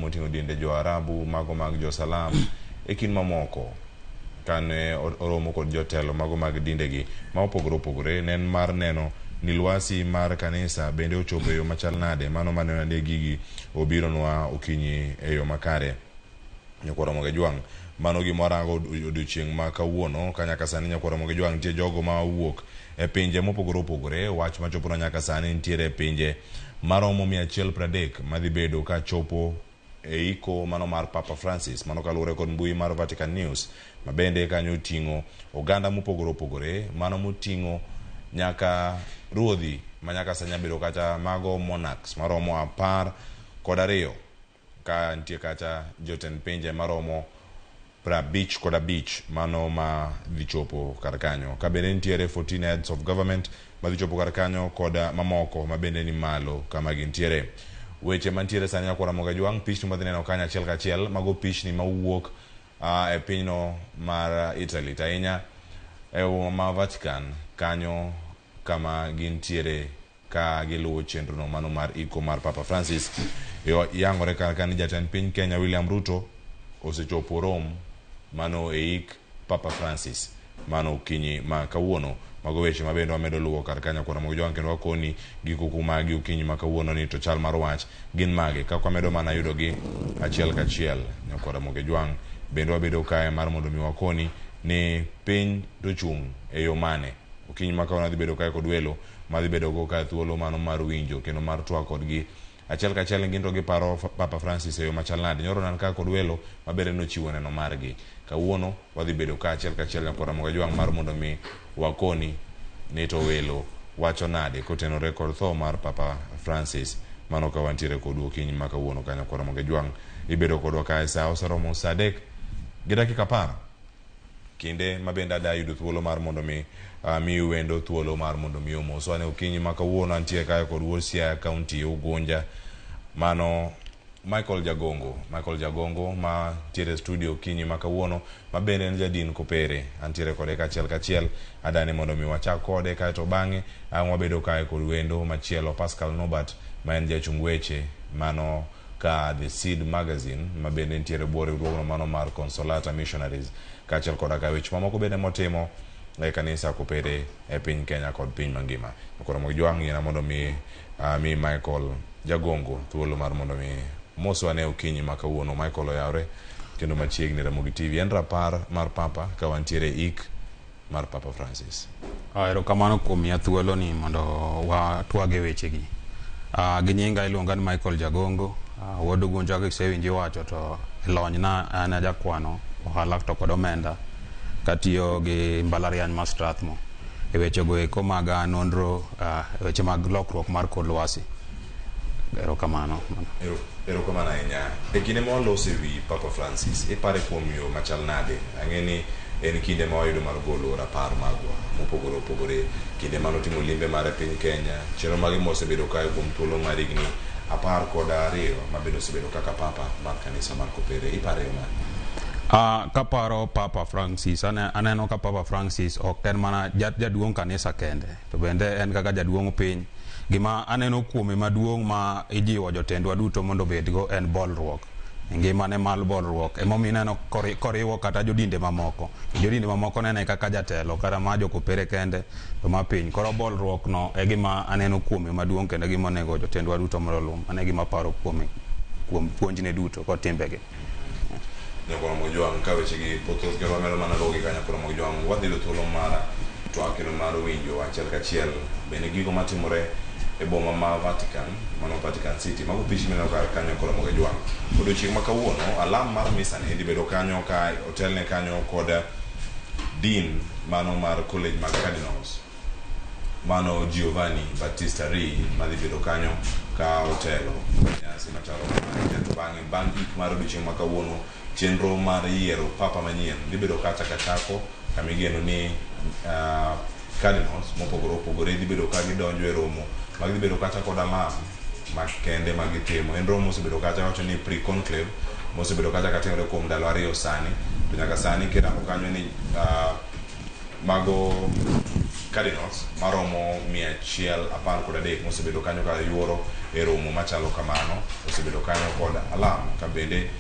moting'o dinde jo-Arabu, mago mag jo-Salam e kind mamoko. Kane oromo kod jotelo mago mag dindegi ma opogore opogore ne en mar neno ni lwasi mar kanisa bende ochopo e yo machal nade mano maneno ni gigi obironwa okinyi e yo makare. Nyakwar Ramogi Ajwang', mano gima warango odiochieng' ma kawuono ka nyaka sani Nyakwar Ramogi Ajwang' nitie jogo ma owuok e pinje mopogore opogore. Wach machoponwa nyaka sani nitiere e pinje maromo 130 madhi bedo ka chopo e iko mano mar Papa Francis. Mano kaluwore kod mbui mar Vatican News ma bende kanyo oting'o oganda mopogore opogore mano moting'o nyaka ruodhi ma nyaka sani nyabedo kata mago monarchs maromo 12 ka nitie kata jotend pinje maromo 55 mano ma dhi chopo kar kanyo. Ka bende nitiere 14 heads of government ma dhi chopo kar kanyo kod mamoko ma bende ni malo kama gintiere. Weche mantiere sani Nyakwar Ramogi Ajwang', pichni madhi neno kanyo achiel kachiel, mago pichni mawuok e pinyno mar Italy to ahinya e boma ma Vatican kanyo kama gintiere ka giluwo chenrono mano mar iko mar Papa Francis. Yangore kar ka ni jatend piny Kenya William Ruto osechopo Rome mano e ik Papa Francis mano okinyi ma kawuono. Mago weche ma bende wamedo luwo kar ka Nyakwar Ramogi Jowang' kendo wakoni giko kumagi okinyi ma kawuono ni to chal mar wach gin mage kaka wamedo mana yudogi achiel kachiel. Nyakwar Ramogi Jwang' bende wabedo kae mar mondo mi wakoni ni piny to chung' e yo mane. Okinyi ma kawuono adhi bedo kae kod welo madhi bedo go ka thuolo mano mar winjo kendo mar twak kodgi achiel kachiel gin to giparo Papa Francis e yo machal nade. Nyoro nan ka kod welo ma bende nochiwo neno margi. Kawuono wadhi bedo ka achiel kachiel Nyakwar Ramogi Ajwang' mar mondo mi wakoni ni to welo wacho nade kotenore kod tho mar Papa Francis. Mano ka wantiere kodu okinyi ma kawuono ka Nyakwar Ramogi Ajwang' ibedo kodwa kae sa oseromo sa 3 gi dakika 10. Kinde ma bende ada yudo thuolo mar mondo mi amiu wendo thuolo mar mondo mi omoswa ne okinyi ma kawuono antie kae kod wuod Siaya County Ugunja mano Michael Jagongo. Michael Jagongo ma ntiere e studio okinyi ma kawuono ma bende en jadin kopere. Antiere kode kachiel kachiel adani mondo mi wachak kode kaeto bang'e ang' wabedo kae kod wendo machielo Pascal Nobert ma en jachung weche mano ka The Seed Magazine ma bende nitiere bwo riwruogno mano mar Consolata Missionaries kaachiel koda ka weche mamoko bende motimo e kanisa kopere e piny Kenya kod piny mangima. Koro Mojwang' yiena mondo mi mi Michael Jagongo thuolo mar mondo mi moswa ne okinyi ma kawuono. Michael oyawre kendo machiegni Ramogi TV. En rapar mar Papa ka wantiere ik mar Papa Francis. Erokamano kuom miya thuolo ni mondo watwag e wechegi. Gi nyinga iluonga ni Michael Jagongo, wuod Ugunja kaka isewinjo iwacho to e lonyna an ajakwano ohala to kod omenda katiyo gi mbalariany ma Strathmore e wechego eko mag nonro e weche mag lokruok mar kor lwasi. Erokamano. Erokamano ahinya. E kinde ma waloso e wi Papa Francis, ipare kuom yo machal nade? Ang'e ni en kinde ma wayudo mar golo rapar magwa mopogore opogore, kinde mane otimo limbe mare piny Kenya, chenro mage mosebedo kae kuom thuolo mar higni 12 ma bende osebedo kaka Papa mar kanisa mar Kopere. Ipare yo mane? Kaparo Papa Francis, aneno ka Papa Francis ok en mana jaduong' kanisa kende, to bende en kaka jaduong' piny. Gima aneno kuome maduong' ma ijiwo jotendwa duto mondo obedgo en bolruok. Ngimane mar bolruok. Emomiyo ineno koriwo kata jodinde mamoko. Jodinde mamoko nene kaka jatelo kata ma jokopere kende to ma piny. Koro bolruok no e gima aneno kuome maduong' kendo e gima onego jotendwa duto mondo oluw. Mano e gima aparo kuome kuom puonjne duto kod timbege. Nyakwar Ramogi Jwang' ka wechegi pod thoth kendo wamedo mana luwogi ka Nyakwar Ramogi Jwang' wadhi yudo thuolo mar twak kendo mar winjo achiel kachiel bende gigo matimore e boma ma Vatican, mano Vatican City. Mago pichni mineno kar kanyo Nyakwar Ramogi Jwang'. Odiochieng' ma kawuono, alam mar misa ni dhi bedo kanyo ka otelne kanyo kod dean mano mar college mag Cardinals. Mano Giovanni Battista Re madhi bedo kanyo ka otelo nyasi machalo kamae. Kaeto bang'e bang' ik mar odiochieng' ma kawuono chenro mar yiero papa manyien dhi bedo kacha kachako kama igeno ni cardinals mopogore opogore dhi bedo ka gidonjo e romo ma gidhi bedo kacha kod alam makende ma gitimo. En romo mosebedo kacha wacho ni pre-conclave mosebedo kacha katimore kuom ndalo 2 sani to nyaka sani kirango kanyo ni mago Cardinals maromo 113 mosebedo kanyo ka yuoro e romo machalo kamano osebedo kanyo kod alam ka bende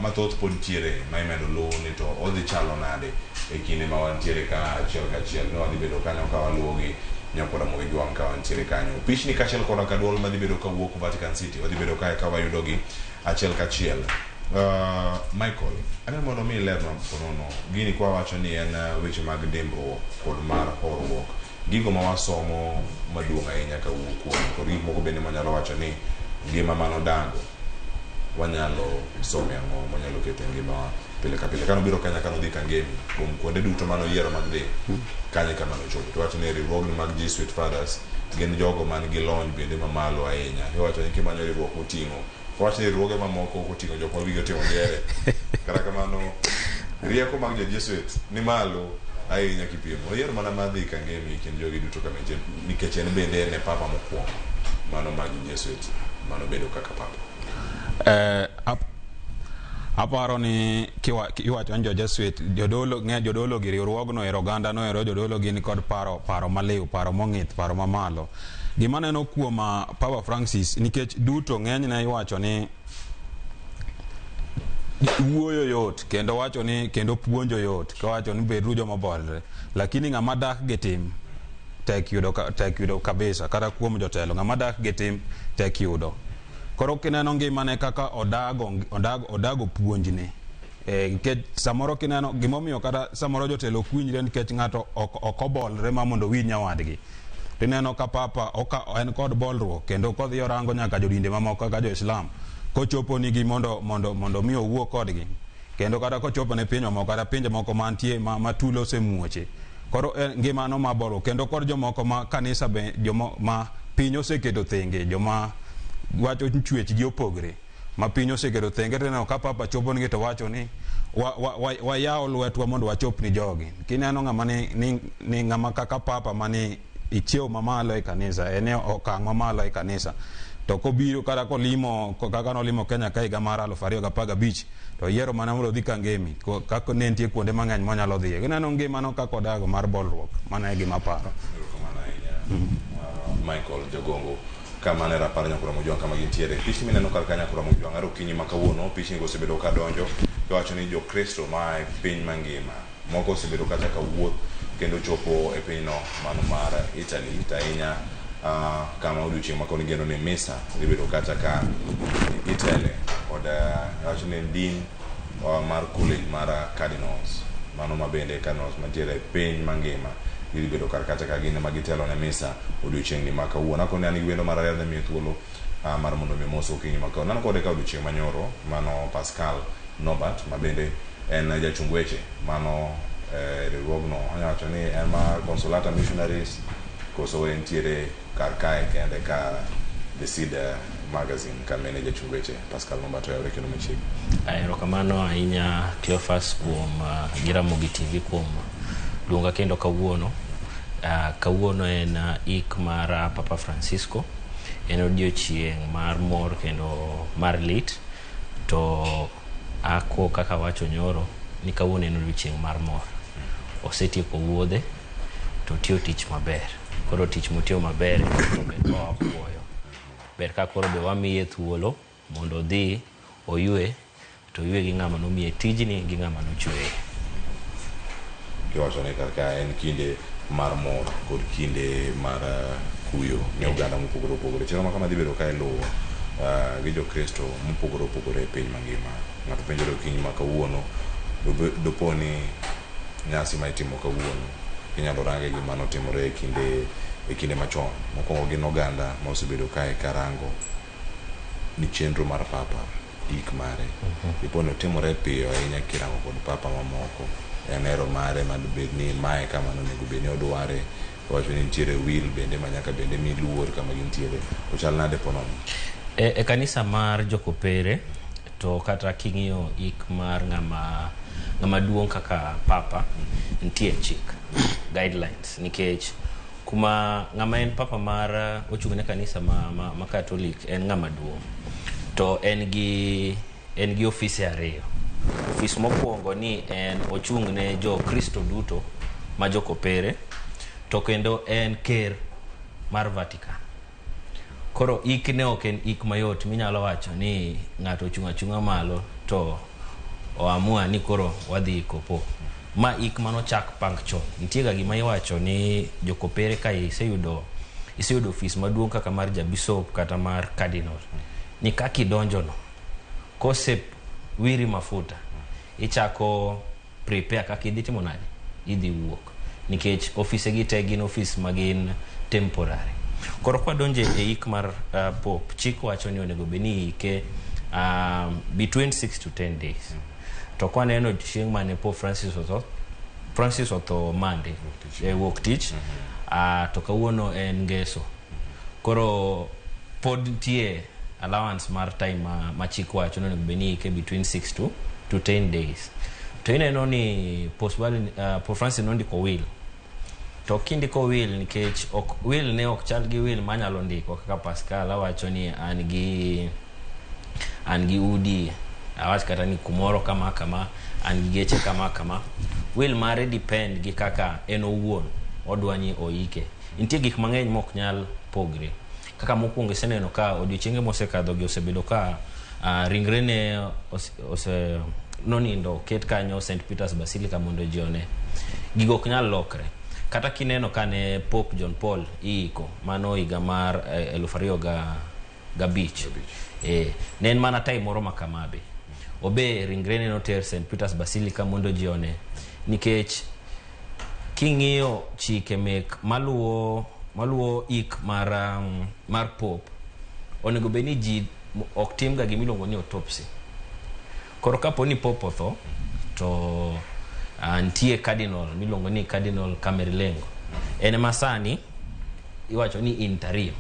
mathoth pod ntiere ma imedo luw ni to odhi chalo nade e kinde ma wantiere ka achiel kachiel ne wadhi bedo kanyo ka waluwogi nyakora Ramogi Jwang' ka wantiere kanyo. Pichni kaachiel koda ka duol madhi bedo kawuok Vatican City wadhi bedo kae ka wayudogi achiel kachiel. Michael, aneno mondo mi ilerna ponono gini kwa wacho ni en weche mag dimbruok kod mar horuok, gigo ma wasomo maduong' ahinya kawuok kuome kod gik moko bende mwanyalo wacho ni ngima manodago wanyalo some ang'o mwanyalo keto e ngimawa pile ka pile. Kano biro Kenya kano dhi Kangemi kuom kuonde duto manoyiero mag dhi kanye kama nochopo to wacho ni riwruogni mag Jesuit Fathers gin jogo man gi lony bende mamalo ahinya. Iwacho ni kimanyo riwruok moting'o wacho ni riwruoge mamoko ok oting'o jok ma wigi otimo ngere kata kamano rieko mag jo Jesuit ni malo ahinya kipimo. Oyiero mana mar dhi Kangemi e kind jogi duto kama entie nikech en bende en e papa mokwongo mano mag Jesuit manobedo kaka papa. Aparo ni iwacho ni jo Jesuit jodolo ng'e jodolo gi riwruogno ero oganda no ero jodolo gin kod paro maliw, paro mong'ith, paro mamalo. Gima neno kuom Papa Francis nikech duto ng'enyne iwacho ni wuoyo yot kendo wacho ni kendo puonjo yot kawacho ni beduru joma bolre, lakini ng'ama dak gi tim tek yudo tek yudo kabisa. Kata kuom jotelo ng'ama dak gi tim tek yudo. Koro kineno ngimane kaka odago puonjne, nikech samoro kineno gimomiyo kata samoro jotelo ok winjre nikech ng'ato ok obolre ma mondo owinj nyawadgi. Tineno ka papa en kod bolruok kendo kodhi orango nyaka jodinde mamoko kaka jo-Islam kochopo nigi mondo mi owuo kodgi, kendo kata kochopo ne pinje moko kata pinje moko mantie ma tulo osemuoche. Koro ngimano ma bolruok kendo kod jomoko ma kanisa be jomo ma piny oseketo thenge, joma wacho chwech gi opogre ma piny oseketo thenge. Tineno ka papa chopo nigi to wacho ni wayawo lwetwa mondo wachop ni jogi. Kineno ng'ama ni ng'ama kaka papa mani ichiew mamalo e kanisa, en e okang' mamalo e kanisa, to kobiro kata kolimo kaka nolimo Kenya ka higa mar 2015 to yiero mana mondo odhi Kangemi kaka ne nitie kuonde mang'eny monyalo dhiye. Kineno ngimano kaka odago mar bolruok, mano e gima aparo. Erokamano ahinya Michael Jagongo. Kama ne rapar nyakora Mojwang' kama gintiere. Pichni mineno kar ka nyakora Mojwang' ar okinyi ma kawuono pichni go osebedo ka donjo kiwacho ni jokristo ma e piny mangima moko osebedo kata ka wuoth kendo chopo e pinyno mano mar Italy to ahinya kama odiochieng' ma kawuono igeno ni misa dhi bedo kata ka itele kod wacho ni din mar college mar Cardinals mano ma bende Cardinals mantiere e piny mangima gidhi bedo kar kacha ka gin ema gitelo ne misa odiochieng' ni ma kawuono. Akoni an gi wendo mar ariyo adhi miye thuolo mar mondo mi omos okinyi ma kawuono. An kode ka odiochieng' manyoro mano Pascal Norbert ma bende en jachung weche mano riwruogno anyalo wacho ni en ma Consolata Missionaries koso entiere kar kae kende ka The Seed Magazine kama en jachung weche. Pascal Norbert oyawre kendo machiegni. Erokamano ahinya Cleophas kuom gi Ramogi TV kuom luonga kendo kawuono. Kawuono en ik mar Papa Francisco. En odiochieng' mar mor kendo mar lit. To ako kaka wacho nyoro ni kawuono en odiochieng' mar mor. Osetieko wuodhe to otiyo tich maber. Koro tich motiyo maber ber ka wapuoyo. Ber ka koro be wamiye thuolo mondo odhi oywe to oywe gi ng'ama nomiye tijni gi ng'ama nochweye. Kiwacho ni kar ka en kinde mar mor kod kinde mar kuyo ne oganda mopogore opogore. Chenro ma kama dhi bedo ka iluwo gi jokristo mopogore opogore e piny mangima. Ng'ato penjore okinyi ma kawuono dopo ni nyasi ma itimo kawuono inyalo range gi manotimore e kinde machon. Mokwongo gin oganda ma osebedo kae karango ni chenro mar papa ik mare dipo ni otimore piyo ahinya kirango kod papa mamoko. En hero mare madobed ni mae kama nonego bed ni odware. Owacho ni nitiere will bende ma nyaka bende mi luor kama gintiere. Ochal nade ponono? E kanisa mar jokopere to kata king'iyo ik mar ng'ama duong' kaka papa nitie chik guidelines nikech kuma ng'ama en papa mar ochung' ne kanisa ma Catholic en ng'ama duong' to en gi ofise ariyo. Ofis mokwongo ni en ochung' ne jo Kristo duto ma jokopere to kendo en ker mar Vatican. Koro ik ne ok en ik mayot minyalo wacho ni ng'ato ochung' achung'a malo to oamua ni koro wadhi iko Pope. Ma ik manochak pang chon. Nitie ga gima iwacho ni jokopere ka iseyudo ofis maduong' kaka mar jabisop kata mar cardinal, ni kaka idonjo no kose wiri mafuta ichako prepare kaka idhi timo nade, idhi wuok, nikech ofise gi te gin ofis magin temporary. Koro kwadonje e ik mar Pope, chik wacho ni onego bed ni ike between 6 to 10 days. To kwaneno chieng' mane Pope Francis otho Monday, wuok tich, to kawuono en ngeso. Koro pod nitie allowance mar time ma chik wacho ni onego bed ni ike between 6 to 10 days. To ineno ni Pope Francis nondiko will. To kindiko will, nikech ok will ne ok chal gi will manyalo ndiko kaka Pascal awacho ni an gi udi, awach kata ni kumoro kama kama, an gi geche kama kama. Will mare depend gi kaka en owuon odwa ni oike. Nitie gik mang'eny mok nyal pogre. Kaka mokwongo iseneno ka odiochienge mosekadho gi osebedo ka ringre ne ose nonindo oket kanyo St. Peter's Basilica mondo ji one. Gigo ok nyal lokre. Kata kineno kane Pope John Paul iiko mano higa mar 2005, ne en mana time moro makama be. Obe ringre ne noter St. Peter's Basilica mondo ji one, nikech king'iyo chike mek maluwo ik mar Pope, onego bed ni ji ok tim ga gimiluongo ni autopsy. Koro kapo ni Pope otho to nitie cardinal miluongo ni Cardinal Camerlengo. En ema sani iwacho ni interim,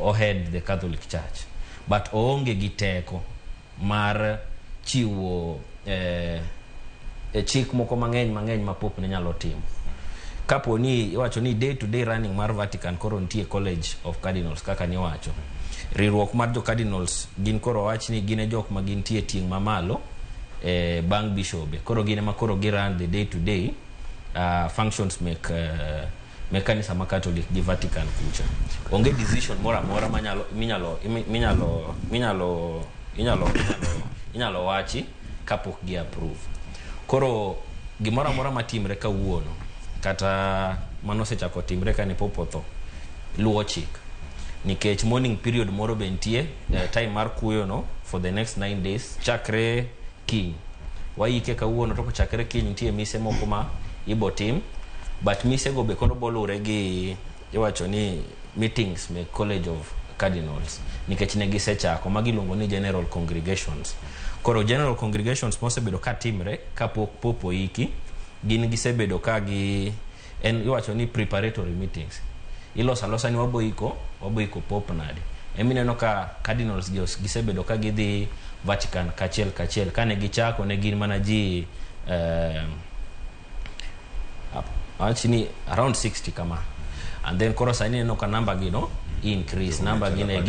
o head the Catholic Church, but oonge gi teko mar chiwo chik moko mang'eny ma Pope ne nyalo timo. Kapo ni iwacho ni day to day running mar Vatican, koro nitie College of Cardinals kaka niwacho. Riwruok mar jo cardinals gin koro wach ni gin e jok ma gintie ting' mamalo bang' bishobe. Koro gin ema koro gi run the day to day functions mek kanisa ma Catholic gi Vatican kucha. Onge decision moro amora manyalo minyalo minyalo minyalo inyalo inyalo wachi kapok gi approve. Koro gimoro amora matimre kawuono kata manosechako timre kane Pope otho luwo chik, nikech mourning period moro be nitie, time mar kuyo no for the next 9 days chakre kiny. Waike kawuono to kochakre kiny nitie mise moko ma ibo tim, but mise go be kono bolure gi iwacho ni meetings me College of Cardinals, nikech ne gisechako magi iluongo ni general congregations. Koro general congregations mosebedo ka timre kapok Pope oiki, gin gisebedo ka gi en iwacho ni preparatory meetings. Iloso alosa ni waboiko Pope nade. Emineno ka cardinals gi gisebedo ka gidhi Vatican kachiel kachiel. Kane gichako ne gin mana ji actually around 60 kama. And then koro sani ineno ka namba gi no increase, namba gi ne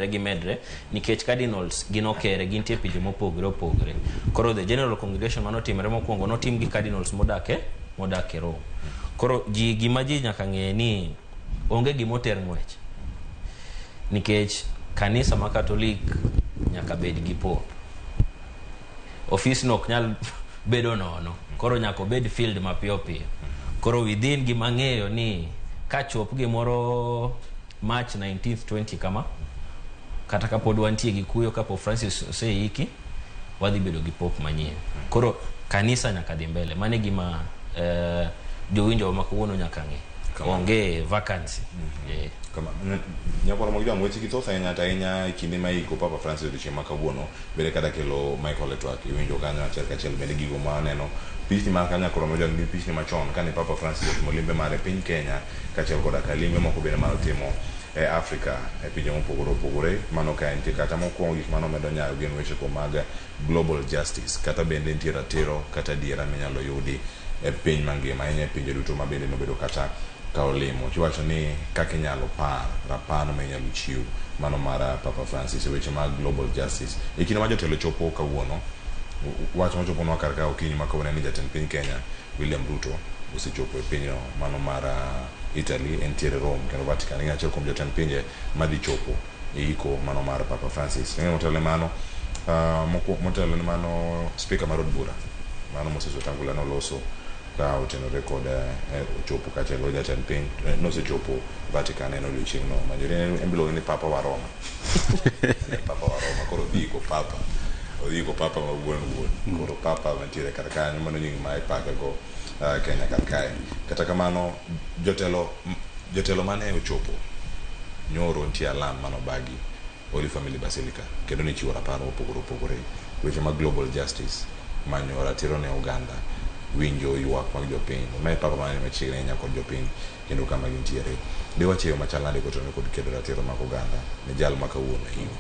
gimedre nikech cardinals gin okere, gintie pinje mopogore opogore. Koro the general congregation manotimre mokwongo notim gi cardinals modak e Rome. Koro ji gima ji nyaka ng'e ni onge gimoter ng'wech, nikech kanisa ma Catholic nyaka bed gi Pope. Ofis no ok nyal bedo nono, koro nyaka obed filled mapiyo piyo. Koro within gima ng'eyo ni kachop gimoro March 19th 20 kama, kata kapod wantie gi kuyo kapo Francis oseiki, wadhi bedo gi Pope manyien. Koro kanisa nyaka dhi mbele. Mano e gima jowinjo ma kawuono nyaka ng'e. Onge vacancy. Nyakwaro mag jwang' weche gi thoth ahinya to ahinya e kinde ma iko Papa Francis odiochieng' ma kawuono bende kata kelo Michael e twak iwinjo kanyo achiel kachiel bende gigo ma aneno pichni mar kanyo nyakwaro mag jwang' gin pichni machon kane Papa Francis otimo limbe mare e piny Kenya kaachiel koda ka limbe moko bende manotimo e Afrika e pinje mopogore opogore. Mano ka entie kata mokwongo gik manomedo nyayo gin weche ko mag global justice kata bende nitie ratiro kata adiera minyalo yudi e piny mangima ahinya e pinje duto ma bende nobedo kata ka olimo. Kiwacho ni kaka inyalo par rapar ma inyalo chiw mano mar Papa Francis e weche mag global justice e kinde ma jotelo chopo kawuono Wach mochoponwa kar ka okinyi ma kawuono en ni jatend piny Kenya William Ruto osechopo e pinyno mano mar Italy, entiere Rome kendo Vatican. En achiel kuom jotend pinje madhi chopo e iko mano mar Papa Francis. Ing'e motelo ne mano, motelo ne mano speaker mar od bura mano Moses Wetangula noloso ka otenore kod ochopo kaachiel kod jatend piny nosechopo Vatican en odiochieng' no manjore en iluonge ni Papa wa Roma. Papa wa Roma koro odhi iko Papa, odhi iko Papa ma wuon wuon. Koro Papa mantiere kar kanyo mano nying ma ipake go Kenya kar kae. Kata kamano jotelo mane ochopo nyoro nitie alam manobagi Holy Family Basilica kendo ne chiwo rapar mopogore opogore, weche mag global justice, manyo ratiro ne oganda, winjo ywak mag jopiny. Mae Papa mane machiegni ahinya kod jopiny kendo kama gintiere. Diwach e yo machal nade kotenore kod kedo ratiro mag oganda ne jal ma kawuono iko?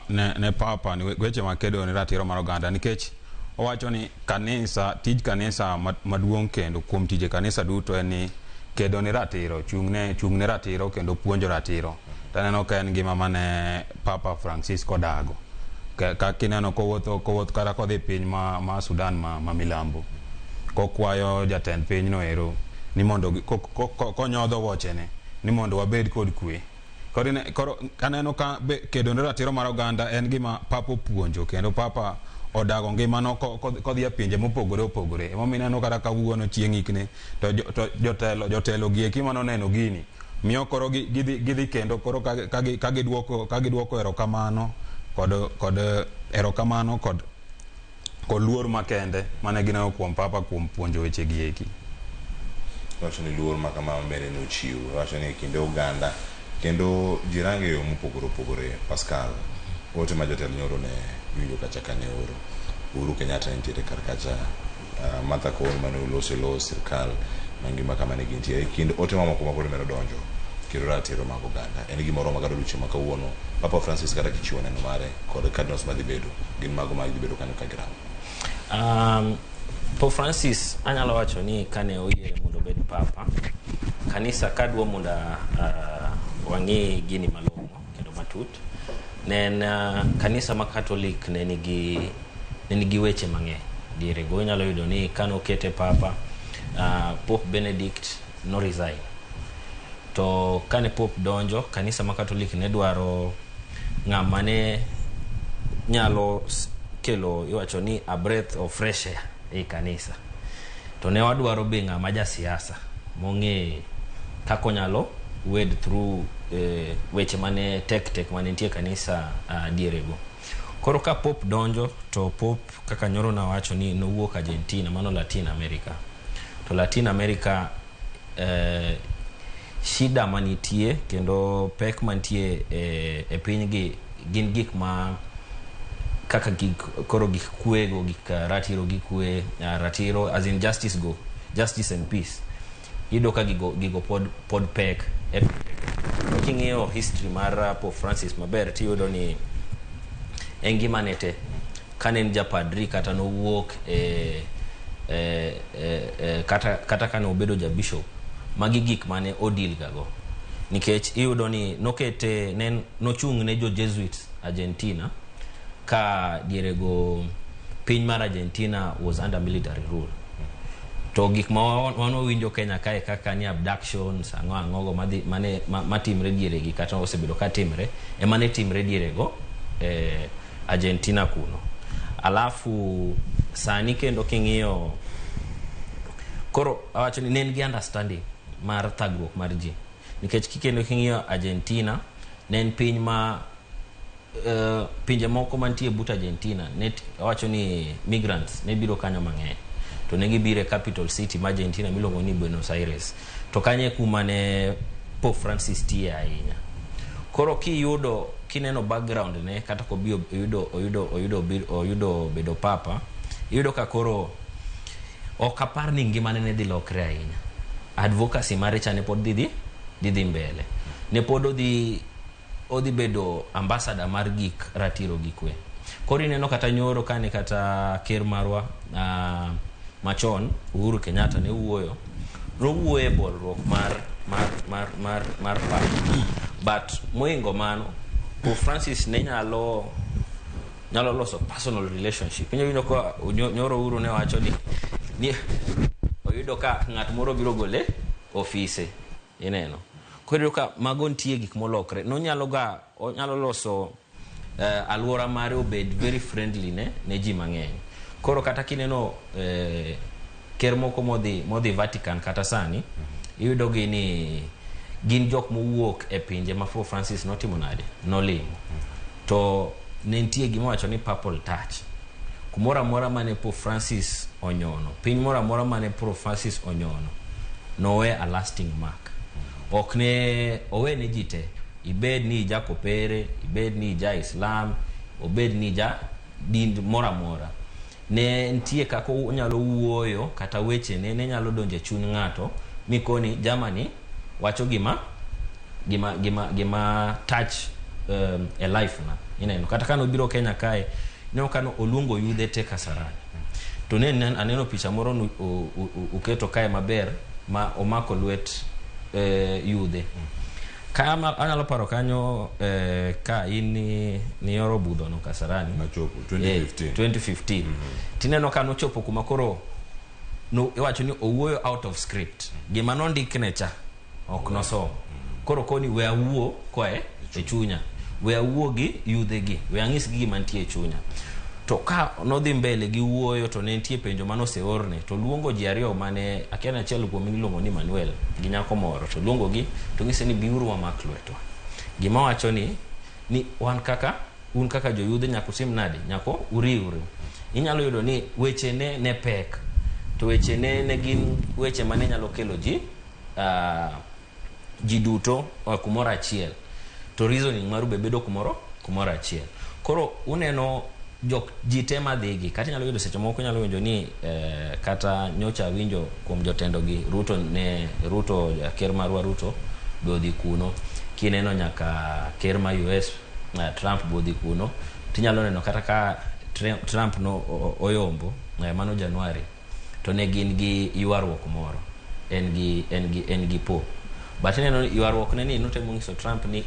Ne Papa ni weche mag kedo ne ratiro mar oganda, nikech owacho ni kanisa, tij kanisa maduong' kendo kuom tije kanisa duto en ni kedo ne ratiro, chung' ne ratiro kendo puonjo ratiro. Taneno ka en ngima mane Papa Francisco dago. Ka kineno kowuotho kata kodhi piny ma Sudan ma milambo, kokwayo jatend pinyno ero ni mondo konyodho wuochene ni mondo wabed kod kwe. Koro aneno ka kedo ne ratiro mar oganda en gima Papa opuonjo kendo Papa odago ngimano kodhi e pinje mopogore opogore. Emomiyo ineno kata kawuono chieng' ikne to jotelo gieki manoneno gini miyo koro gidhi kendo koro ka giduoko erokamano kod erokamano kod luor makende mane gineno kuom Papa kuom puonjo weche gi eki. Wacho ni luor ma kamano bende nochiw. Wacho ni kinde oganda kendo ji range e yo mopogore opogore. Pascal, ote ma jotelo nyoro ne winjo kacha kane oro. Uhuru Kenyatta nitiere kar kacha, Martha Koome mane oloso e lo sirkal mangima kama ne gintie. E kind ote mamoko ma pod medo donjo kedo ratiro mag oganda. En gimoro ma kata odiochieng' ma kawuono Papa Francis kata kichiwo neno mare kod cardinals madhi bedo gin mago ma dhi bedo kanyo ka girango. Pope Francis anyalo wacho ni kane oyiere mondo obed papa, kanisa kadwa mondo wang'i gini malong'o kendo matut, ne en kanisa ma Catholic ne nigi weche mang'eny diere go. Inyalo yudo ni kane okete papa, Pope Benedict no resign. To kane Pope donjo, kanisa ma Catholic ne dwaro ng'ama ne nyalo kelo, iwacho ni a breath of fresh air ei kanisa. To ne wadwaro be ng'ama jasiasa mong'e kaka onyalo wade through weche mane tek tek mane nitie e kanisa dierego. Koro ka Pope donjo to Pope kaka nyoro nawacho ni nowuok Argentina, mano Latin America. To Latin America shida manitie kendo pek mantie e pinygi gin gik ma kaka gik koro gik kwego, gik ratiro gi kwe, ratiro as in justice go, justice and peace. Iyudo ka gigo pod pek e pinjego. King'iyo history mar Pope Francis maber tiyudo ni e ngimane te kane en japadri kata nowuok e kata kane obedo ja bishop, magi gik mane odil ga go. Nikech iyudo ni nokete ne nochung' ne jo Jesuits Argentina ka dierego piny mar Argentina was under military rule. To gik ma wan wawinjo Kenya kae kaka ni abductions ang'o ang'o go madhi mane matimre dieregi kata osebedo ka timre ema ne timre dierego Argentina kuno. Alafu sani kendo king'iyo koro awacho ni ne en gi understanding mar thagruok mar ji. Nikech kendo king'iyo Argentina ne en piny ma pinje moko mantie but Argentina ne awacho ni migrants ne biro kanyo mang'eny. To ne gibiro e capital city ma Argentina miluongo ni Buenos Aires. To kanyo e kuma ne Pope Francis tiye ahinya. Koro kiyudo kineno background ne kata kobi oyudo bedo papa, iyudo ka koro ok apar ni ngimane ne dhi lokre ahinya. Advocacy mare cha ne pod dhi mbele. Ne pod odhi bedo ambassador mar gik ratiro gi kwe. Koro ineno kata nyoro kane kata ker marwa machon Uhuru Kenyatta ne wuoyo, nowuoyo e bolruok mar papa. But mohingo mano, Pope Francis ne nyalo Nyalo loso personal relationship. Inyalo winjo ka nyoro Uhuru ne wacho ni oyudo ka ng'at moro biro gole ofise. Ineno. Koro iyudo ka mago nitie gik molokre. Nonyalo ga onyalo loso aluora mare obed very friendly ne ji mang'eny. Koro kata kineno ker moko modhi Vatican kata sani, iyudo gi ni gin jok mowuok e pinje ma Pope Francis notimo nade? Nolimo. To ne nitie gima wacho ni purple touch. Kumoro amora mane Pope Francis onyono, piny moro amora mane Pope Francis onyono, nowe a lasting mark. Ok ne owe ne ji te. Ibed ni ija kopere, ibed ni ija Islam, obed ni ija din moro amora. Ne nitie kaka onyalo wuoyo kata wechene ne nyalo donjo e chuny ng'ato mikoni Germany wacho gima touch e life na. Ineno kata kane obiro Kenya kae, ne kano oluongo yudhe te Kasarani. To ne aneno picha moro uketo kae maber ma omako lwet yudhe. Ka anyalo paro kanyo ka in ni oro budho no Kasarani. Nachopo 2015. 2015. Tineno ka nochopo kuma koro no iwacho ni owuoyo out of script. Gima nondikne cha ok nosomo. Koro koni we awuo koe e chunya. We awuo gi yudhe gi. We ang'isgi gima nitie e chunya. To ka nodhi mbele gi wuoyo to ne nitie penjo mane oseorne to luongo ji ariyo mane akia ni achiel kuom iluongo ni Manuel gi nyako moro to luongo gi to ng'ise ni biuru wamak lwetwa. Gima wacho ni wan kaka un kaka joyudhe nyaka usim nade nyaka uriwru. Inyalo yudo ni weche ne pek to weche ne gin weche mane nyalo kelo ji ji duto kumoro achiel to reasoning maru be bedo kumoro achiel. Koro uneno jok ji te madhi gi kata inyalo yudo seche moko inyalo winjo ni kata nyocha winjo kuom jotendo gi Ruto ker marwa Ruto be odhi kuno. Kineno nyaka ker ma US Trump be odhi kuno. Tinyalo neno kata ka Trump no oyombo mano January to ne gin gi ywaruok moro en gi Pope. But ineno ywaruok ne ni notemo nyiso Trump ni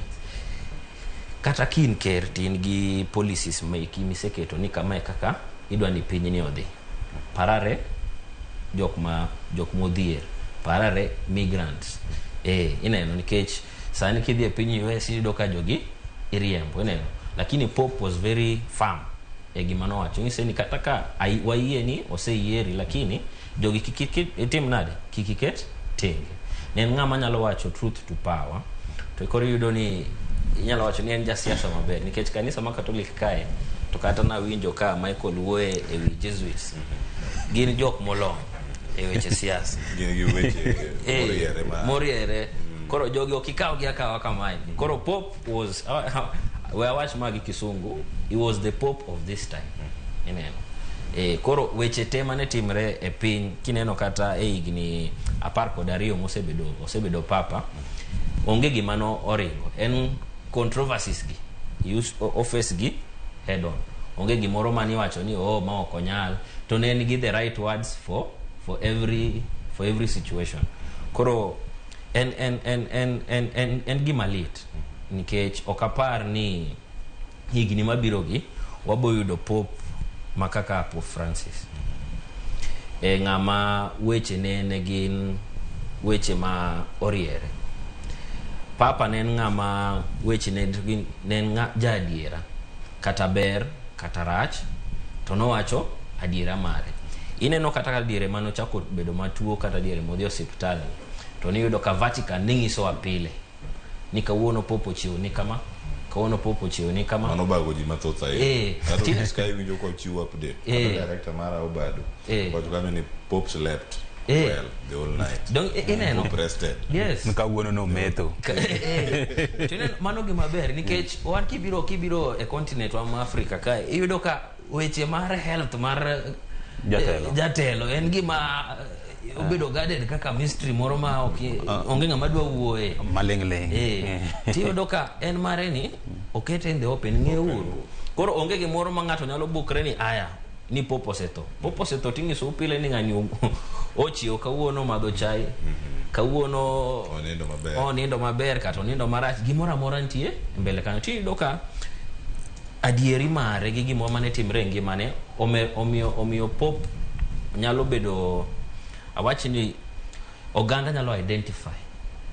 kata kin ker to in gi policies meki miseketo ni kama e kaka idwa ni piny ni odhi. Parare jok modhier, parare migrants. Ineno nikech sani kidhi e piny US iyudo ka jogi iriembo, ineno. Lakini Pope was very firm e gima nowacho. Ng'ise ni kata ka wayie ni oseyieri lakini jogi kik itim nade? Kik iket tenge. Ne en ng'ama nyalo wacho truth to power. To koro iyudo ni inyalo wacho ni en jasiasa maber nikech kanisa ma Catholic kae to kata nawinjo ka Michael wuoye e wi Jesuits gin jok molony e weche siasa. Gin gi weche moriere moriere. Koro jogi ok ikaw gi akawa kamae. Koro Pope was we awach magi kisungu, he was the Pope of this time. Ineno. Koro weche te mane timre e piny kineno kata e higni 12 mosebedo papa onge gima no oringo. En controversies gi use office gi head on. Onge gimoro mane iwacho ni oh ma ok onyal to ne en gi the right words for every situation. Koro en gima lit nikech ok apar ni higni mabiro gi wabo yudo Pope ma kaka Pope Francis. Ng'ama weche ne gin weche ma oriere. Papa ne en ng'ama weche ne en jaadiera kata ber kata rach to nowacho adiera mare. Ineno kata ka diere mane ochako bedo matuo kata diere modhi osiptal to niyudo ka Vatican ne nyisowa pile ni kawuono Pope ochiewo ni kama, kawuono Pope ochiewo ni kama. Mano bago ji mathoth ahinya. Kata Sky winjo ka ochiwo update. Kata director mara Obado. Wacho kanyo ni Pope slept well the whole night. Dong ineno. Pope rested. Yes. Kawuono no metho. To ineno mano gima ber nikech wan kibiro e continent wa ma Afrika kae iyudo ka weche mar health mar jatelo en gima obedo guarded kaka mystery moro ma ok onge ng'ama dwa wuoye maling' ling'. Tiyudo ka en mare ni okete in the open, ng'euru. Koro onge gimoro ma ng'ato nyalo bukre ni aya ni Pope osetho. Pope osetho ting'iso pile ni ng'ani ochiewo kawuono madho chai, kawuono onindo maber kata onindo marach, gimoro amora nitie mbele kanyo. Tiyudo ka Adieri mare gi gimoro mane timre e ngimane omiyo Pope nyalo bedo, awach ni oganda nyalo identify,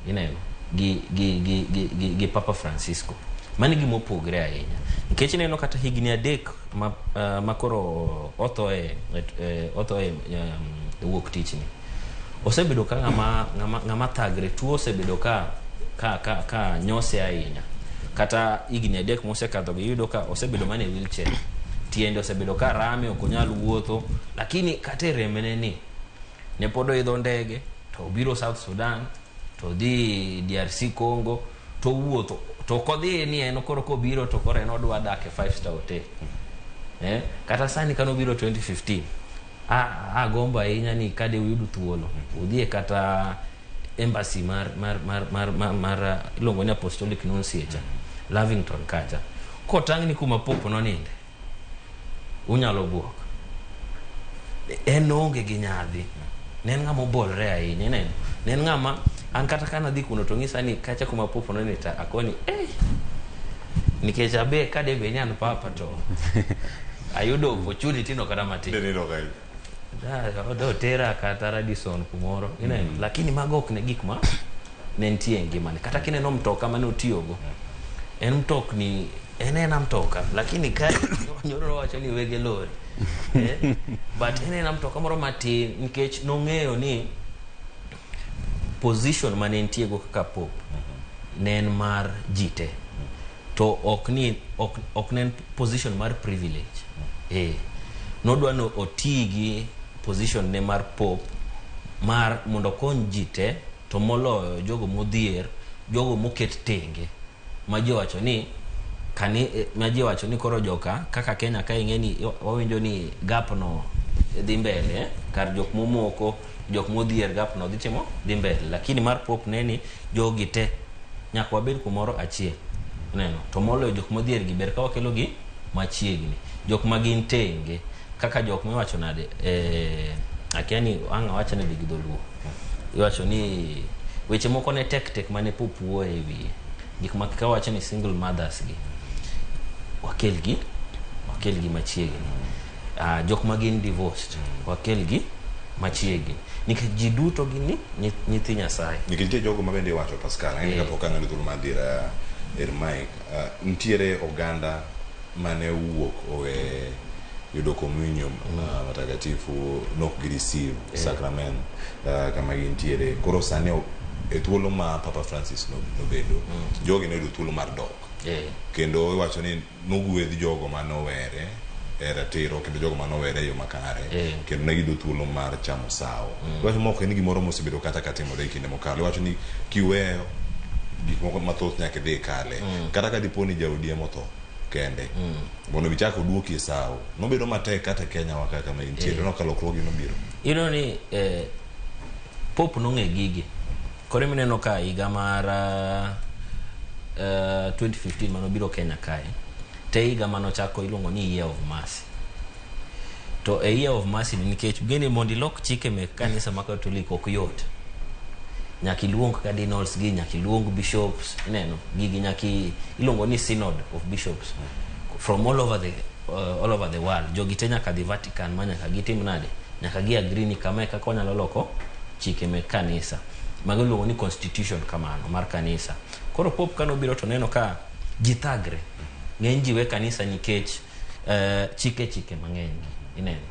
ineno, gi Papa Francisco. Mano e gima opogre ahinya nikech ineno kata higni 3 ma koro othoe wuok tich ni osebedo ka ng'ama thagre, tuo osebedo ka nyose ahinya. Kata higni 3 mosekadho gi iyudo ka osebedo mana e wheelchair, tiende osebedo ka rame, ok onyal wuotho, lakini kata e remne ni ne pod oidho ndege to obiro South Sudan to odhi DRC Congo to owuotho, to ok odhi ni en koro kobiro to koro en odwa dak e 5-star hotel. Kata sani kanobiro 2015 agombo ahinya ni kade uyud thuolo udhie kata embassy mar iluongo ni Apostolic Nuncio cha Lavington kacha, kotang'ni kuma Pope noninde unyalo buok. En onge gi nyadhi, ne en ng'ama obolre ahinya, ineno, ne en ng'ama an kata kana dhi kuno to ng'isa ni kacha kuma Pope noninde to akoni nikech abe kade bed ni an papa to ayudo opportunity no kata matin. Otera kata Radisson kumoro, ineno. Lakini mago ok ne gik ma ne nitie e ngimane. Kata kineno mtoka mane otiyogo, en mtokni, en ena mtoka, lakini ka nyoro wacho ni wege lori, but en ena mtoka moro matin nikech nong'eyo ni position mane nitie go kaka Pope ne en mar ji te, to ok ni ok ne en position mar privilege. Nodwa ni oti gi position ne mar Pope mar mondo okony ji te, to moloyo jogo modhier, jogo moket tenge ma ji owacho ni ma ji owacho ni koro joka kaka Kenya ka ing'e ni wawinjo ni gap no dhi mbele, kar jok momoko, jok modhier, gap no dhi timo dhi mbele, lakini mar Pope ne ni jogi te nyaka wabed kumoro achiel, ineno, to moloyo jok modhier gi ber ka wakelo gi machiegni, jok ma gin tenge kaka jok miwacho nade, akia ni ang' awacho nade gi dholuo, iwacho ni weche moko ne tek tek mane Pope wuoye e wiye, gik ma kaka wacho ni single mothers gi wakel gi machiegni, jok ma gin divorced wakel gi machiegni, nikech ji duto gin nyithi Nyasaye. Nikech nitie jogo ma bende iwacho, Pascal, ang'e ni kapok ang'ado thuolo mar dhi ir Mike, nitiere oganda mane owuok owe yudo communion matakatifu, nok gi receive sacrament kama gintiere. Koro sani e thuolo ma Papa Francis nobedo, jogi noyudo thuolo mar dok, kendo iwacho ni nogwedh jogo manowere e ratiro kendo jogo manowere e yo makare, kendo ne giyudo thuolo mar chamo sawo. Iwacho moko en gimoro mosebedo kata ka timore e kinde mokalo. Iwacho ni kiweyo gik moko mathoth nyaka idhi ikale, kata ka dipo ni jaodi ema otho kende mondo ichak oduoki e sawo, nobedo matek kata e Kenya wa kaka ma intiere no ka lokruogi nobiro. Iyudo ni Pope nong'e gigi, koro mineno ka higa mar 2015 manobiro Kenya kae te higa manochako iluongo ni Year of Mercy, to e Year of Mercy ni nikech gini mondo ilok chike mek kanisa ma Katolik ok yot, nyaka iluong cardinals gi, nyaka iluong bishops, ineno gigi nyaka iluongo ni synod of bishops from all over the world. Jogi te nyaka dhi Vatican ma nyaka gitim nade, nyaka gi agree ni kama e kaka wanyalo loko chike mek kanisa mago iluongo ni constitution kamano mar kanisa. Koro Pope kanobiro to neno ka ji thagre, ng'eny ji we kanisa nikech chike mang'eny gi, ineno,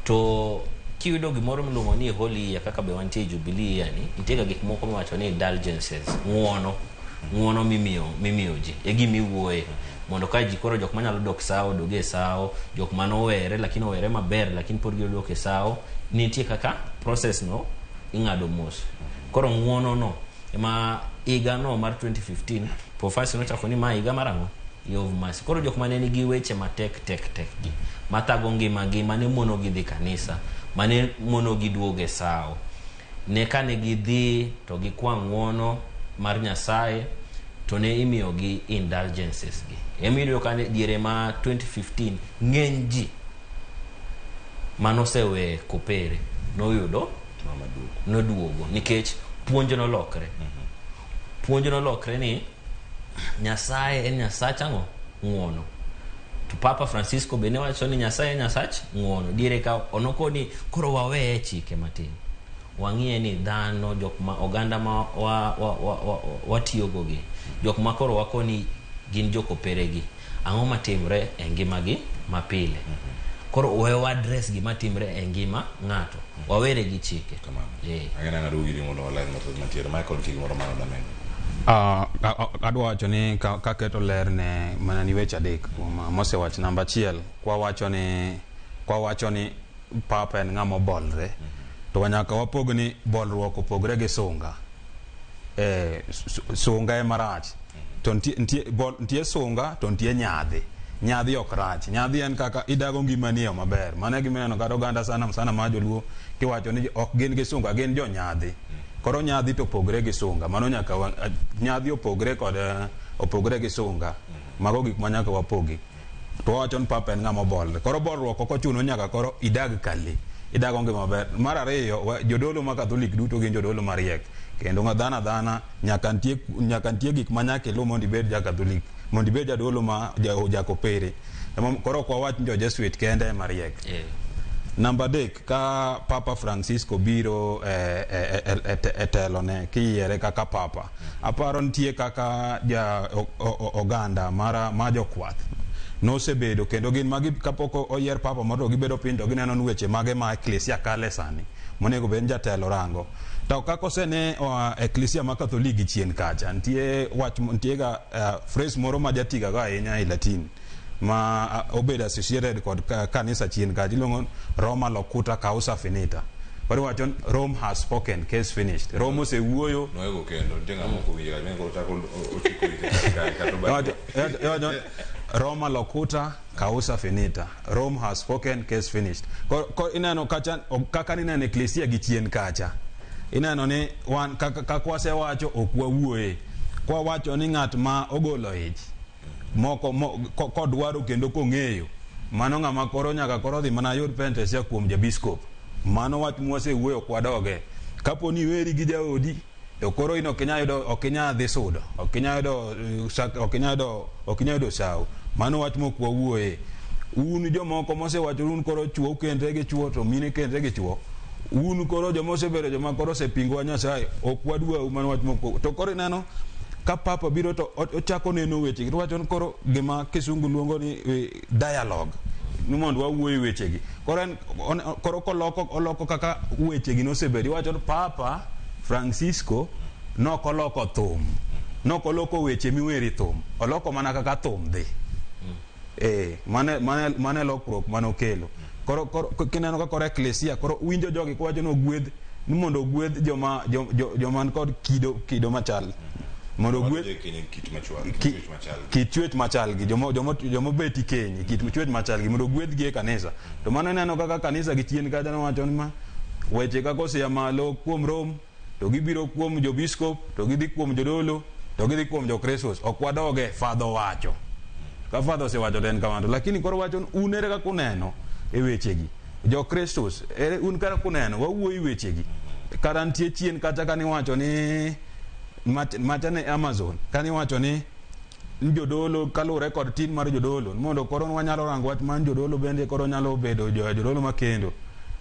to kiyudo gimoro miluongo ni holy year kaka be wantie e Jubilee year ni, nitie ga gik moko miwacho ni indulgences, ng'uono mimiyo ji e gima iwuoye mondo ka ji koro jok manyalo dok sawo dog e sawo, jok manowere lakini owere maber lakini pod gidok dok e sawo, nitie kaka process no ing'ado mos. Koro ng'uono no ema higa no mar 2015 Pope Francis nochako ni ma higa mar ang'o, Year of Mercy. Koro jok mane nigi weche matek tek tek gi mathago ngimagi, mane mono gi dhi kanisa, mane mono gi duogo e sawo, ne kane gidhi to gikwa ng'uono mar Nyasaye to ne imiyogi indulgences gi. Ema ka diere ma 2015 ng'eny ji manosewe kopere noyudo noduogo nikech puonj nolokre. Puonj nolokre ni Nyasaye en Nyasach ang'o? Ng'uono. To Papa Francisco be ne wacho ni Nyasaye Nyasach ng'uono. Diere ka onokoni koro waweye chike matin. Wang'iye ni dhano jok ma oganda ma watiyogo gi jok ma koro wakoni gin jokoperegi, ang'o matimre e ngimagi mapile. Koro we wa address gima timre e ngima ng'ato, wawere gi chike. Kamano. Ang'e na duogi mondo waler mathoth mantiere. Michael, nitie gimoro mano damedo? Adwa wacho ni kaketo ler ne mana ni weche adek kuom mosewach. Namba achiel, kwa wacho ni papa en ng'ama obolre, to nyaka wapog ni bolruok opogre gi sunga. Sunga ema rach to nitie sunga to nitie nyadhi. Nyadhi ok rach. Nyadhi en kaka idago ngimani e yo maber. Mano e gima ineno kata oganda sana sana ma joluo kiwacho ni ok gin gi sunga, gin jo nyadhi. Koro nyadhi to opogre gi sunga. Mano nyaka nyadhi opogre kod opogre gi sunga. Mago gik ma nyaka wapogi. To wawacho ni papa en ng'ama obolre. Koro bolruok ok ochuno nyaka koro idag ka lee. Idago ngima maber. Mar ariyo, jodolo ma Katholik duto gin jodolo mariek. Kendo ng'a dhano adhana nyaka nitie gik ma nyaka iluw mondo ibed ja Katholik, mondo ibed jadolo ma jakopere. Koro ok wawach ni jo Jesuit kende ema riek. Namba adek, ka Papa Francisco biro e telone kiyiere kaka papa, aparo nitie kaka ja oganda ma jokwath nosebedo kendo gin magi kapok oyier papa moro to gibedo piny to gineno ni weche mage ma eklesia kale sani monego bed ni jatelo rango. To kaka osene eklesia ma Katholik gi chien kacha, nitie wach, nitie ga phrase moro ma jatiga go ahinya e Latin ma obedo associated kod kanisa chien kacha, iluongo Roma locuta causa finita. Koro iwacho ni Rome has spoken, case finished. Rome osewuoyo. Noego kendo nitie ng'ama ok owinjo kacha, koro chako ochiko ite kar kae kata Iwacho Roma locuta causa finita. Rome has spoken, case finished. Koro ineno kacha kaka nineno eklesia gi chien kacha. Ineno ni wan kaka wasewacho ok wawuoye. Kwawacho ni ng'at ma ogolo ich moko kodwaro kendo kong'eyo, mano ng'ama koro nyaka koro dhi mana yud penitesia kuom jabiskop. Mano wach mwasewuoyo, ok wadoge. Kapo ni iweri gi jaodi to koro in ok inyal yudo, ok inyal dhi sudo, ok inyal yudo sawo. Mano wach mok wawuoye. Un jomoko mosewacho un koro chuo ukendre gi chuo to mine kendre gi chuo, un koro joma osebedo joma koro osepingowa Nyasaye, ok wadwau. Mano wach mok. To koro ineno ka papa biro to ochako neno wechegi to wacho ni koro gima kisungu luongo ni dialogue, ni mondo wawuoye wechegi. Koro en koro koloko oloko kaka wechegi nosebedo. Iwacho ni Papa Francisco nokoloko thum, nokoloko weche miweri thum, oloko mana kaka thum dhi. Mane lokruok manokelo. Koro kineno ka koro eklesia koro winjo jogi kowacho ni ogwedh, ni mondo ogwedh joma joma kod kido machal, mondo ogwedh kit chwech machal gi joma obet keny, kit chwech machal gi, mondo ogwedhgi e kanisa. To mano ineno kaka kanisa gi chien kacha nowacho ni ma weche kaka osea malo kuom Rome to gibiro kuom jobiskop to gidhi kuom jodolo to gidhi kuom jokristus. Ok wadoge. Father owacho ka father osewacho to en kamano. Lakini koro wacho ni un ere kaka uneno e wechegi, jokristus? Ere un kaka uneno wawuoyo e wechegi? Kata nitie chien kacha kaniwacho ni macha ne Amazon kaniwacho ni jodolo kaluwore kod tin mar jodolo mondo koro wanyalo rango wach mar jodolo bende koro nyalo bedo jodolo makendo.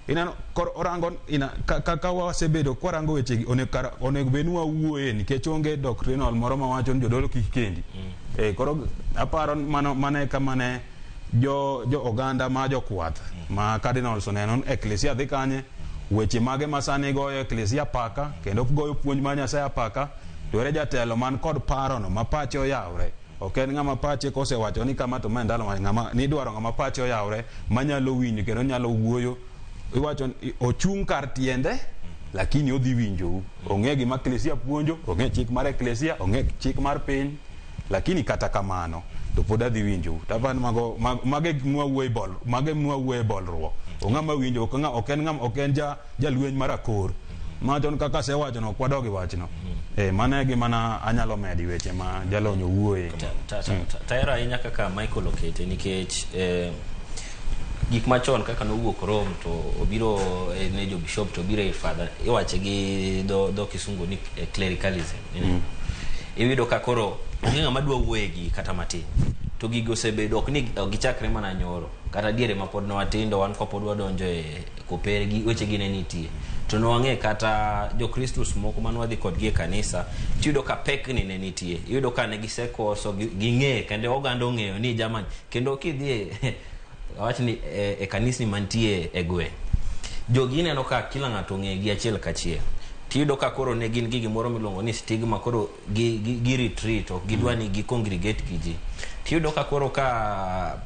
Ineno koro orango ina kaka wasebedo kwarango wechegi, onego bed ni wawuoye nikech onge doctrinal moro mawacho ni jodolo kik kendi. Koro aparo mano mano e kama ne jo oganda ma jokwath ma cardinals oneno ni eklesia dhi kanye, weche mage ma sani goyo eklesia paka kendo goyo puonj mar Nyasaye apaka. To ere jatelo man kod parono ma pache oyawre? Ok en ng'ama pache kosewacho ni kama to ma ndalo ng'ama nidwaro, ng'ama pache oyawre manyalo winjo kendo nyalo wuoyo. Iwacho ni ochung' kar tiende lakini odhi winjou, ong'e gima eklesia puonjo, ong'e chik mar eklesia, ong'e chik mar piny, lakini kata kamano to pod adhi winjou. Tapani mago mago e mwawuoye bol, mago e mwawuoye bolruok. Ong'ama winjo, ok en ng'ama, ok en jalweny mar akor mawacho ni kaka asewacho no ok wadog e wachno. Mano e gima na anyalo medo e weche ma jalony owuoye. Tahero ahinya kaka Michael okete nikech gik machon kaka nowuok Rome to obiro ne jo bishop to obiro e father, iwache gi dho kisungu ni clericalism. Iyudo ka koro onge ng'ama dwa wuoye gi kata matin. To gigo osebedo ok ni ok gichakre mana nyoro kata diere ma pod newatindo wan kapod wadonjo e kopere gi weche gi ne nitie. To newang'e kata jokristus moko mane wadhi kodgi e kanisa tiyudo ka pekni ne nitie. Iyudo ka ne gisekoso ging'e kendo oganda ong'eyo ni jamani kendo kidhi e awach ni e kanisni mantie e gweng' jogi ineno ka kila ng'ato ong'e gi achiel kachiel. Tiyudo ka koro ne gin gi gimoro miluongo ni stigma koro gi retreat ok gidwa ni gi congregate gi ji. Tiyudo ka koro ka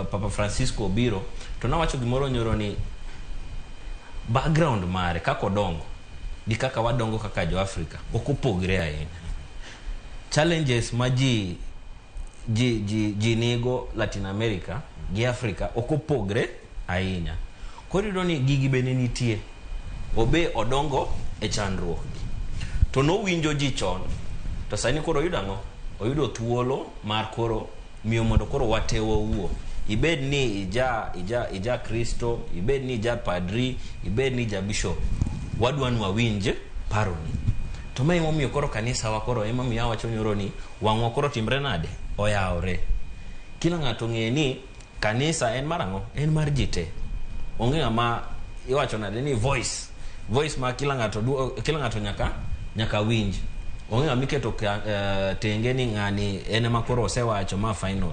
Papa Francisco obiro to nawacho gimoro nyoro ni background mare kaka odongo gi kaka wadongo kaka jo Africa ok opogre ahinya. Challenges ma ji nigo Latin America gi Africa ok opogre ahinya. Koro iyudo ni gigi bende nitie. Obe odongo e chandruok gi. To nowinjo ji chon. To sani koro oyudo ang'o? Oyudo thuolo mar koro miyo mondo koro wate wawuo. Ibed ni ija Kristo, ibed ni ija padri, ibed ni ija bishop. Wadwa ni wawinj paroni. To ma emomiyo koro kanisa wa koro emomiyo awacho nyoro ni wang'wa koro timre nade? Oyawre. Kila ng'ato ng'e ni kanisa en mar ang'o? En mar ji te. Onge ng'ama iwacho nade ni voice. Voice ma kila ng'ato kila ng'ato nyaka winj. Onge ng'ama iketo tenge ni ng'ani en ema koro osewacho ma final.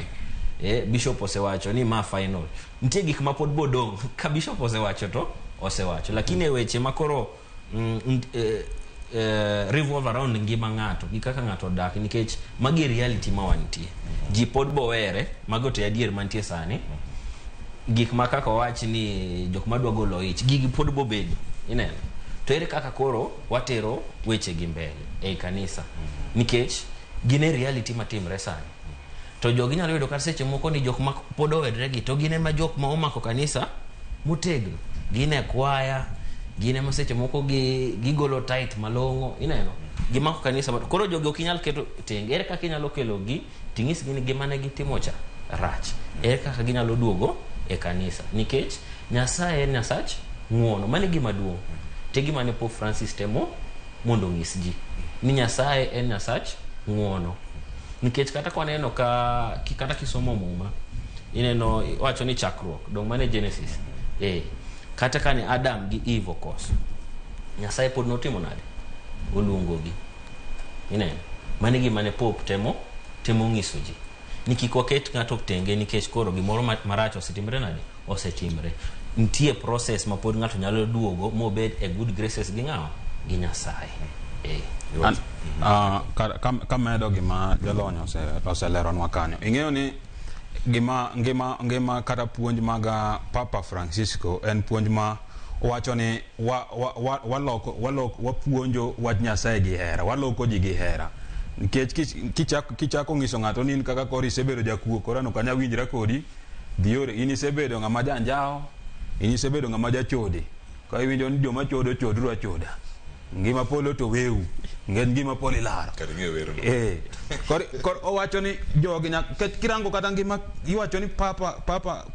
Bishop osewacho ni ma final. Nitie gik ma pod bodong'. Ka bishop osewacho to osewacho. Lakini e weche ma koro revolve around ngima ng'ato gi kaka ng'ato odak nikech magi reality ma wantie. Ji pod bowere, mago te adier mantie sani. Gik ma kaka owach ni jok madwa golo ich, gigi pod bobedo, ineno. To ere kaka koro watero weche gi mbele ei kanisa nikech gin e reality matimre sani. To jogi nyalo yudo kata seche moko ni jok ma pod owedre gi to gin ema jok ma omako kanisa motegno. Gin e kwaya, gin ema seche moko gigolo tithe malong'o, ineno. Gimako kanisa koro jogi ok inyal keto tenge. Ere kaka inyalo kelo gi ting'isgi ni gima ne gitimo cha rach. Ere kaka ginyalo duogo e kanisa nikech Nyasaye en Nyasach ng'uono. Mano e gima duong'. Te gima ne Pope Francis temo mondo onyis ji ni Nyasaye en Nyasach ng'uono. Nikech kata kwaneno ka kata kisomo Muma ineno wacho ni chakruok dong' mane Genesis. Kata kane Adam gi Eve okoso, Nyasaye pod notimo nade? Oluongogi. Ineno? Mano e gima ne Pope temo ng'iso ji. Ni kik waket ng'ato tenge nikech koro gimoro marach osetimre nade? Osetimre. Nitie process ma pod ng'ato nyalo duogo mobed e good graces gi ng'awa? Gi Nyasaye. Kamedo gima jalony oseleronwa kanyo. Ing'eyo ni gima ngima kata puonj mag Papa Francisco en puonj ma wacho ni wapuonjo wach Nyasaye gi hera, waloko ji gi hera. Nikech kichako ng'iso ng'ato ni in kaka koro isebedo jakuo, koro an ok anyal winjra kodi, dhi yore, in isebedo ng'ama janjawo, in isebedo ng'ama jachode. Ka iwinjo ni joma chodo chodru achoda. Ngima polo to weu, ngima polo ilaro. Koro owacho ni jogi kirango kata ngima iwacho ni Papa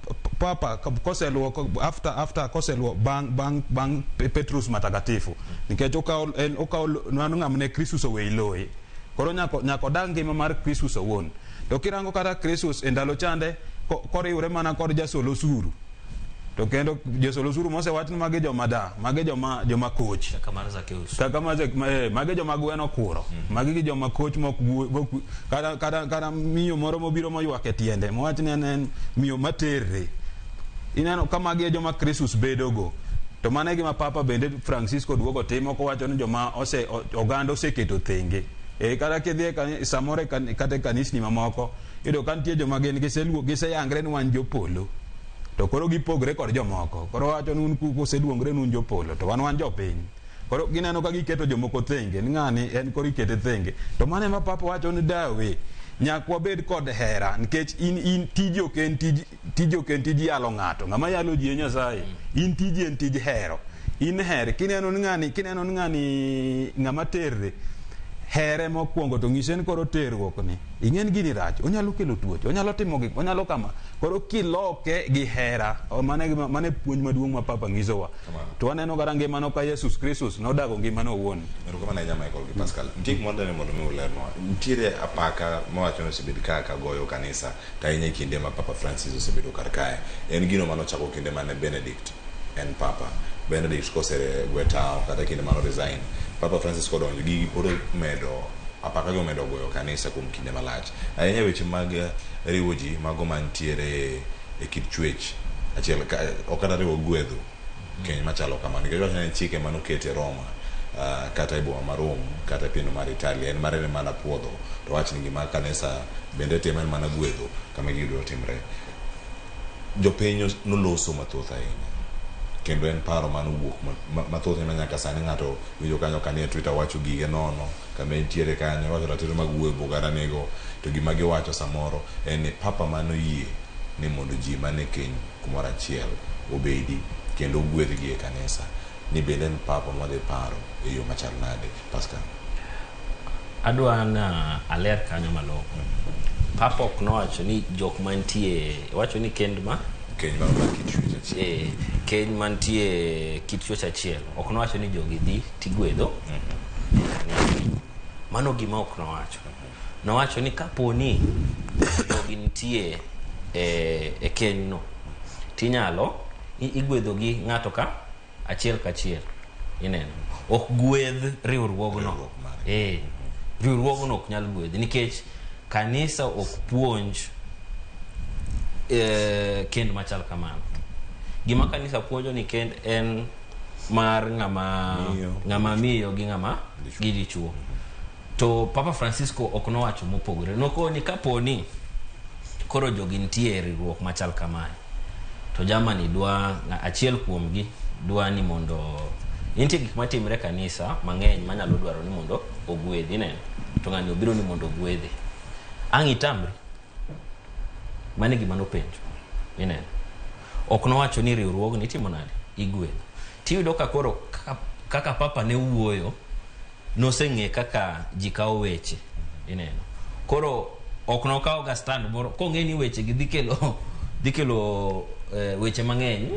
koseluoko after koseluo bang Petrus Matakatifu nikech okawo mano ng'ama ne Kristus oweyi loye. Koro nyaka odag ngima mar Kristus owuon. To kirango kata Kristus e ndalo chande koriwre mana kod jasol osuru. To kendo jasol osuru mosewach ni magi joma da, magi joma koch. Kaka mar Zacchaeus. Kaka magi joma gweno kuro. Magi gi joma koch mok kata miyo moro mobiro moywak e tiende mowach ni en miyo materre. Ineno ka magi e joma Kristus bedogo. To mano e gima Papa bende Francisco duogo timo kowacho ni joma oganda oseketo thenge. Kata kidhi samoro kata e kanisni mamoko iyudo ka nitie joma gin giseyangre ni wan jopolo. To koro gipogre kod jomoko. Koro wacho ni un kuseluongre ni un jopolo to wan jopiny. Koro gineno ka giketo jomoko thenge ni ng'ani en koro ikete thenge. To mano ema Papa wacho ni dawe nyaka wabed kod hera nikech in tiji ok en tij tiji ok en tij yalo ng'ato. Ng'ama yalo ji e Nyasaye. In tiji en tij hero. In her kineno ni ng'ani ng'ama terre. Here mokwongo to ng'ise ni koro terruok ni ing'e ni gini rach, onyalo kelo tuoche, onyalo timo gik, onyalo kama. Koro kiloke gi hera, mano e gima, mano e puonj maduong' ma Papa nyisowa. To waneno kata ngimano ka Yesus Kristus nodago ngimano owuon. Erokamano ahinya Michael gi Pascal. Nitie gimoro dani mondo mi ulernwa. Nitiere apaka mawacho ni osebed ka goyo kanisa to ahinya e kinde ma Papa Francis osebedo kar kae. En gino mane ochako kinde mane Benedict en Papa. Benedict kosegwe tawo kata kinde mane resign, Papa Francis kodonjo, gigi pod omedo apaka gi omedo goyo kanisa kuom kinde malach. Ahinya weche mag riwo ji mago mantiere e kit chwech achiel ok kata riwo gwedho keny machalo kamano nikech wacho ni chike mane oket e Roma kata e boma ma Rome kata e pinyno mar Italia en mare ne mana puodho to wach ni gima kanisa bende timo en mana gwedho kama gigo duto timre. Jopiny noloso mathoth ahinya kendo en paro mane owuok mathoth ma nyaka sani ng'ato winjo kanyo kanie Twitter wacho gige nono kama entiere kanyo wacho ratiro mag wuoyo bugara nigo to gima giwacho samoro en ni papa mane oyie ni mondo ji mane keny kumoro achiel obedi kendo ogwedhgi e kanisa ni bende en papa madhi paro e yo machal nade Pascal. Adwa na aler kanyo malong'o. Papa ok nowacho ni jok mantie, wacho ni kend ma keny mar kit chwech achiel. Keny mantie kit chwech achiel. Ok nowacho ni jogi dhi tigwedho. Mano gima ok nowacho. Nowacho ni kapo ni jogi nitie e keny no, tinyalo igwedho gi ng'ato ka achiel kachiel. Ineno. Ok gwedh riwruogno. Riwruogno ok nyal gwedhi nikech kanisa ok puonj kend machal kamano. Gima kanisa puonjo ni kend en mar ng'ama miyo gi ng'ama gi dichuo. To Papa Francisco ok nowacho mopogore. Nokoni kapo ni koro jogi nitie e riwruok machal kamae, to Germany dwa achiel kuomgi dwa ni mondo nitie gik matimre kanisa mang'eny manyalo dwaro ni mondo ogwedhi, ineno. To ng'ani obiro ni mondo ogwedhi. Ang' itamri? Mano e gima nopenjo. Ineno. Ok nowacho ni riwruogni itimo nade? Igwedho. Tiyudo ka koro kaka Papa ne wuoyo, noseng'e kaka ji kawo weche. Ineno. Koro ok nokawo ga stand moro kong'e ni weche gi dhi kelo weche mang'eny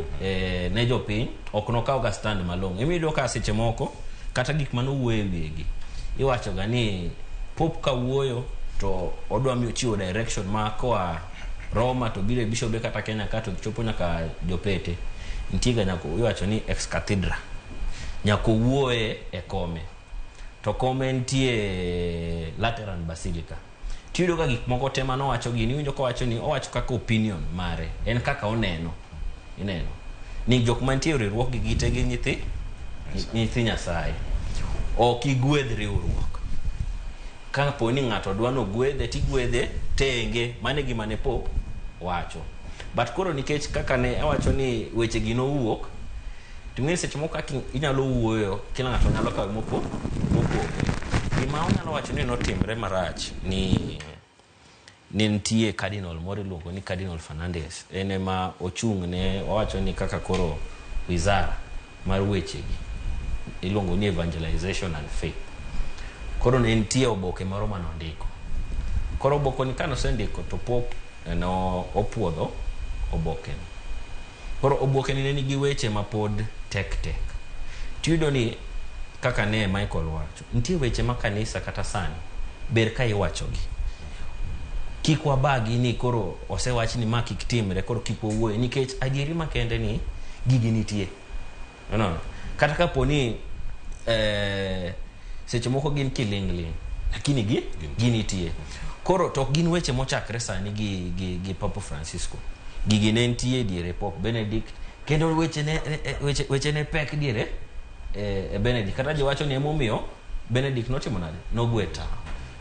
ne jopiny, ok nokaw ga stand malong'o. Ema ka seche moko kata gik manowuoyo e wiye gi iwacho ga ni Pope ka wuoyo to odwa miyo chiwo direction ma koa Roma to biro e bishobe kata Kenya ka to chopo nyaka jopete nitie ga nyaka iwacho ni ex cathedra nyaka owuoye e kome to kome nitie Lateran Basilica. Tiyudo ka gik moko te manowacho gini iwinjo kowacho ni owacho kaka opinion mare en kaka oneno, ineno ni jok mantie e riwruok gi gite gin nyithi Nyasaye. Ok igwedh riwruok kapo ni ng'ato dwa nogwedhe tigwedhe tenge. Mano e gima ne Pope wacho. But koro nikech kaka ne awacho ni weche gi nowuok to ing'e seche moko kaka inyalo wuoyo kila ng'ato nyalo kawe mopogore. Gima wanyalo wacho ni notimre marach ni nitie cardinal moro iluongo ni Cardinal Fernandez. En ema ochung' ne wawacho ni kaka koro wizara mar wechegi iluongo ni evangelization and faith. Koro ne nitie oboke moro manondiko. Koro oboke ni kanosendiko to Pope no opuodho oboke ni. Koro oboke ni ne nigi weche mapod tek tek. Tiyudo ni kaka ne Michael wacho, nitie weche ma kanisa kata sani ber ka iwachogi. Kik wabagi ni koro osewach ni ma kik timre, koro kik wawuoye nikech adieri makende ni gigi nitie. Unaona? Kata kapo ni seche moko gin kiling'ling' lakini gi ginitie. Koro to ok gin weche mochakre sani gi Papa Francisco. Gigi ne nitie diere Pope Benedict kendo weche ne pek diere Benedict. Kata ji wacho ni emomiyo Benedict notimo nade? Nogwe tawo.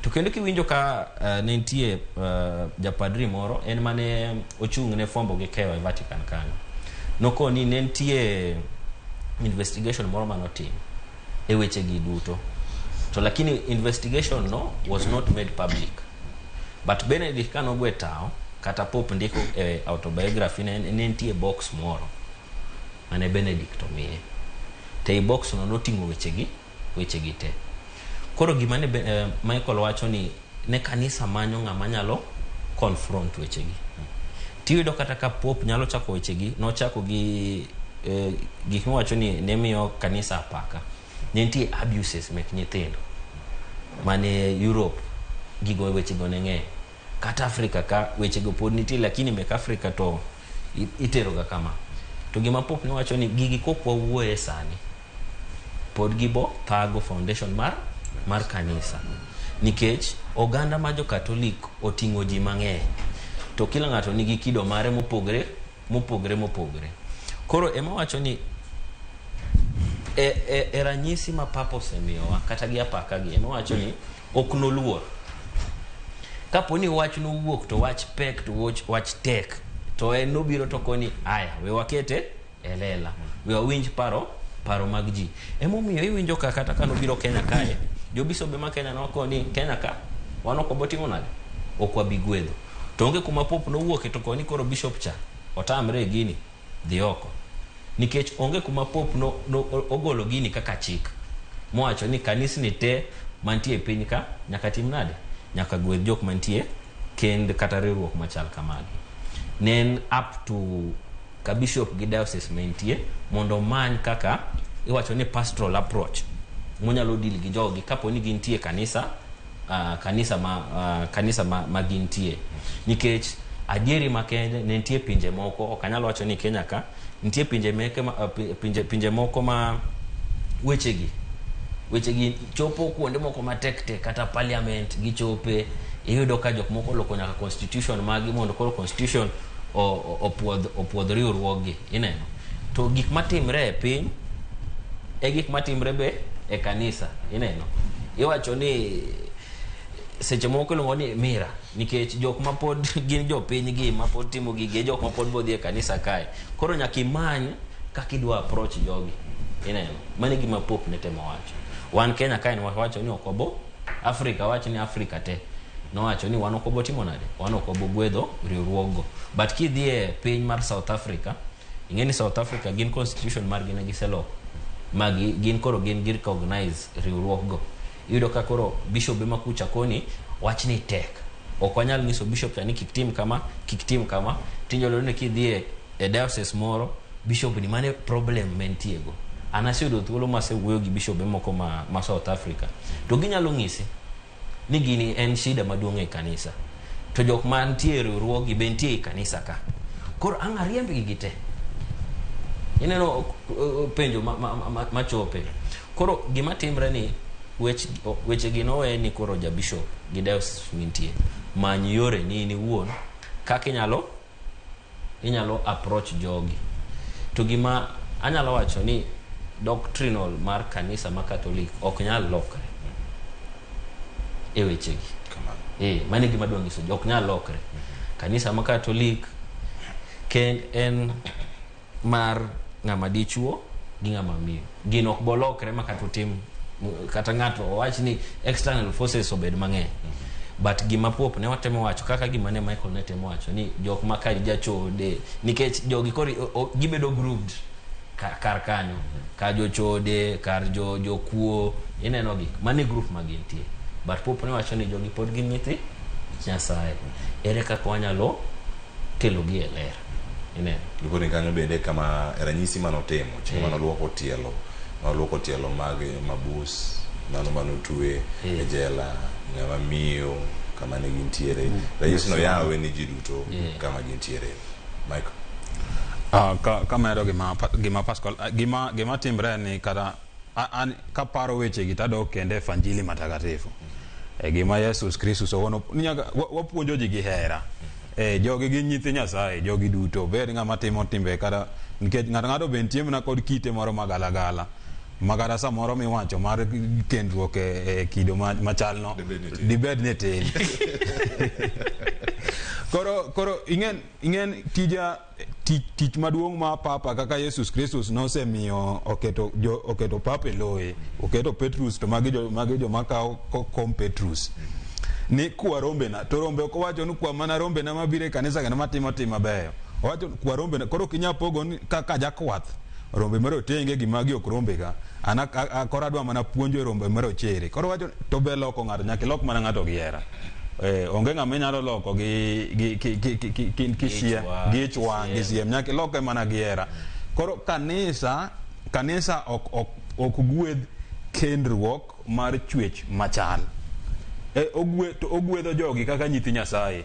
To kendo kiwinjo ka ne nitie japadri moro en mane ochung' ne fwambo gi keyo e Vatican kanyo. Nokoni ne nitie investigation moro manotim e weche gi duto. To lakini investigation no was not made public. But Benedict kanogwe tawo kata Pope ndiko e autobiography ne nitie box moro mane Benedict omiye. To ei box no noting'o wechegi te. Koro Koro gima ne Michael wacho ni ne kanisa manyo ng'ama nyalo confront wechegi. Tiyudo kata ka Pope nyalo chako wechegi, nochako gi gik miwacho ni ne miyo kanisa apaka. Ne nitie abuses mek nyithindo mane Europe, gigo wechego ne ng'eny. Kata Afrika ka wechego pod nitie, lakini mek Afrika to itero ga kama. To gima Pope ne wacho ni gigi kok wawuoye sani, pod gibo thago foundation mar kanisa. Nikech oganda ma jo-Katolik oting'o ji mang'eny, to kila ng'ato nigi kido mare mopogre mopogre mopogre. Koro ema wacho ni e ranyisi ma Papa osemiyowa kata gi apaka gi, ema wacho ni ok noluor. Kapo ni wach nowuok to wach pek to wach tek, to en nobiro to koni aya we wakete e lela, we wawinj paro mag ji. Emomiyo iwinjo ka kata ka nobiro Kenya kae, jobisobe ma Kenya nokoni Kenya ka wan ok wabotimo nade, ok wabi gwedho. To onge kuma Pope nowuoke to koni koro bishop cha otamre e gini, dhi oko. Nikech onge kuma Pope no ogolo gini kaka chik mowacho ni kanisni te mantie e piny ka nyaka tim nade, nyaka gwedh jok mantie kend kata riwruok machal kamagi. Ne en up to ka bishop gi diocese mantie mondo omany kaka iwacho ni pastoral approach monyalo deal gi jogi kapo ni gintie kanisa, kanisa ma gintie. Nikech adieri makende ne nitie pinje moko, ok anyal wacho ni Kenya ka nitie pinje meke ma, pinje moko ma wechegi chopo kuonde moko matek tek, kata parliament gichope. Iyudo ka jok moko oloko nyaka constitution magi mondo koro constitution opuodh riwruoggi. Ineno to gik matimre e piny e gik matimre be e kanisa. Ineno iwacho ni seche moko iluongo ni mira, nikech jok ma pod gin jopiny gi ma pod timo gigi e jok ma pod bodhi e kanisa kae. Koro nyaka imany kaka idwa approach jogi. Ineno mano e gima Pope ne temo wacho. Wan Kenya kae ne wawacho ni ok wabo, Afrika wacho ni Afrika te nowacho ni wan ok wabo timo nade, wan ok wabo gwedho riwruoggo. But kidhi e piny mar South Africa, ing'e ni South Africa gin constitution margi ne giseloko ma gin koro gin gi recognize riwruoggo. Iyudo ka koro bishobe ma kucha koni wachni tek, ok wanyal nyiso bishop cha ni kik tim kama, kik tim kama. Tinyalo yudo ni kidhi e diocese moro, bishop ni mane problem mentiego. An aseyudo thuolo masewuoyo gi bishobe moko ma South Africa, to ginyalo ng'isi ni gini en shida maduong' e kanisa, to jok mantie e riwruoggi be nitie e kanisa ka, koro ang' ariembgi gite. Ineno penjo machope. Koro gima timre ni wechegi nowe ni koro ja bishop gi diocese mintie many yore ni in iwuon kaka inyalo approach jogi. To gima anyalo wacho ni doctrinal mar kanisa ma Katolik ok nyal lokre e wechegi. Kamano. Mano e gima adwa nyiso ji, ok nyal lokre. Kanisa ma Katolik kend en mar ng'ama dichuo gi ng'ama miyo. Gino ok bolokre ma kata otim kata ng'ato owach ni external forces obed mang'eny. But gima Pope ne watemo wacho, kaka gima ne Michael ne temo wacho ni jok ma ka jachode, nikech jogi koro gibedo grouped kar kanyo ka jochode, kar jo jokuo, ineno gi mano e group ma gintie. But Pope ne wacho ni jogi pod gin nyithi Nyasaye, ere kaka wanyalo kelogi e ler? Ineno. Ripoti kanyo bende kama ranyisi manotimo chieng' manoluoko tielo mag mabus mano manotwe e jela, ng'ama miyo kama ne gintiere, ranyisi no yawe ni ji duto kama gintiere. Michael. Ka medo gima Pascal, gima timre ni kata an kaparo wechegi tadok kendo e Fanjili Matakatifu e gima Yesus Kristus owuon ni nyaka wapuonjo ji gi hera. Jogi gin nyithi Nyasaye, jogi duto bed ng'ama timo timbe kata nikech ng'ato ng'ato be nitie mana kod kite moro magalagala ma kata samoro miwacho mar kendruok e kido machalno Dibed ni tin. Dibed ni tin. Koro ing'en tija tich maduong' ma papa kaka Yesus Kristus nosemiyo oketo jo, oketo papa e loye, oketo Petrus, to magi joma kawo kom Petrus ni kwa rombena. To rombe ok owacho ni kwa mana rombena mabiro e kanisa kendo matimo tim mabeyo, owacho kwa rombena. Koro ok inyal pogo ni kaka jakwath Rombe marotenge gi magi ok rombe ga. An koro adwa mana puonjo rombe marochere. Koro wacho to be loko ng'ato nyaka ilok mana ng'ato gi hera. Onge ng'ama inyalo loko gi kishia gi ich wang' gi siem, nyaka iloke mana gi hera. Koro kanisa ok gwedh kendruok mar chwech machal. Ogwedho jogi kaka nyithi Nyasaye.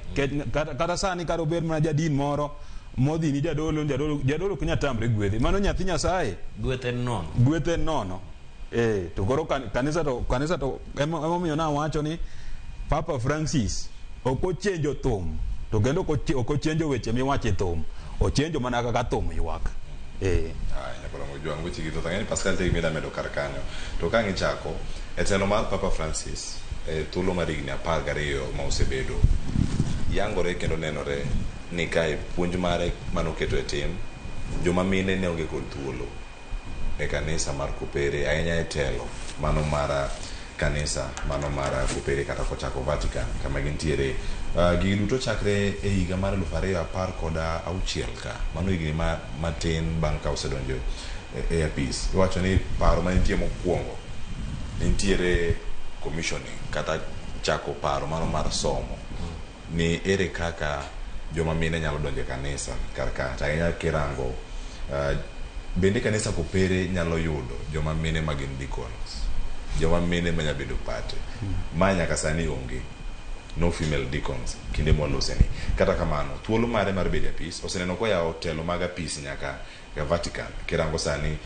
Kata sani kata obed mana jadin moro modhi ni jadolo ok nyal tamre gwedhe. Mano nyathi Nyasaye. Gweth en nono. Gweth en nono. To koro kanisa to emomiyo nawacho ni Papa Francis ok ochenjo thum, to kendo ok ochenjo weche miwacho e thum, ochenjo mana kaka thum ywak. Weche gi thoth ang'e ni Pascal Tegi mida medo kar kanyo. To ka ngichako e telo mar Papa Francis e thuolo mar higni 12 ma osebedo, yangore kendo nenore ni kae puonj mare manoketo e tim, joma mine ne onge kod thuolo e kanisa mar Kopere, ahinya e telo mano mar kanisa mano mar Kopere kata kochako Vatican kama gintiere. Gigi duto chakre e higa mar 2016 ka, mano higni matin bang' ka osedonjo e apis. Iwacho ni paro manitie mokwongo nitiere commissioning kata chako paro mano mar somo ni ere kaka joma mine nyalo donjo e kanisa kar ka, to ahinya kirango bende kanisa Kopere nyalo yudo joma mine ma gin deacons, joma mine ma nyalo bedo pate. Ma nyaka sani onge, no female deacons kinde mwaloseni. Kata kamano thuolo mare mar bedo e apis oseneno koyawo telo mag apis nyaka e Vatican. Kirango sani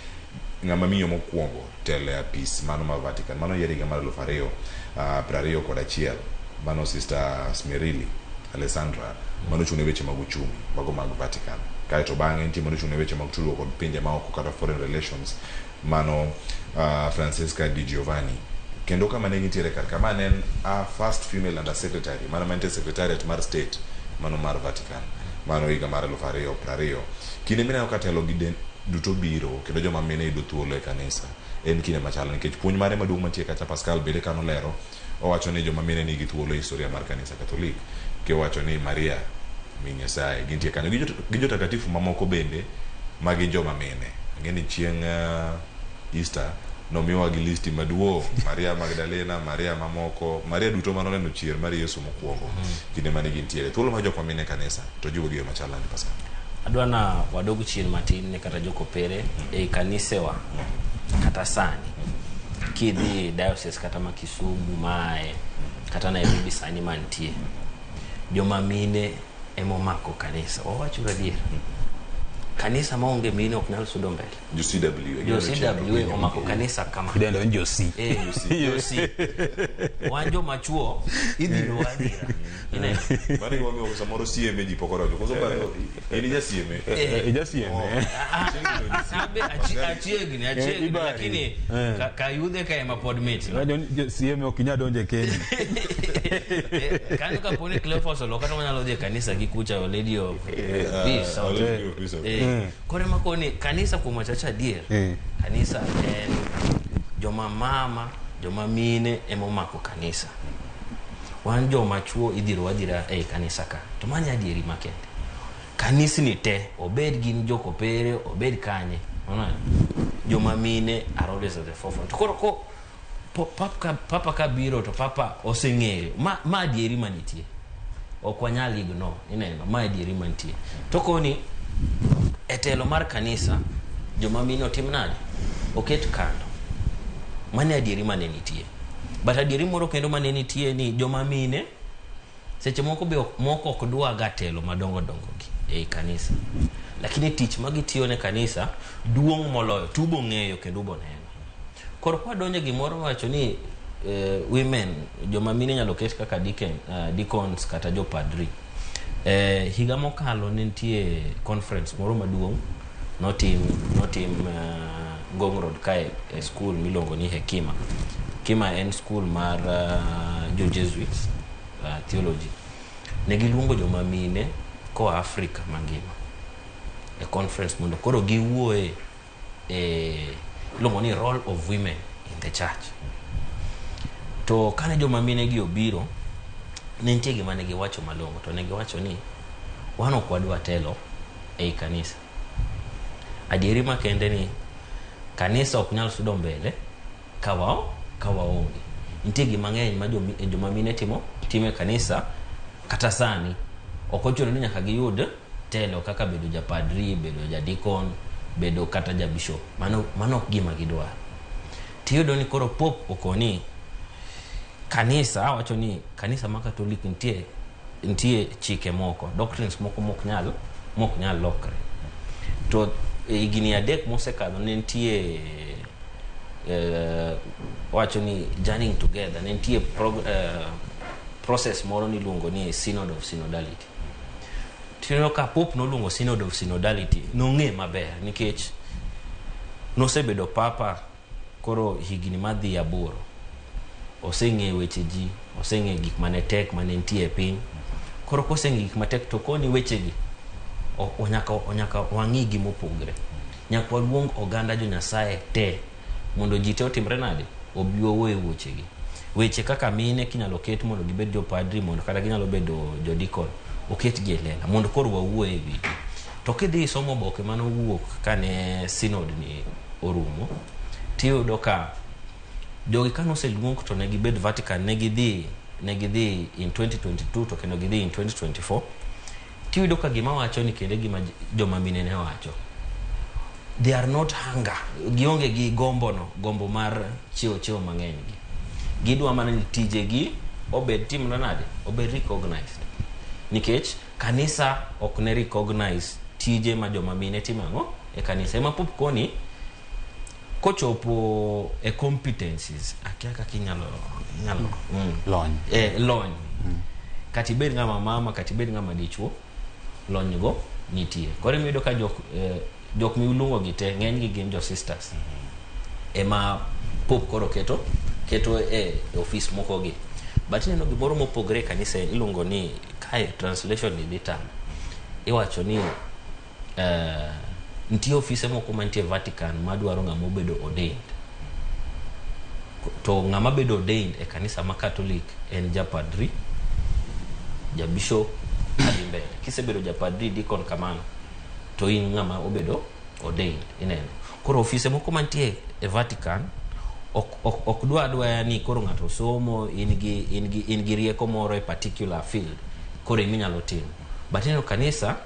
ng'ama miyo mokwongo telo e apis mano mar Vatican, mano yier higa mar 2021, mano Sister Smerilli Alessandra, mano ochung' ne weche mag uchumi mago mag Vatican. Kaeto bang'e nitie mano ochung' ne weche mag tudruok kod pinje maoko kata foreign relations, mano Francesca Di Giovanni. Kendo kama ne gintiere kar ka, ma ne en first female under secretary, mano mantie secretariat mar state mano mar Vatican, mano higa mar 2020. Kinde mineno ka telo gi duto biro kendo joma mine yudo thuolo e kanisa en kinde machalo, nikech puonj mare maduong' mantie kacha Pascal bende kanolero, owacho ni joma mine nigi thuolo e historia mar kanisa Katholik, kiwacho ni Maria min Nyasaye gintie kanyo gi jotakatifu mamoko bende ma gin joma mine. Ang'e ni chieng' Easter nomiwa gi listi maduong', Maria Magdalena, Maria mamoko, Maria duto manoneno chier mar Yesu mokwongo kinde mane gintiere. Thuolo mar jok ma mine e kanisa to jiwo gi yo machal nade Pascal? Adwa na wadog chien matin ne kata jokopere e kanisewa kata sani kidhi diocese kata ma Kisumu mae kata Nairobi sani mantie, joma mine emomako kanisa. Wawacho adier, kanisa maonge mine ok nyal sudo mbele. Jo CW, Jo CW omako kanisa kama. Idendo ni jo C. Jo C. Wan joma chuo idhiro adhira. Ineno? Mano gima samoro sieme ji pok odonjo. Koso paro in ija sieme. Ija sieme. Abe achiegni lakini kayudhe ka ema pod mit. Jo sieme ok inyal donjo e keny. Kanyo kaponi Cleophas olo kata wanyalo dhi e kanisa gi kucha Our Lady of Peace. Koro ema koni kanisa kuom wacho adier, kanisa en joma mama, joma mine ema omako kanisa. Wan joma chuo idhiro adhira ei kanisa ka. To mano adieri makende. Kanisni te, obed gin jokopere, obed kanye. Joma mine are always at the forefront. Koro ko papa ka biro to papa oseng'eyo ma adieri manitie. Ok wanyal ignore, ineno, ma adieri mantie. To koni e telo mar kanisa joma mine otim nade? Oket kando. Mano adieri mane nitie. But adieri moro kendo mane nitie ni joma mine seche moko be moko ok dwa ga telo madongo dongo gi ei kanisa. Lakini tich ma gitiyo ne kanisa duong' moloyo tubo ng'eyo kendo ubo neno. Koro kwa donjo gimoro wacho ni women joma mine nyalo ket kaka deacons kata jopadri. Higa mokalo ne nitie conference moro maduong' notim Ngong Road kae e school miluongo ni Hekima. Hekima en school mar jo Jesuits theology. Ne giluongo joma mine koa Afrika mangima e conference mondo koro giwuoye e iluongo ni role of women in the church. To kane joma mine gi obiro, ne nitie gima ne giwacho malong'o, to ne giwacho ni wan ok wadwa telo ei kanisa. Adieri makende ni kanisa ok nyal sudo mbele ka waonge. Nitie gik mang'eny ma joma mine timo e kanisa kata sani. Ok ochuno ni nyaka giyud telo kaka bedo japadri, bedo jadikon, bedo kata jabishop. Mano ok gima gidwaro. Tiyudo ni koro Pope okoni kanisa, awacho ni kanisa ma Katolik nitie chike moko, doctrines moko mok nyal lokre. To higni 3 mosekadho ne nitie wacho ni journeying together, ne nitie process moro niluongo ni Synod of Synodality. Tineno ka Pope noluongo Synod of Synodality, nong'e maber nikech nosebedo papa koro higni madhi 8. Oseng'e weche ji, oseng'e gik mane tek mane nitie e piny. Koro koseng'e gik matek to koni wechegi nyaka wang'i gimopogre. Nyaka waluong oganda jo Nyasaye te mondo ji te otimre nade? Obi wawuo e wechegi. Weche kaka mine kinyalo ket mondo gibed jopadri, mondo kata ginyalo bedo jodikon, oketgi e lela mondo koro wawuo e wigi. To kidhi somo oboke manowuok kane synod ni orumo, tiyudo ka jogi kanoseluong to ne gibed Vatican, ne gidhi in 2022 to kendo gidhi in 2024. Tiyudo ka gima wacho ni kendo gima joma mine ne wacho, they are not hunger, gionge gi gombo no, gombo mar chiwo mang'eny gi. Gidwa mana ni tijegi obed timre nade? Obed recognized. Nikech kanisa ok ne recognize tije ma joma mine timo ang'o e kanisa. Ema Pope koni kochopo e competencies, akia kaka inyalo lony. Lony. Kata ibed ng'ama mama, kata ibed ng'ama dichuo, lony go nitie. Koro iyudo ka jok miluongo gi te ng'eny gi gin jo sisters. Ema Pope koro keto e office moko gi. But ineno gimoro mopogre e kanisa iluongo ni kae translation ni dhi tamo. Iwacho ni nitie ofise moko mantie Vatican madwaro ng'ama obedo ordained. To ng'ama bedo ordained e kanisa ma Catholic en japadri, jabishop, adhi mbele. Kisebedo japadri, deacon kamano, to in ng'ama obedo ordained, ineno. Koro ofise moko mantie e Vatican ok dwa ni koro ng'ato somo, in gi rieko moro e particular field, koro eminyalo timo. But ineno kanisa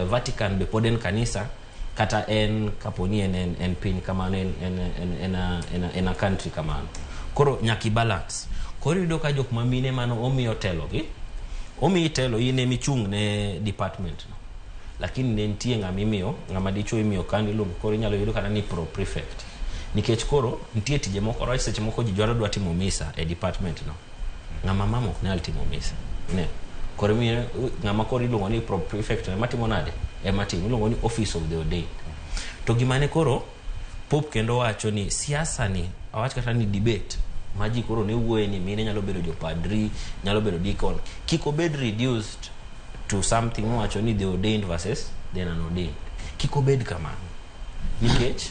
Vatican be pod en kanisa, kata en kaponi en piny kamano, en a country kamano. Koro nyaka balance. Koro iyudo ka jok mamine mano omiyo telo gi, omiyi telo in emichung' ne department no. Lakini ne nitie ng'ama imiyo, ng'ama dichuo imiyo kanyo iluongo, koro inyalo yudo kata ni pro prefect. Nikech koro nitie tije moko, rawach seche moko ji dwaro timo misa e department no. Ng'ama mama ok nyal timo misa. Ne. Koro imiyo ng'ama koro iluongo ni pro prefect ema timo nade? Ema timo, iluongo ni office of the ordained. To gima ne koro Pope kendo wacho ni siasa ni, awach kata ni debate ma ji koro ne wuoye ni mine nyalo bedo jopadri, nyalo bedo deacon, kik obed reduced to something mowacho ni the ordained versus the non-ordained. Kik obed kamano. Nikech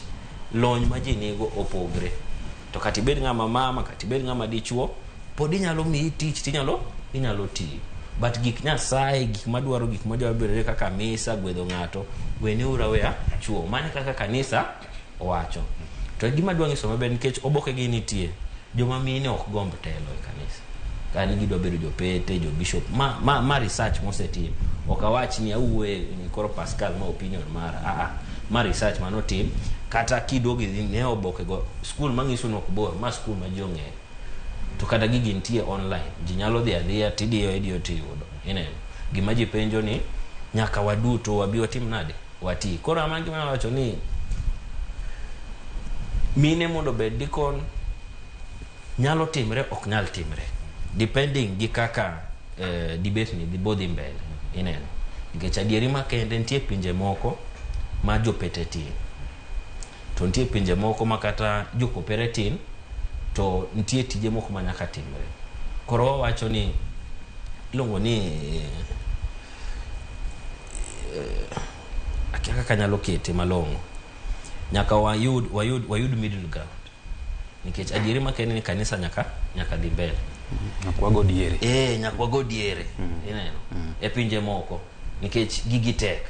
lony ma ji nigo opogre. To kata ibed ng'ama mama, kata ibed ng'ama dichuo, pod inyalo miyi tich, tinyalo inyalo tiyo. But gik Nyasaye, gik madwaro, gik madwaro bedore kaka misa, gwedho ng'ato, weneuru aweya chuo. Mano kaka kanisa owacho. To gima dwa nyiso maber nikech oboke gi nitie, joma mine ok gomb telo e kanisa. Kani gidwa bedo jopete, jo bishop, ma research mosetim. Ok awach ni awuoye ni koro Pascal ma opinion mara. Ma research manotim. Kata kiduogo ne oboke go, school manyiso ni ok bor, ma school ma ji ong'eyo. To kata gigi nitie online, ji nyalo dhi adhiya tidiyo idiyo tiyudo. Ineno. Gima ji penjo ni nyaka waduto wabi watim nade? Wati. Koro ama gima wacho ni mine mondo obed deacon nyalo timre, ok nyal timre, depending gi kaka debate ni dhi bodhi mbele. Ineno. Nikech adieri makende nitie pinje moko ma jopete tin, to nitie pinje moko ma kata jokopere tin, to nitie tije moko ma nyaka timre. Koro wawacho ni iluongo ni akia kaka nyalo kete malong'o. Nyaka wayud middle ground. Nikech adieri makende ni kanisa nyaka dhi mbele. Nyaka wago diere. Nyaka wago diere. Ineno. E pinje moko. Nikech gigi tek.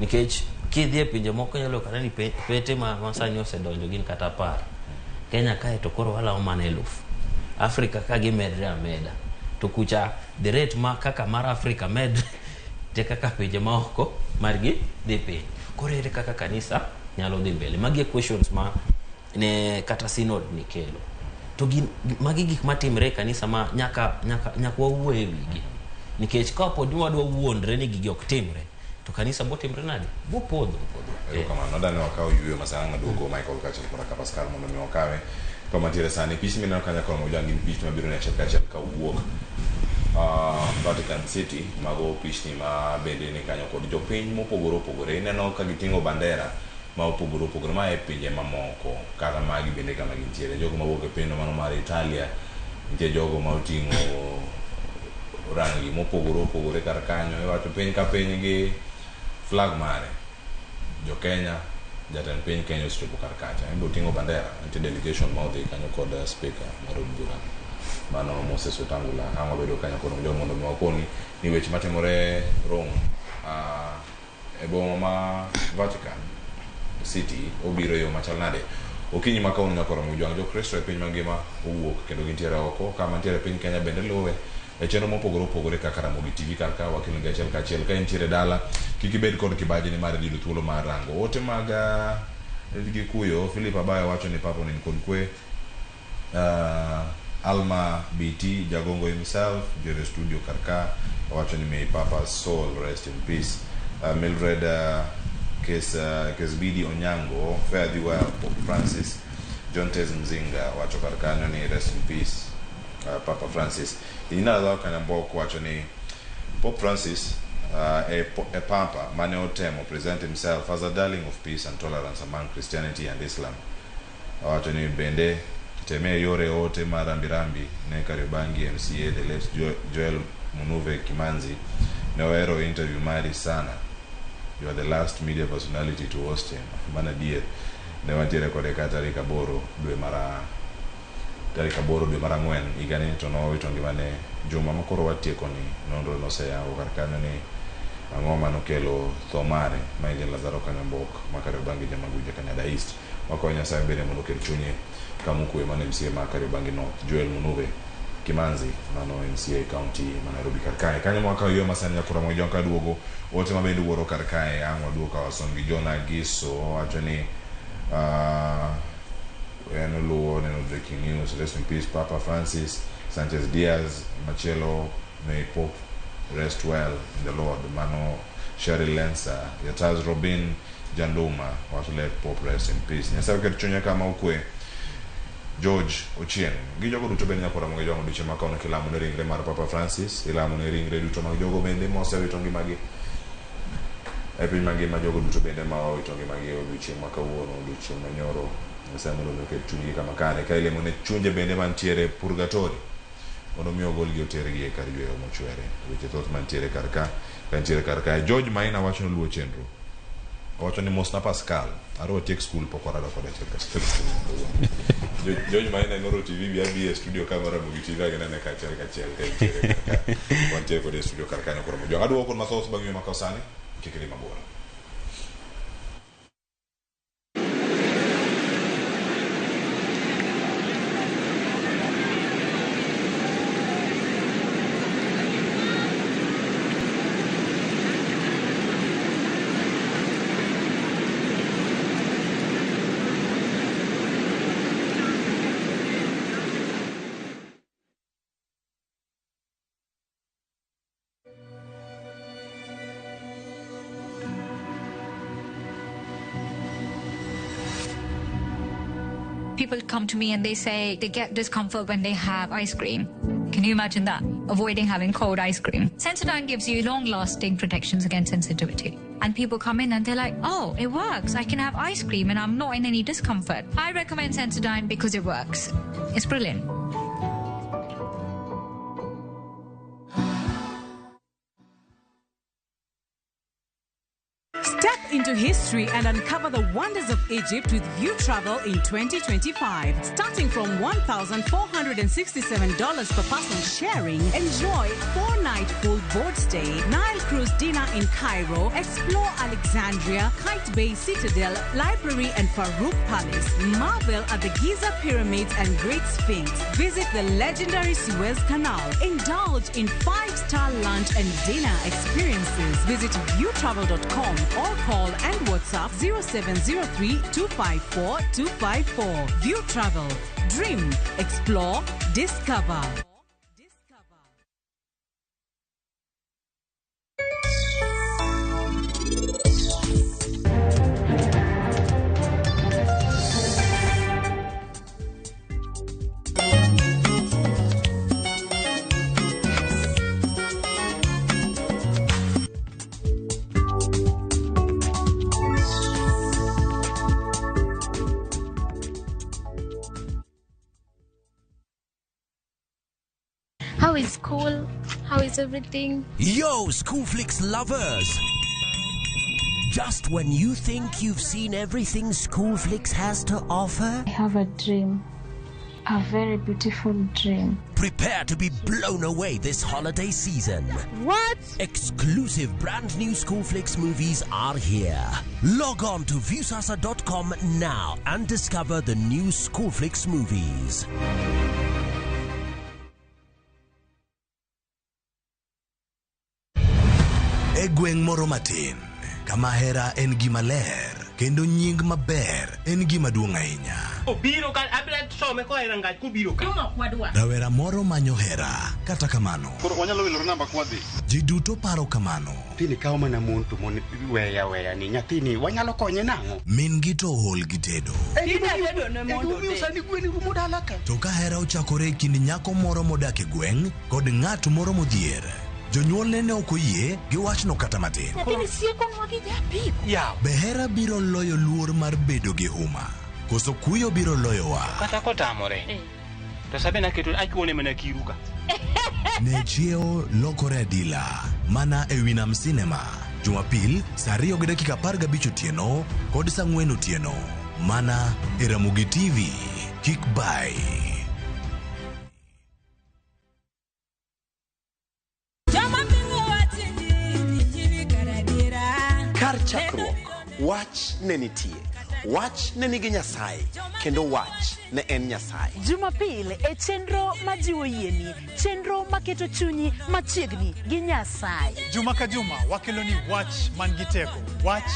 Nikech Kidhi e pinje moko inyalo kata ni pete ma sani osedonjo gin kata 10. Kenya kae to koro walawo mana 1000. Afrika ka gimedre ameda. To kucha the rate ma kaka mar Afrika medre te kaka pinje maoko margi dhi piny. Koro ere kaka kanisa nyalo dhi mbele? Magi e questions ma ne kata synod ni kelo. To gin magi gik matimre e kanisa ma nyaka wawuo e wigi. Nikech kapo ni wadwa wuondre ni gigi ok timre, to kanisa botimre nade? Bopodho. Erokamano. Adani wakaw yueyo masana ng'aduogo Michael kaachiel koda ka Pascal mondo mi wakawe kama ntiere sani. Pichni mineno kanyo koro mojang gin pichni mabiro ni achiel kachiel kawuok Vatican City. Mago pichni ma bende ni kanyo kod jopiny mopogore opogore. Ineno ka giting'o bandera ma opogore opogore ma e pinje mamoko kata magi bende kama gintiere. Jogo mawuok e pinyno mano mar Italia, nitie jogo ma oting'o rangi mopogore opogore kar kanyo. Iwacho piny ka piny gi flag mare. Jo Kenya, jatend piny Kenya osechopo kar kacha. En be oting'o bandera. Nitie delegation ma odhi kanyo kod speaker mar od bura mano Moses Wetangula. Ang' wabedo kanyo kod jogo mondo mi wakoni ni weche matimore Rome e boma ma Vatican City obiro e yo machal nade. Okinyi ma kawuono nyaka oromo jwang' Jokristo e piny mangima owuok kendo gintiere oko. Kama ntiere piny Kenya bende luwe e chenro mopogore opogore kaka Ramogi TV kar ka wakelo gi achiel kachiel. Ka intiere dala kik ibed kod kibaji ni mar yudo thuolo mar rango ote mag Gikuyo. Philip Abayo wacho ni Papa onin kod kwe. Alma BT Jagongo himself ntiere studio kar ka owacho ni may Papa's soul rest in peace. Mildred Kesbidi Onyango, fare thee well Pope Francis. John Tez Mzinga wacho kar kanyo ni rest in peace Papa Francis. Inadho Kanyambok wacho ni Pope Francis e papa mane otemo present himself as a darling of peace and tolerance among Christianity and Islam. Owacho ni bende teme yore ote mar rambirambi ne Kariobangi MCA the late Joel Munuve Kimanzi ne ohero interview mari sana. You are the last media personality to host him. Mana adier ne wantiere kode ka tarik 8 dwe mar 4 higani to nowito ngimane juma makoro watieko ni nonro noseyango kar kanyo ni ang'o manokelo tho mare. Ma en Lazaro Kanyambok ma Kariobangi Jamaguja Kanyada East. Wakwayo Nyasaye bende mondo okel chunye kama okwe. Mano MCA ma Kariobangi North Joel Munuve Kimanzi, mano MCA County ma Nairobi kar kae. Kanyo mwakawo yo masani nyakora mojong kaduogo ote ma bende wuoro kar kae ang' waduogo ka wasom gi John Agiso wacho ni en oluwo neno breaking news. Rest in peace Papa Francis. Sanchez Diaz machielo may Pope rest well in the Lord. Mano Cheryl Lensa. Yataz Robin Janduma wacho let Pope rest in peace. Nyasaye oket chunye kama okwe. George Ochieng gi jogo duto bende nyakora mogi jwang'o odiochieng' ma kawuono kilamo ne ringre mar Papa Francis. Ilamo ne ringre duto mag jogo bende mosewito ngimagi e piny mangima, jogo duto bende ma owito ngimagi e odiochieng' ma kawuono, odiochieng' manyoro. Nyasaye mondo mi oket chunygi kama kare. Ka ilemo ne chunje bende mantiere purgatori mondo mi ogolgi otergi e kar yweyo mochwere. Weche thoth mantiere kar ka ntiere kar kae. George Maina wacho ni luwo chenro. Owacho ni mosna Pascal. Aro watiek skul pok warado kode achiel kachiel. George Maina en oro TV bi abi e studio ka mar Ramogi TV aginene ka achiel kachiel ka entiere kar ka. Wantiere kode e studio kar kanyo koro mojwang'. Aduogo kod mathoth bang' yueyo makawo sani. Kik idhi mabor. People come to me and they say they get discomfort when they have ice cream. Can you imagine that? Avoiding having cold ice cream. Sensodyne gives you long-lasting protections against sensitivity. And people come in and they're like, oh, it works. I can have ice cream and I'm not in any discomfort. I recommend Sensodyne because it works. It's brilliant. Step into history and uncover the wonders of Egypt with View Travel in 2025. Starting from $1,467 per person sharing, enjoy 4-night full board stay, Nile cruise dinner in Cairo, explore Alexandria, Qaitbay Citadel, Library and Farouk Palace, marvel at the Giza Pyramids and Great Sphinx, visit the legendary Suez Canal, indulge in 5-star lunch and dinner experiences. Visit viewtravel.com or call and WhatsApp 0703 254 254. View Travel. Dream, explore, discover. How is school? How is everything? Yo, SchoolFlix lovers! Just when you think you've seen everything SchoolFlix has to offer, I have a dream. A very beautiful dream. Prepare to be blown away this holiday season. What? Exclusive brand new SchoolFlix movies are here. Log on to Viusasa.com now and discover the new SchoolFlix movies. E gweng' moro matin, kama hera en gima ler, kendo nying maber en gima duong' ahinya. Obiro ka abiro some koa e rangach kobiro ka. Rawera moro manyo hera, kata kamano. Koro wanyalo wilore namba kwadhi. Ji duto paro kamano. Nyathini kawo mana mon to mon weya weya ni nyathini wanyalo konye nang'o? Min gi to ool gi tedo. Gimomiyo sani gwen rumo dala ka. To ka hera ochakore e kind nyako moro modak e gweng' kod ng'at moro modhier, jonyuolne ne ok oyie gi wachno kata matin. Nyathini siekonwa gi japiko. Be hera biro loyo luor mar bedo gi huma? Koso kuyo biro loyowa? Kata kotamore. To sabena keto achuone mana kiru ka. Ne chiewo lokore adila mana e Winam Cinema Jumapil saa 2:15 otieno kod saa 4 otieno mana e Ramogi TV. Kik bai. Kar chakruok, wach ne nitie. Wach ne nigi Nyasaye, kendo wach ne en Nyasaye. Jumapil e chenro majiwo yieni, chenro maketo chunyi machiegni gi Nyasaye. Juma ka juma wakelo ni wach man gi teko, wach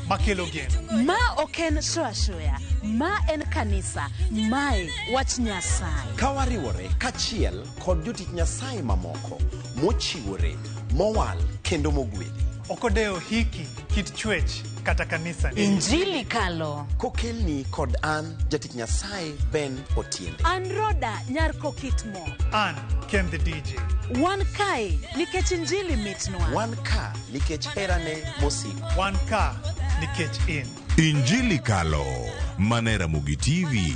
makelo geno. Ma ok en show ashoya, ma en kanisa, mae wach Nyasaye. Ka wariwore kachiel kod jotich Nyasaye mamoko mochiwore, mowal kendo mogwedhi. Ok odewo hiki, kit chwech kata kanisa. Injili kalo. Kokelni kod an jatich Nyasaye Ben Otiende. An Roda nyar Kokitmo. An Ken the DJ. Wan kae nikech injili mitnwa. Wan ka nikech herane mosiko. Wan ka nikech in. Injili kalo mana e Ramogi TV.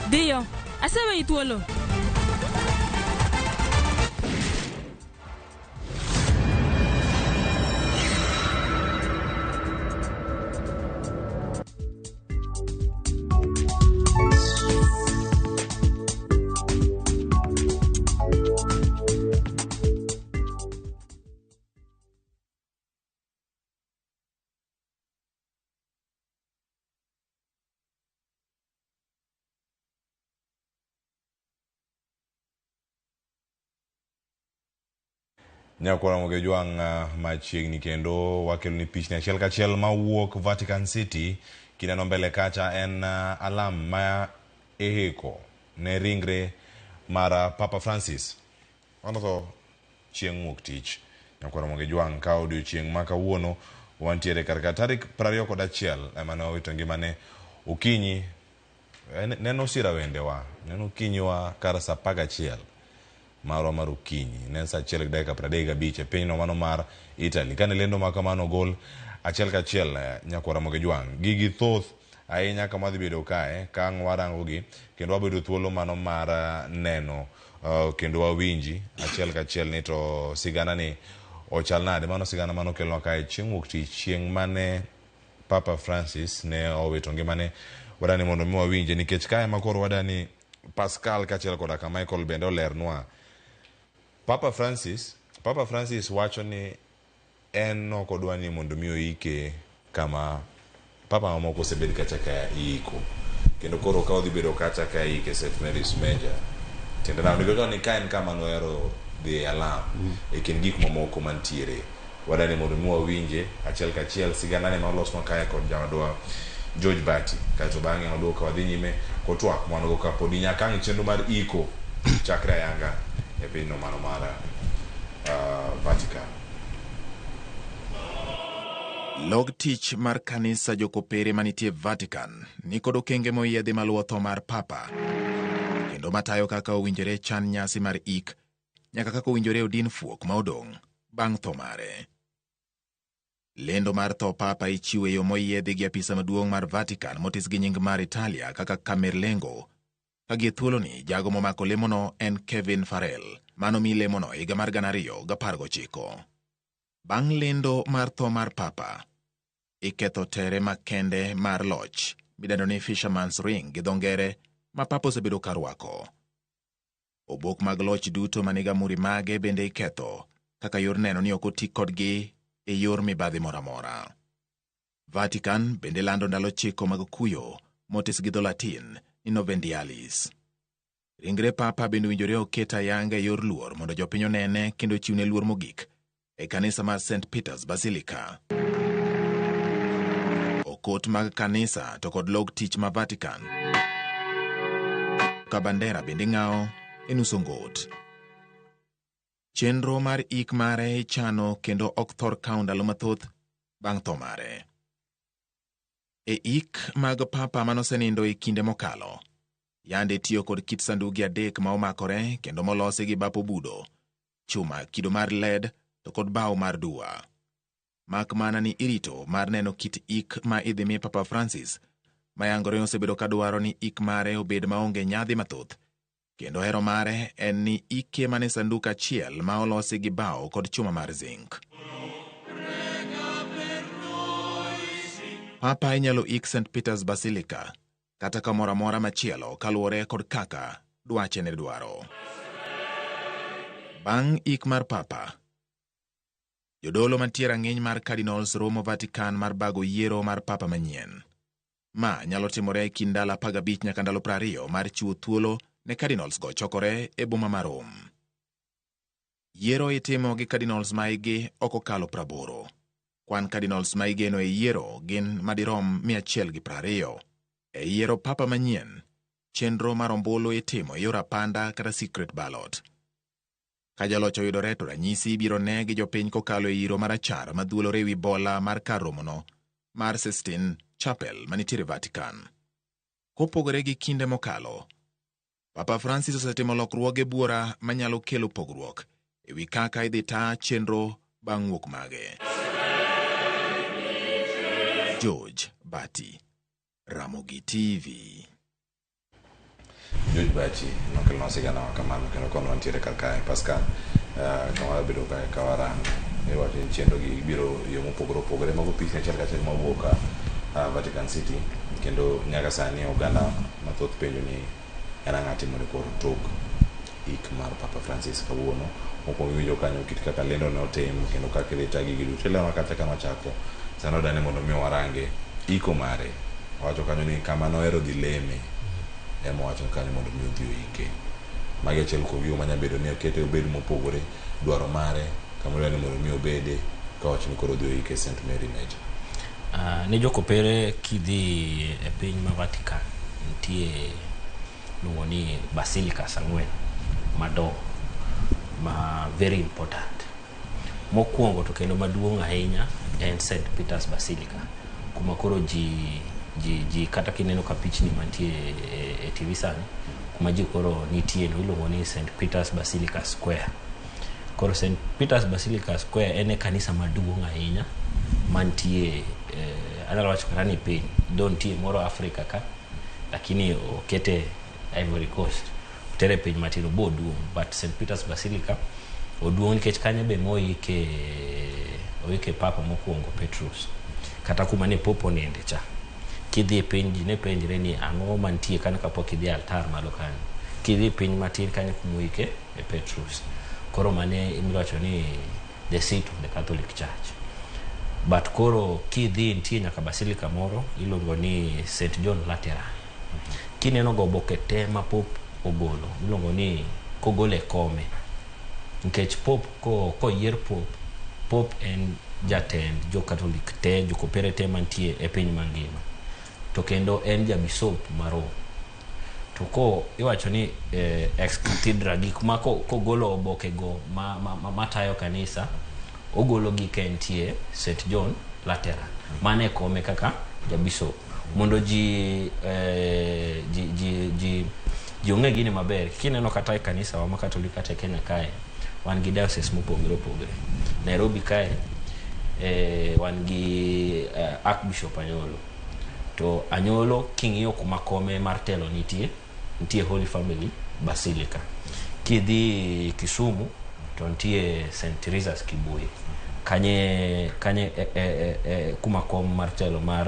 Dio, aseweyi thuolo. Nyakwara Ramogi Ojwang' machiegni kendo wakelo ni pichni achiel kachiel mawuok Vatican City. Kineno mbele kacha en alam ma ihiko ne ringre mar Papa Francis manotho chieng' wuok tich. Nyakwara Ramogi Ojwang' ka odiochieng' ma kawuono wantiere kar ka tarik 21 ema ne owito ngimane okinyi. Neno sira wendewa, neno okinyi wa kar saa 11 marwa mar okinyi, ne en saa 1:35 e pinyno mano mar Italy. Kane lendo ma kamano ogol achiel kachiel, Nyakwara Ramogi Ojwang', gigi thoth ahinya kama wadhi bedo kae ka ang' warango gi kendo wabedo thuolo mano mar neno kendo wawinji achiel kachiel ni to sigana ni ochal nade. Mano sigana mano kelnwa kae chieng' wuok tich, chieng' mane Papa Francis ne owito ngimane. Wadani mondo mi wawinje nikech kae ma koro wadani Pascal kaachiel koda ka Michael bende olernwa. Papa Francis wacho ni en ok odwa ni mondo mi oike kama papa mamoko osebed kacha ka iiko, kendo koro ka odhi bedo kacha ka iike St Mary's Major, tiende nang'o? Nikech ni ka en kama nohero dhi e alam e kind gik mamoko mantiere. Wadani mondo mi wawinje achiel kachiel siganane ma olosnwa kae kod jaodwa George Bati, kaeto bang'e waduogo ka wadhi nyime kod twak mwan go kapodi nyaka ang' chenro mar iko chakre ayanga e pinyno mano mar Vatican. Log tich mar kanisa jokopere manitie Vatican nikod okenge moyiedhi maluwo tho mar Papa, kendo matayo kaka owinjore chan nyasi mar ik nyaka kaka owinjore odin fuok ma odong' bang' tho mare. Lendo mar tho Papa ichiwo e yo moyiedhi gi apisa maduong' mar Vatican motis gi nying mar Italia kaka Camerlengo. Ka gie thuoloni jago momako lemono en Kevin Farrell, mano mi lemono higa mar 2019. Bang' lendo mar tho mar Papa, iketho tere makende mar loch midendo ni Fisherman's Ring gi dho ngere ma Papa osebedo ka rwako. Obok mag loch duto manigi amuri mage bende iketho kaka yor neno ni ok oti kodgi e yor mibadhi moro amora. Vatican bende lando ndalo 9 mag kuyo motis gi dho Latin ni Novendialis. Ringre Papa bende owinjore oket ayanga e yor luor mondo jopiny onene kendo ochiwne luor mogik e kanisa mar St Peter's Basilica. Okot mag kanisa to kod log tich ma Vatican ka bandera bende ng'awo e nus ongot. Chenro mar ik mare ichano kendo ok thor kawo ndalo mathoth bang' tho mare. E ik mag Papa manosenindo e kinde mokalo, yande tiyo kod kit sanduge adek ma omakore kendo molosi gi bap obudo, chuma kido mar lead to kod bao mar dua. Mak mana ni irito mar neno kit ik ma idhi mi Papa Francis, ma yangore osebedo ka dwaro ni ik mare obed maonge nyadhi mathoth, kendo hero mare en ni ike mana e sanduk achiel ma olosi gi bao kod chuma mar zinc. Papa inyalo ik St Peter's Basilica kata kamoro amora machielo kaluwore kod kaka dwache ne dwaro. Bang' ik mar Papa, jodolo mantie rang'iny mar Cardinals romo Vatican mar bago yiero mar Papa manyien. Ma nyalo timore e kind ndalo 15 nyaka ndalo 20 mar chiwo thuolo ne Cardinals go chokore e boma ma Rome. Yiero itimo gi Cardinals ma hikgi ok okalo 80. Kwan Cardinals ma igeno e yiero gin madirom 120. E yiero Papa manyien, chenro mar ombulu itimo e yor apanda kata secret ballot. Ka jaloch oyudore to ranyisi ibiro ne gi jopiny kokalo e iro marachar madhuolore ewi bola mar kar romono mar Sistine Chapel manitiere Vatican. Kopogore gi kinde mokalo, Papa Francis osetimo lokruoge buora manyalo kelo pogruok ewi kaka idhi taa chenro bang' wuok mage. George Bati, Ramogi TV. George Bachi nokelonwa sigana ma kamano kendo kon wantiere kar kae Pascal kama wabedo kae ka warango iwacho ni chenro gi biro yo mopogore opogore. Mago pichni achiel kachiel mawuok Vatican City, kendo nyaka sani oganda mathoth penjo ni en ang'a timore kor tok ik mar Papa Francis kawuono. Mokwongo iwinjo kanyo kit kaka lendo ne otim kendo kaka idhi ta gigi duto ilero kata ka wachako sani wadani mondo mi warange iko mare. Owacho kanyo ni kama nohero dhi leme ema owacho kanyo mondo mi odhi oike. Magi achiel kuom gigo manya bedo ni okete obed mopogore dwaro mare kama odwa ni mondo mi obede kawacho ni koro odhi oike St Mary Major. Ne jokopere kidhi e piny ma Vatican nitie iluongo ni basilicas ang'wen madongo ma very important. Mokwongo to kendo maduong' ahinya en St Peter's Basilica, kuma koro ji kata kineno ka pichni mantie e TV sani, kuma ji koro nitie no iluongo ni St Peter's Basilica Square. Koro St Peter's Basilica Square en e kanisa maduong' ahinya mantie. Anyalo wacho kata ni piny do nitie moro Afrika ka, lakini okete Ivory Coast, otere piny matin obo oduong'. But St Peters Basilica oduong' nikech kanyo be moike oike papa mokwongo Petrus, kata kuma ne pope oninde cha. Kidhi e piny ji ne penjre ni ang'o mantie kanyo kapok idhi e altar malo kanyo. Kidhi piny matin kanyo kumoike e Petrus. Koro mane imiwacho ni the seat of the Catholic Church. But koro kidhi nitie nyaka basilica moro iluongo ni St John Lateran. Kineno go oboke te ma Pope ogolo iluongo ni kogolo e kome. Nikech Pope koyier Pope, Pope en jatend jo Catholic te, jo kopere te mantie e piny mangima. To kendo en jabisop ma Rome. To ko iwacho ni ex cathedra gik ma kogolo oboke go matayo kanisa ogolo gi ka entie St John Lateran. Mano e kome kaka jabisop. Mondo ji ong'e gini maber. Kineno kata e kanisa wa ma Katholik kata e Kenya kae, wan gi diocese mopogore opogore. Nairobi kae wan gi Archbishop Anyolo. To Anyolo king'iyo kuma kome mar telo nitie, nitie Holy Family Basilica. Kidhi Kisumu to nitie St Teresa's Kibuye. Kanye kuma kom mar telo mar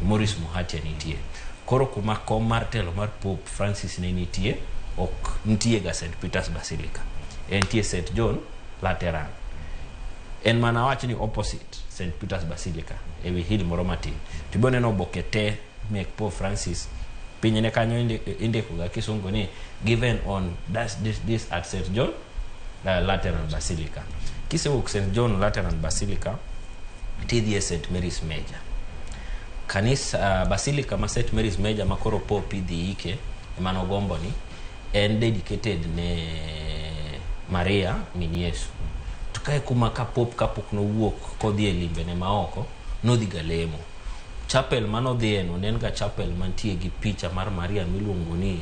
Maurice Muhatia nitie. Koro kuma kom mar telo mar Pope Francis ne nitie, ok nitie ga St Peters Basilica. Entie St John Lateran. En mana wach ni opposite St Peters Basilica e wi hill moro matin. To ibiro neno oboke te mek Pope Francis pinyne kanyo indiko ga kisungu ni given on this at St John Lateran Basilica. Kisewuok St John Lateran Basilica tidhi e St Mary's Major. Kanisa Basilica ma St Mary's Major ma koro Pope idhi ike emano gombo ni en dedicated ne Maria min Yesu. To kae kuma ka Pope kapok nowuok kodhi e limbene maoko nodhi ga lemo. Chapel manodhiye no ne en ga chapel mantie gi picha mar Maria miluongo ni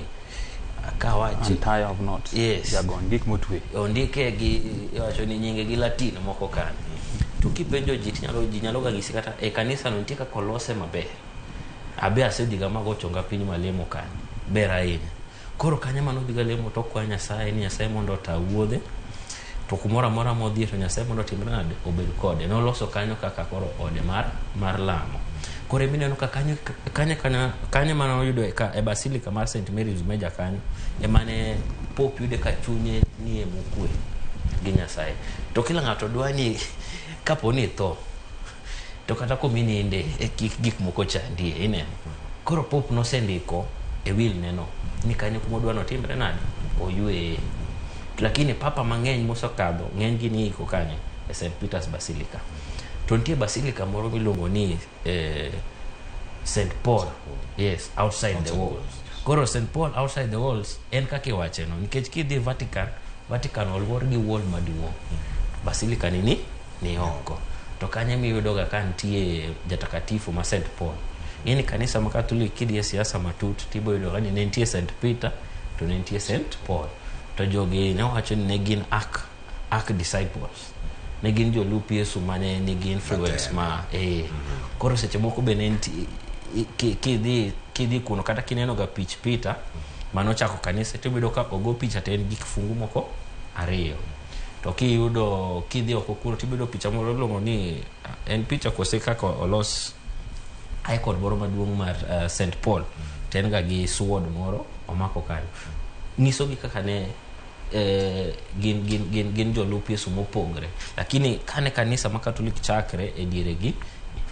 kawachi Untie of knots. Yes. Jagony gik motwe. Ondike gi iwacho ni nyinge gi Latin moko kanyo. To kipenjo ji ji nyalo ga nyisi kata e kanisa no nitie kaka olose maber. Abe asedhi ga mago chonga piny malemo kanyo. Ber ahinya. Koro kanyo manodhi ga lemo to okwayo Nyasaye ni Nyasaye mondo ota wuodhe. To kumoro amora modhiye to Nyasaye mondo otimre nade obed kode. Noloso kanyo kaka koro ode mar lamo. Koro emineno ka kanyo mane oyudo e Basilica mar St Mary's Major kanyo emane Pope yude ka chunye nie mokwe gi Nyasaye. To kila ng'ato dwa ni kapo ni itho to kata kumininde e gik moko chandie ineno. Koro Pope nosendiko e will neno ni kanyo kuma odwa notimre nade oyweye. Lakini papa mang'eny mosekadho ng'eny gi ni iko kanye e St Peters Basilica. To nitie basilica moro miluongo ni St Paul, yes, outside the walls. Koro St Paul outside the walls en kaka iwache no nikech kidhi Vatican, Vatican oluor gi wall maduong'. Basilica ni oko. To kanyo miyudo ga ka nitie jatakatifu ma St Paul. Ng'eni kanisa ma Catholic kidhi e siasa matut tibo yudo ka ni ne nitie St Peter to ne nitie St Paul. To jogi ne wacho ni ne gin arch disciples. Ne gin jolup Yesu mane nigi influence ma Koro seche moko be ne kidhi kuno kata kineno ga pich Peter manochako kanisa to ibiro ka ogo picha to en gi kifungu moko ariyo. To kiyudo kidhi oko kuno tibiro picha moro iluongo ni en picha kose kaka olos icon moro maduong' mar St Paul to en ga gi sword moro omako kanyo. Nyiso gi kaka ne gin jolup Yesu mopogre. Lakini kane kanisa ma Catholic chakre e dieregi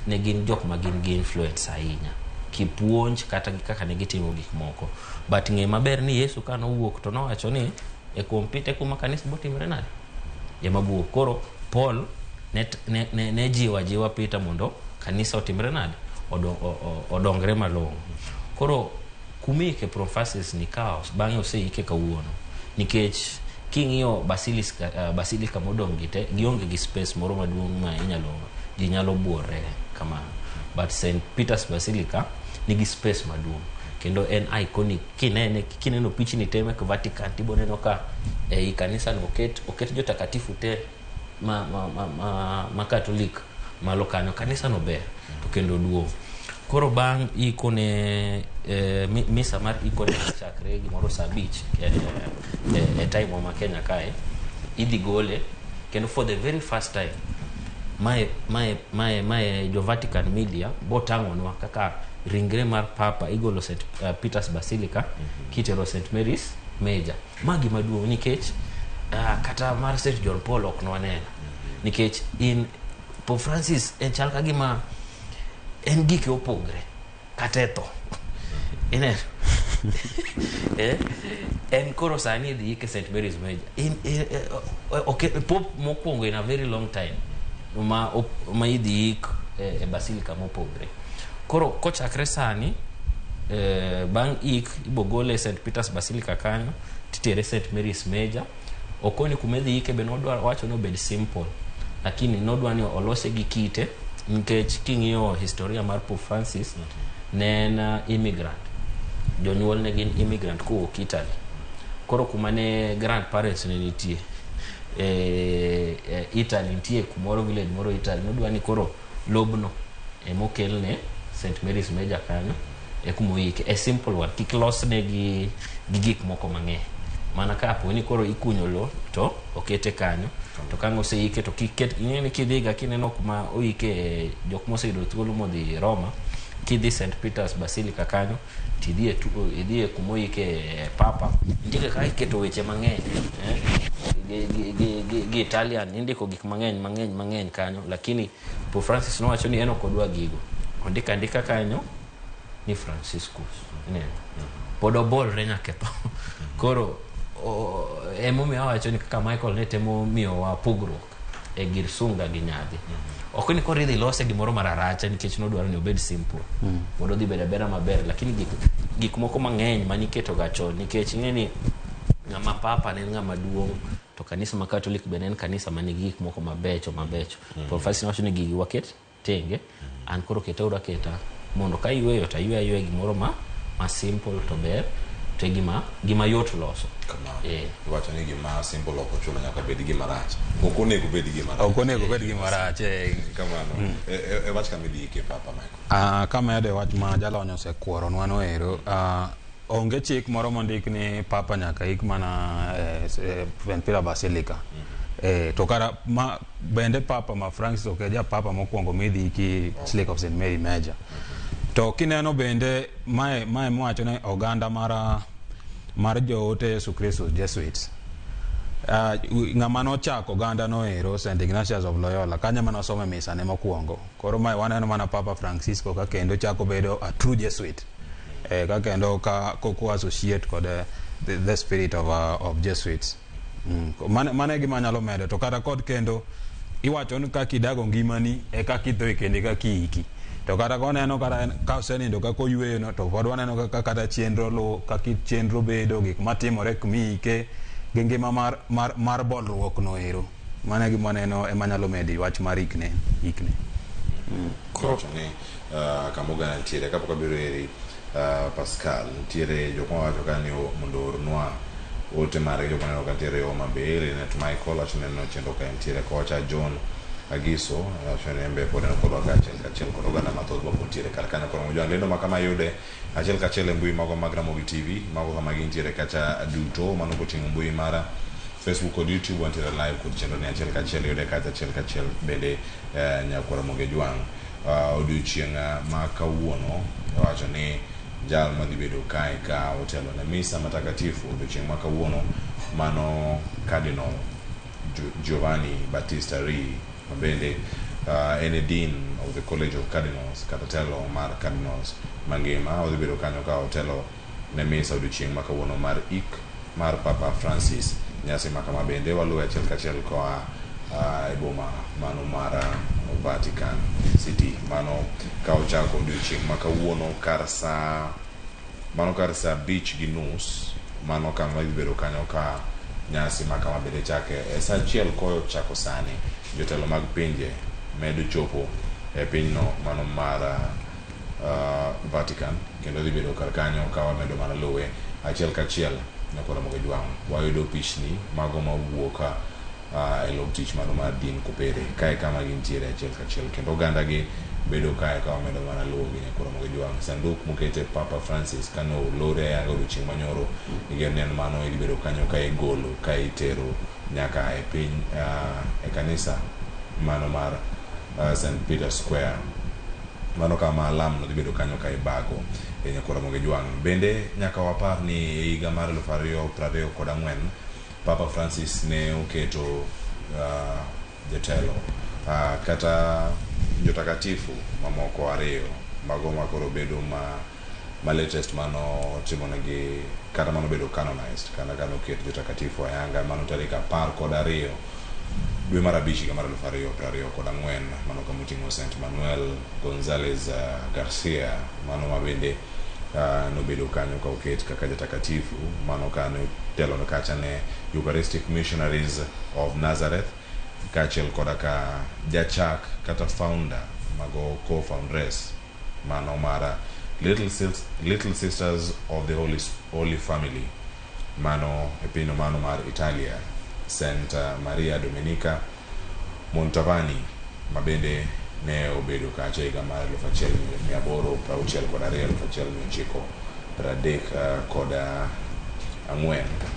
ne gin jok ma gin gi influence ahinya kipuonj kata gi kaka ne gitimo gik moko. But ng'e maber ni Yesu ka nowuok to nowacho ni e kuom Peter kuma kanisa botimre nade ema buok. Koro Paul ne jiwa jiwa Peter mondo kanisa otimre nade odongre malong'o. Koro kumiike Pope Francis ni kaos bang'e oseike kawuono nikech king'iyo basilica modong' gi te gionge gi space moro maduong' ma ji nyalo buore kamano. But St Peters Basilica nigi space maduong' kendo en iconic. Kineno pichni te mek Vatican tibo neno ka ei kanisa no oket jotakatifu te ma Catholic Malo kanyo kanisa no ber to kendo duong'. Koro bang' iko ne misa mar iko ne chakre gimoro saa 5 e time ma Kenya kae, idhi gole kendo for the very first time mae jo Vatican Media botang'onwa kaka ringre mar Papa igolo St Peter's Basilica kitero St Mary's Major. Ma gima duong' nikech kata mar St John Paul ok nwaneno nikech in Pope Francis en chal ka gima en gike opogre kata e tho ineno. En koro sani idhi ike St Mary's Major okay, Pope mokwongo in a very long time ma idhi ik e basilica mopogre. Koro kochakre sani, bang' ik ibogole St Peter's Basilica kanyo titere St Mary's Major. Okoni kuma idhi ike be nodwa wacho ni obed simple, lakini nodwa ni olose gi kite nikech king'iyo historia mar Pope Francis, ne en immigrant, jonyuol ne gin immigrant kowuok Italy. Koro kuma ne grandparents ne nitie Italy, nitie kumoro village moro Italy, nodwa ni koro lobno emokelne St Mary's Major kanyo e kuma oike. A simple one, kik losne gi gik moko mang'eny, mana ka po ni koro ikunyo lo to okete kanyo, to ka ang' oseike to kik ket. Ing'e ni kidhiga kineno kuma oike jok moseyudo thuolo modhi Roma, kidhi St Peter's Basilica kanyo tidhi idhi e kuma oike Papa, nitie kaka iketo weche mang'eny gi Italian, indiko gik mang'eny mang'eny mang'eny kanyo, lakini Pope Francis nowacho ni en ok odwa gigo, ondiko andika kanyo ni Franciscus. Ineno pod obolre nyaka e tho. Koro emomiyo awacho ni kaka Michael ne temo miyowa pogruok e gir sunga gi nyadhi, ok ni koro idhi lose gimoro mararacha nikech nodwaro ni obed simple mondo odhi bedo abeda maber, lakini gik moko mang'eny maniketo ga chon, nikech ing'e ni ng'ama papa ne en ng'ama duong' to kanisa ma Catholic be ne en kanisa manigi gik moko mabecho mabecho. Pope Francis nowacho ni gigi waket tenge, an koro ketauru aketa mondo ka yweyo to aywe ayweya gimoro ma simple to ber to gima yot loso. Iwacho ni gima simple ok ochuno nyaka bed gima rach. Ok onego bed gima rach. Ok onego bed gima rach. Kamano. E wach kama idhi ike Papa Michael. Kamedo e wach ma jalony osekuoronwa no ero, onge chik moro mondik ni Papa nyaka ik mana St Peter Basilica. To kara ma bende Papa ma Francis ok e ja Papa mokwongo midhi iki Basilica of St Mary Major. To kineno bende mae mwacho ne oganda mar joote Yesu Kristo Jesuits. Ng'ama nochako oganda no ero St Ignatius of Loyola kanyo mane osome misa ne mokwongo. Koro mae waneno mana Papa Francisco ka kendo chako bedo a true Jesuit. Ka kendo ka koko associate kod the spirit of Jesuits. Mane gima anyalo medo. To kata kod kendo iwacho ni kaka idago ngimani e kaka itho kendo e kaka iiki. To kata koneno kata ka osenindo kaka oyweyo no, to pod waneno kaka kata chenro luwo kaka chenro bedo, gik matimore kumiike gi ngima mar bolruok no ero. Mano e gima waneno ema nyalo medi wach mar ikne. Koro ni kama oganda nitiere kapok abiro eri Pascal, nitiere jok mawacho ka ni mondo oornwa ote margi, jok maneno ka nitiere Homa Bay, Linet Michael wacho ni neno chenro ka nitiere kocha, John Agiso wacho ni en be pod en kodwa kaachiel kachiel kod oganda mathoth ma pod nitiere kar kanyo. Koro lendo ma kama yude achiel kachiel e mbui mago mag Ramogi TV, mago kama gintiere kacha duto, mano koting'o mbui mara Facebook kod YouTube, wantiere live kod chenro ni achiel kachiel yude kacha achiel kachiel bende nyakwar Ramogi Ojwang'. Odiochieng' ma kawuono wacho ni jal madhi bedo kae ka otelo ne misa matakatifu odiochieng' ma kawuono mano Cardinal Giovanni Battista Re, ma bende en e Dean of the College of Cardinals kata telo mar Cardinals mangima. Odhi bedo kanyo ka otelo ne misa odiochieng' ma kawuono mar ik mar Papa Francis. Nyasi ma kama bende waluwe achiel kachiel koa e boma mano mar Vatican City. Mano ka ochako odiochieng' ma kawuono kar saa 5:30, mano kama idhi bedo kanyo ka nyasi ma kama bende chake e saa 1 kochako sani. Jotelo mag pinje medo chopo e pinyno mano mar Vatican, kendo dhi bedo kar kanyo ka wamedo mana luwe achiel kachiel. Nyakwa Ramogi Ojwang', wayudo pichni mago mawuok e log tich mano mar din kopere kae kama gintiere achiel kachiel kendo oganda gi bedo kae ka wamedo mana luwo gi nyakoro mag jwang' sanduk mokete Papa Francis kano olore ayanga odiochieng' manyoro igeno ni en mano idhi bedo kanyo ka igolo ka itero nyaka e piny e kanisa mano mar St. Peter Square mano kama alam no dhi bedo kanyo ka ibago e nyakoro mag jwang' bende nyaka wapar ni e higa mar 2024 Papa Francis ne oketo jatelo kata jotakatifu mamoko ariyo mago makoro bedo ma latest mano timonegi kata mano bedo canonized kana kano ket jotakatifu ayanga mano tarik 12 dwe mar 5 higa mar 2024 mano kamoting'o Saint Manuel Gonzalez Garcia mano mabende nobedo kanyo ka oket kaka jatakatifu mano kane telo kacha ne Eucharistic Missionaries of Nazareth kaachiel koda ka jachak kata founder mago co-foundress mano mara Little Sisters of the Holy Family mano e pinyno mano mar Italia Saint Maria Domenica Montavani mabende ne obedo kacha higa mar 1862 1934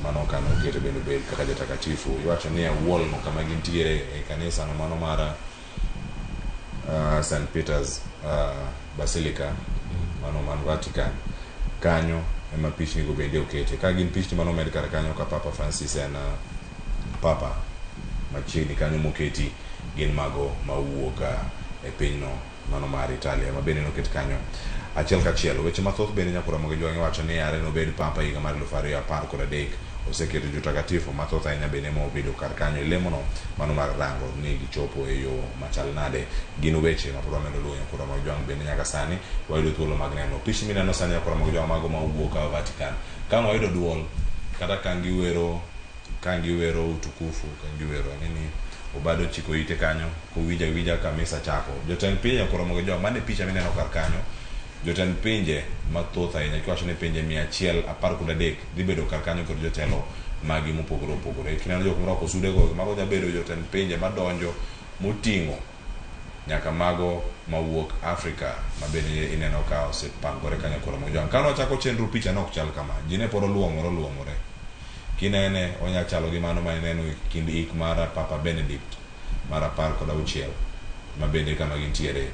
mano kano okete bende obed kaka jatakatifu iwacho ni e wall no kama gintiere e kanisa no mano mar St. Peter's Basilica mano man Vatican kanyo ema pichni go bende okete ka gin pichni mano omed kar kanyo ka Papa Francis en papa machiegni kanyo moketi gin mago mawuok e pinyno mano mar Italia ma bende noket kanyo achiel kachiel weche mathoth bende nyakora mogi jwang'e wacho ni are nobed papa higa mar 2013 oseketo jotakatifu mathoth ahinya bende mobedo kar kanyo e lemono mano mar rango ni gichopo e yo machal nade gin weche ma pod wamedo luwo nyakora mag jwang' bende nyaka sani wayudo thuolo mag neno pichni mineno sani nyakora mag jwang' mago mawuok Vatican ka wayudo duol kata ka giwero utukufu ka giwero nini Obado chiko ite kanyo kowinja winja ka misa chako jotend pinje nyakora mag jwang' mane picha mineno kar kanyo jotend pinje mathoth ahinya kiwacho ni pinje 113 dhi bedo kar kanyo kod jotelo magi mopogore opogore kineno jok morwako sudego mago nya bedo jotend pinje madonjo moting'o nyaka mago mawuok Afrika ma bende ineno ka osepangore kanyo koro mag jwang' kano wachako chenro picha nok chal kama ji ne pod oluomore kinene onya chalo gi mano ma ineno e kind ik mar Papa Benedict mar 16 ma bende kama gintiere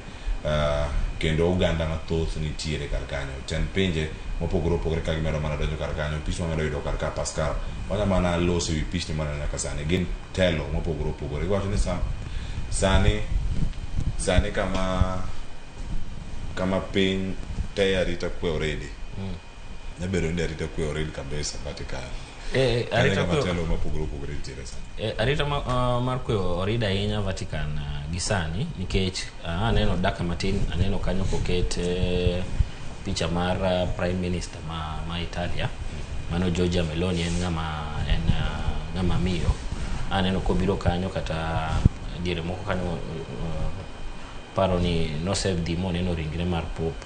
kendo oganda mathoth nitiere kar kanyo tend pinje mopogore opogore ka gimedo mana donjo kar kanyo pichni mamedo yudo kar ka Pascal wanya mana loso ewi pichni maneno nyaka sani gin telo mopogore opogore iwacho ni sani kama piny te arita kwe already nyabedo ni arita kwe already kabisa Vatican arita kwe telo mopogore opogore nitiere sani arita mar kwe orida ahinya Vatican gi sani nikech aneno daka matin aneno kanyo koket picha mar Prime Minister ma Italia mano Giorgia Meloni en ng'ama miyo aneno kobiro kanyo kata diere moko kanyo paro ni nosedhi moneno ringre mar Pope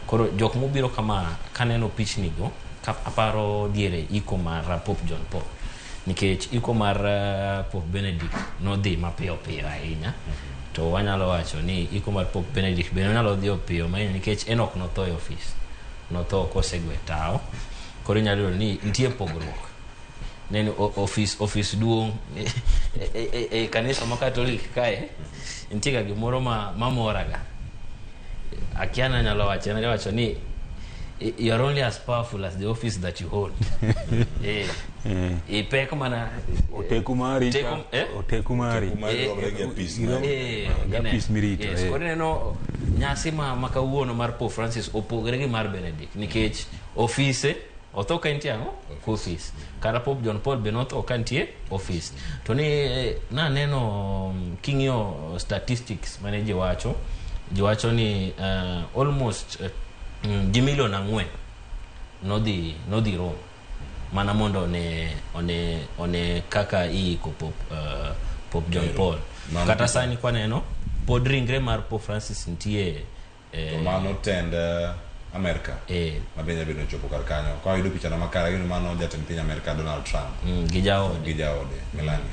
koro jok mobiro kama kaneno pichni go aparo diere iko mar Pope John Paul nikech iko mar Pope Benedict nodhi mapiyo piyo ahinya to wanyalo wacho ni iko mar Pope Benedict bende onyalo dhi piyo ahinya nikech en ok notho e ofis notho kosegwe tao koro inyalo yudo ni nitie pogruok neno ofis duong' e kanisa ma Katolik kae nitie ga gimoro mamoraga akia nanyalo wacho anyalo wacho ni you are only as powerful as the office that you hold. Ipek mana oteku mari oteku mari apis mirito. Koro ineno nyasi ma kawuono mar Pope Francis opogore gi mar Benedict nikech ofise otho ka nitie ang'o ofis kata Pope John Paul be notho ka nitie ofis to ni naneno king'iyo statistics mane ji wacho ni almost ji milion 4 nodhi Rome mana mondo one kaka iiko Pope John Paul. Kata sani kwaneno pod ringre mar Pope Francis nitie to mano tend Amerika ma bende bedo chopo kar kanyo ka wayudo picha no makare gino mano jatend piny Amerika Donald Trump gi jaode Melania.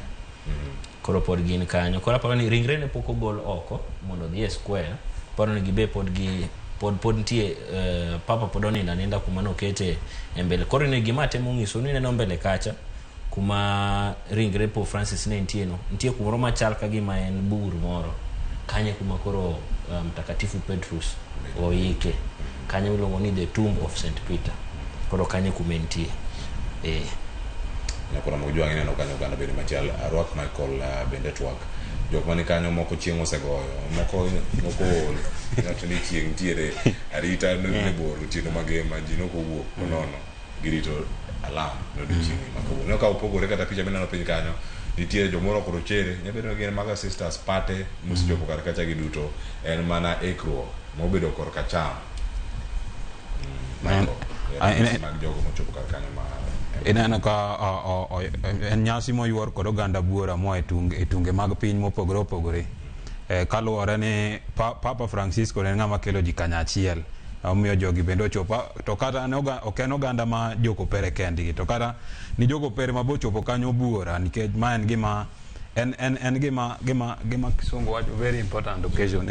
Koro pod gin kanyo. Koro aparo ni ringre ne pok ogol oko mondo odhi e square. Aparo ni gibe pod gi pod pod nitie papa pod onindo aninda kuma nokete e mbele. Koro ni gima atemo nyiso ni neno mbele kacha kuma ringre Pope Francis ne nitie no, nitie kumoro machal ka gima en bur moro. Kanyo kuma koro Mtakatifu Petrus oike. Kanyo iluongo ni the tomb of St. Peter. Koro kanyo kuma entie. Nyakoro Mojwang' ineno kanyo oganda bende machal arwak Michael bende twak jok mani kanyo moko chieng' osegoyo moko moko ool ng'ato ni chieng' nitiere arita ne bor otieno magema ji nok owuok konono girito alarm ne odiochieng' ma kawuono ka opogore kata picha mineno piny kanyo nitie jomoro koro chere nyabedo ni gin maga sisters pate mosechopo kar kacha giduto en mana ikruok mobedo korka cham. Michael, mag jogo mochopo kar kanyo ma ineno ka en nyasi moyuor kod oganda buora moa e tunge mag piny mopogore opogore. Kaluwore ni Papa Francisco ne en ng'ama kelo ji kanyachiel, omiyo jogi bende ochopo to kata ok en oganda ma jokopere kendgi, to kata ni jokopere ma bochopo kanyo buora, nikech ma en gima en gima kisungu wacho very important occasion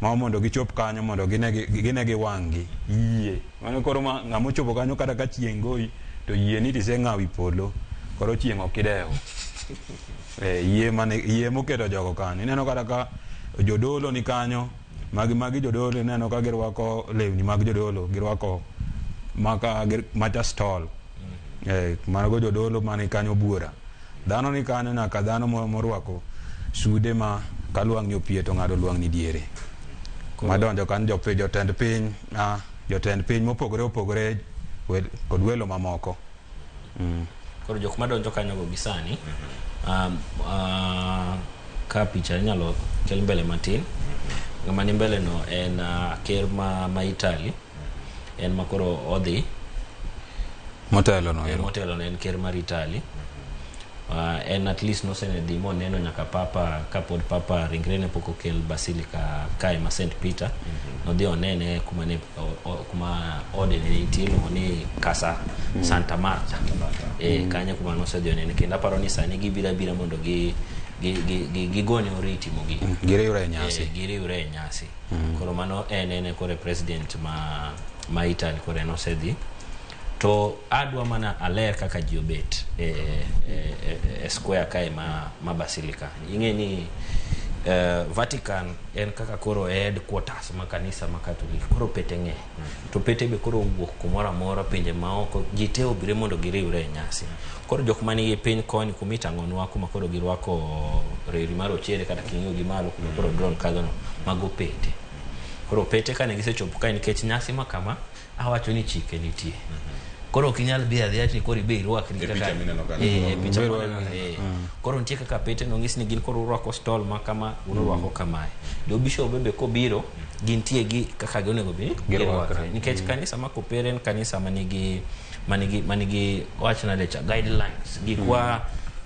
ma mondo gichop kanyo mondo gine gi wang'gi yie. Mano koro ma ng'ama ochopo kanyo kata ka chieng' goyi to yie ni tiseng'awi polo, koro chieng' ok idewo. Yie mane yie moketo jogo kanyo. Ineno kata ka jodolo ni kanyo, magi jodolo ineno ka girwako lewni mag jodolo, girwako maka macha stol. Mago jodolo mane kanyo buora. Dhano ni kanyo nyaka dhano morwako sude ma ka lwang'ni opie to ng'ado lwang'ni diere. Madonjo kanyo jotend piny, jotend piny mopogore opogore kod welo mamoko. Koro jok madonjo kanyo go gi sani, ka picha inyalo kel mbele matin. Ng'ama ni mbele no en ker ma Italy, en ma koro odhi motelo no. Motelo no en ker mar Italy. En at least nosenedhi moneno nyaka papa kapod papa ringre ne pok okel basilica kae ma St. Peter. Nodhi onene kuma ne kuma ode ne nitie iluongo ni Casa Santa Marta. Kanyo kuma nosedhi onene, kendo aparo ni sani gibiro abira mondo gigone oriti mogik. Giriwre e nyasi. Giriwre e nyasi. Koro mano en kore president ma Italy koro en osedhi. To adwa mana aler kaka ji obet e square kae ma basilica. Ing'e ni Vatican en kaka koro headquarters ma kanisa ma Catholic. Koro pete ng'eny. To pete be koro owuok kumoro amora pinje maoko ji te obire mondo giriwre e nyasi. Koro jok manigi piny koni kumitang'onwa kuma koro girwako reri mar ochere kata king'iyo gi malo kuma koro drone kadho no, mago pete. Koro pete kane gisechopo kae nikech nyasi ma kama awacho ni chike nitie. Koro ok inyal dhi adhiya ni koro ibe irwakri kaka picha Koro nitie kaka pete no ng'is ni gin koro urwako stol ma kama, un urwako kamae. Jo bishop be kobiro gintie gi kaka ginego bed girwakre. Nikech kanisa ma Kopere en kanisa manigi wach nade cha guidelines. Gikwa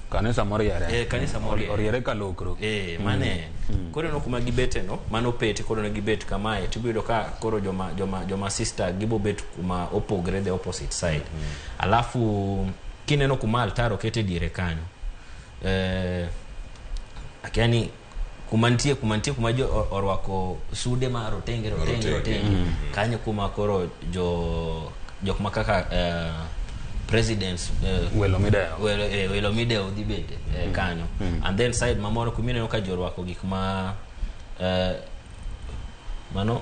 kanisa moriere. Kanisa moriere. Oriere kalokro. Mane. Koro no kuma gibete no, mano pete koro ne gibet kamae, tibiro ka koro joma sister gibo bet kuma opogre the opposite side. Alafu kineno kuma altar okete diere kanyo. Akiani kuma nitie kuma jo orwako sude ma rotenge. Kanyo kuma koro jok ma kaka presidents welo mideo welo mideo dhi bede kanyo. And then side mamoro kumineno ka jorwako gik ma mano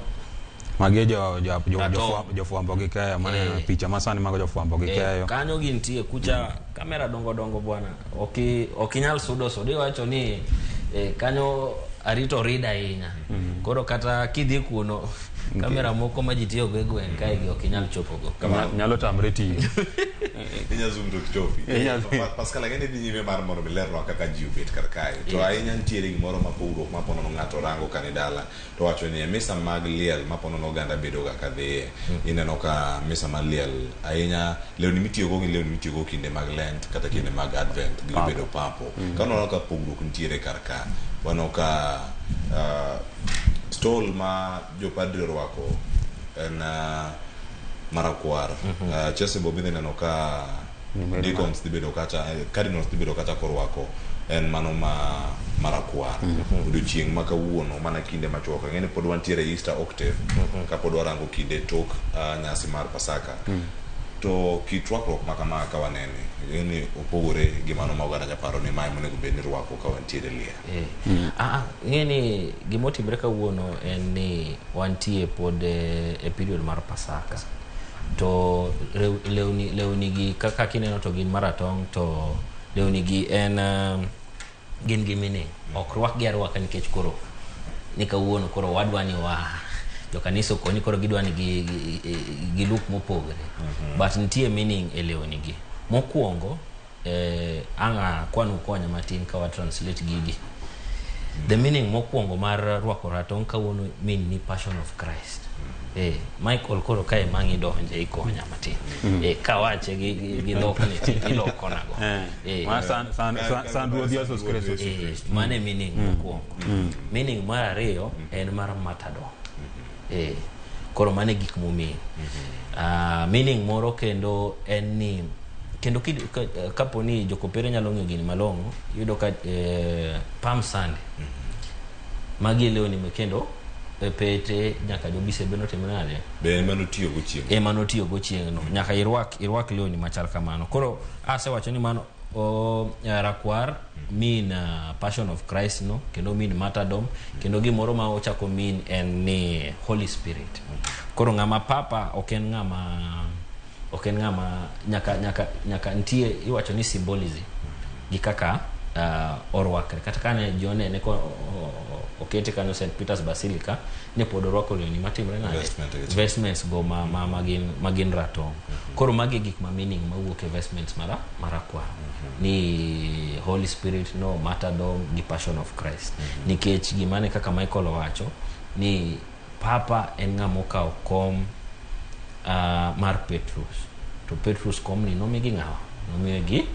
magi jofwambo gi keyo, mane picha masani mago jofwambo gi keyo. Kanyo gintie kucha kamera dongo dongo bwana, ok inyal sudo iwacho ni kanyo arito rida ahinya. Koro kata kidhi kuno kamera moko ma ji tiyogo e gweng' kae gi ok inyal chopogo. Nyalo tamre tiyo. Inyal zoom to kichopi. Pascal, ang'e ni dhi nyime mar mondo milernwa kaka ji obet kar kae. To ahinya nitiere gimoro ma pogruok ma ponono ng'ato rango kani dala to wacho ni e misa mag liel ma ponono oganda bedo ga kadhiye. Ineno ka misa mar liel ahinya lewni mitiyogo gi lewni mitiyogo kinde mag Lent kata kinde mag Advent gi bedo papo. Ka waneno ka pogruok nitiere kar ka. Waneno ka stol ma jopadri orwako en marakwar. Chesebo bende neno ka Deacons dhi bedo kacha, cardinals dhi bedo kacha korwako en mano ma marakwar. Odiochieng' ma kawuono mana kinde machuok. Ang'e ni pod wantiere e Easter octave kapod warango kinde tok nyasi mar Pasaka. To kit rwakruok ma kama ka wanene, ing'e ni opogore gi mano ma oganda japaro ni mae monego bed ni rwako ka wantiere e liel. Ing'e ni gimotimre kawuono en ni wantie pod e period mar Pasaka. To lewni gi kaka kineno to gin maratong' to lewni gi en gin gi meaning. Ok rwakgi arwaka nikech koro ni kawuono koro wadwa ni wa jokanisa okoni koro gidwa ni gi look mopogre. But nitie meaning e lewni gi. Mokwongo ang' akwanu konya matin ka wa translate gigi. The meaning mokwongo mar rwako ratong' kawuono mean ni passion of Christ. Michael koro kae mang' idonje ikonya matin. Kawache gi dhokni ilokonago. San Ruoth Yesus Kristo. Mano e meaning mokwongo. Meaning mar ariyo en mar matador. Koro mano e gik momiyo. Meaning moro kendo en ni kendo kapo ni jokopere nyalo ng'eyo gini malong'o, iyudo ka Palm Sunday magi e lewni ma kendo pete nyaka jobisebe notim nade? Be ema notiyogo chieng'. Ema notiyogo chieng'no. Nyaka irwak lewni machal kamano. Koro asewacho ni mano rakwar mean passion of Christ no, kendo mean martyrdom, kendo gimoro ma ochako mean en ni Holy Spirit. Koro ng'ama papa ok en ng'ama nyaka nitie iwacho ni symbolism gi kaka orwakre. Kata kane ji onene ko okete kanyo St. Peter's Basilica ne pod orwako lewni matimre nade? Vestments go ma gin ratong'. Koro magi e gik ma meaning mawuok e vestments marakwar. Ni Holy Spirit no, martyrdom gi passion of Christ. Nikech gimane kaka Michael owacho ni papa en ng'ama okawo kom mar Petrus. To Petrus komni nomigi ng'awa? Nomiye gi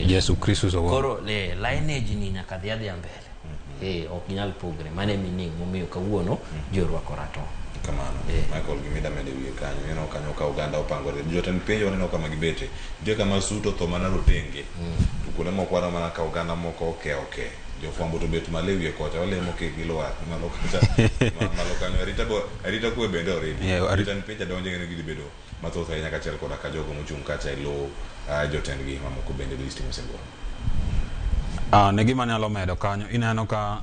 Yesu Kristo owuon. Koro lineage ni nyaka dhi adhiya mbele. Ok ginyal pogre. Mano e meaning momiyo kawuono ji orwako ratong'. Kamano. Michael gimida mede wiye kanyo. Ineno kanyo ka oganda opangore. Jotend piny waneno kama gibete. Nitie kama suit otho mana rotenge. To kuonde moko waneno mana ka oganda moko oke. Jofwambo to bet malo e wiye kocha. Walemo kik gilwar. Malo kacha. Malo kanyo. Arita kwe bende oriti. Jotend piny donjo ng'eno gidhi bedo mathoth ahinya kaachiel koda ka jogo mochung' kacha e lo jotendgi mamoko bende listi mosegol. Ne gima nyalo medo kanyo, ineno ka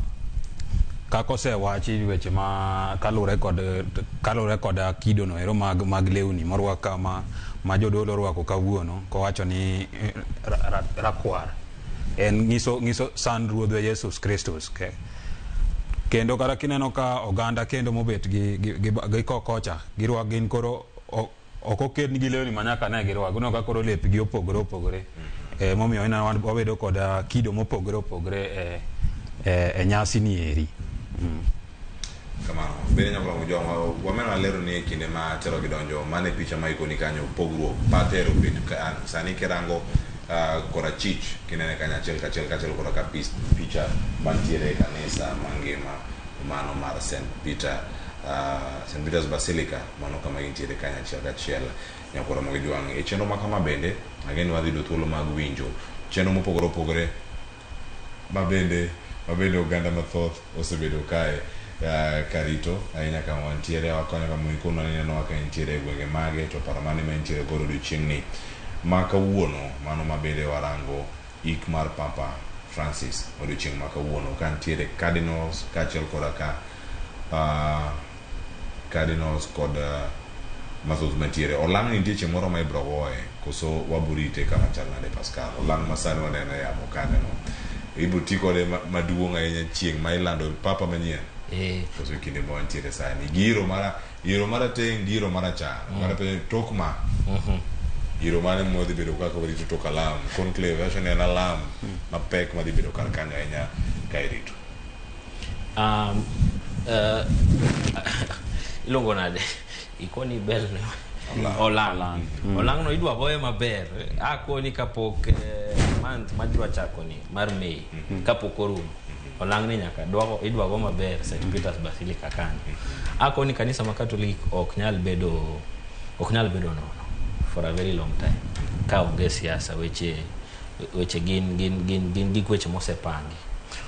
kaka osewachi weche ma kalure kod kido no ero mag lewni morwak kama ma jodolo orwako kawuono, kowacho ni rakwar en nyiso san Ruodhwa Yesus Kristus. Kendo kata kineno ka oganda kendo mobet gi kocha girwak gin koro ok oket gi lewni ma nyaka ne girwak. Ineno ka koro lepgi opogore opogore. Momiyo ineno wabedo kod kido mopogore opogore e nyasi ni eri. Kamano. Bende nyalo joma wameno alero ni e kinde ma telo gi donjo mane picha ma ikoni kanyo pogruok patero bet ka sani kirango korachich kinene kanyo achiel kachiel kachiel koda ka picha mantiere e kanisa mangima mano mar St. Peter's Basilica mano kama gintiere kanyo achiel kachiel nyakoro mogi jwang' e chenro ma kama bende ageno wadhi yudo thuolo mag winjo chenro mopogore opogore ma bende oganda mathoth osebedo kae karito ahinya kama wantiere wakonyo kama ikono nineno ka entiere e gwenge mage to paro mane ma entiere godo odiochieng'ni ma kawuono mano ma bende warango ik mar Papa Francis odiochieng' ma kawuono ka nitiere cardinals kaachiel koda ka cardinals kod mathoth mantiere. Olang' ni nitie chieng' moro ma ibro goye koso waborite kama chal nade Pascal? Olang' ma sani waneno e yamo kanyo no ibro ti kode maduong' ahinya chieng' ma ilando papa manyien. Koso kinde ma wantiere sani gi iro marateng' gi iro marachar kata penjo tok ma iro mane modhi bedo kaka warito tok alam conclave wacho ni en alam mapek madhi bedo kar kanyo ahinya ka irito. Iluongo nade? Ikoni bel no. Olang'. Olang' no idwa goye maber. Akoni kapok month madwa chako ni mar May kapok orumo. Olang' ni nyaka idwa go maber St. Peter's Basilica kanyo. Akoni kanisa ma Catholic ok nyal bedo nono for a very long time. Ka onge siasa, weche weche gin gin gin gin gik weche mosepangi.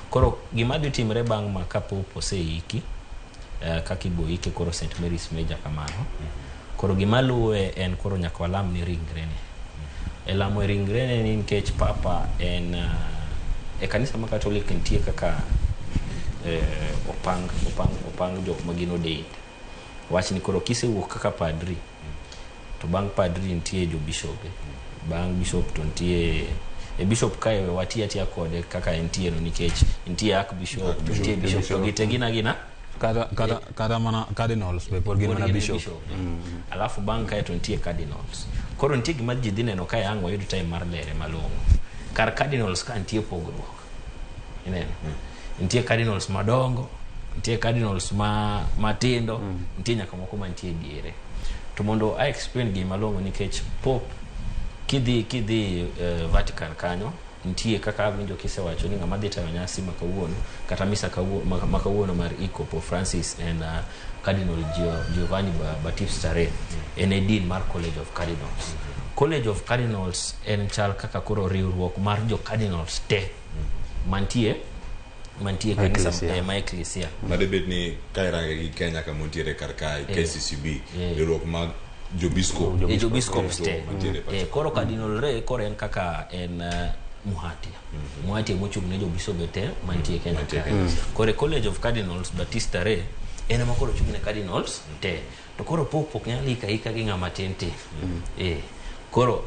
Koro gima dhi timre bang' ma ka Pope oseiki, kaka ibo ike koro St Mary's Major kamano. Koro gima luwe en koro nyaka walam ni ringrene. E lamo e ringrene ni nikech Papa en e kanisa ma Catholic nitie kaka opang opang opang jok ma gin ordained. Wach ni koro kisewuok kaka padri, to bang' padri nitie jo bishobe. Bang' bishop to nitie e bishop kae watiyo atiya kode kaka entie no nikech nitie archbishop to nitie bishop to gite gin agina Kata, kata, kata mana cardinals be pod gin pod mana gin bishop. bishop. Alafu bang' kae to nitie cardinals. Koro nitie gima ji dhi neno kae ang' wayud time mar lere malong'o. Kar cardinals ka nitie pogruok. Ineno? Nitie cardinals madongo, nitie cardinals ma matindo, nitie nyaka moko mantie diere. To mondo a explain gima malong'o nikech Pope kidhi kidhi Vatican kanyo nitie kaka awinjo kisewacho ni ng'ama dhi tayo nyasi ma kawuono kata misa ma kawuono mar iko Pope Francis en Cardinal Giovanni Battista Re en e dean mar College of Cardinals. College of Cardinals en chal kaka koro riwruok mar jo cardinals te mantie mantie Ma kanisa Ecclesia. Ma ecclesia. Madebed ni ka irange gi Kenya kama untiere kar kae KCCB riwruok mag jobiskop e jobiskops te mantiere pacho. Koro Cardinal Re koro en kaka en Muhatia Muhatia mochung' ne jobisobe te mantie Kenya Mantie kae. Kenya. Koro e College of Cardinals Battista Re en ema koro ochung' ne cardinals te to koro Pope ok nyal ika ika gi ng'ama tin tin. Koro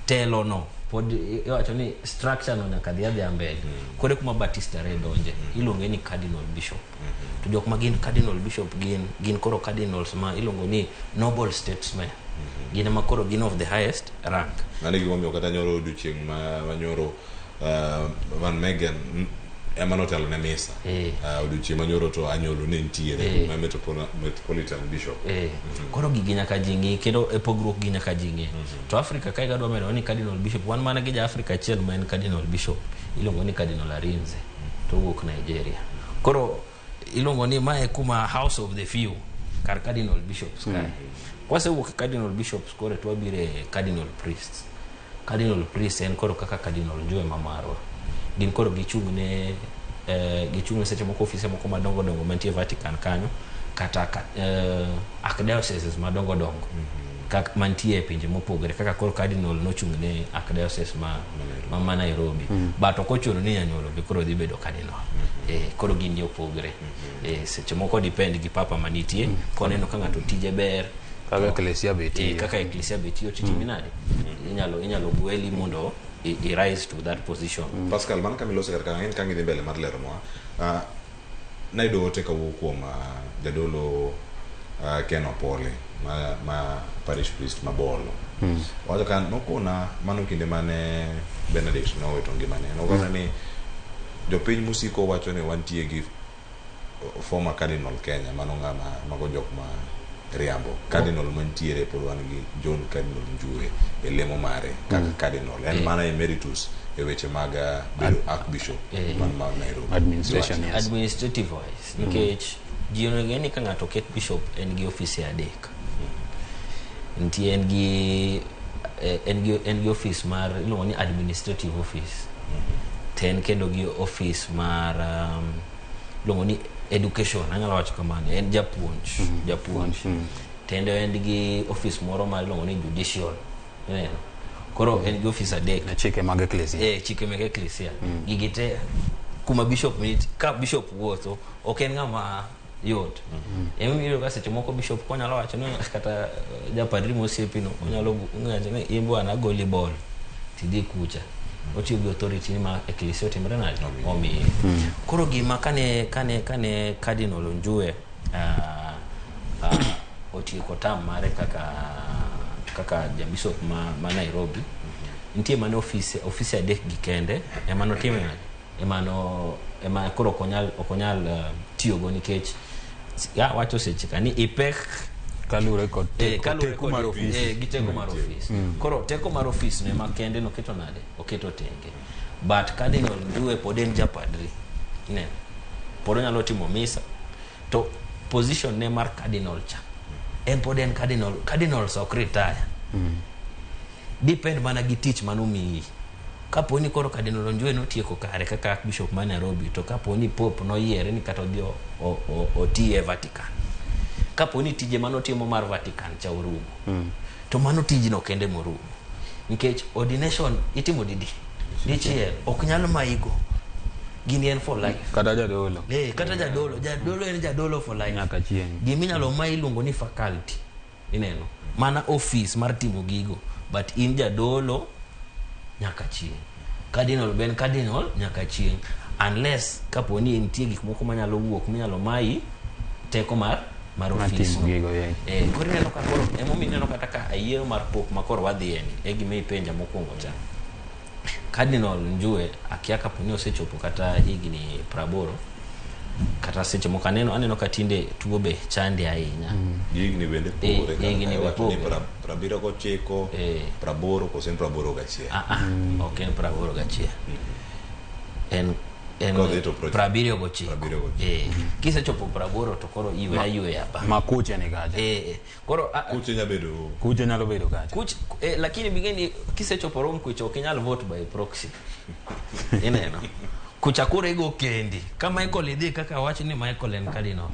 telo no pod iwacho ni structure no nyaka dhi adhiya mbele. Koro e kuma Battista Re donje iluonge ni Cardinal Bishop. To jok ma gin Cardinal Bishop gin gin koro cardinals ma iluongo ni noble statesmen. Gin ema koro gin of the highest rank. Mano e gimomiyo kata nyoro odiochieng' ma nyoro Van Meegen ema notelo ne misa. Odiochieng' ma nyoro to Anyolo ne nitiere ma Metropolitan Bishop. Koro gigi nyaka ji ng'i kendo e pogruok gi nyaka ji ng'e. To Africa kae kadwa medo ni Cardinal Bishop wan mana gi ja Africa achiel ma en Cardinal Bishop iluongo ni Cardinal Arinze to owuok Nigeria. Koro iluongo ni mae kuma house of the few kar Cardinal Bishops kae. Kwasewuok e Cardinal Bishops koro to wabiro e Cardinal Priests. Cardinal Priests en koro kaka Cardinal Njue ma marwa. Gin koro gichung' ne gichung' ne seche moko ofise moko madongo dongo mantie Vatican kanyo kata ka, archdioceses madongo dongo kak mantie e pinje mopogore kaka koro Cardinal nochung' ne archdiocese ma Nairobi. But ok ochuno ni Nyanyuolo be koro dhi bedo cardinal. Koro gin opogre. Seche moko depend gi papa manitie koneno ka ng'ato tije ber Kaka ecclesia be tiyo. Kaka ecclesia be tiyo titimi nade inyalo gweli mondo i rise to that position. Pascal, mano kama ilose kar ka en ka ng'idhi mbele mar leronwa. Nayudo ote kawuok kuom jadolo Ken Opole ma parish priest ma Bolo. Owacho ka nokona mano kinde mane Benedict nowito ngimane. Nokona ni jopiny mosiko wacho ni wantie gi former cardinal Kenya mano ng'ama mago jok ma riambo. Cardinal mantiere pod wan gi John Cardinal Njue e lemo mare kaka cardinal. En mana emeritus e weche mag bedo archbishop man ma Nairobi. Administration, yes. Administrative wise nikech ji onego ng'e ni ka ng'ato oket bishop en gi ofise adek. Nitie en gi office mar iluongo ni administrative office. To en kendo gi office mar iluongo ni education anyalo wacho kamano en japuonj. Kendo en gi office moro mar iluongo ni judicial. Ineno? Koro en gi office adek. Chike mag ecclesia. Chike mag ecclesia. Gigi te kuma bishop ka bishop wuotho ok en ng'ama yot. Emomiyo iyudo ka seche moko bishop konyalo wacho ni kata japadri mosiepino onyalo wacho ni in bwana agoli bol tidhi kucha. Otiyo gi authority ni ma ecclesia otimre nade? Omiye. Koro gima kane Cardinal Njue otieko term mare kaka jabishop ma Nairobi, nitie mane ofise adek gi kende ema notime nade? Ema koro ok onyal tiyogo nikech ya wacho seche ka ni ipek Kaluwore kod kaluwore teko kod mar ofis. Gi teko mar ofis. Koro teko mar ofis no ema kende noketo nade? Oketo tenge. But Cardinal Njue pod en japadri. Ineno? Pod onyalo timo misa. To position ne mar cardinal cha en pod en cardinal. Cardinals ok retire. Depend mana gi tich manomiyi. Kapo ni koro Cardinal Njue notieko kare kaka Archbishop ma Nairobi, to kapo ni Pope noyiere ni kata odhi oti e Vatican. Kapo ni tije manotimo mar Vatican cha orumo. To mano tijno kende morumo. Nikech ordination itimo didi? Dichiel. Ok nyal maigo. Gini en for life. Kata jadolo. Kata jadolo. Jadolo en jadolo for life. Nyaka chieng'. Giminyalo ma iluongo ni faculty. Ineno. Mana office mar timo gigo. But in jadolo nyaka chieng'. Cardinal ben cardinal nyaka chieng'. Unless kapo ni nitie gik moko manyalo wuok minyalo mayi teko mar office. Koro ineno ka koro emomiyo ineno kata ka yiero mar Pope ma koro wadhiye ni e gima ipenja mokwongo cha. Cardinal Njue akia kapo ni osechopo kata higni 80 kata seche moko aneno ka tinde tuo be chande ahinya. Higni bende pogore. Higni be pogore. 79, 80 koso en 81. Ok en 81. En 79. Kisechopo 80 to koro iwe ayweya ba. Ma kuche ni kacha. Koro kuche nyabedo. Kuche nyalo bedo kacha. Kuch lakini bigeni kisechopo Rome kucha ok inyal vote by proxy. Ineno. Kucha koro igo kendi. Ka Michael idhi kaka wach ni Michael en cardinal.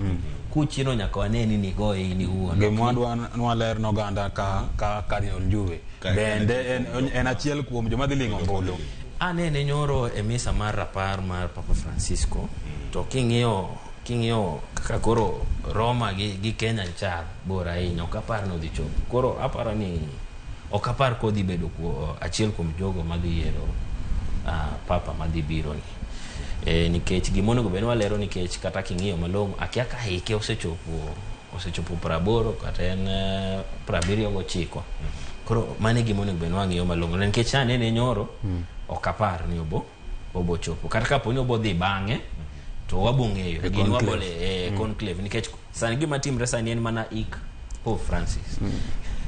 Kuchino nyaka wane ni nigoye in iwuon. Gima wadwa nwaler noganda ka Cardinal Njue. Bende en achiel kuom joma dhi ling'o ombulu. Anene nyoro e misa mar rapar mar Papa Francisco. To king'iyo kaka koro Roma gi Kenya chal bor ahinya. Ok apar ni odhi chopo. Koro aparo ni ok apar kodhi bedo achiel kuom jogo madhi yiero Papa madhi biro ni. Nikech gimonego bed ni walero nikech kata king'iyo malong'o akia ka hike osechopo 80 kata en 79. Koro mano e gima onego bed ni wang'iyo malong'o nikech anene nyoro ok apar ni obo chopo. Kata kapo ni obo dhi bang'e to wabo ng'eyo gini wabole conclave nikech sani gima timre sani en mana ik Pope Francis.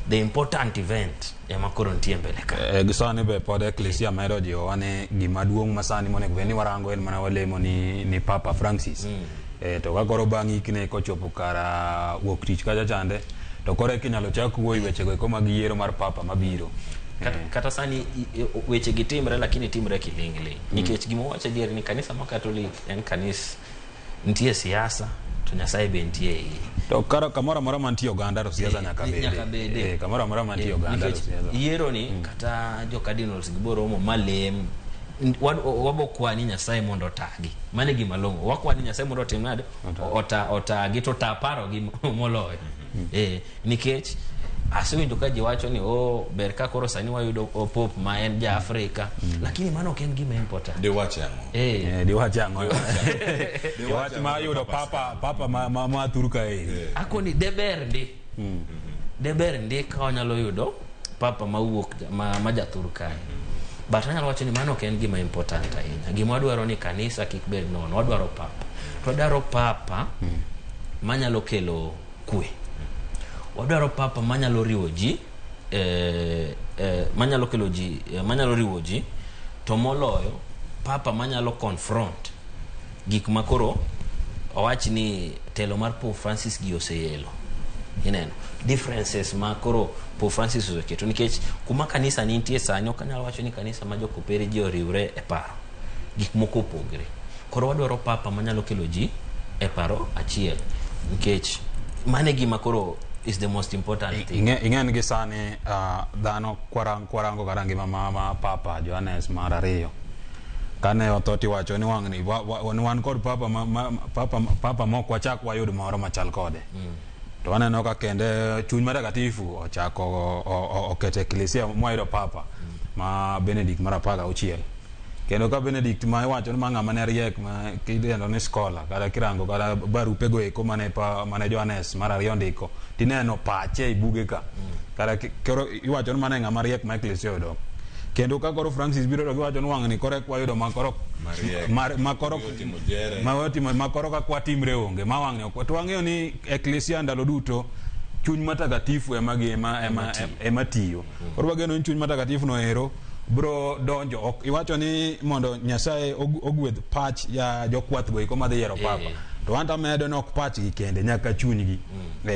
The important event ema koro nitie mbele ka. Gi sani be pod Ecclesia medo jiwowa ni gima duong' ma sani monego bed ni warango en mana walemo ni Papa Francis. To ka koro bang' ikne kochopo kara wuok tich kacha chande to koro eka inyalo chak wuoyo wechego eko mag yiero mar Papa mabiro. Kata sani weche gi timre lakini timre kiling'ling'. Nikech gima wacho adier ni kanisa ma Katolik en kanis nitie siasa to Nyasaye be nitie iye. To kara kamoro amora mantie oganda to siasa nyaka bede. Kamoro amora mantie oganda to siasa. Yiero ni kata jo cardinals gi boromo malem wabo kwani Nyasaye mondo otagi. Mano e gima long'o. Wakwani Nyasaye mondo otim nade? Otagi to ta paro gi moloyo. Nikech asewinjo ka ji wacho ni ber ka koro sani wayudo Pope ma en ja Afrika. Lakini mano ok en gima important. Diwach ang'o? Diwach ang'o? Diwach ma yudo papa ma Turka eri. Akoni deber ndi. Deber ndi ka wanyalo yudo papa mawuok ma ja Turka. But anyalo wacho ni mano ok en gima important ahinya. Gima wadwaro ni kanisa kik bed nono. Wadwaro papa. To wadwaro papa manyalo kelo kwe. Wadwaro papa manyalo riwo ji, manyalo kelo ji, manyalo riwo ji, to moloyo papa manyalo confront gik ma koro owach ni telo mar Pope Francis gi oseyelo. Ineno differences ma koro Pope Francis oseketo nikech kuma kanisa nitie sani ok anyal wacho ni kanisa ma jokopere ji oriwre e paro. Gik moko opogre. Koro wadwaro papa manyalo kelo ji e paro achiel nikech mano e gima koro is the most important thing. Ing'en gi sani dhano kwarango kata ngima ma Papa Johannes mar ariyo. Kane otho tiwacho ni wang'ni wan kod papa mok wachak wayud moro machal kode. To aneno ka kende chuny matakatifu ochako oketo Ecclesia mwayudo papa ma Benedict mar 16. Kendo ka Benedict ma iwacho ni ma ng'ama ne riek ma idendo ni scholar kata kirango kata barupe go eko mane Johannes mar ariyo ndiko tineno pache e buge ka. Kata koro iwacho ni mano e ng'ama riek ma Ecclesia oyudo. Kendo ka koro Francis biro to giwacho ni wang'ni koro eka wayudo ma koro ma koro ka kwatimre onge ma wang'ni ok. To wang'eyo ni Ecclesia ndalo duto chuny matakatifu ema tiyo. Koro wageno ni chuny matakatifu no ero bro donjo. Ok iwacho ni mondo Nyasaye ogwedh pach ya jokwath go eko madhi yiero papa. To an tamedo ni ok pachgi kende nyaka chunygi.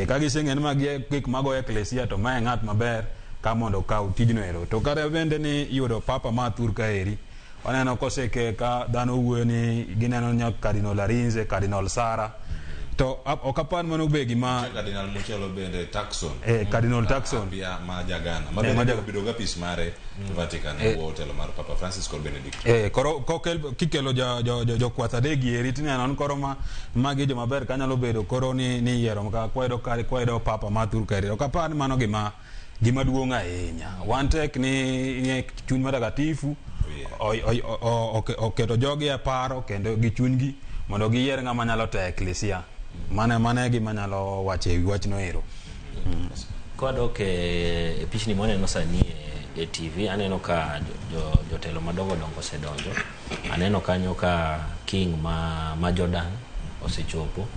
Ka giseng'eyo ni magi gik magoyo Ecclesia to mae ng'at maber ka mondo okaw tijno ero. To kata bende ni yudo papa ma thur kaeri, waneno koseke ka dhano wuoyo ni gineno nyaka Cardinal Arinze, Cardinal Sara. To ok apar mano be gima Cardinal Muchelo bende Turkson. Cardinal Turkson. Apia ma ja Ghana. Ma ma bende obedo ga apis mare Vatican e bwo telo mar Papa Francis kod Benedict. Koro kokel kikelo jo jo jo jokwath adek eri tineno ni koro ma magi joma ber kanyalo bedo koro ni yiero ka kwayudo kare kwayudo papa ma thur kaeri. Ok apar ni mano gima duong' ahinya. Wan tek ni chuny matakatifu oketo jogi e paro kendo gi chunygi mondo giyier ng'ama nyalo tayo eklesia. Mano e gima anyalo wacho e wi wachno ero. Kwadok e pichni mwaneno sani e TV, aneno ka jotelo madongo dongo osedonjo. Aneno kanyo ka king ma Jordan osechopo.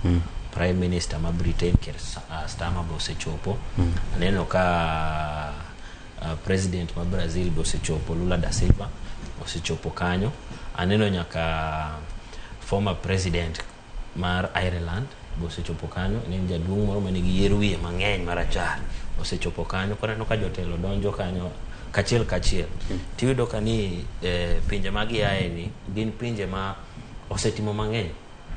Prime Minister ma Britain Keir Starmer be osechopo. Aneno ka President ma Brazil be osechopo, Lula da Silva osechopo kanyo. Aneno nyaka former president mar Ireland be osechopo kanyo. En jaduong' moro manigi yier wiye mang'eny marachar osechopo kanyo. Koro aneno ka jotelo donjo kanyo kachiel kachiel. Tiyudo ka ni pinje ma giaye ni gin pinje ma osetimo mang'eny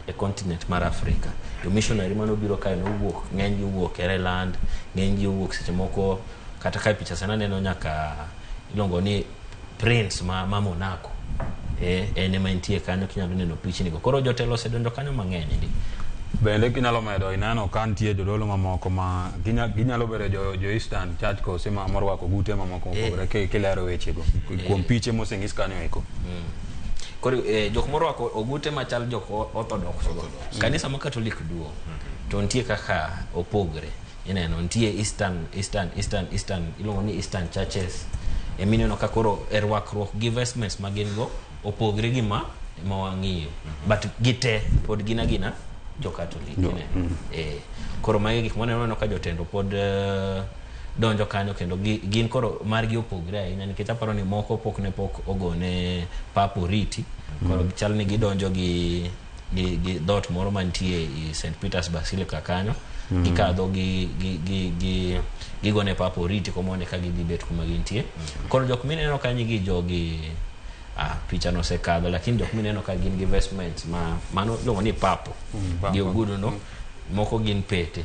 e continent mar Afrika. Jo missionary manobiro kae nowuok, ng'eny gi owuok Ireland, ng'eny gi owuok seche moko kata ka e picha sani aneno nyaka iluongo ni Prince ma Monaco. En ema entie kanyo kinyalo neno pichni go. Koro jotelo osedonjo kanyo mang'eny ndi. Bende kinyalo medo ineno ka nitie jodolo mamoko ma ginyalo bedo jo Eastern Church kose ma morwako gute mamoko mopogore kilero wechego kuom piche moseng'is kanyo eko. Koro jok morwako ogute machal jok Orthodox go. Kanisa ma Catholic duong'. To nitie kaka opogre. Ineno nitie Eastern iluongo ni Eastern Churches. Emineno ka koro e rwakruok gi vestments ma gin go opogre gi ma wang'iyo. But gite pod gin agina jo Catholic. Ineno. Koro magi gik mwaneno ka jotendo pod donjo kanyo kendo gin koro margi opogre ahinya nikech aparo ni moko pok ne pok ogone Papa oriti. Koro chal ni gidonjo gi dhoot moro mantie e St. Peter's Basilica kanyo. Gikadho gigone Papa oriti komone ka gidhi bet kuma gintie. Koro jok mineno kanyo gi jogi picha no osekadho, lakini jok mineno ka gin gi vestments ma mano iluongo ni papo gi ogudu no, moko gin pete.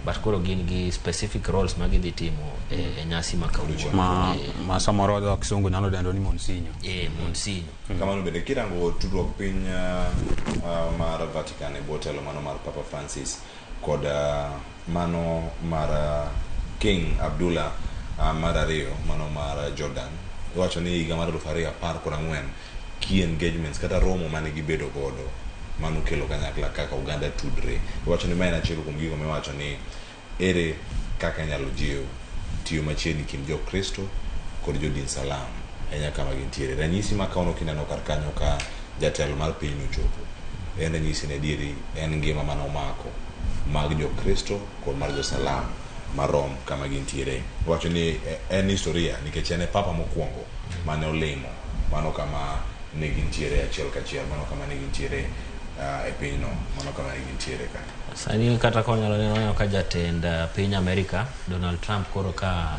But koro gin gi specific roles ma gidhi timo e nyasi ma kawuono. Ma samoro dho kisungu nyalo dendo ni Monsignor. Monsignor. Kamano bende kirango tudruok piny mar Vatican e bwo telo mano mar Papa Francis kod mano mar King Abdullah mar ariyo mano mar Jordan. Iwacho ni higa mar 2014 key engagements kata romo mane gibedo godo mano kelo kanyakla kaka oganda tudre. Iwacho ni ma en achiel kuom gigo miwacho ni ere kaka inyalo jiw tiyo machiegni kind jokristo kod jodin Salam ahinya kama gintiere. Ranyisi ma kawono kineno kar kanyo ka jatelo mar piny nochopo en ranyisi ne adieri en ngima mane omako mag jokristo kod mar jo-Salam marom kama gintiere. Iwacho ni en historia nikech en e papa mokwongo mane olimo mano kama ne gintiere achiel kachiel, mano kama ne gintiere e pinyno, mano kama ne gintiere ka. Sani kata ka wanyalo neno ka jatend piny Amerika Donald Trump koro ka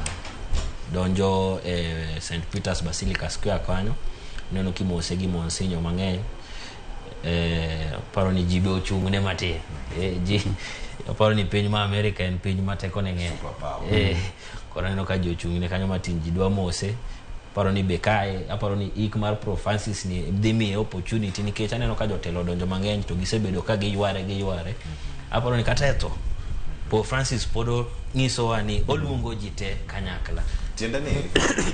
donjo e St. Peter's Basilica Square kanyo, neno kimose gi Monsignor mang'eny. Aparo ni ji be ochung'ne matin. Ji aparo ni piny ma Amerika en piny ma tekone ng'eny. Koro aneno ka ji ochung'ne kanyo matin, ji dwa mose. Aparo ni be kae, aparo ni ik mar Pope Francis ni dhi miye opportunity nikech aneno ka jotelo odonjo mang'eny to gisebedo ka giyware. Aparo ni kata e tho, Pope Francis pod nyisowa ni oluongo ji te kanyakla. Tiende ni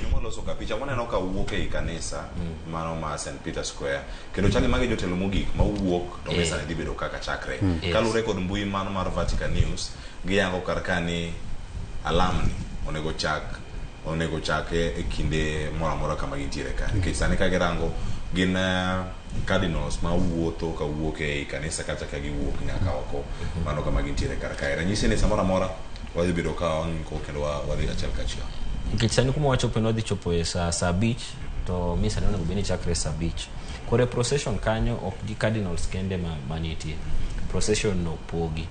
joma loso ka picha waneno ka wuok ei kanisa mano ma St. Peter Square kendo chal ni magi jotelo mogik mawuok to misa ne dhi bedo kaka chakre. Kaluwore kod mbui mano mar Vatican News giyango kar ka ni alam ni onego chak e kinde moro amora kama gintiere ka nikech sani ka girango gin cardinals ma wuotho ka wuok ei kanisa kacha ka giwuok nyaka oko mano kama gintiere kar kae. Ranyisi ni samoro amora wadhi bedo ka wang'iko kendo wadhi achiel kachiel. Nikech sani kuma wachopo ne wadhi chopo e saa 5 to misa ne onego bed ni chakre saa 5. Koro e procession kanyo ok gi cardinals kende manitie. Procession no pogi.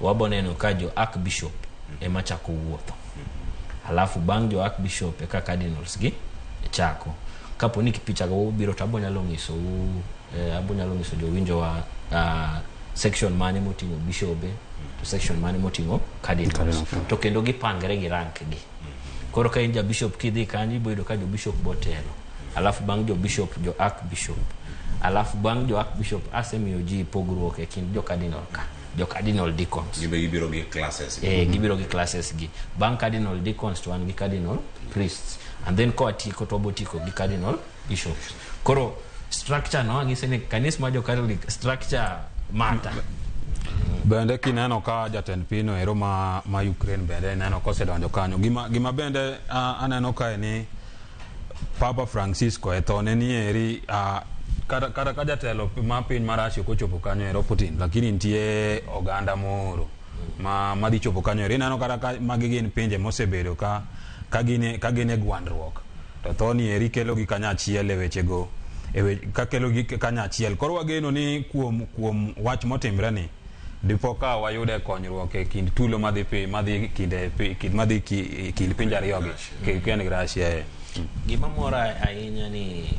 Wabo neno ka jo archbishop ema chako wuotho. Alafu bang' jo archbishop eka cardinals gi chako. Kapo ni picha go biro to abo nyalo nyisou abo nyalo nyiso jowinjo wa section mane moting'o bishobe to section mane moting'o cardinals. To kendo gipangre gi rank gi. Koro ka in ja bishop kidhi kanyo ibo yudo ka jo bishop botelo. Alafu bang' jo bishop jo archbishop. Alafu bang' jo archbishop asemiyo ji pogruok e kind jo cardinal ka. Jo cardinal deacons. Gibe gibiro gi classes. Gibiro gi classes gi. Bang' cardinal deacons to wan gi cardinal priests. And then koa tieko to wabo tieko gi cardinal bishops. Koro structure no ang'ise ni kanis mar jo Catholic structure matter. Bende kineno ka jatend piny ero ma Ukraine bende ineno kosedonjo kanyo. Gima bende aneno kae ni Papa Francisco e thone ni eri kata ka jatelo ma piny mar Russia ok ochopo kanyo ero Putin, lakini nitie oganda moro ma dhi chopo kanyo ero. Ineno kata ka magi gin pinje mosebedo ka gin e gwandruok. To thoni eri kelo gi kanyachiel e wechego, ka kelo gi kanyachiel. Koro wageno ni kuom wach motimre ni dipo ka wayude konyruok e kind tulo madhi madhi kind pinje ariyo gi, Ukraine gi Russia. Gima mora ahinya ni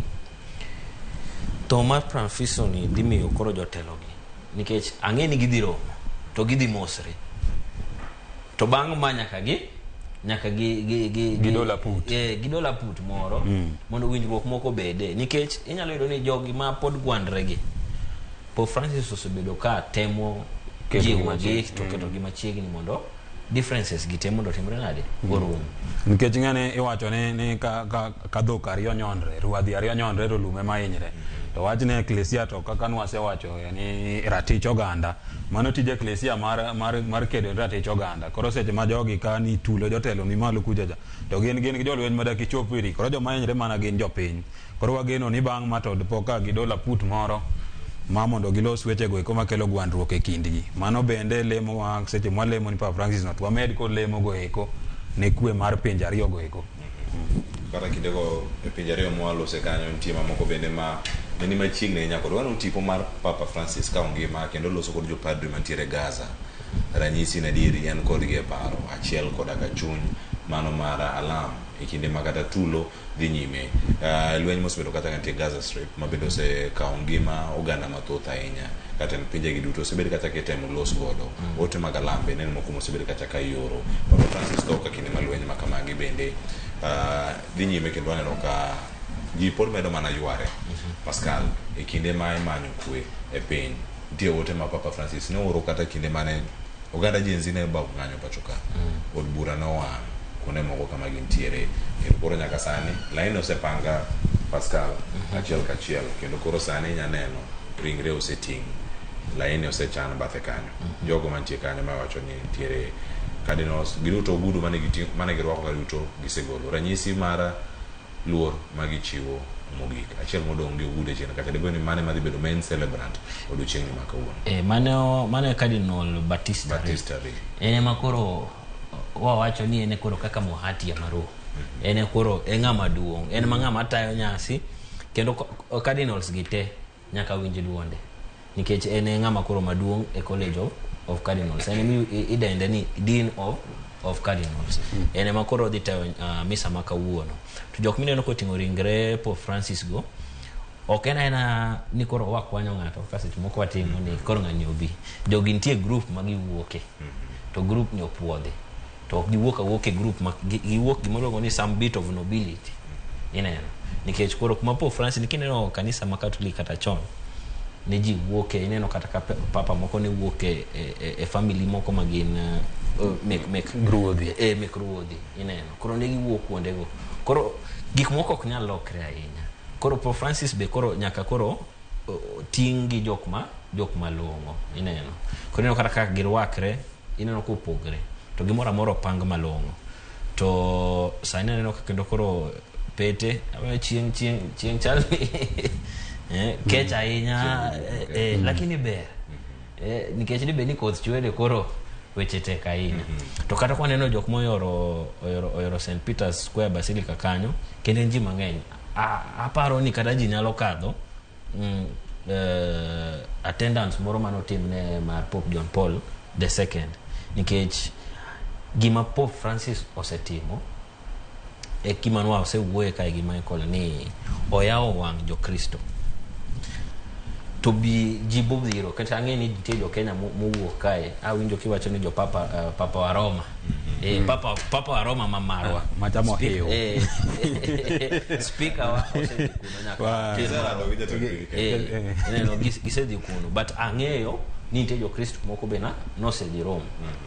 tho mar Francisco ni dhi miyo koro jotelo gi, nikech ang'e ni gidhi romo to gidhi mosre, to bang' ma nyaka gi Gidola put. Gidola put moro mondo winjruok moko bede, nikech inyalo yudo ni jogi ma pod gwandre gi Pope Francis osebedo ka temo jiwo gi to keto gi machiegni mondo differences gi te mondo timre nade orum. Nikech ng'ane iwacho ni ka dhok ariyo nyonre, ruadhi ariyo nyonre to lume ma hinyre. To wach ne eklesia to kaka nwasewacho ni ratich oganda. Mano tij eklesia mar kedo ne ratich oganda. Koro seche ma jogi ka ni tulo jotelo ni malo kucha cha, to gin gi jolweny ma dak ichop iri. Koro joma hinyre mana gin jopiny. Koro wageno ni bang' ma to dipo ka gidola put moro ma mondo gilos wechego eko makelo gwandruok e kindgi. Mano bende lemo wa seche mwalemo ni Papa Francis no to wamed kod lemo go eko ne kwe mar pinje ariyo go eko. Kata kindego e pinje ariyo mwalose kanyo nitie mamoko bende ma ne ni machiegni ahinya kod waneno tipo mar Papa Francis ka ongima kendo loso kod jopadri mantiere Gaza. Ranyisi na adieri en kodgi e paro achiel koda ka chuny mano mar alam e kinde ma kata tulo dhi nyime. Lweny mosebedo kata kantie Gaza Strip ma bende osekawo ngima oganda mathoth ahinya kata en pinje gi duto osebed kata kitemo los godo. Ote mag alam bende en moko mosebed kata ka ioro. Papa Francis tho ka kinde ma lweny ma kamagi bende dhi nyime kendo waneno ka ji pod medo mana yware. Pascal, e kinde ma imanyo kwe e piny, nitie ote ma Papa Francis ne oro kata kinde mane oganda Gen Z ne bago ng'anyo pacho ka. Od bura nowang' kuonde moko kama gintiere. Kendo koro nyaka sani lain osepanga Pascal achiel kachiel kendo koro sani inya neno ringre oseting', laini osechan bathe kanyo. Jogo mantie kanyo mawacho ni nitiere cardinals giduto ogudu mane girwako ka duto gisegolo. Ranyisi mar luor magichiwo mogik. Achiel modong' gi ogudu e chien kacha dibed ni mane madhi bedo main celebrant odiochieng'ni ma kawuono. Mano e Cardinal Battista Re. En ema koro wawacho ni en e koro kaka Mohatia Maro. En e koro e ng'ama duong', en ma ng'ama tayo nyasi kendo cardinals gi te nyaka winj duonde nikech en e ng'ama koro maduong' e College of Cardinals. En ema idende ni Dean of Cardinals. En ema koro dhi tayo misa ma kawuono. To jok mineno koting'o ringre Pope Francis go ok en aena ni koro wakwanyo ng'ato ka seche moko watimo ni koro ng'ani obi. Jogi nitie group ma giwuoke to group ni opuodhi. To ok giwuok awuok e group ma giwuok gimoro iluongo ni some bit of nobility. Ineno. Nikech koro kuma Pope Francis kineno kanisa ma Catholic kata chon ne ji wuoke, ineno kata ka papa moko ne wuok e family moko ma gin mek ruodhi. Mek ruodhi, ineno. Koro ne giwuok kuondego. Koro gik moko ok nyal lokre ahinya. Koro Pope Francis be koro nyaka koro ting' gi jok malong'o, ineno. Koro ineno kata kaka girwakre, ineno kopogre. To gimoro amora opang malong'o. To sani aneno ka kendo koro pete, chieng' chal ni kech ahinya, lakini ber. Nikech dibed ni koth chwede koro weche tek ahinya. To kata kwaneno jok moyoro St. Peter's Square Basilica kanyo, kendo en ji mang'eny. Aparo ni kata ji nyalo kadho attendance moro manotimne mar Pope John Paul II, nikech gima Pope Francis osetimo E gima nwa osewuoye kae gi Michael ni oyawo wang' jokristo to bi ji bobiro kata ang'e ni nitie jo Kenya mowuok kae awinjo kiwacho ni jo papa papa wa Roma papa wa Roma ma marwa machamo hiu speaker wa osedhi kuno nyaka ineno gisedhi kuno but ang'eyo ni nitie jokristo moko be nosedhi Rome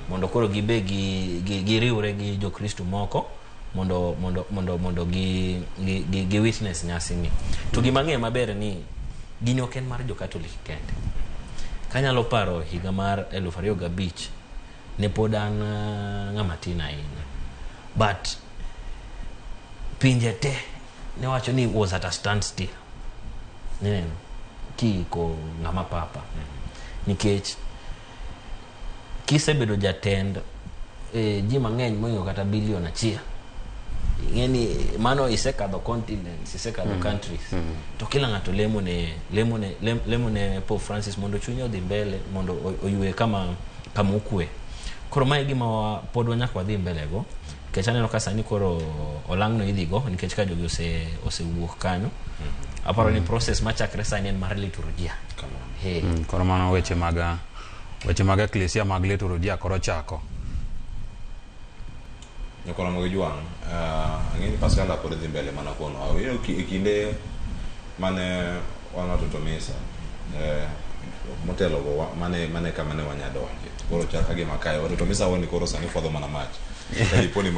mondo koro gibe giriwre gi jokristo moko mondo gi witness nyasi ni. To gima ang'eyo maber ni gini ok en mar jo-Catholic kende. Kanyalo paro higa mar 2005 ne pod an ng'ama tin ahinya. But pinje te ne wacho ni was at a standstill. Neno kiiko ng'ama papa. Nikech kisebedo jatend ji mang'eny moingo kata bilion 1. Ing'eni mano isekadho continents, isekadho countries. To kila ng'ato lemo ne Pope Francis mondo chunye odhi mbele, mondo oywe kama okwe. Koro mae gima pod wanyaka wadhi mbele go. Nikech aneno ka sani koro olang'no idhi go nikech ka jogi osewuok kanyo. Aparo ni process machakre sani en mar liturgia. Koro mano weche mag eklesia mag liturgia koro chako. Nyakoro mag Jwang', ang'e ni Pascal pod dhi mbele mana kono. Awinjo e kinde mane wan watoto misa, motelo go mane kama ne wanyadonje. Koro chaka gima kae watoto misa woni koro sani fwadho mana mach.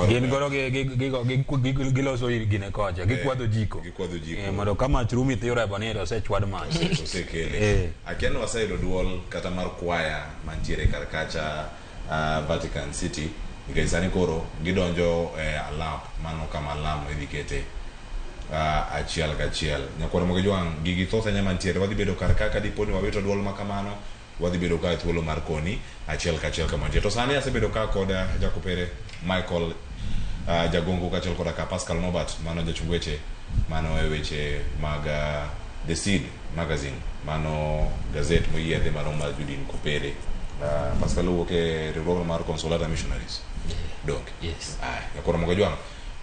Gin koro giloso gine kocha, gikwadho jiko. Mondo ka mach rumi to irebo ni osechwad mach. Osekele. Akia ni waseyudo duol kata mar kwaya mantiere kar kacha Vatican City. Nikech sani koro gidonjo alap mano kama alam idhi kete achiel kachiel. Nyakwar mag Jwang', gigi thoth ahinya mantiere. Wadhi bedo kar ka dipo ni wawito duol ma kamano, wadhi bedo ka thuolo mar koni achiel kachiel kama nitie. To sani asebedo ka kod Jakopere Michael Jagongo kaachiel koda ka Pascal Norbert, mano jachung weche, mano e weche mag The Seed Magazine, mano gazet moyiedhi mano mar Judin Kopere. Pascal owuok e riwruogno mar Consolata Missionaries. Donge? Yes. Nyakwar mag Jwang',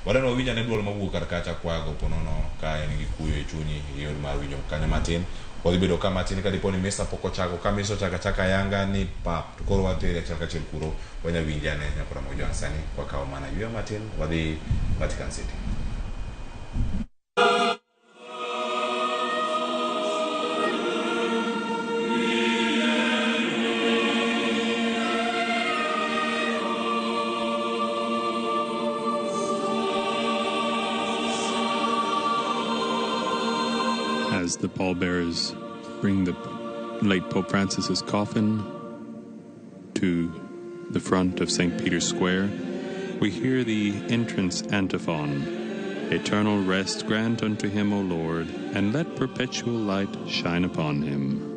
wadwaro wawinj ane duol mawuok kar kacha kwago ponono ka en gi kuyo e chunyi e yor mar winjo kanyo matin. Wadhi bedo ka matin ka dipo ni misa pok ochako, ka misa ochako achaka yanga ni pap, to koro watere achiel kachiel kuro wanya winje ane Nyakwar mag Jwang' sani wakawo mana yueyo matin wadhi Vatican City. As the pallbearers bring the late Pope Francis's coffin to the front of St. Peter's Square, we hear the entrance antiphon, "Eternal rest grant unto him, O Lord, and let perpetual light shine upon him."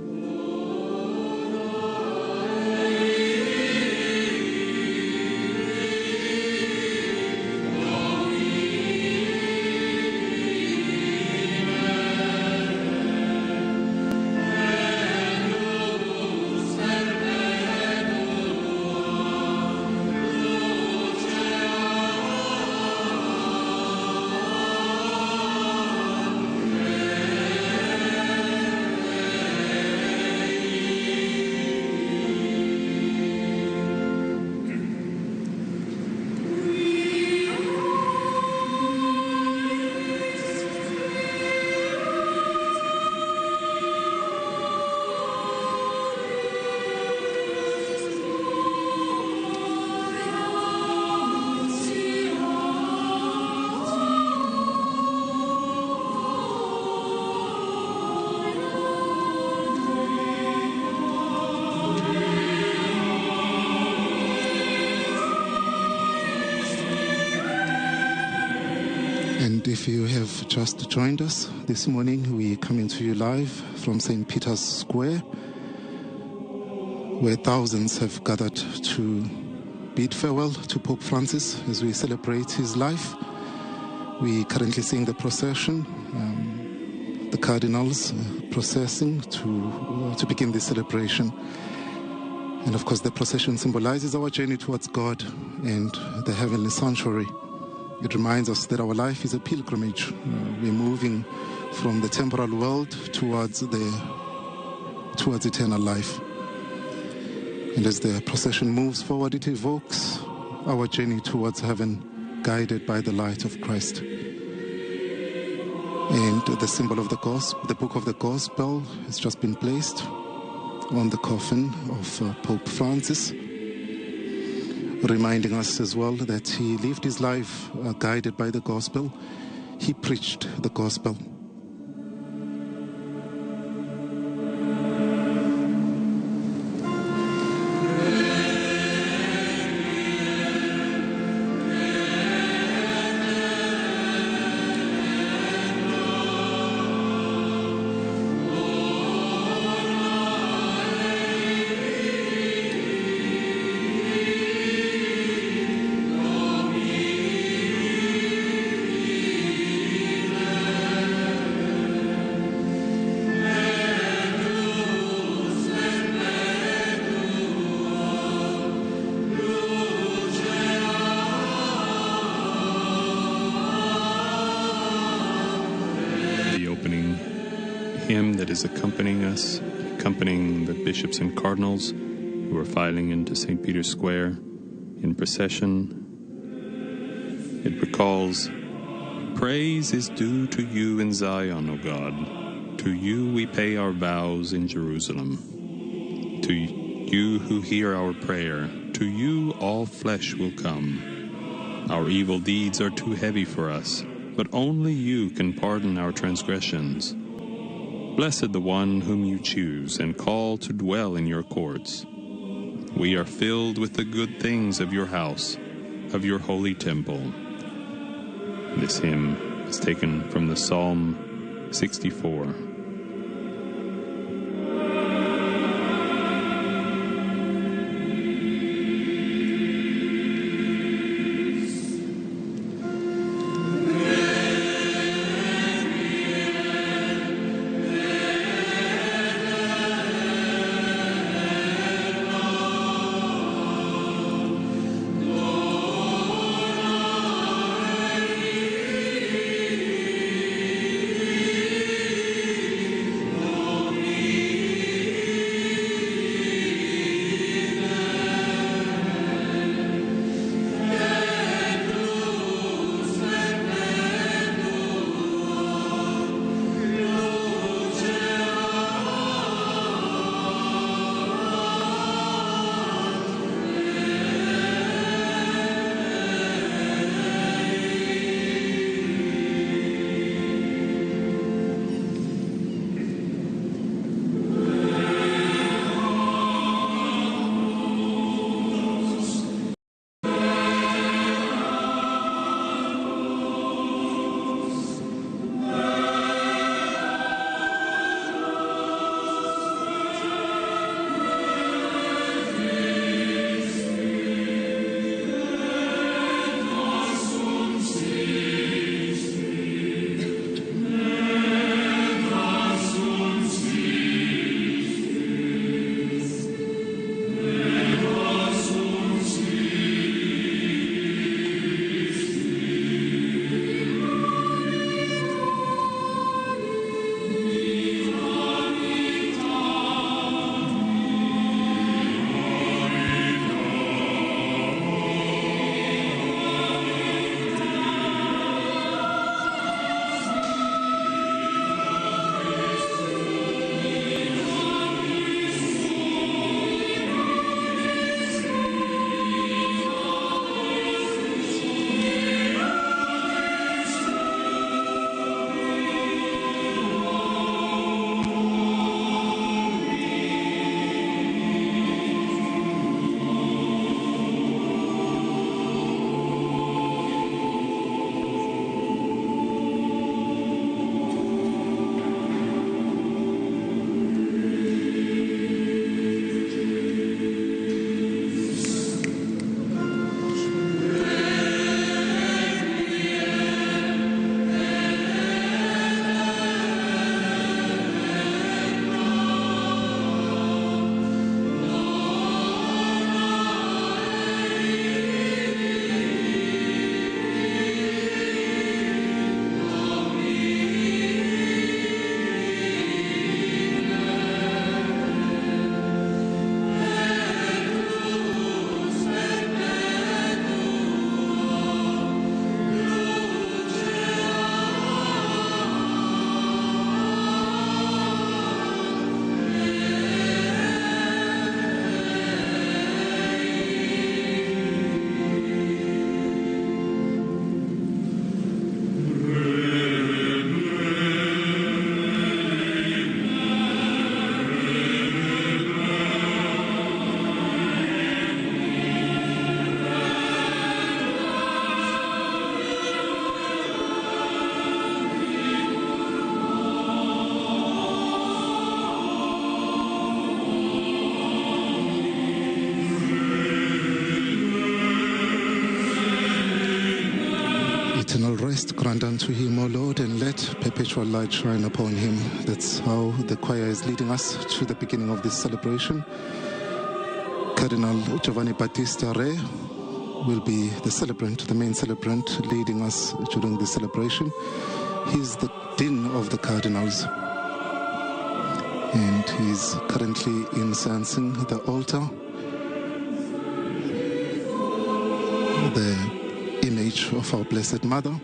And if you have just joined us this morning, we coming to you live from St. Peter's Square, where thousands have gathered to bid farewell to Pope Francis as we celebrate his life. We currently seeing the procession, the cardinals processing to begin this celebration. And of course, the procession symbolizes our journey towards God and the heavenly sanctuary. It reminds us that our life is a pilgrimage. We're moving from the temporal world towards eternal life. And as the procession moves forward, it evokes our journey towards heaven, guided by the light of Christ. And the symbol of the gospel, the book of the gospel, has just been placed on the coffin of Pope Francis, reminding us as well that he lived his life guided by the gospel. He preached the gospel. Hymn that is accompanying us, accompanying the bishops and cardinals who are filing into St. Peter's Square in procession. It recalls, "Praise is due to you in Zion, O God. To you we pay our vows in Jerusalem. To you who hear our prayer, to you all flesh will come. Our evil deeds are too heavy for us, but only you can pardon our transgressions. Blessed the one whom you choose and call to dwell in your courts. We are filled with the good things of your house, of your holy temple." This hymn is taken from the Psalm 64. Grant unto him, O Lord, and let perpetual light shine upon him. That's how the choir is leading us to the beginning of this celebration. Cardinal Giovanni Battista Re will be the celebrant, the main celebrant, leading us during the celebration. He's the Dean of the Cardinals, and he's currently incensing the altar, the image of our Blessed Mother.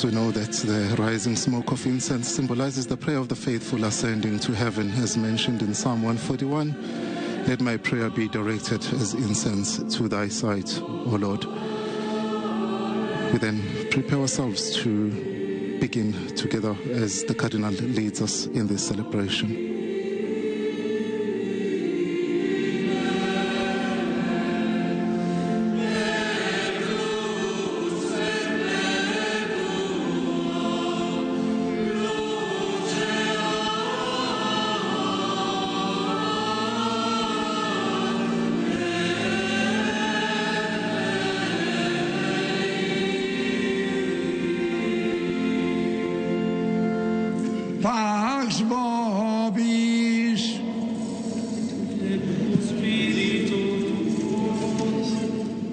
We know that the rising smoke of incense symbolizes the prayer of the faithful ascending to heaven, as mentioned in Psalm 141. Let my prayer be directed as incense to thy sight, O Lord. We then prepare ourselves to begin together as the Cardinal leads us in this celebration. Pax vobis.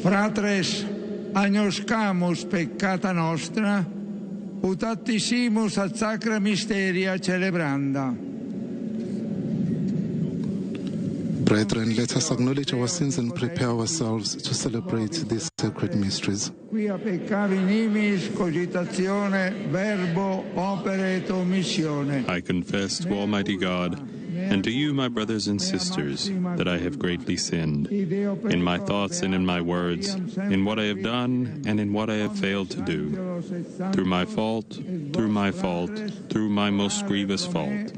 Fratres, agnoscamus peccata nostra, ut attisimus ad sacra mysteria celebranda. Brethren, let us acknowledge our sins and prepare ourselves to celebrate these sacred mysteries. Quia peccavi nimis cogitatione, verbo, opere et omissione. I confess to Almighty God and to you, my brothers and sisters, that I have greatly sinned, in my thoughts and in my words, in what I have done and in what I have failed to do, through my fault, through my fault, through my most grievous fault.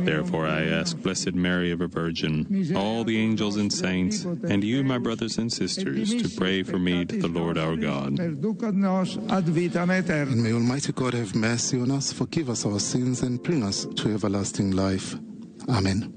Therefore I ask Blessed Mary, ever Virgin, all the angels and saints, and you, my brothers and sisters, to pray for me to the Lord our God. And may Almighty God have mercy on us, forgive us our sins, and bring us to everlasting life. Amen.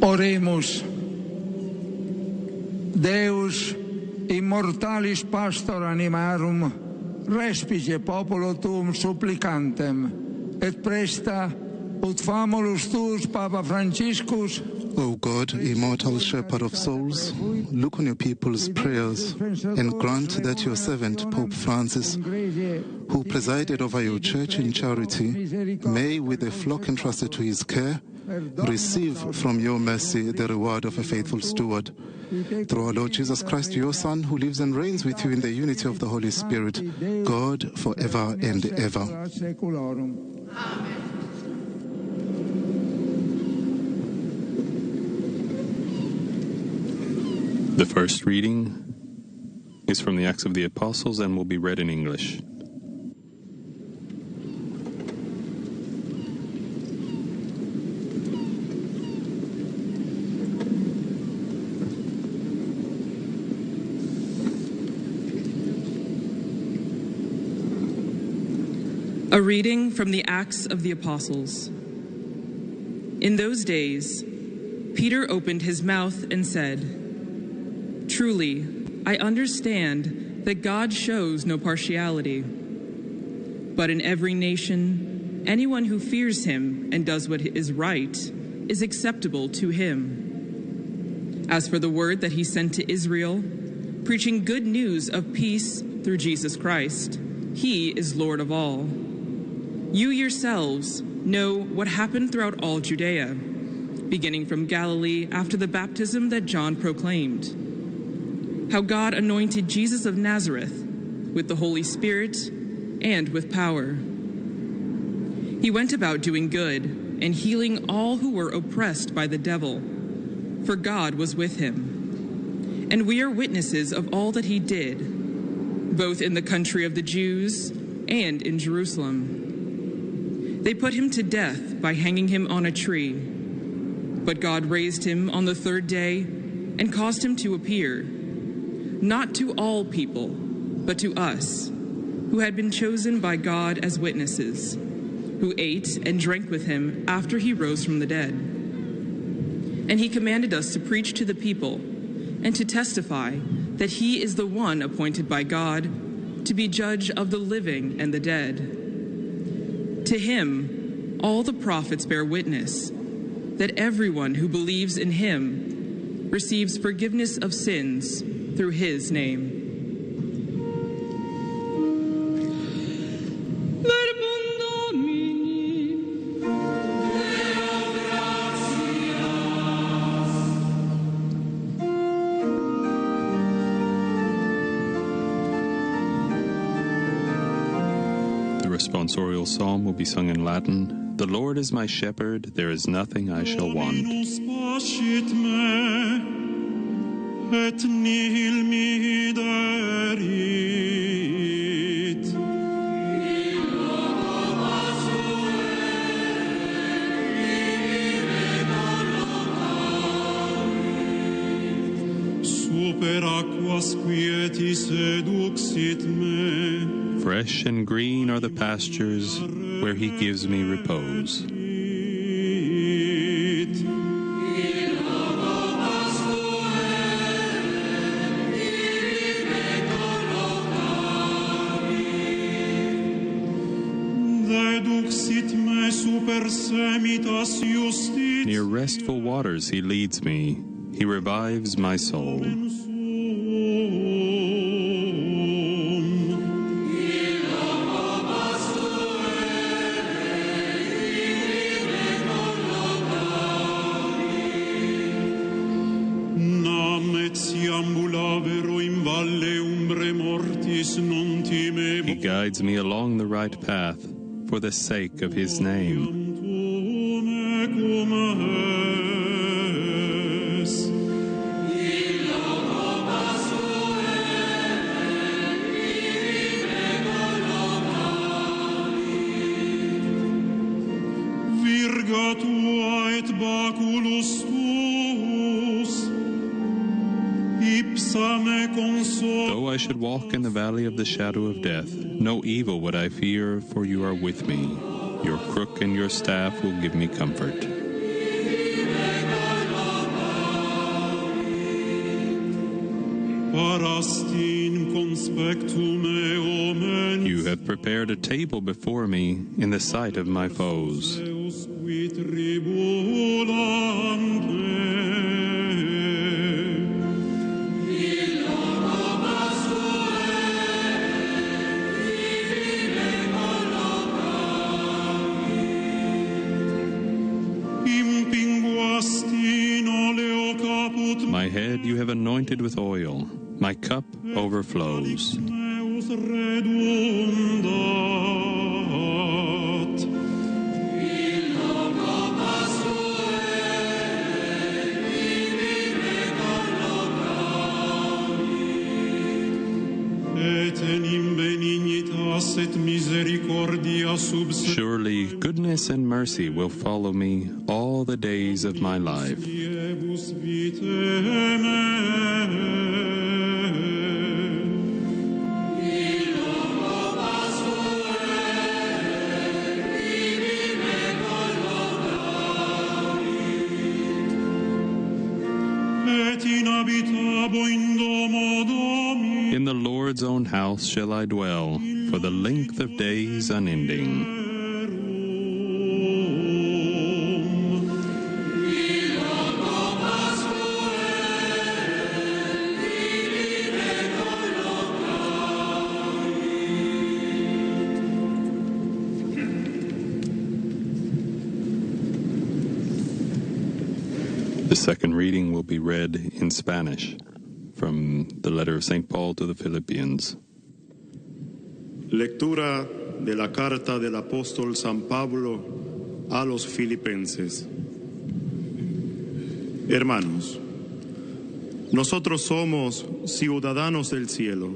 Oremus. Deus, immortalis pastor animarum, respice populo tuum supplicantem, et presta ut famulus tuus Papa Franciscus. O God, immortal shepherd of souls, look on your people's prayers and grant that your servant, Pope Francis, who presided over your church in charity, may, with the flock entrusted to his care, receive from your mercy the reward of a faithful steward. Through our Lord Jesus Christ, your Son, who lives and reigns with you in the unity of the Holy Spirit, God, forever and ever. Amen. The first reading is from the Acts of the Apostles and will be read in English. A reading from the Acts of the Apostles. In those days, Peter opened his mouth and said, "Truly, I understand that God shows no partiality. But in every nation, anyone who fears him and does what is right is acceptable to him. As for the word that he sent to Israel, preaching good news of peace through Jesus Christ, he is Lord of all. You yourselves know what happened throughout all Judea, beginning from Galilee after the baptism that John proclaimed, how God anointed Jesus of Nazareth with the Holy Spirit and with power. He went about doing good and healing all who were oppressed by the devil, for God was with him. And we are witnesses of all that he did, both in the country of the Jews and in Jerusalem. They put him to death by hanging him on a tree. But God raised him on the third day and caused him to appear, not to all people, but to us, who had been chosen by God as witnesses, who ate and drank with him after he rose from the dead. And he commanded us to preach to the people and to testify that he is the one appointed by God to be judge of the living and the dead. To him, all the prophets bear witness that everyone who believes in him receives forgiveness of sins through his name." The responsorial psalm will be sung in Latin. The Lord is my shepherd, there is nothing I shall want. Et nihil mihi derit. Super aquas quietis eduxit me. Fresh and green are the pastures where he gives me repose. Near restful waters he leads me. He revives my soul. He guides me along the right path for the sake of his name. Though I should walk in the valley of the shadow of death, no evil would I fear, for you are with me. Your crook and your staff will give me comfort. Parasti in conspectum eo mens You have prepared a table before me in the sight of my foes. Deus qui tribulam te. Impinguasti in oleo caput My head you have anointed with oil, my cup overflows. meus redundat. Et enim benignitas et misericordia subse Surely goodness and mercy will follow me all the days of my life, diebus vitae meae. Et inhabitabo in domo Domini. In the Lord's own house shall I dwell for the length of days unending. The second reading will be read in Spanish from the letter of St. Paul to the Philippians. Lectura de la carta del apóstol San Pablo a los Filipenses. Hermanos, nosotros somos ciudadanos del cielo,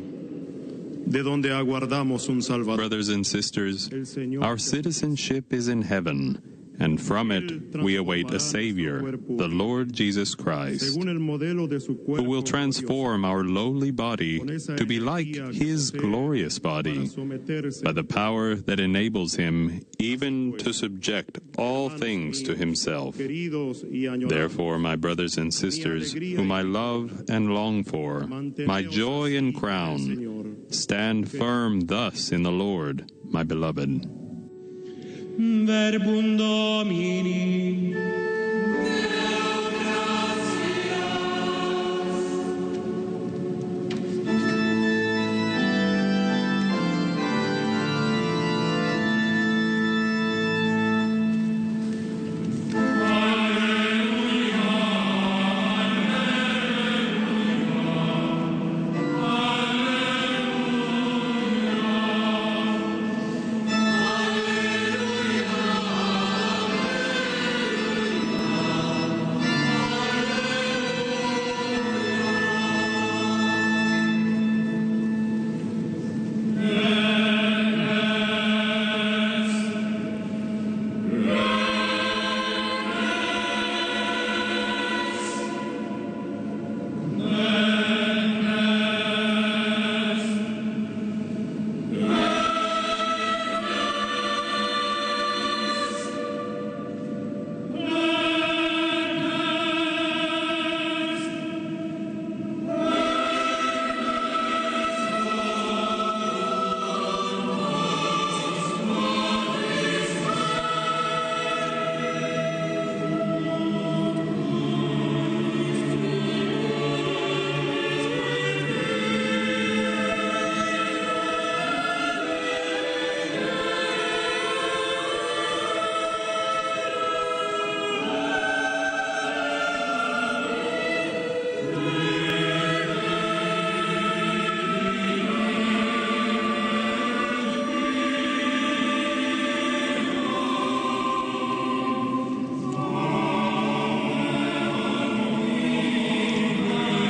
de donde aguardamos un Salvador. Brothers and sisters, El Señor our citizenship is in heaven, and from it we await a Savior, the Lord Jesus Christ, según el modelo de su who cuerpo will transform our lowly body to be like his glorious body someterse by the power that enables him even to subject all things to himself. queridos y añorados. Therefore, my brothers and sisters, whom I love and long for, my joy and crown, stand firm thus in the Lord, my beloved. Verbum Domini.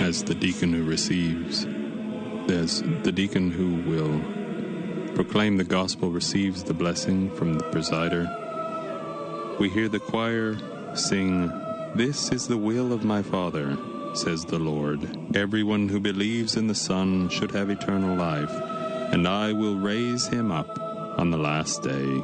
As the deacon who receives, as the deacon who will proclaim the gospel receives the blessing from the presider, we hear the choir sing, "This is the will of my Father, says the Lord. Everyone who believes in the Son should have eternal life, and I will raise him up on the last day."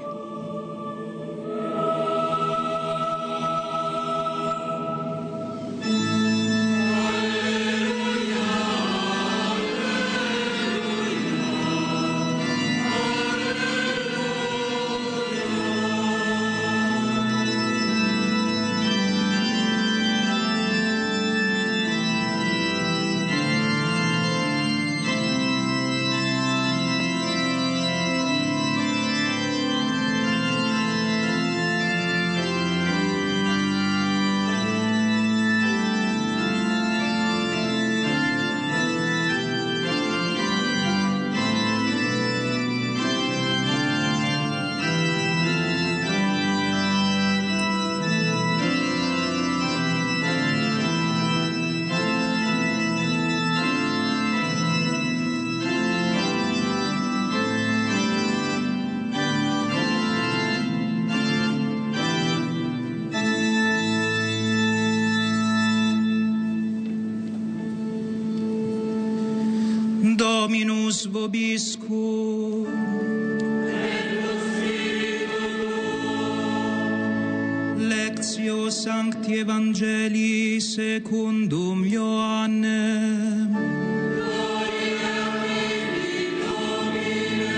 Dominus vobiscum. Lectio Sancti Evangelii secundum Ioannem. Gloria tibi, Domine.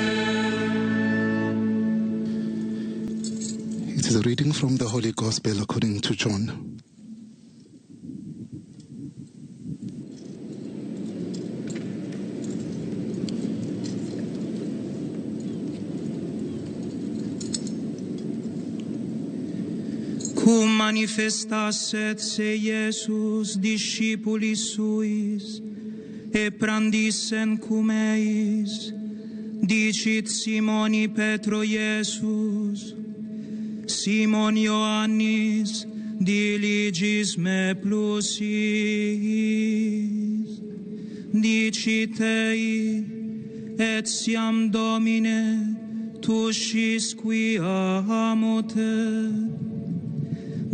It is a reading from the Holy Gospel according to John. Cum manifestasset se Iesus discipulis suis, et prandissen cum eis, dicit Simoni Petro Iesus, Simon Ioannis, diligis me plusis. Dicit ei, etiam Domine, tu scis quia amo te.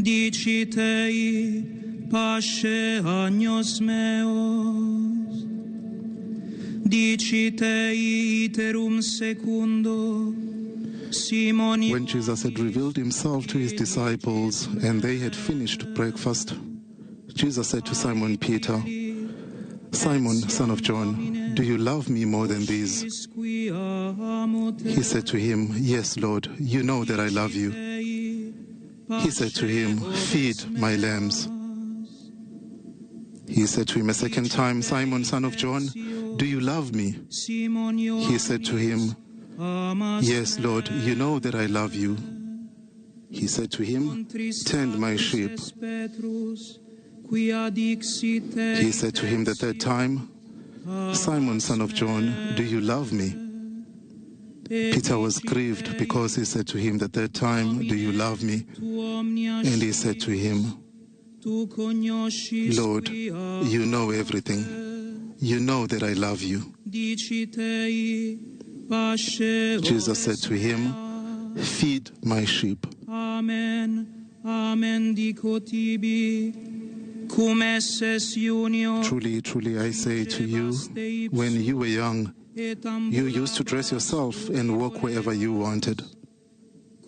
Dicit ei, pasce agnos meos. Dicit ei iterum secundo, Simon. When Jesus had revealed himself to his disciples and they had finished breakfast, Jesus said to Simon Peter, Simon, son of John, do you love me more than these? He said to him, Yes, Lord, you know that I love you. He said to him, Feed my lambs. He said to him a second time, Simon, son of John, do you love me? He said to him, Yes, Lord, you know that I love you. He said to him, Tend my sheep. He said to him the third time, Simon, son of John, do you love me? Peter was grieved because he said to him the third time, Do you love me? And he said to him, Lord, you know everything. You know that I love you. Jesus said to him, Feed my sheep. Amen, amen, dico tibi, cum esses junior. Truly, truly, I say to you, when you were young, you used to dress yourself and walk wherever you wanted.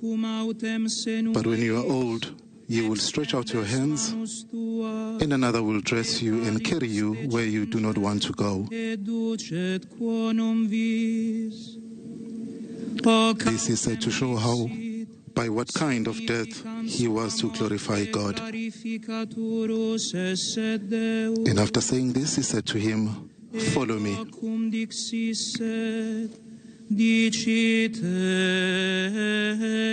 But when you are old, you will stretch out your hands, and another will dress you and carry you where you do not want to go. This is said to show how, by what kind of death he was to glorify God. And after saying this, he said to him, Follow me. Cum dixisset, dicit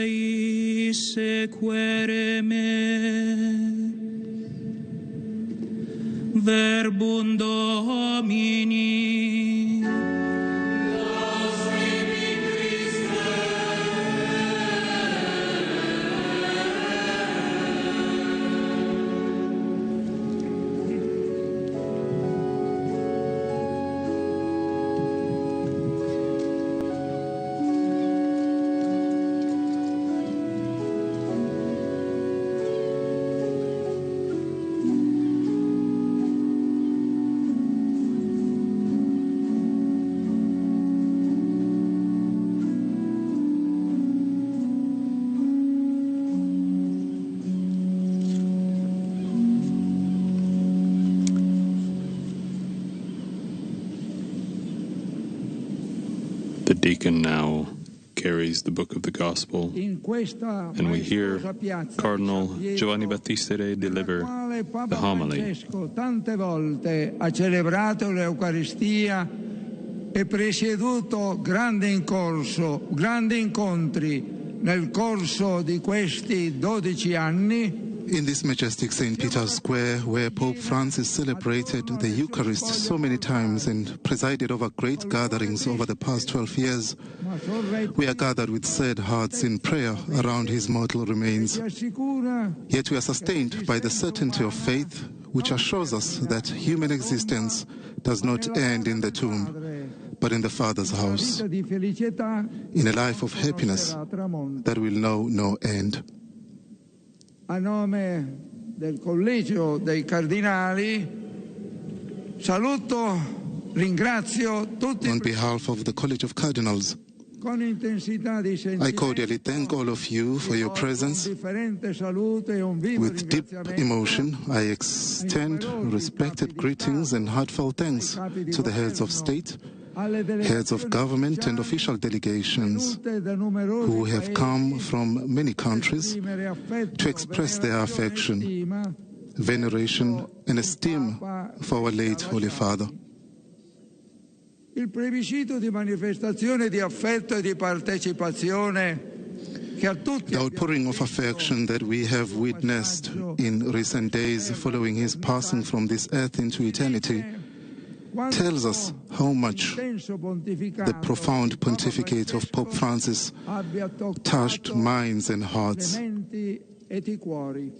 ei, sequere me. Verbum Domini. The deacon now carries the book of the Gospel, and we hear Cardinal Giovanni Battista Re deliver the homily. Francesco tante volte ha celebrato l'Eucaristia e presieduto grandi incontri nel corso di questi 12 anni. In this majestic St. Peter's Square, where Pope Francis celebrated the Eucharist so many times and presided over great gatherings over the past 12 years, we are gathered with sad hearts in prayer around his mortal remains. Yet we are sustained by the certainty of faith, which assures us that human existence does not end in the tomb, but in the Father's house, in a life of happiness that will know no end. A nome del Collegio dei Cardinali saluto Ringrazio tutti On behalf of the College of Cardinals, con intensità di I sentimento, cordially thank all of you for your presence. un differente saluto e un vivo With deep ringraziamento emotion, I extend respected greetings and heartfelt thanks to the heads of state, alle heads of delegazioni government, and official delegations venute da numerosi who have paesi come from many countries esprimere affetto, to express their venerazione e affection, stima veneration, and esteem for our late Holy Father. Il plebiscito di manifestazione di affetto e di partecipazione che a tutti The outpouring of affection that we have witnessed in recent days following his passing from this earth into eternity tells us how much intenso the pontificato profound pontificate of Pope Francis abbia toccato touched minds and le hearts. menti ed i cuori.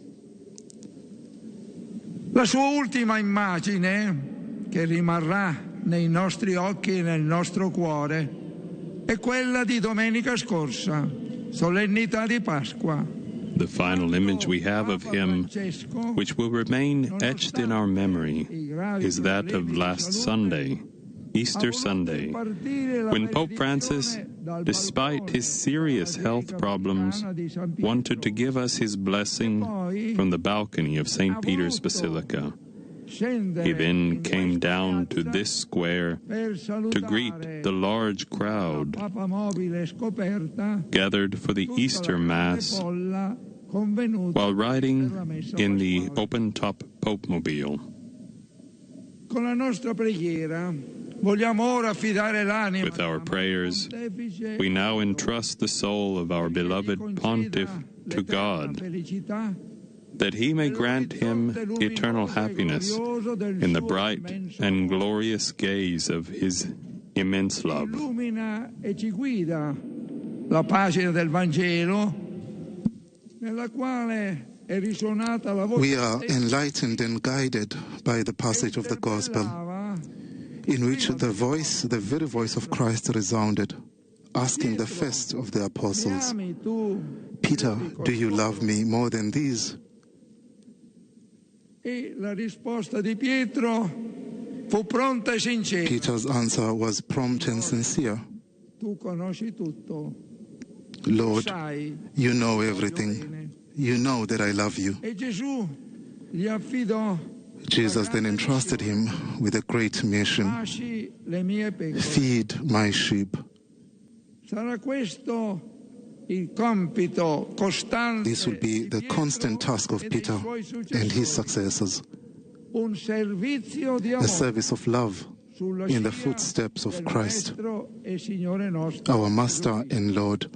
La sua ultima immagine, che rimarrà nei nostri occhi e nel nostro cuore, è quella di domenica scorsa, solennità di Pasqua. The final image we have of him, which will remain etched in our memory, is that of last Sunday, Easter Sunday, when Pope Francis, despite his serious health problems, wanted to give us his blessing from the balcony of St. Peter's Basilica. He then came down to this square Per to greet salutare the large crowd Papa mobile scoperta gathered for the Easter Mass folla convenuta while riding per la messa in the open-top Popemobile. Con la nostra preghiera vogliamo ora affidare l'anima With our prayers, pontefice we now entrust the soul of our beloved Pontiff to God, felicità that he may grant him eternal happiness in the bright and glorious gaze of his immense love. illumina e ci guida la pagina del Vangelo nella quale è risuonata la voce We are enlightened and guided by the passage of the Gospel, in which the voice, the very voice of Christ resounded, asking the first of the apostles, ami tu Peter, do you love me more than these? e la risposta di Pietro fu pronta e sincera. Peter's answer was prompt and sincere. Tu conosci tutto, Lord, sai. you know everything. You know that I love you. E Gesù gli affidò Jesus then entrusted him with a great mission. pasci le mie pecore. Feed my sheep. Sarà questo il compito costante, This will be the constant task of Peter and his successors, un servizio di a amore service of love sulla in the scia footsteps of del Christ, Maestro e Signore nostro. our Master and Lord.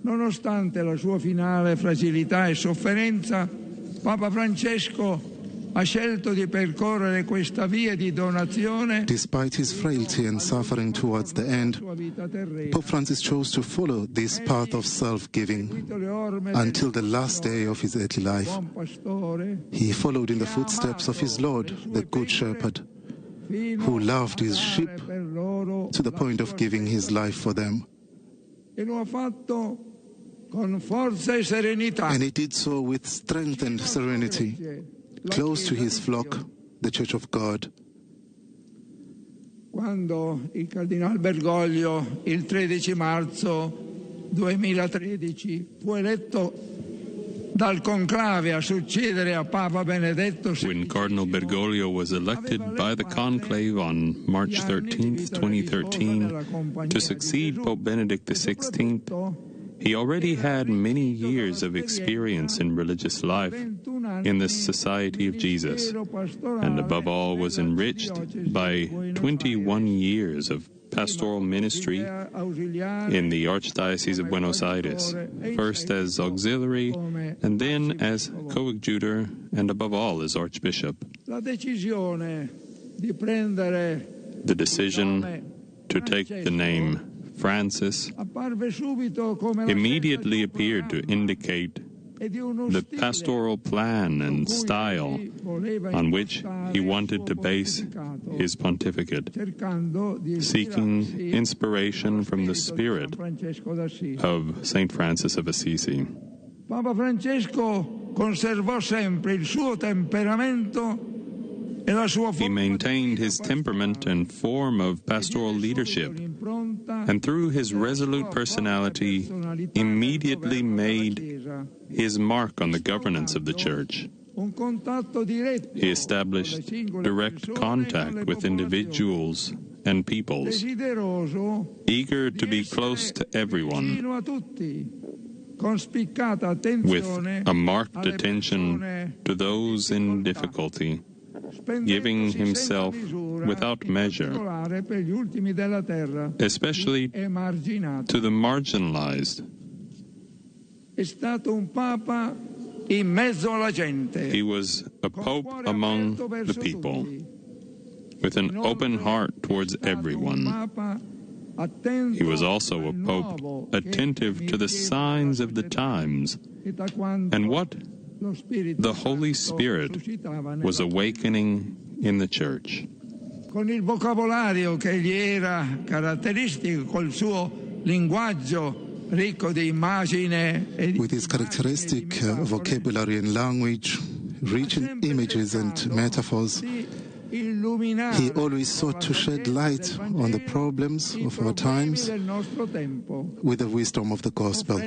Nonostante la sua finale fragilità e sofferenza, Papa Francesco ha scelto di percorrere questa via di donazione Despite his frailty and suffering towards the end, sua vita terrena. Pope Francis chose to follow this path of self giving Seguito le orme del until the last day of his earthly life. buon pastore He followed in the footsteps of his Lord, the Good Shepherd, fino who loved his a dare sheep per loro to the la point of sua giving his life for them. E lo ha fatto con forza e serenità. And he did so with strength and serenity, close to his flock, the Church of God. Quando il Cardinal Bergoglio, il 13 marzo 2013, fu eletto dal conclave a succedere a Papa Benedetto XVI, When Cardinal Bergoglio was elected by the conclave on March 13, 2013, to succeed Pope Benedict XVI, he already had many years of experience in religious life in the Society of Jesus, and above all was enriched by 21 years of pastoral ministry in the Archdiocese of Buenos Aires, first as auxiliary and then as coadjutor, and above all as archbishop. La decisione di prendere The decision to take the name Francis apparve subito come la immediately appeared to indicate e di uno the stile pastoral plan and style voleva on which he wanted to base his pontificate, cercando di seeking ispirarsi inspiration from the spirit Francesco d'Assisi. of St. Francis of Assisi. Papa Francesco conservò sempre il suo temperamento He maintained his temperament and form of pastoral leadership, and through his resolute personality, immediately made his mark on the governance of the Church. He established direct contact with individuals and peoples, eager to be close to everyone, with a marked attention to those in difficulty, giving himself without measure, especially to the marginalized. He was a pope among the people, with an open heart towards everyone. He was also a pope attentive to the signs of the times and what the Holy Spirit was awakening in the Church. Con il vocabolario che gli era caratteristico, col suo linguaggio ricco di immagine e With his characteristic vocabulary and language, rich in images and metaphors, he always sought to shed light on the problems of our times with the wisdom of the gospel.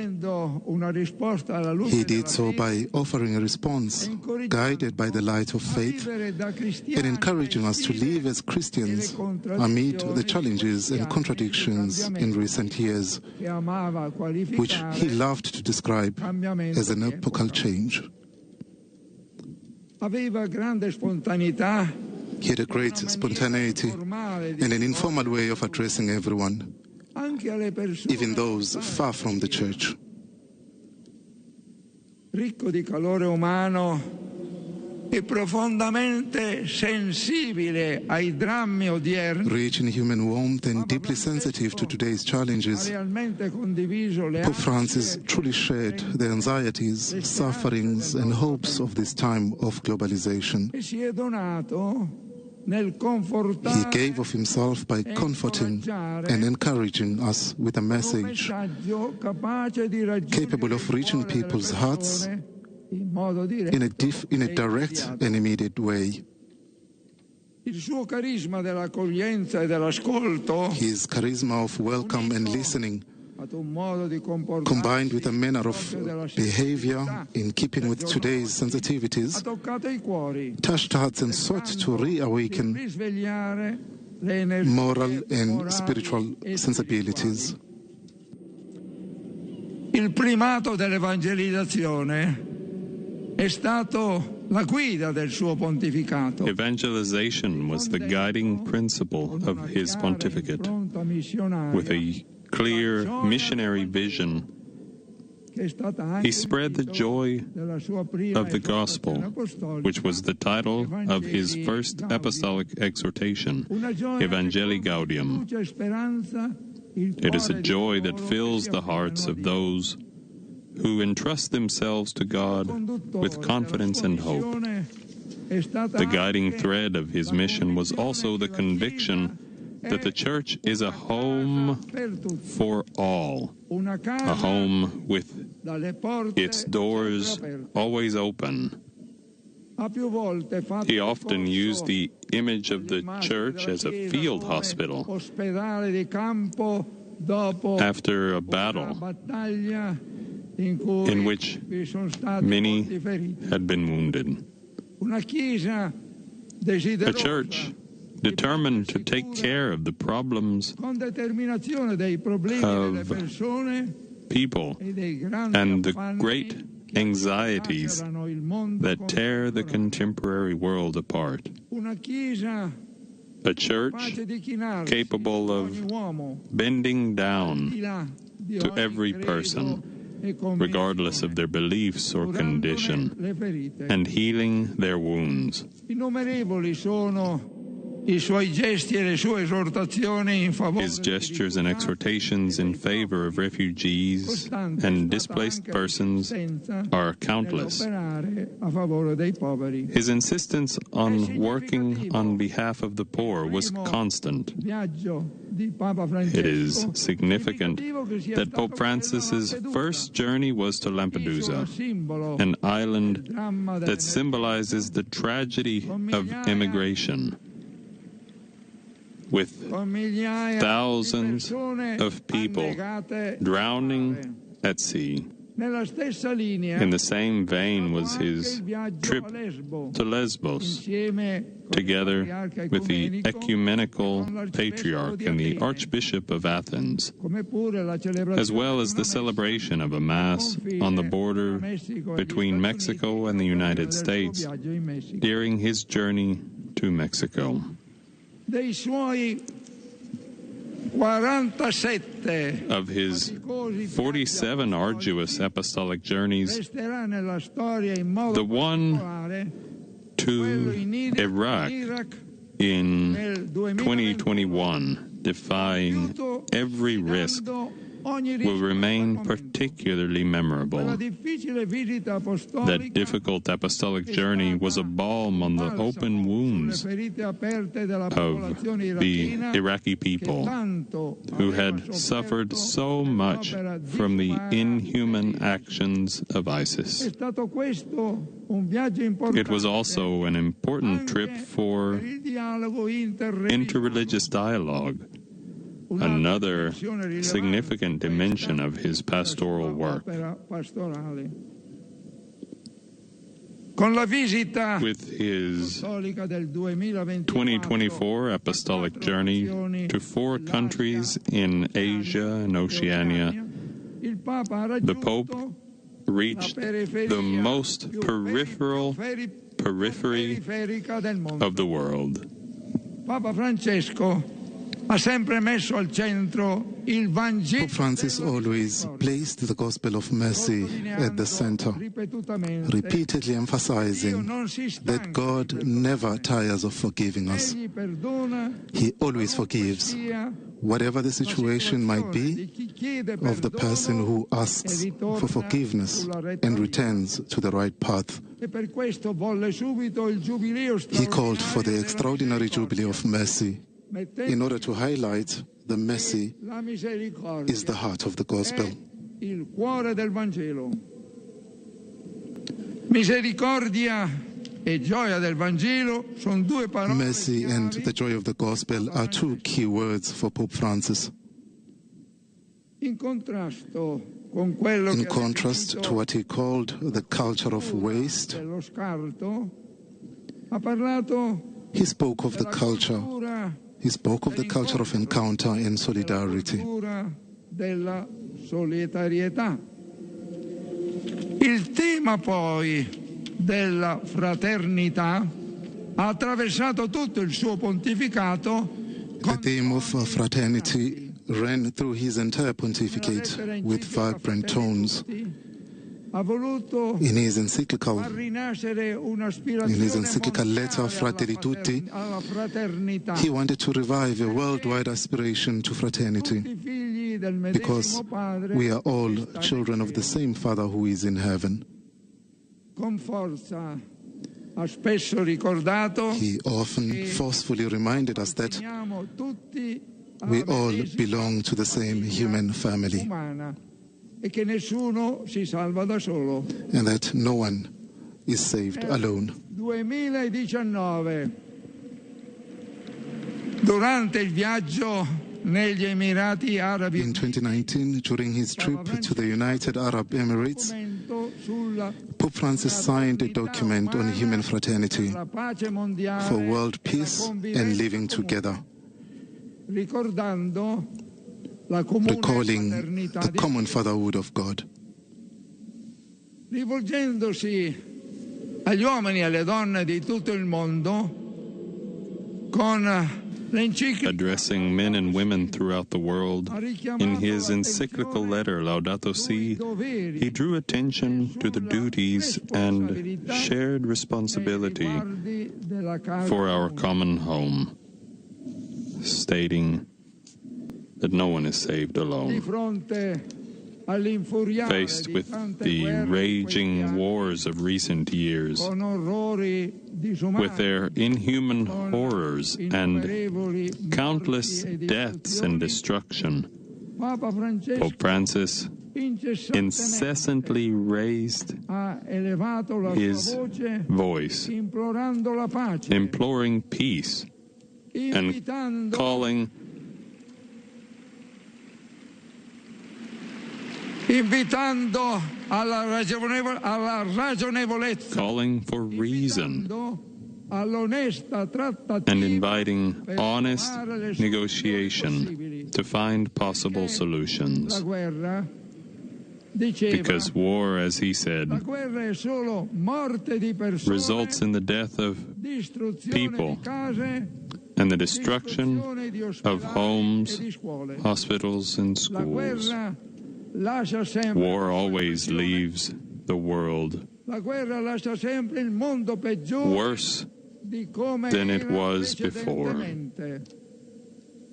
He did so by offering a response guided by the light of faith and encouraging us to live as Christians amid the challenges and contradictions in recent years, which he loved to describe as an epochal change. He had a great spontaneity and an informal way of addressing everyone, even those far from the church. Ricco di calore umano e profondamente sensibile ai drammi odierni. Rich in human warmth and deeply sensitive to today's challenges, Pope Francis truly shared the anxieties, sufferings, and hopes of this time of globalization. He gave of himself by comforting and encouraging us with a message capable of reaching people's hearts in a direct and immediate way. His charisma of welcome and listening, combined with a manner of behavior in keeping with today's sensitivities, touched hearts and sought to reawaken moral and spiritual sensibilities. Il primato dell'evangelizzazione è stato la guida del suo pontificato. Evangelization was the guiding principle of his pontificate, with a clear missionary vision. He spread the joy of the gospel, which was the title of his first apostolic exhortation, Evangelii Gaudium. It is a joy that fills the hearts of those who entrust themselves to God with confidence and hope. The guiding thread of his mission was also the conviction that the Church is a home for all, a home with its doors always open. He often used the image of the Church as a field hospital after a battle in which many had been wounded. A church determined to take care of the problems of people and the great anxieties that tear the contemporary world apart. A church capable of bending down to every person, regardless of their beliefs or condition, and healing their wounds. Innumerevoli sono I suoi gesti e le sue esortazioni in favore His gestures and exhortations in favor of refugees and displaced persons are countless. nell'operare a favore dei poveri. His insistence on working on behalf of the poor was constant. Viaggio di Papa It is Francesco significant that Pope Francis's first journey was to Lampedusa, an island that symbolizes the tragedy of immigration, with con migliaia thousands di persone of people annegate drowning at sea. Nella stessa linea In the same vein was his il viaggio trip a Lesbo to Lesbos, insieme together with the ecumenical patriarch and the archbishop of Athens, come pure la celebrazione as well as the celebration of a mass on the border between Mexico and the United States viaggio in Messico. during his journey to Mexico. Dei suoi 47 Of his 47 arduous apostolic journeys, resterà nella storia in modo the one particolare to Iraq in 2021, defying every risk, ogni will rischio remain particularly quella memorable. difficile visita apostolica That difficult apostolic journey was a balm on the open wounds ferite aperte della of popolazione the irachina Iraqi people tanto who had suffered so much from the inhuman actions of È ISIS. stato questo un viaggio importante It was also an important trip for per il dialogo interreligioso interreligious dialogue, another significant dimension of his pastoral work. opera pastorale. Con la visita With his apostolica del 2024 2024 apostolic journey to four countries in Asia and Oceania, il Papa ha the raggiunto Pope reached the most peripheral periphery periferica del mondo. of the world. Papa Francesco ha sempre messo al centro il Vangelo Pope Francis always placed the gospel of mercy at the center, ripetutamente. repeatedly emphasizing that God never tires of forgiving us. Egli perdona He always forgives, whatever the situation might be, of the person who asks for forgiveness and returns to the right path. e per questo volle subito il giubileo He called for the extraordinary Jubilee of Mercy in order to highlight the mercy la misericordia is the heart of the gospel. il cuore del Vangelo. Misericordia e gioia del Vangelo sono due parole Mercy and the joy of the gospel are two key words for Pope Francis. in contrasto con quello In che ha contrast to what he called the culture of waste, dello scarto, ha parlato he spoke of the culture. cultura, He spoke of the culture of encounter and solidarity. cultura della solidarietà. Il tema poi della fraternità ha attraversato tutto il suo pontificato The theme of fraternity ran through his entire pontificate with vibrant tones. ha voluto In his encyclical, far rinascere in his un'aspirazione encyclical letter Fratelli Tutti, alla fraternità. he wanted to revive a worldwide aspiration to fraternity Figli del because medesimo Padre we are all children of the same Father who is in heaven. con forza ha spesso ricordato He often forcefully reminded us that siamo tutti we all belong to the same human family umana e che nessuno si salva da solo. and that no one is saved alone. 2019 durante il viaggio negli Emirati Arabi In 2019, during his trip to the United Arab Emirates, sulla Pope Francis signed a document on human fraternity pace mondiale for world peace and living together, ricordando la comune recalling fraternità the di common fatherhood of God. rivolgendosi agli uomini e alle donne di tutto il mondo con l'enciclica Addressing men and women throughout the world, in his encyclical letter Laudato Si, he drew attention to the duties and shared responsibility della casa for our common home. stating that no one is saved Di alone. fronte all'infuriare Faced di with tante the guerre raging wars of recent years, con orrori disumani, with their inhuman horrors and innumerevoli countless deaths and destruction, Papa Francesco Pope Francis incessantemente incessantly raised ha elevato la his sua voce voice, implorando la pace, imploring peace and invitando calling invitando alla, alla ragionevolezza, calling for reason all'onesta trattativa and inviting honest negotiation to find possible la solutions. guerra, diceva, Because war, as he said, la guerra è solo morte di persone, results in the death of distruzione people di case, and the destruction of homes, e di scuole. hospitals, and La schools. guerra lascia sempre War always leaves the world la guerra lascia sempre il mondo peggiore worse di come than it era was before. precedentemente.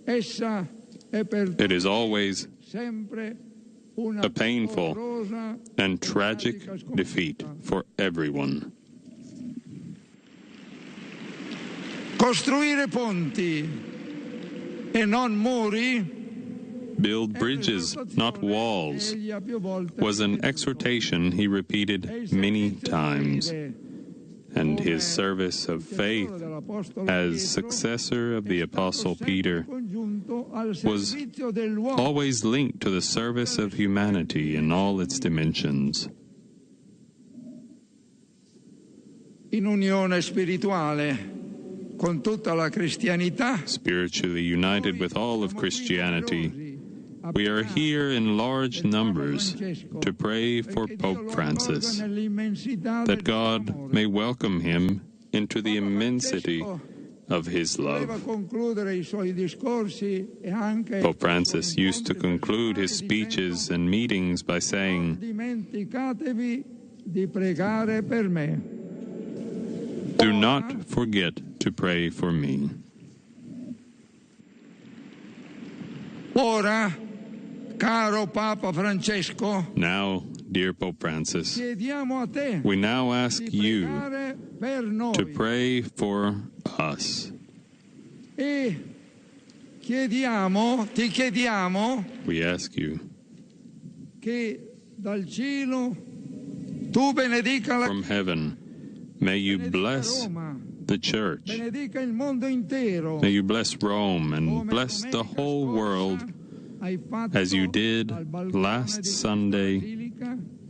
Essa è per It is always sempre una a painful dolorosa and tragic defeat for everyone. Costruire ponti e non muri Build bridges, not walls, egli ha più volte was an exhortation he repeated many times. And his service of faith as successor of the Apostle Peter congiunto al was servizio dell'uomo always linked to the service of humanity in all its dimensions. in unione spirituale con tutta la cristianità. Spiritually united with all of Christianity, we are here in large numbers to pray for Pope Francis, Nell'immensità that God may welcome him into the immensity of his voleva love. concludere i suoi discorsi e anche Pope Francis used to conclude his speeches and meetings by saying, dimenticatevi di pregare per me. Do not forget to pray for me. Ora, caro Papa Francesco, Now, dear Pope Francis, chiediamo a te we now ask you pregare per noi to pray for us. e chiediamo, ti chiediamo We ask you che dal cielo tu benedica la from heaven, may you bless Roma, the church, benedica il mondo intero. may you bless Rome and bless the whole world Hai fatto as you did last Sunday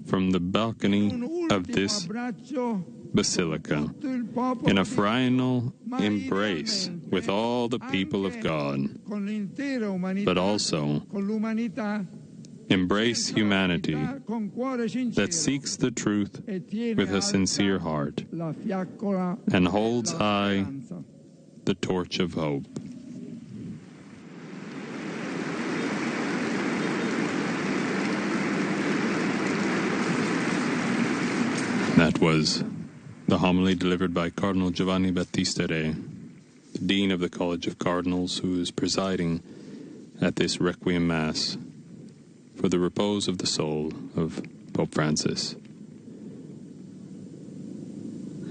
from the balcony of this abbraccio basilica il popolo in a final embrace with all the people of God, con l'intera umanità, but also con l'umanità embrace humanity con cuore sincero that seeks the truth e tiene with a alta sincere heart la fiaccola and holds high the torch of hope. That was the homily delivered by Cardinal Giovanni Battista Re, the Dean of the College of Cardinals, who is presiding at this Requiem Mass for the repose of the soul of Pope Francis.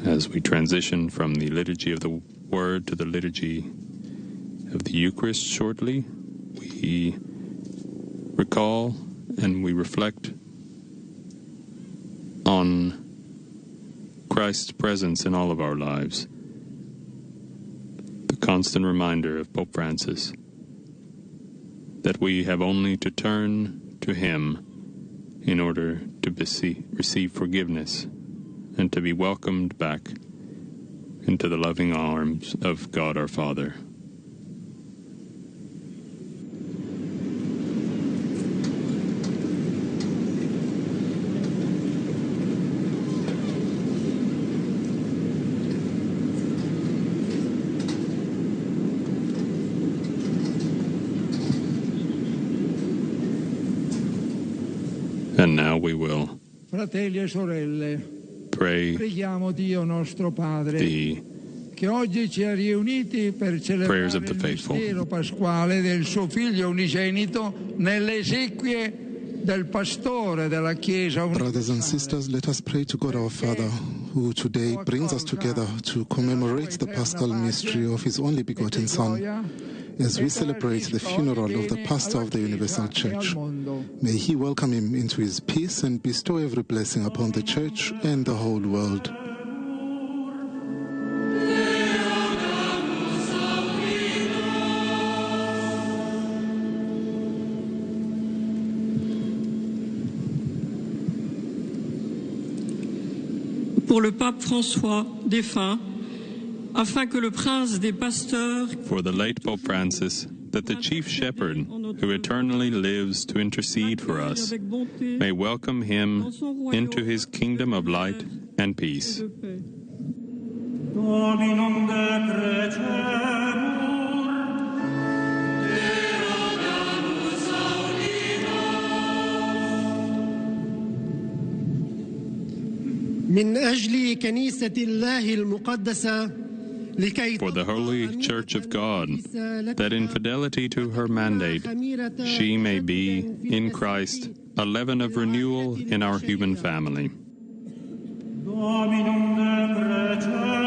As we transition from the liturgy of the Word to the liturgy of the Eucharist shortly, we recall and we reflect on Christ's presence in all of our lives. The constant reminder of Pope Francis that we have only to turn to him in order to receive forgiveness and to be welcomed back into the loving arms of God our Father. And now we will Fratelli e sorelle, pray preghiamo Dio nostro Padre the che oggi ci ha riuniti per celebrare Prayers of the il faithful. mistero pasquale del suo figlio unigenito nelle esequie del pastore della Chiesa Brothers and sisters, let us pray to God our Father, who today brings us together to commemorate the Paschal mystery of His only begotten Son, as we celebrate the funeral of the pastor of the Universal Church. May He welcome him into His peace and bestow every blessing upon the Church and the whole world. Pour le pape François, défunt, afin que le prince des pasteurs For the late Pope Francis, that the chief shepherd, who eternally lives to intercede for us, may welcome him into his kingdom of light and peace. Dominum decrecemur. من أجل كنيسة الله المقدسة لكي For the holy Church of God, that in fidelity to her mandate, she may be, in Christ, a leaven of renewal in our human family. Dominum decrecemur.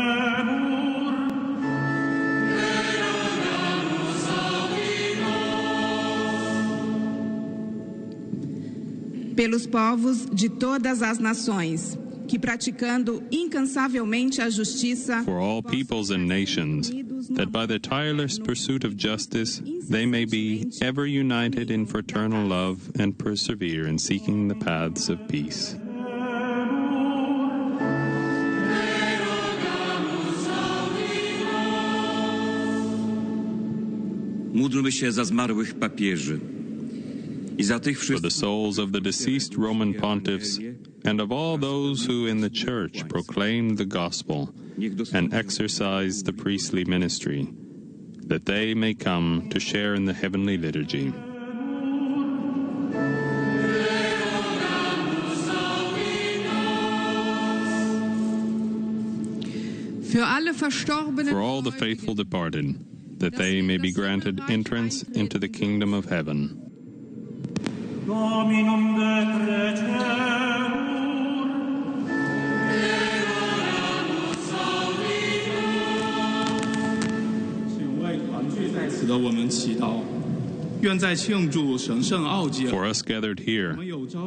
Pelos povos de todas as nações, que praticando incansavelmente a justiça, For all peoples and nations, that by the tireless pursuit of justice they may be ever united in fraternal love and persevere in seeking the paths of peace. Módlmy się za zmarłych papieży i za tych For wszystkich, the souls of the deceased Roman pontiffs and of all those who in the Church proclaim the gospel and exercise the priestly ministry, that they may come to share in the heavenly liturgy. Für alle verstorbenen For all the faithful departed, that they may be granted entrance into the kingdom of heaven. Dominum decrecemur. 请为团聚在此的我们祈祷，愿在庆祝神圣奥迹 For us gathered here,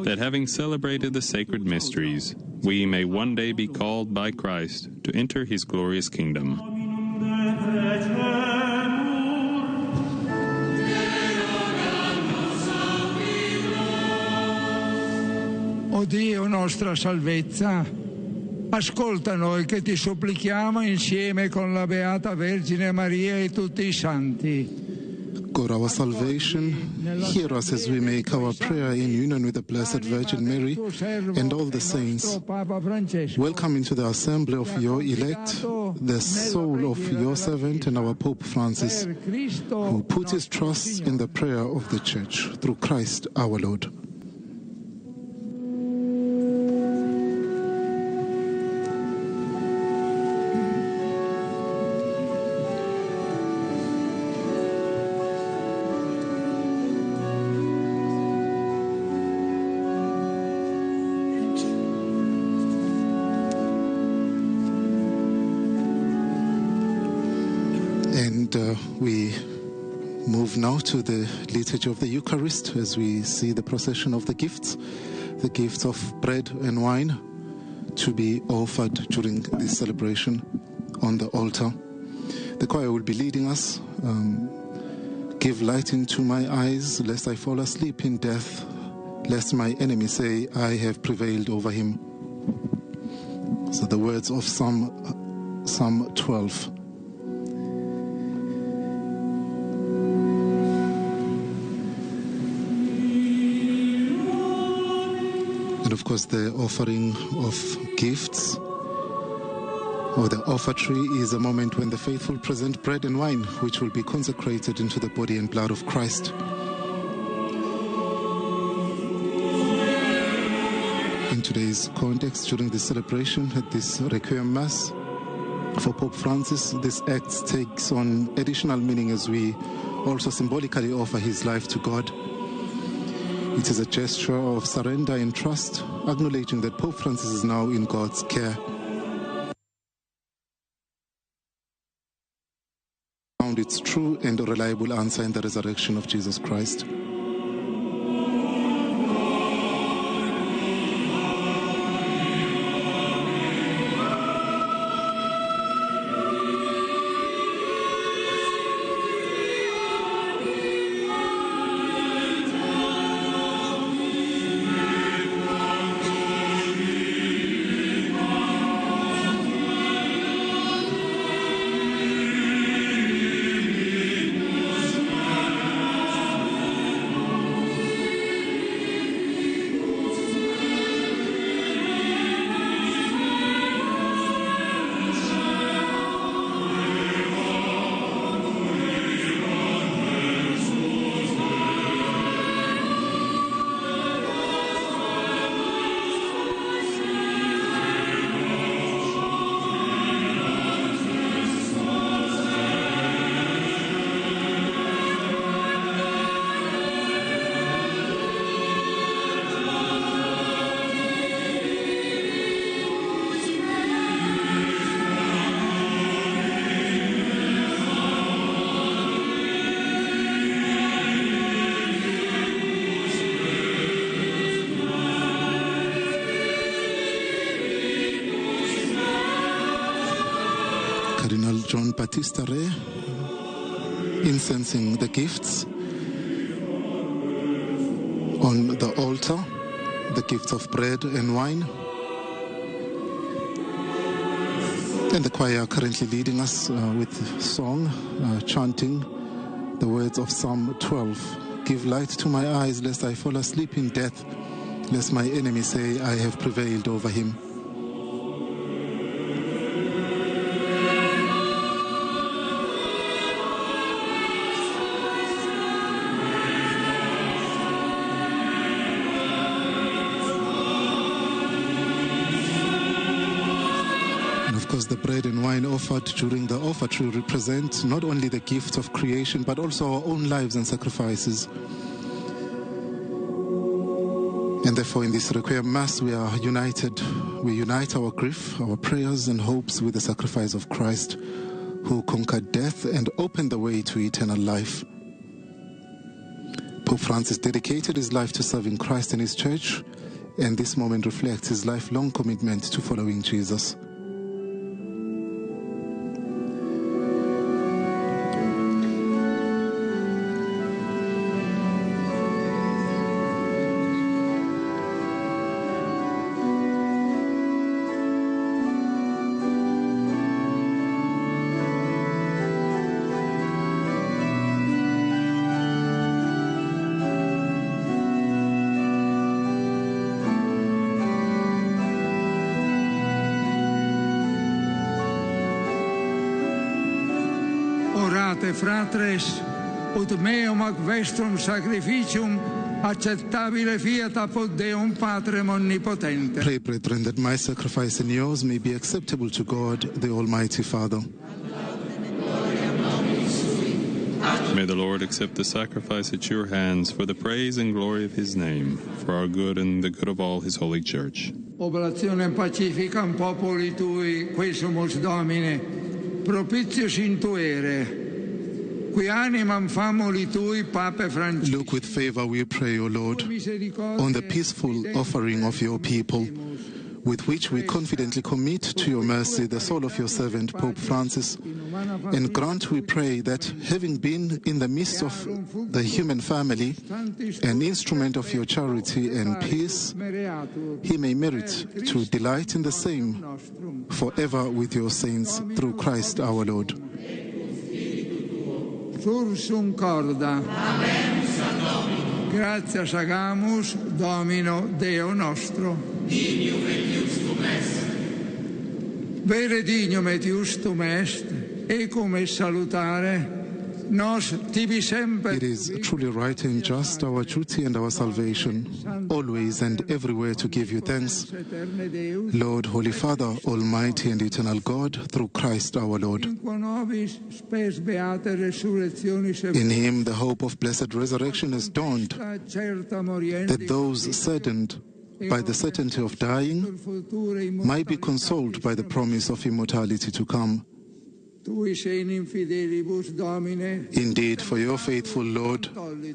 that having celebrated the sacred mysteries, we may one day be called by Christ to enter his glorious kingdom. O Dio, nostra salvezza, ascolta noi che ti supplichiamo insieme con la Beata Vergine Maria e tutti i santi. God, our salvation, hear us as we make our prayer in union with the Blessed Virgin Mary and all the saints. Papa Francesco, Welcome into the assembly of your elect, the soul of your servant and our Pope Francis, per Cristo who put his trust in the prayer of the Church through Christ our Lord. And we move now to the liturgy of the Eucharist as we see the procession of the gifts of bread and wine to be offered during this celebration on the altar. The choir will be leading us. Give light into my eyes, lest I fall asleep in death, lest my enemy say, I have prevailed over him. So the words of Psalm 12. And of course, the offering of gifts or the offertory is a moment when the faithful present bread and wine, which will be consecrated into the body and blood of Christ. In today's context, during this celebration at this Requiem Mass, For Pope Francis, this act takes on additional meaning as we also symbolically offer his life to God. It is a gesture of surrender and trust, acknowledging that Pope Francis is now in God's care. Found its true and reliable answer in the resurrection of Jesus Christ. Cardinal John Battista Re incensing the gifts on the altar, the gifts of bread and wine. And the choir are currently leading us with song, chanting the words of Psalm 12. Give light to my eyes, lest I fall asleep in death, lest my enemy say, I have prevailed over him. The bread and wine offered during the offertory represent not only the gift of creation but also our own lives and sacrifices. And therefore in this Requiem Mass we are united. We unite our grief, our prayers and hopes with the sacrifice of Christ, who conquered death and opened the way to eternal life. Pope Francis dedicated his life to serving Christ and his church, and this moment reflects his lifelong commitment to following Jesus. Fratres, ut meum ac vestrum sacrificium acceptabile fiat apud Deum Patrem Omnipotente. Pray, brethren, that my sacrifice and yours may be acceptable to God, the Almighty Father. May the Lord accept the sacrifice at your hands for the praise and glory of his name, for our good and the good of all his holy church. Oblationem pacificam populi tui, qui sumus Domine, propitius intuere. Qui animam famuli tui, Pape Francisco. Look with favor, we pray, O Lord, on the peaceful offering of your people, with which we confidently commit to your mercy the soul of your servant, Pope Francis, and grant, we pray, that having been in the midst of the human family, an instrument of your charity and peace, he may merit to delight in the same forever with your saints, through Christ our Lord. Sursum corda. Gratias agamus Domino Deo nostro. Dignum et justum est. Vere dignum et justum est, ecum et salutare, Nos tibi semper It is truly right and just, our duty and our salvation, always and everywhere to give you thanks, aeterne Deus, Lord, Holy Father, Almighty and eternal God, through Christ our Lord. in quo nobis spes beate resurrectionis In him the hope of blessed resurrection has dawned, certa moriendi that those saddened by the certainty of dying might be consoled by the promise of immortality to come. tuis enim fidelibus Domine Indeed, for your faithful Lord,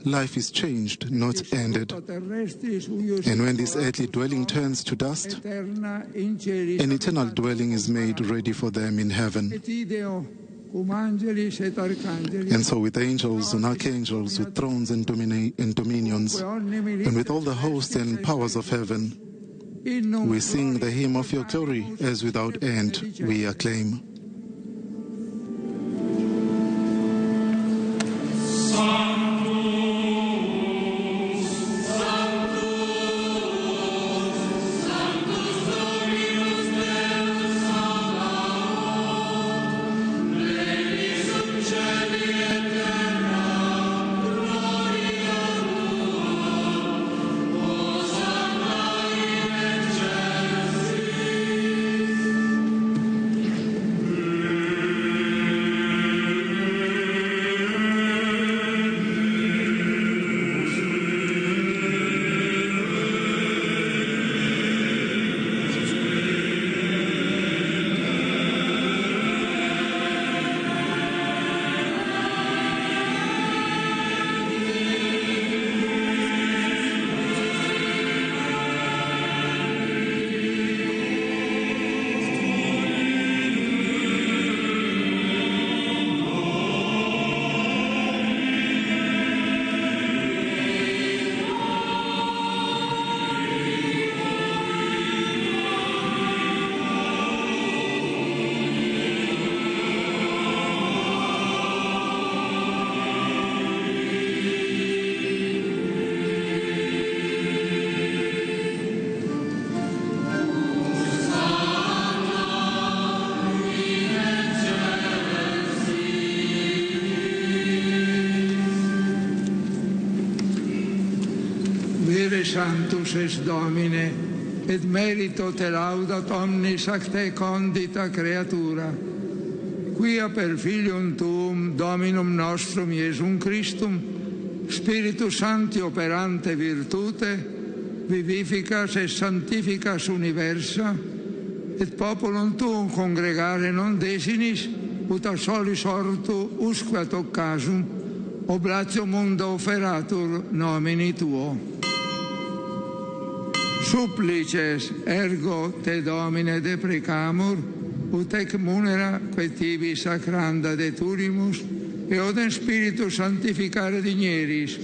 life is changed, not ended. terrestris huius And when this earthly dwelling turns to dust, aeterna in celis an eternal dwelling is made ready for them in heaven. et ideo cum angelis et archangelis And so, with angels and archangels, with thrones and, and dominions, and with all the hosts and powers of heaven, in num we sing the hymn of your glory as without end we acclaim. Vere sanctus est Domine, et merito te laudat omnis ac te condita creatura, quia per filium tuum Dominum nostrum Iesum Christum, Spiritus Sancti operante virtute, vivificas et sanctificas universa, et populum tuum congregare non desinis, ut a solis ortu usque ad occasum, oblatio mundo offeratur nomini tuo. Supplices ergo te Domine deprecamur, ut ec munera quae tibi sacranda detulimus, eodem spiritu sanctificare digneris,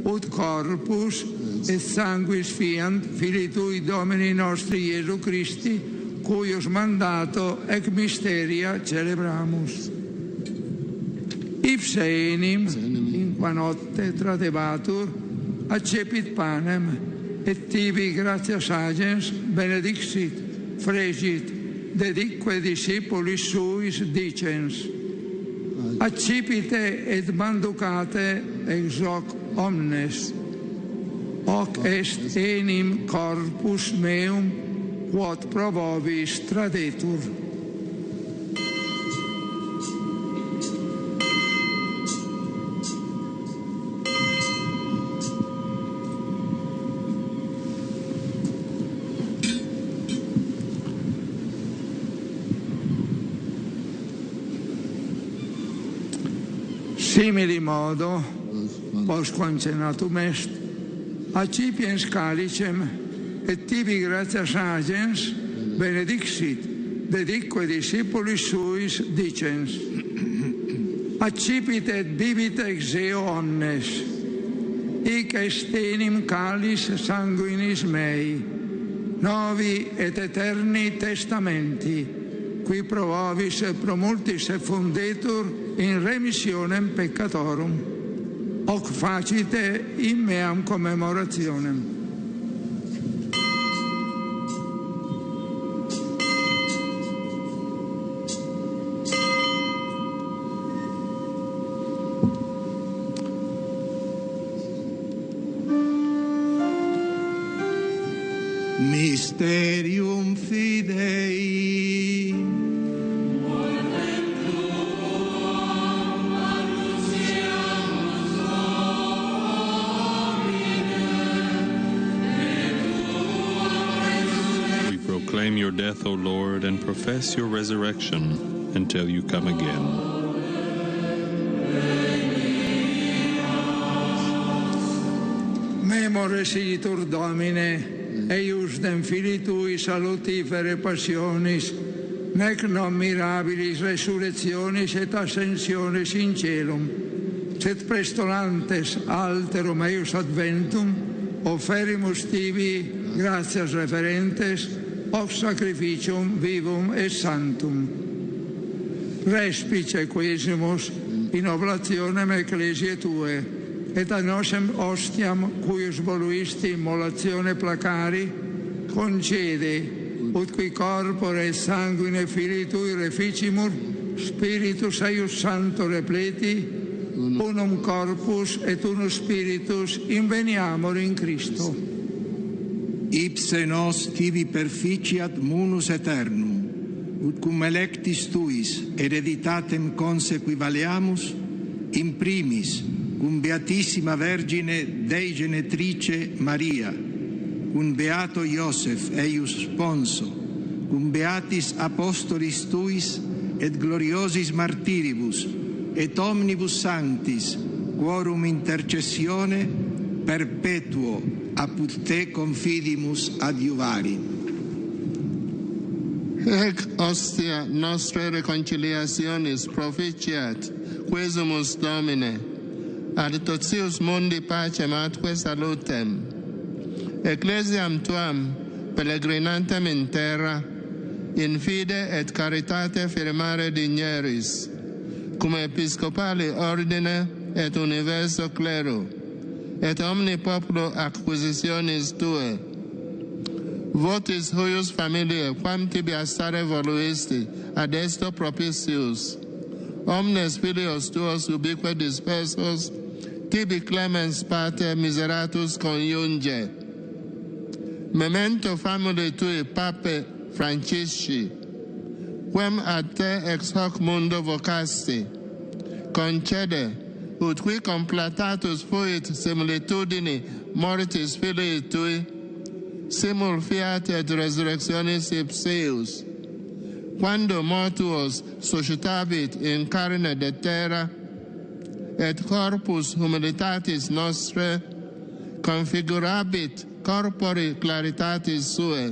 ut corpus et sanguis fiant filii tui Domini nostri Iesu Christi, cuius mandato ec mysteria celebramus. Ipse enim, in qua notte tradebatur, accepit panem, et tibi gratias agens benedixit, fregit, dedicque discipulis suis dicens: Accipite et manducate ex hoc omnes. Hoc est enim corpus meum, quod pro vobis tradetur. Simili modo, postquam cenatum est, accipiens calicem, et tibi gratias agens, benedixit, dedicque discipulis suis dicens: Accipite et bibite ex eo omnes, hic est enim calis sanguinis mei, novi et aeterni testamenti, qui pro vobis et pro multis effundetur in remissionem peccatorum. Hoc facite in meam commemorationem. Mysterium Fidei. We proclaim your death, O Lord, and profess your resurrection until you come again. Memor igitur Domine, eiusdem filii tui salutifere passionis, nec non mirabilis resurrectionis et ascensionis in caelum, sed prestolantes alterum eius adventum, offerimus tibi gratias referentes, hoc sacrificium vivum et sanctum. Respice quesimus in oblationem ecclesiae tue, et a nosem ostiam cuius voluisti immolatione placari, concede, ut qui corpore et sanguine Filii tui reficimur, spiritus eius sancto repleti, unum corpus et unus spiritus inveniamur in Christo. Ipse nos tibi perficiat munus aeternum, ut cum electis tuis hereditatem consequi valeamus, in primis cum Beatissima Vergine Dei Genetrice Maria, cum Beato Iosef eius sponso, cum beatis apostolis tuis et gloriosis martiribus, et omnibus sanctis, quorum intercessione perpetuo apud te confidimus adiuvari. Hec hostia nostrae reconciliationis proficiat, quesumus Domine, ad totius mundi pacem atque salutem. Ecclesiam tuam peregrinantem in terra, in fide et caritate firmare digneris, cum episcopali ordine et universo clero, et omni populo acquisitionis tue. Votis huius familiae, quam tibi assare voluisti, ad esto propitius. Omnes filios tuos ubique dispersos, tibi clemens pater miseratus coniunge. Memento famuli tui, Pape Francisci, quem ad te ex hoc mundo vocasti, concede, ut qui completatus fuit similitudini mortis filii tui, simul fiat et resurrectionis ipsius, quando mortuos suscitabit in carne de terra, et corpus humilitatis nostrae configurabit corpori claritatis suae.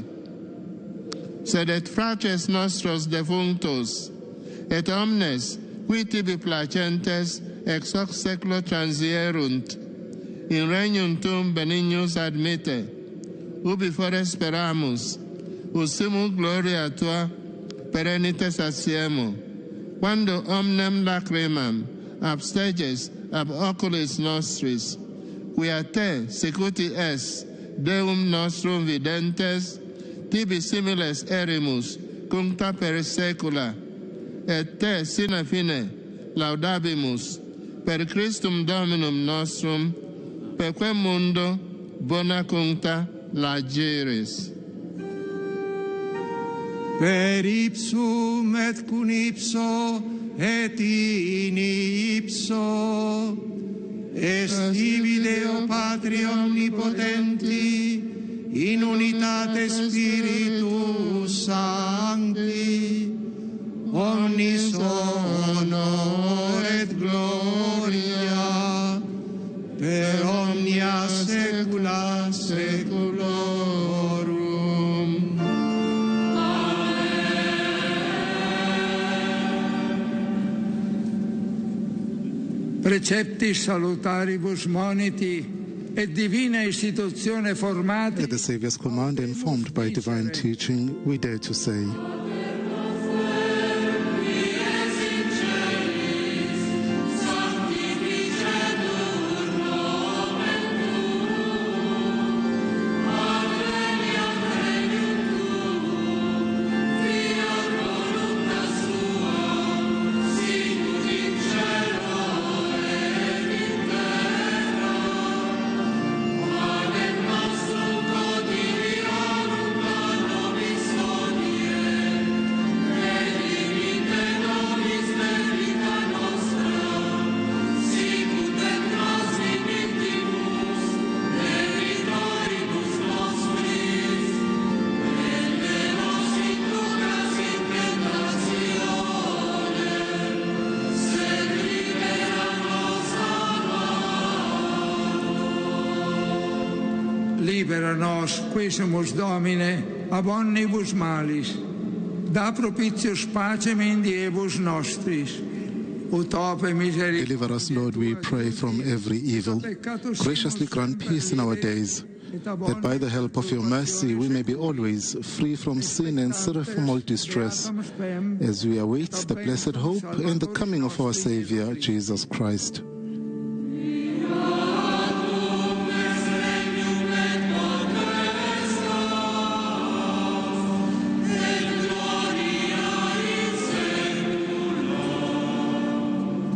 Sed et fratres nostros defunctos, et omnes qui tibi placentes ex hoc saeculo transierunt, in regnum tuum benignus admite, ubi fore speramus, ut simul gloria tua perennites assiemo, quando omnem lacrimam absteges ab oculis nostris, quia te sicuti es Deum nostrum videntes, tibi similes erimus, cuncta per saecula, et te sine fine laudabimus, per Christum Dominum nostrum, per quem mundo bona cuncta lageris. Per ipsum et cum ipso et in ipso est ibi Deo Patri omnipotenti in unitate Spiritus Sancti omnis honor et gloria per omnia saecula saeculorum. Precepti salutaribus moniti et divina istituzione formati. At the Savior's command and formed by divine teaching, we dare to say, Libera nos, qui sumus Domine, ab omnibus malis. Da propitius pacem in diebus nostris. Ut ope misericordiae. Deliver us, Lord, we pray, from every evil. Graciously grant peace in our days, that by the help of your mercy we may be always free from sin and safe from all distress, as we await the blessed hope and the coming of our Savior, Jesus Christ.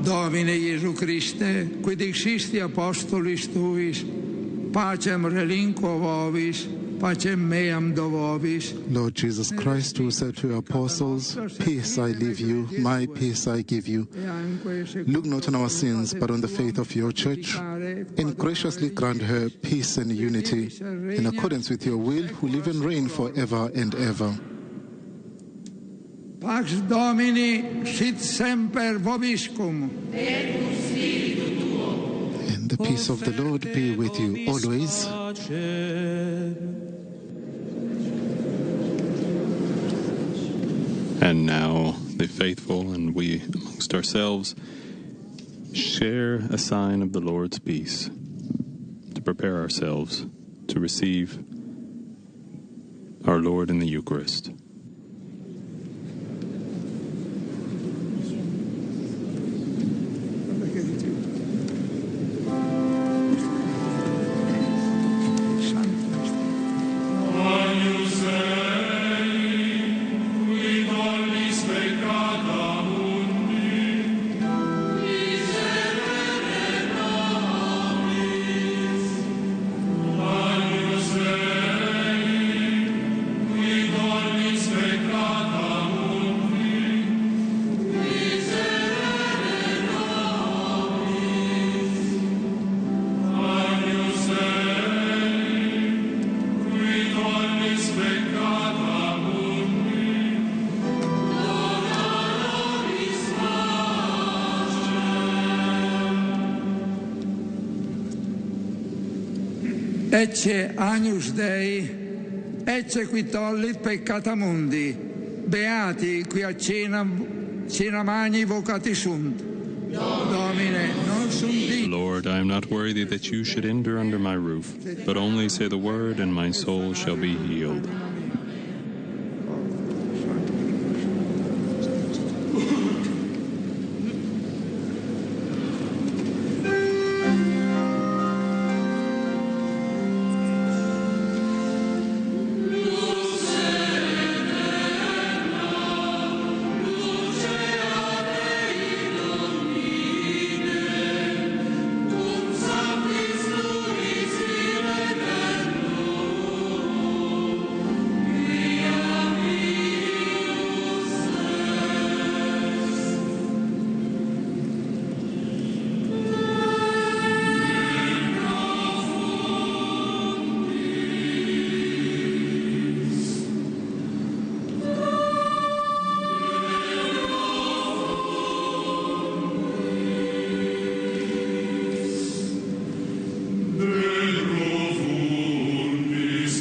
Domine Iesu Christe, qui dixisti apostolis tuis, pacem relinquo vobis, pacem meam do vobis. Lord Jesus Christ, who said to your apostles, peace I leave you, my peace I give you. Look not on our sins, but on the faith of your church, and graciously grant her peace and unity, in accordance with your will, who live and reign forever and ever. Pax Domini sit semper vobiscum. And the peace of the Lord be with you always. And now the faithful and we amongst ourselves share a sign of the Lord's peace to prepare ourselves to receive our Lord in the Eucharist. Ecce agnus Dei, ecce qui tollit peccata mundi, beati qui a cena magni vocati sunt. Domine, non sum digno. Lord, I am not worthy that you should enter under my roof, but only say the word, and my soul shall be healed.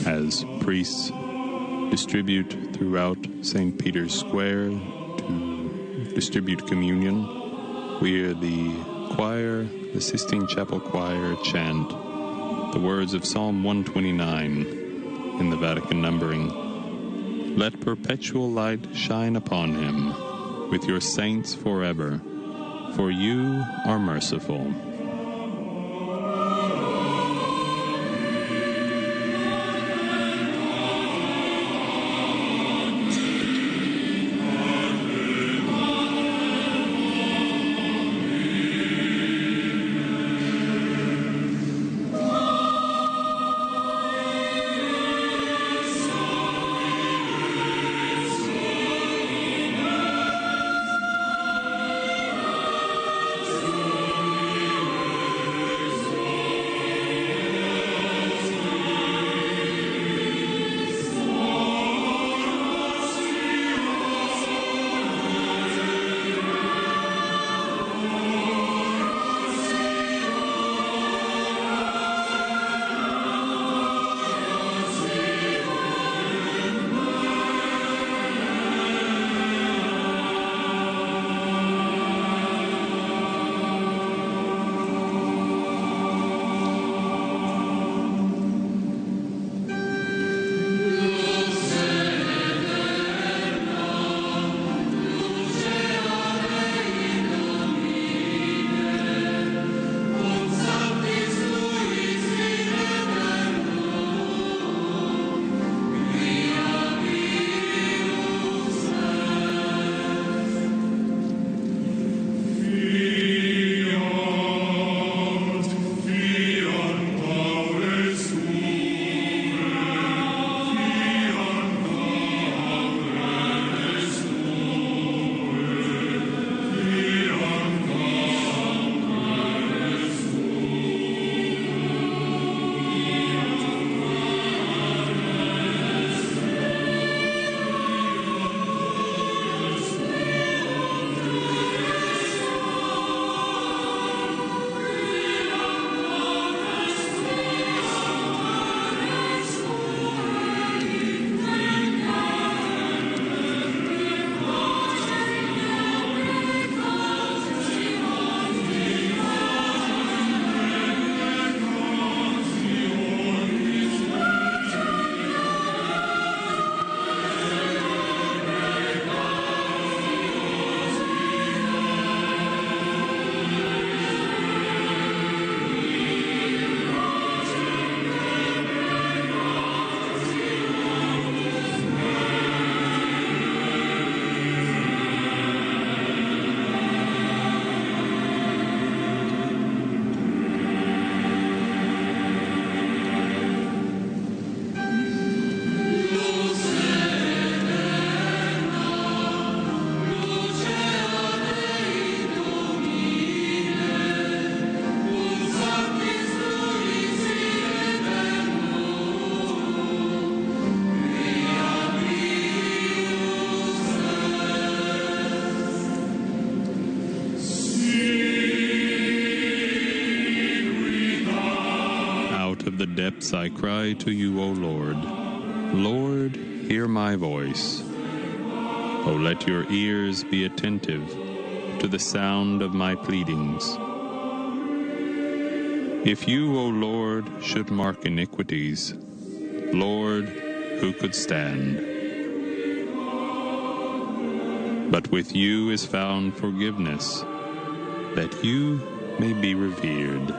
As priests distribute throughout St. Peter's Square to distribute communion, we hear the choir, the Sistine Chapel choir, chant the words of Psalm 129 in the Vatican numbering. Let perpetual light shine upon him with your saints forever, for you are merciful. of the depths I cry to you, O Lord. Lord, hear my voice. O let your ears be attentive to the sound of my pleadings. If you, O Lord, should mark iniquities, Lord, who could stand? But with you is found forgiveness, that you may be revered.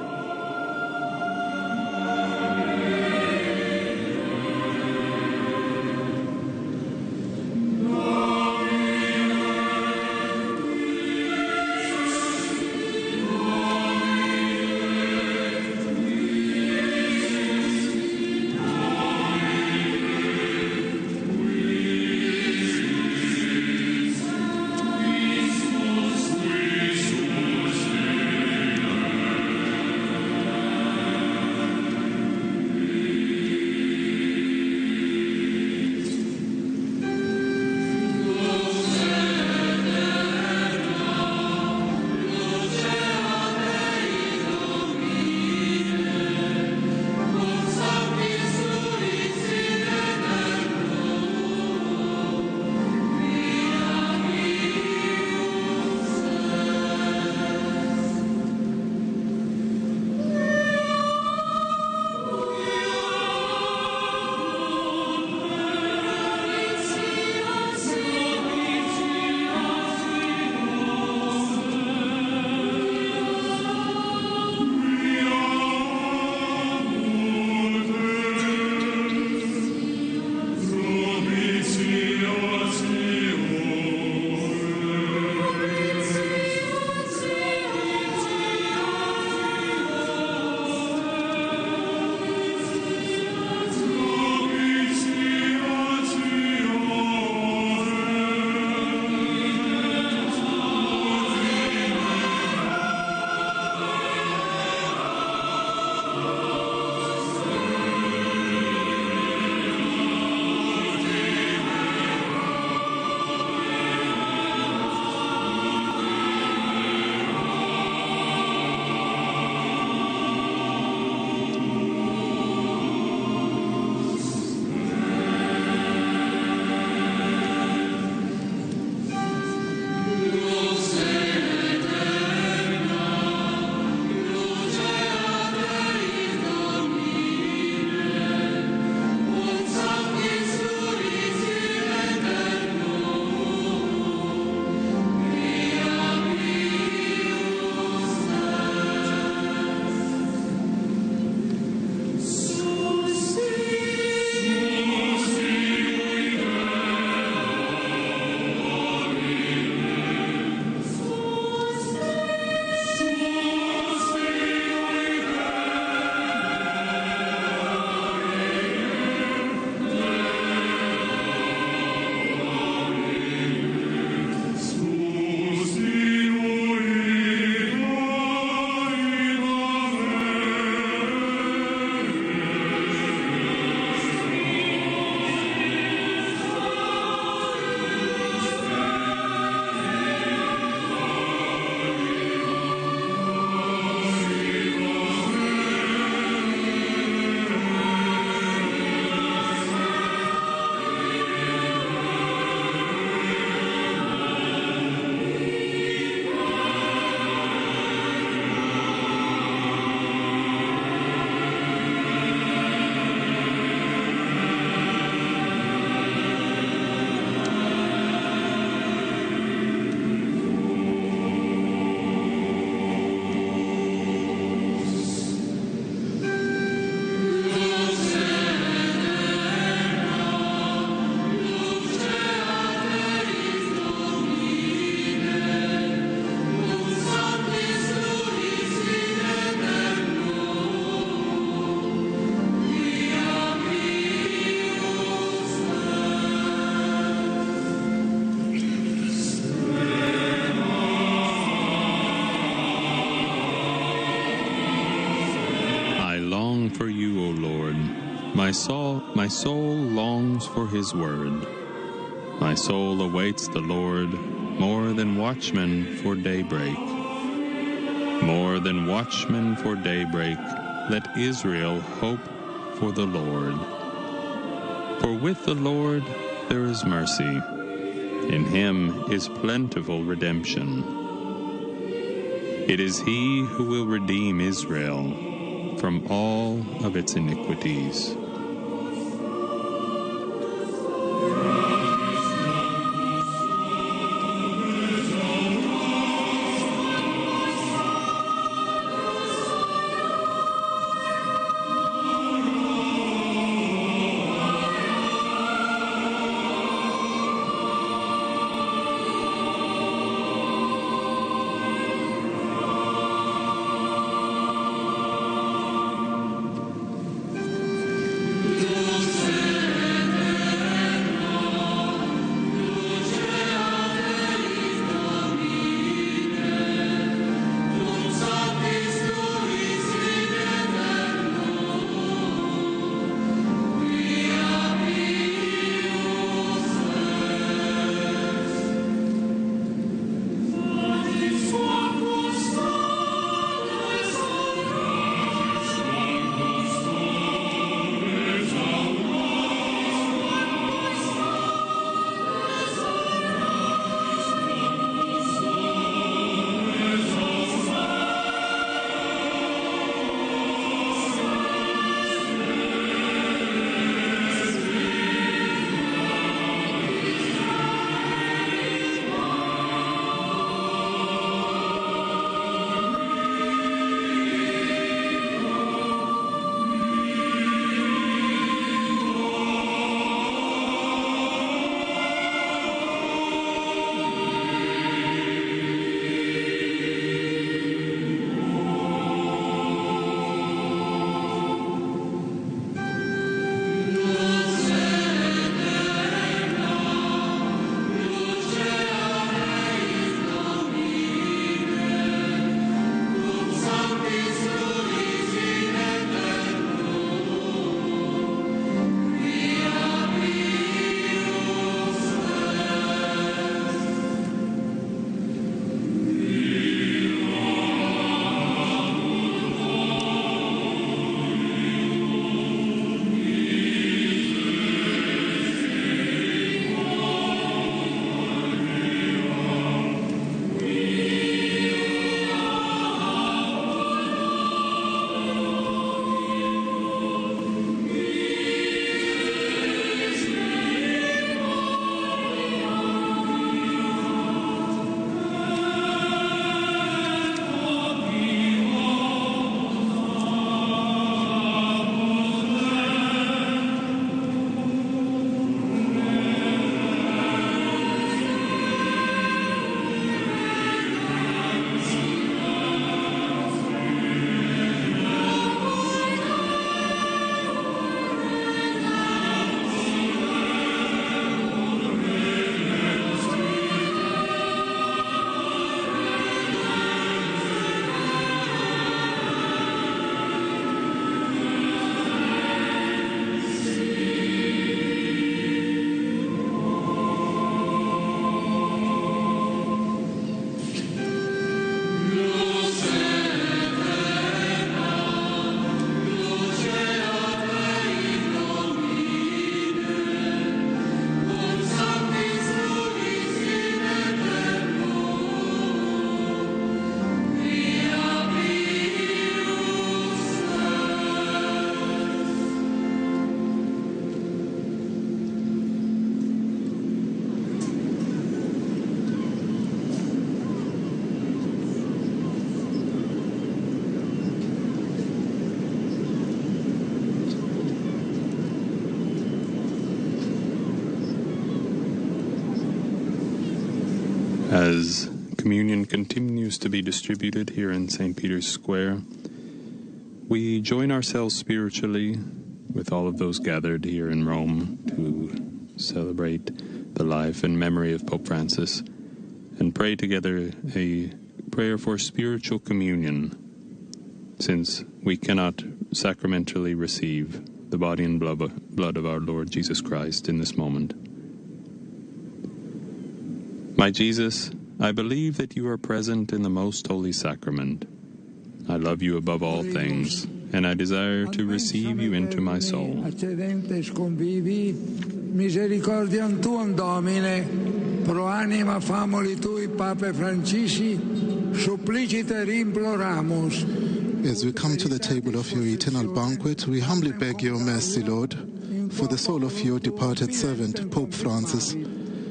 For you, O Lord, my soul longs for his word. My soul awaits the Lord more than watchmen for daybreak. More than watchmen for daybreak, Let Israel hope for the Lord. For with the Lord there is mercy. In him is plentiful redemption. It is he who will redeem Israel from all of its iniquities. As communion continues to be distributed here in St. Peter's Square, we join ourselves spiritually with all of those gathered here in Rome to celebrate the life and memory of Pope Francis and pray together a prayer for spiritual communion, since we cannot sacramentally receive the body and blood of our Lord Jesus Christ in this moment. My Jesus, I believe that you are present in the most holy sacrament. I love you above all things. and I desire to receive you into my soul. Accedentes convivi, misericordiam tuam, Domine, pro anima famuli tui, Pape Francisci, suppliciter imploramus. As we come to the table of your eternal banquet, we humbly beg your mercy, Lord, for the soul of your departed servant, Pope Francis,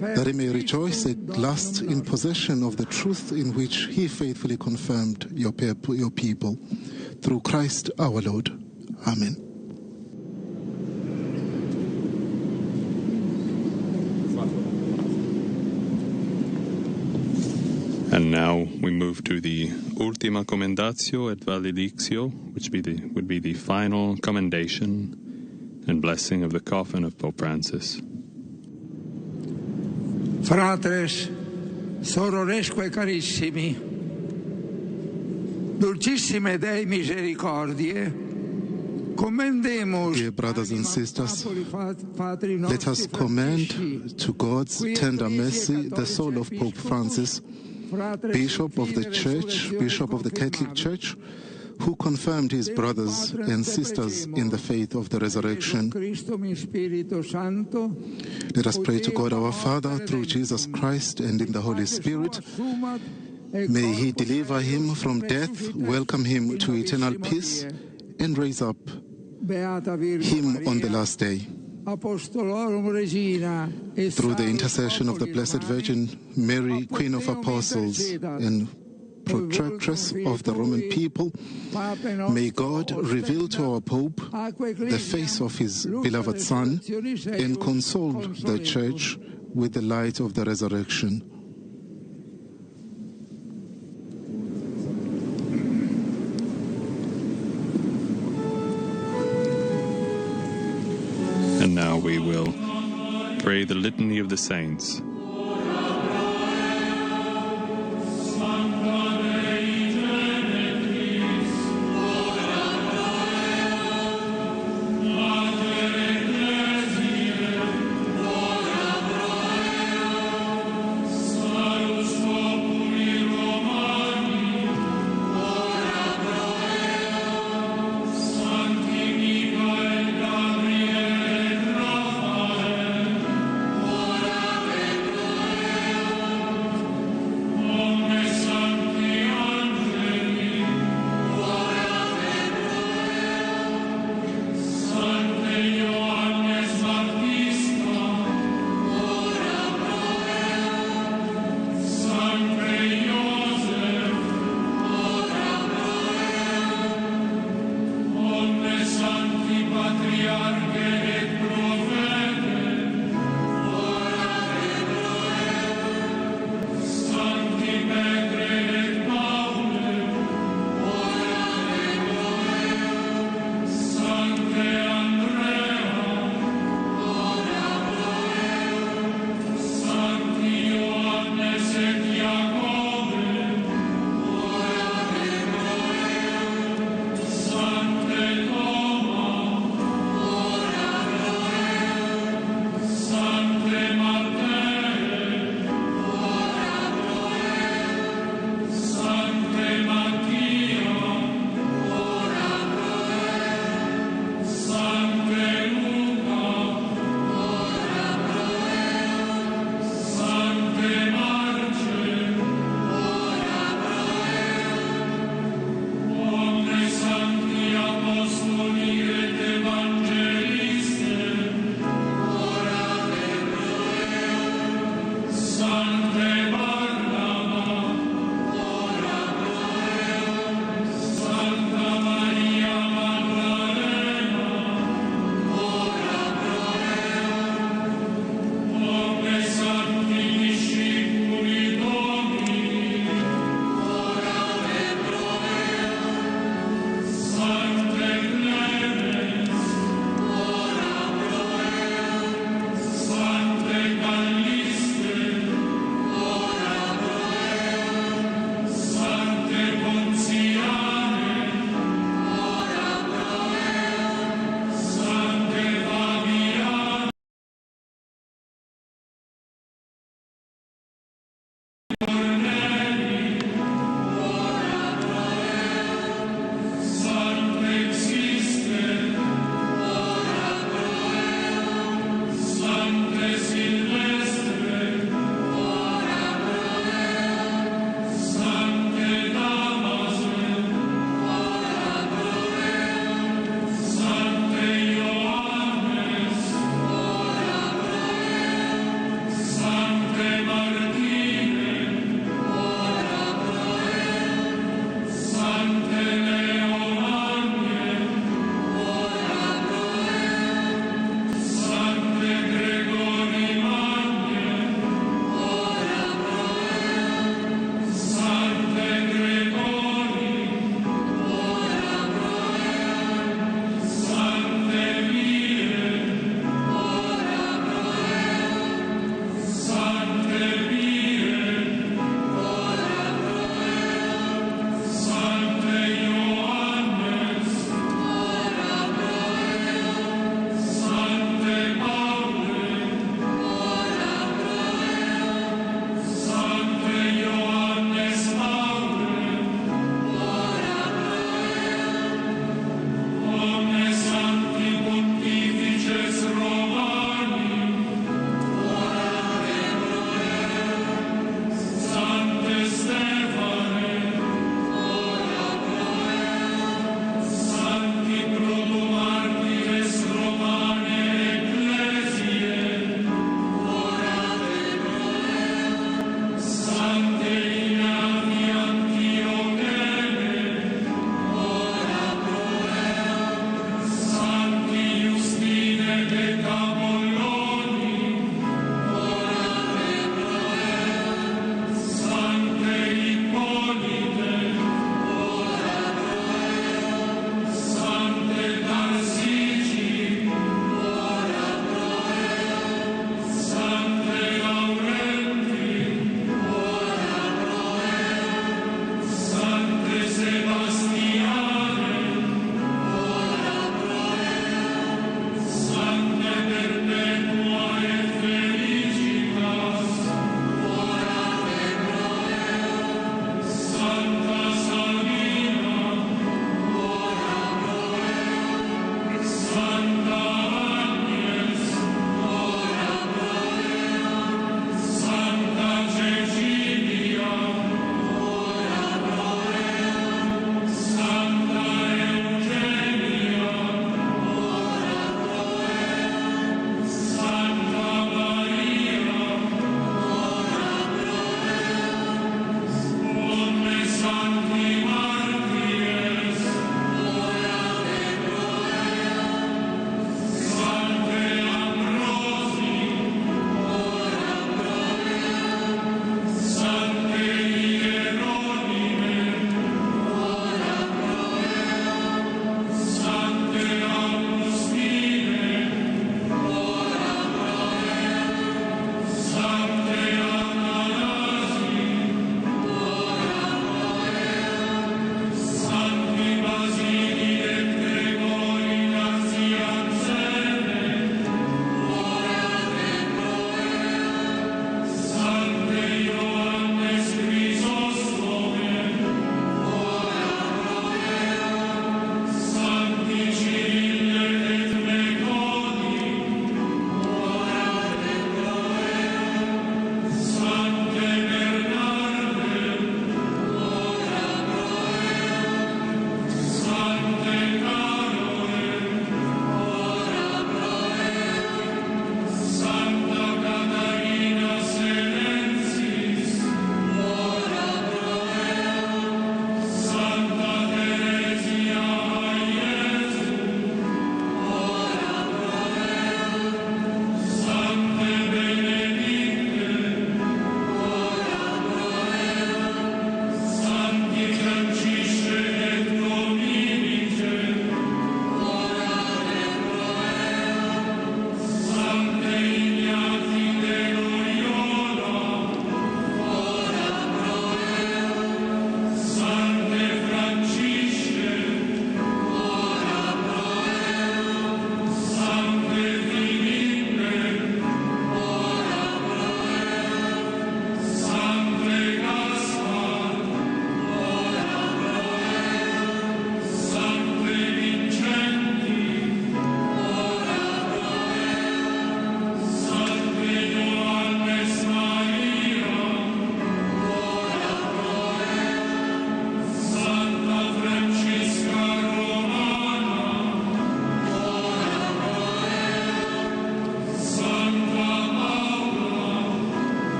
that he may rejoice at last in possession of the truth in which he faithfully confirmed your people. Through Christ our Lord. Amen. And now we move to the Ultima Commendatio et Valedictio, which would be the final commendation and blessing of the coffin of Pope Francis. Fratres, sororesque carissimi, dulcissime Dei misericordie, commendemus. Dear brothers and sisters, let us commend to God's tender mercy the soul of Pope Francis, Bishop of the Church, Bishop of the Catholic Church, who confirmed his brothers and sisters in the faith of the resurrection. Let us pray to God our Father through Jesus Christ and in the Holy Spirit. May he deliver him from death, welcome him to eternal peace, and raise up him on the last day. Through the intercession of the Blessed Virgin Mary, Queen of Apostles and Protectress of the Roman people, may God reveal to our Pope the face of his beloved Son and console the Church with the light of the resurrection. And now we will pray the Litany of the Saints.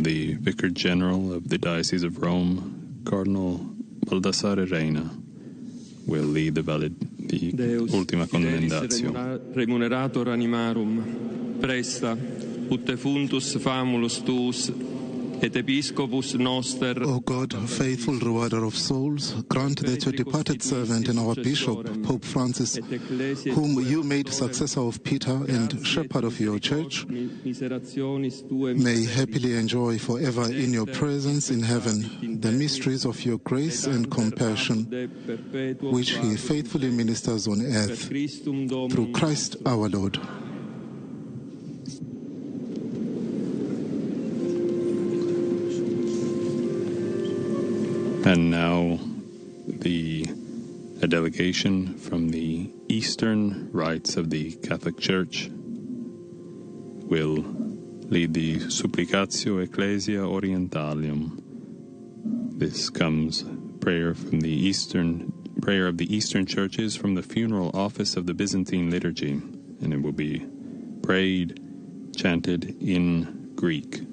the Vicar General of the Diocese of Rome, Cardinal Baldassare Reina, will lead the Deus, ultima fidelis commendatio. Remunerator animarum, presta, ut defuntus famulus tuus, Et episcopus noster, O God, faithful rewarder of souls, grant that your departed servant and our bishop, Pope Francis, whom you made successor of Peter and shepherd of your church, may happily enjoy forever in your presence in heaven the mysteries of your grace and compassion, which he faithfully ministers on earth, through Christ our Lord. And now a delegation from the Eastern Rites of the Catholic Church will lead the Supplicatio Ecclesiae Orientalium. This comes prayer from the Eastern prayer of the Eastern Churches from the funeral office of the Byzantine liturgy, and it will be prayed, chanted in Greek.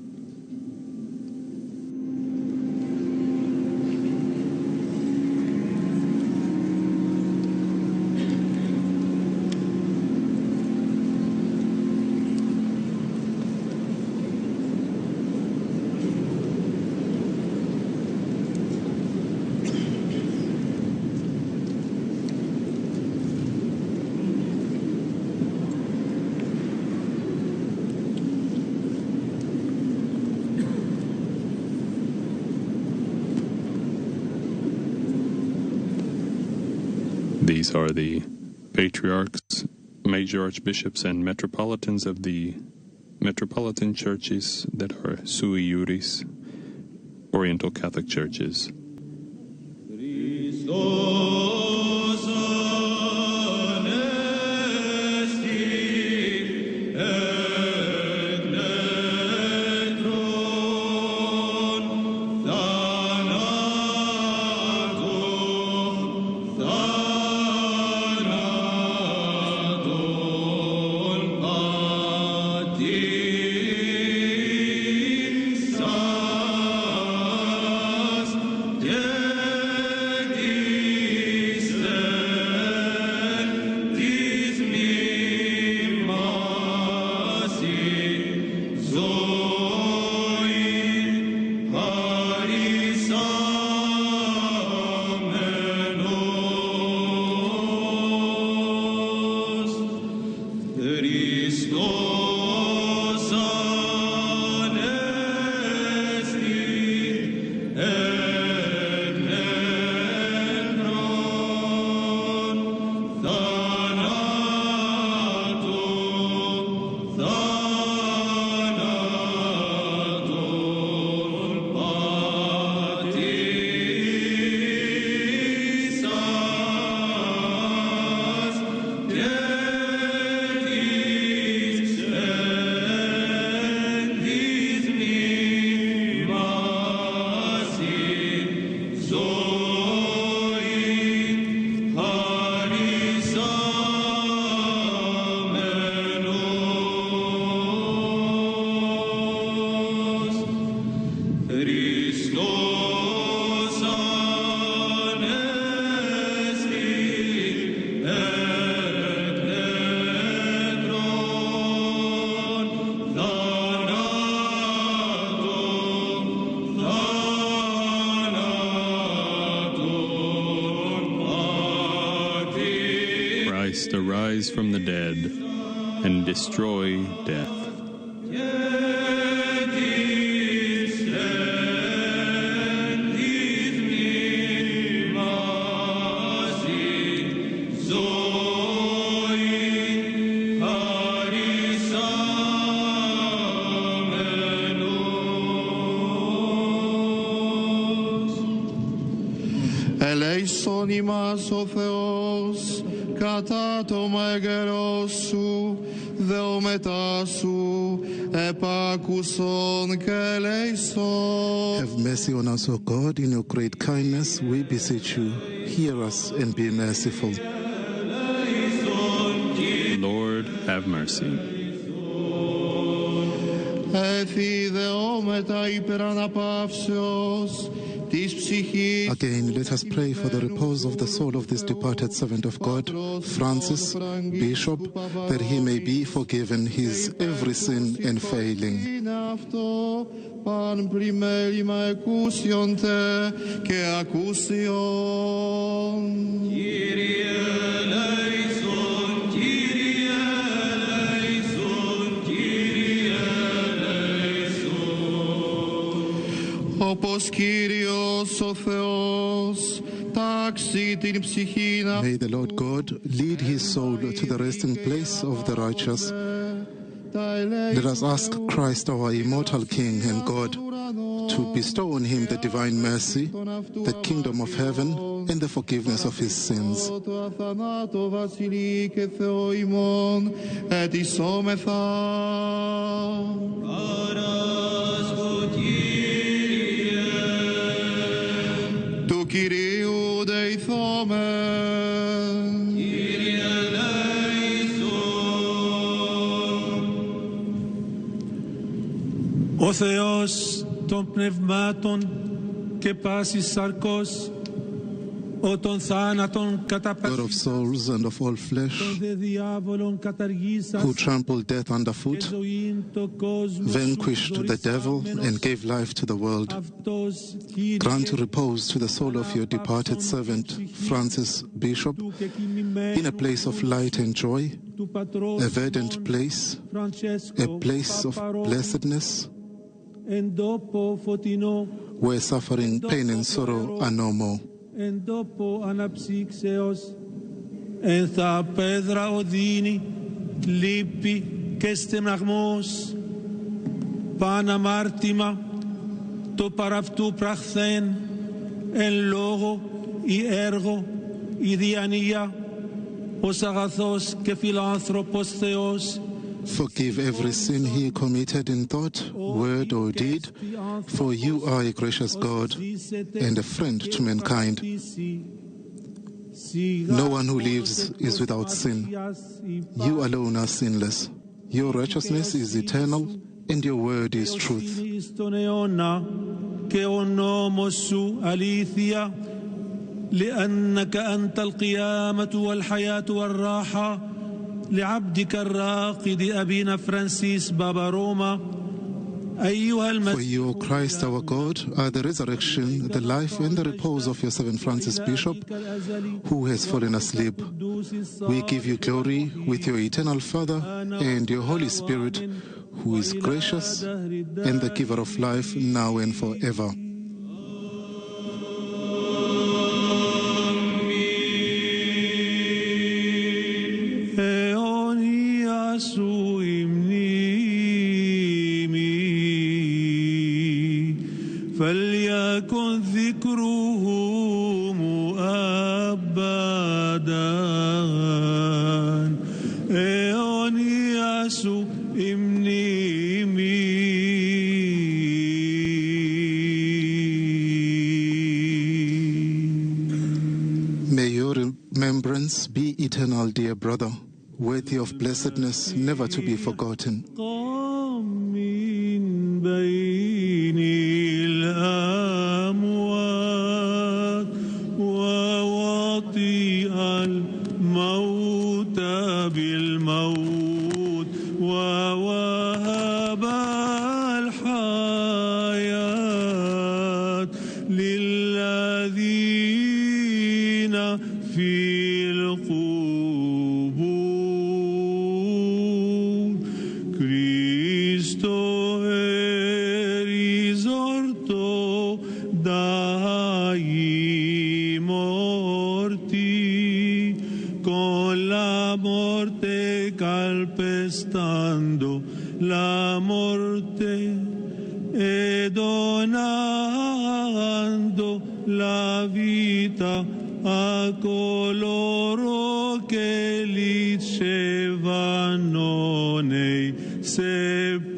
These are the patriarchs, major archbishops, and metropolitans of the metropolitan churches that are sui juris, Oriental Catholic churches. Arise from the dead and destroy death. Eleison ημάς ο Θεός, κατά το μέγερος σου, δεομετά σου, επάκουσον και ελέησον. Have mercy on us, O God, in your great kindness, we beseech you. Hear us and be merciful. Lord, have mercy. Έθι δεόμετα υπεραναπαύσεως, της ψυχής Again, let us pray for the repose of the soul of this departed servant of God, Francis, Bishop, that he may be forgiven his every sin and failing. Είναι αυτό παν πλημέλημα εκούσιον τε και ακούσιον. Κύριε ελέησον, Κύριε ελέησον, Κύριε ελέησον. Όπως Κύριος ο Θεός τάξει την ψυχήν May the Lord God lead his soul to the resting place of the righteous. Let us ask Christ, our immortal King and God, to bestow on him the divine mercy, the kingdom of heaven, and the forgiveness of his sins. Το αθανάτω βασιλεί και Θεό ημών ετισόμεθα. Παράσχω, Κύριε. Του Κυρίου δεηθόμεν. Κύριε ελέησον. Ο Θεός των πνευμάτων και πάσης σαρκός, ο των θάνατον God of souls and of all flesh, των δε διάβολων καταργήσας who trampled death underfoot, και ζωήν το κόσμο σου vanquished the devil and gave life to the world, αυτός, Κύριε, grant repose to the soul of your departed servant, Francis Bishop, in a place of light and joy, του Πατρός a verdant place, Φραντσέσκο a place of blessedness, εν τόπο φωτεινό, where suffering, pain, and sorrow are no more. εν τόπο αναψύξεως, εν θα πέδρα οδύνη, λύπη και στεναγμός, παν αμάρτημα, το παραυτού πραχθέν, εν λόγω ή έργο ή διανοία, ως αγαθός και φιλάνθρωπος Θεός, Forgive every sin he committed in thought, word, or deed, for you are a gracious God and a friend to mankind. No one who lives is without sin. You alone are sinless. Your righteousness is eternal, and your word is truth. εις τον αιώνα και ο νόμος σου αλήθεια, لأنك أنت القيامة والحياة والراحة لعبدك الراقد أبينا فرانسيس بابا روما أيها For المسيح you, Christ our God, are the resurrection, the life, and the repose of your servant Francis Bishop, who has fallen asleep. We give you glory with your eternal Father and your Holy Spirit, who is gracious and the giver of life now and forever. αιώνια σου η μνήμη, فليكن ذكره مؤبدا. αιώνια σου η μνήμη. May your remembrance be eternal, dear brother, worthy of blessedness, never to be forgotten. قام من بين الأموات ووطئ الموت بالموت ووهب الحياة للذين في القبور. Cristo è risorto dai morti, con la morte calpestando la morte e donando la vita a coloro che dicevano nei sepolcri.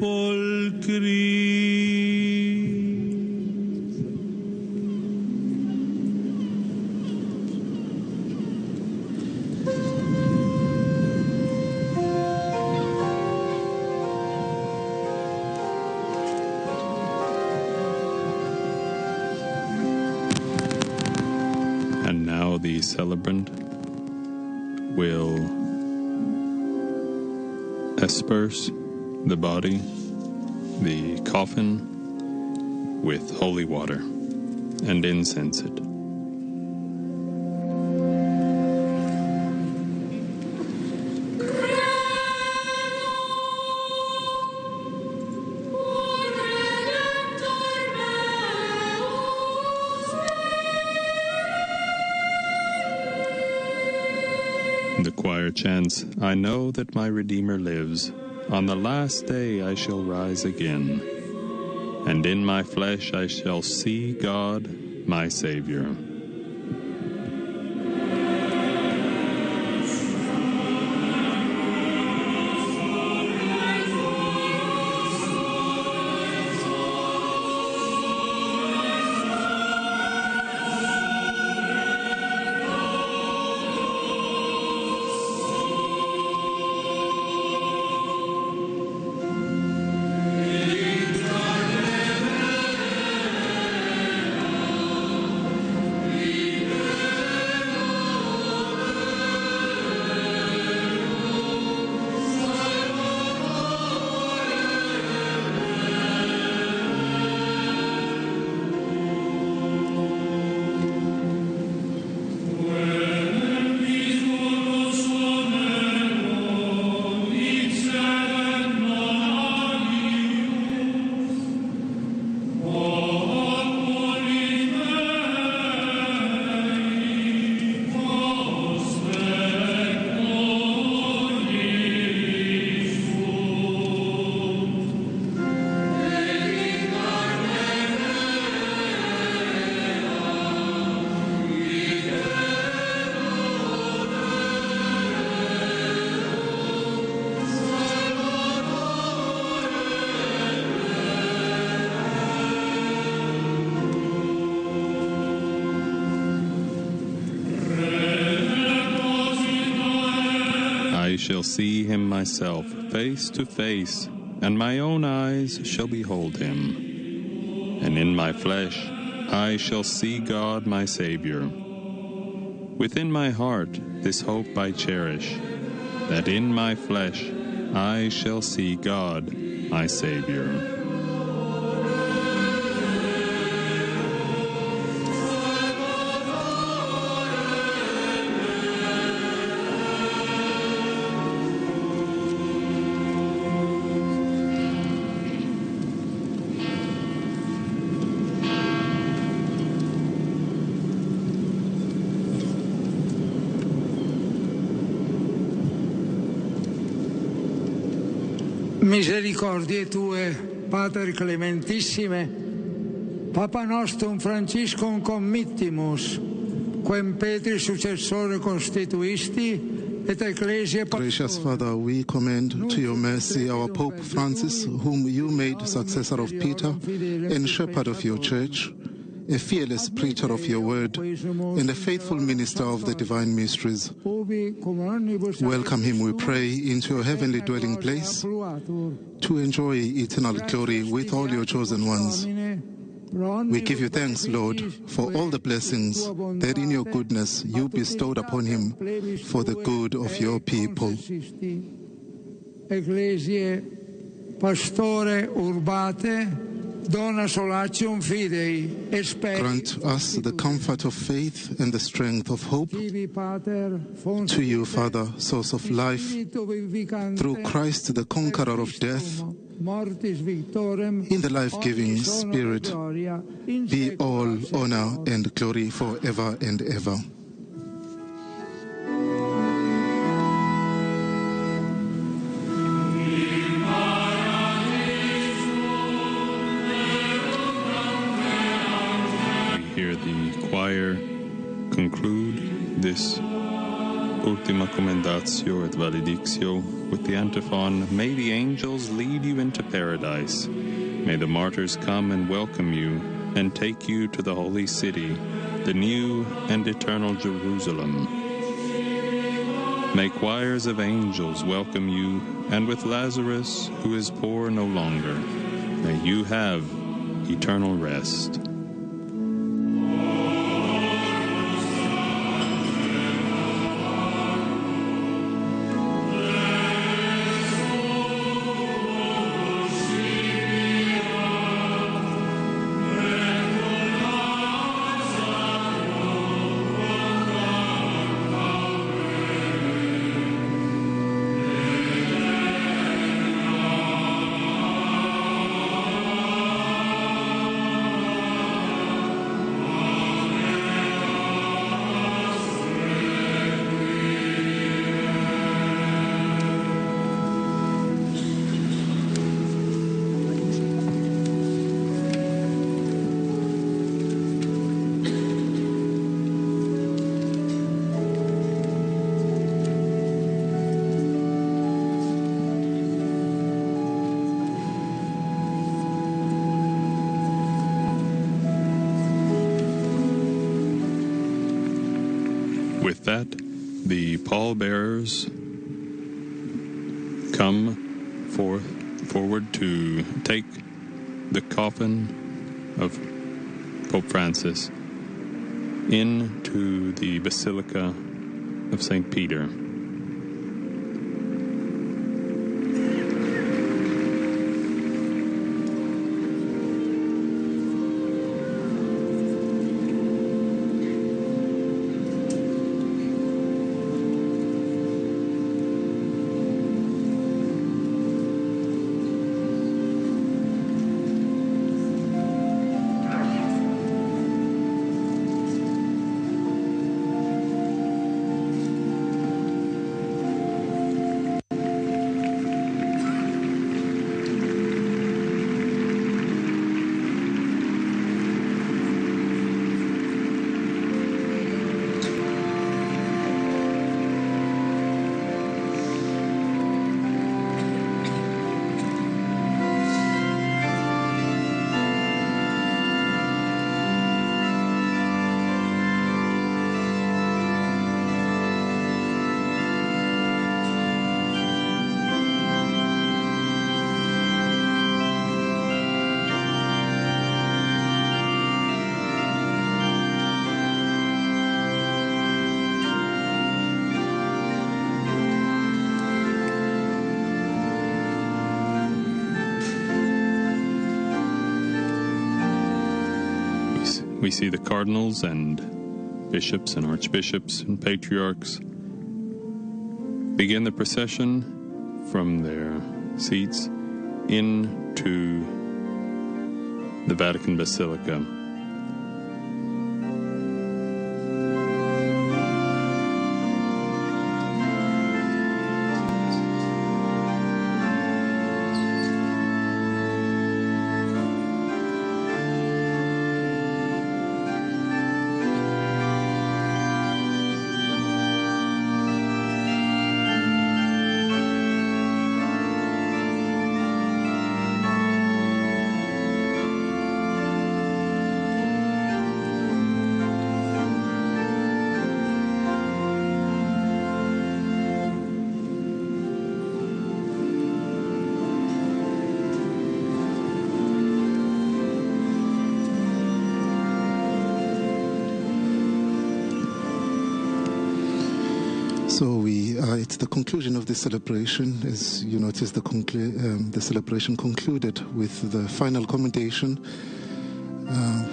celebrant will asperse the body, the coffin, with holy water and incense it. The choir chants, "I know that my Redeemer lives. On the last day I shall rise again, and in my flesh I shall see God, my Savior." I shall see him myself, face to face, and my own eyes shall behold him. And in my flesh I shall see God my Savior. Within my heart this hope I cherish, that in my flesh I shall see God my Savior. Misericordie tue, Pater clementissime, Papa nostrum Franciscum committimus, quem Petri successore constituisti, et Ecclesiae. Gracious Father, we commend to your mercy our Pope Francis, whom you made successor of Peter and shepherd of your church, a fearless preacher of your word, and a faithful minister of the divine mysteries. Welcome him, we pray, into your heavenly dwelling place, to enjoy eternal glory with all your chosen ones. We give you thanks, Lord, for all the blessings that in your goodness you bestowed upon him for the good of your people. Ecclesiae pastore urbate, dona solatium fidei, et spei. Grant us the comfort of faith and the strength of hope. To you, Father, source of life, through Christ, the conqueror of death, in the life-giving Spirit, be all honor and glory forever and ever. Hear the choir conclude this Ultima Commendatio et Valedictio with the antiphon, "May the angels lead you into paradise. May the martyrs come and welcome you and take you to the holy city, the new and eternal Jerusalem. May choirs of angels welcome you, and with Lazarus, who is poor no longer, may you have eternal rest." that, the pallbearers come forward to take the coffin of Pope Francis into the Basilica of St. Peter. We see the cardinals and bishops and archbishops and patriarchs begin the procession from their seats into the Vatican Basilica. So we are at the conclusion of the celebration. As you notice, the celebration concluded with the final commendation,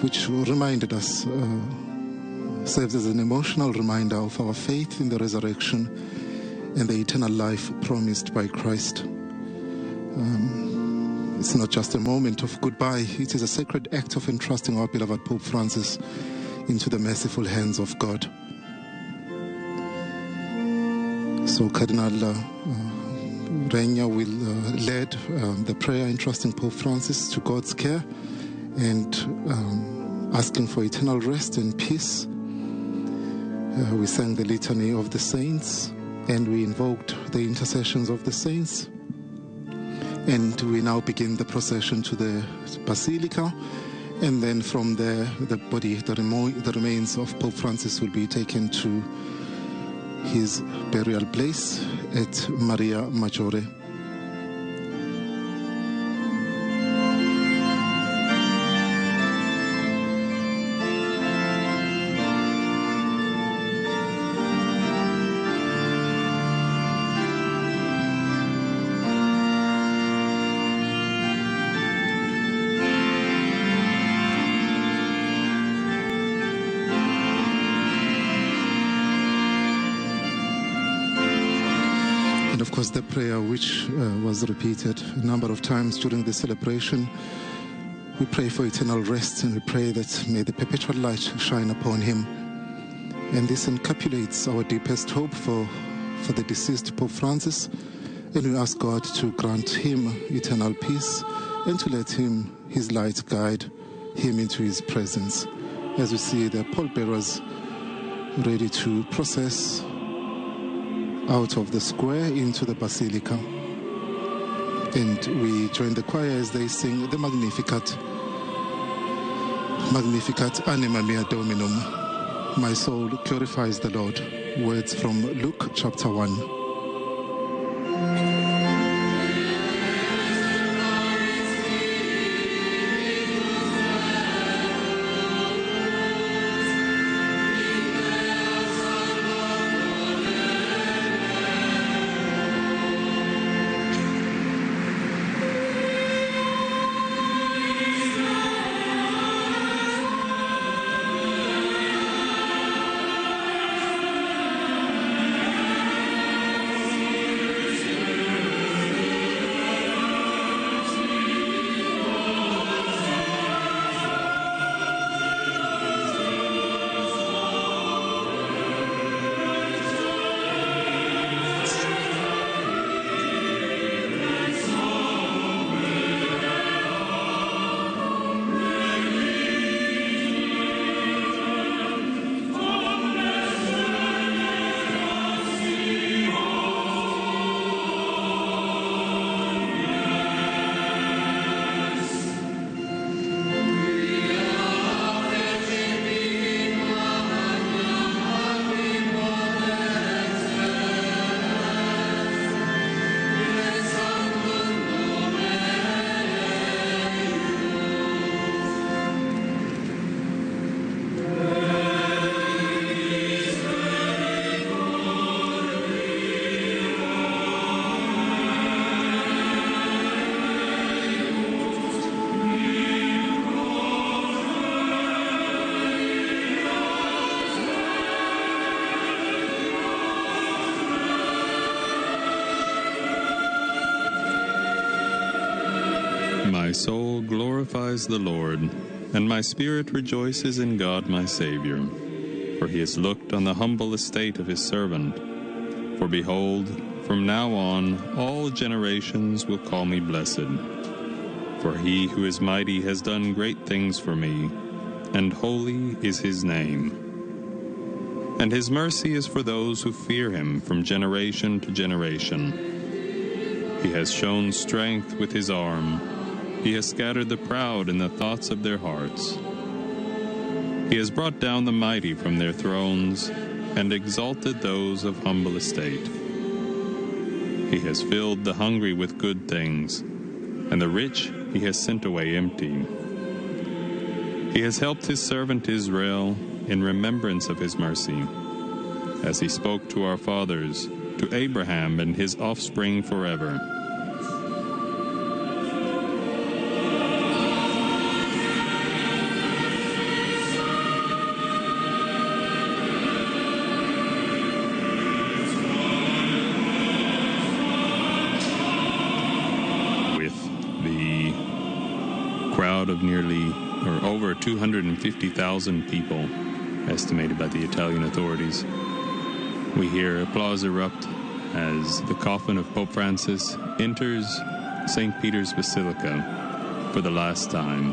which reminded us, serves as an emotional reminder of our faith in the resurrection and the eternal life promised by Christ. It's not just a moment of goodbye, it is a sacred act of entrusting our beloved Pope Francis into the merciful hands of God. So Cardinal Reina will lead the prayer entrusting Pope Francis to God's care and asking for eternal rest and peace. We sang the Litany of the Saints and we invoked the intercessions of the saints. And we now begin the procession to the Basilica, and then from there the body, the remains of Pope Francis will be taken to his burial place at Maria Maggiore. Of course, the prayer which was repeated a number of times during the celebration, we pray for eternal rest and we pray that may the perpetual light shine upon him. And this encapsulates our deepest hope for the deceased Pope Francis, and we ask God to grant him eternal peace and to let him, his light guide him into his presence. As we see the pallbearers ready to process out of the square into the basilica. And we join the choir as they sing the Magnificat. Magnificat anima mea Dominum. My soul glorifies the Lord. Words from Luke chapter 1. My soul glorifies the Lord, and my spirit rejoices in God my Savior, for he has looked on the humble estate of his servant. For behold, from now on all generations will call me blessed. For he who is mighty has done great things for me, and holy is his name. And his mercy is for those who fear him from generation to generation. He has shown strength with his arm. He has scattered the proud in the thoughts of their hearts. He has brought down the mighty from their thrones and exalted those of humble estate. He has filled the hungry with good things, and the rich he has sent away empty. He has helped his servant Israel in remembrance of his mercy, as he spoke to our fathers, to Abraham and his offspring forever. Of nearly or over 250,000 people estimated by the Italian authorities. We hear applause erupt as the coffin of Pope Francis enters St. Peter's Basilica for the last time.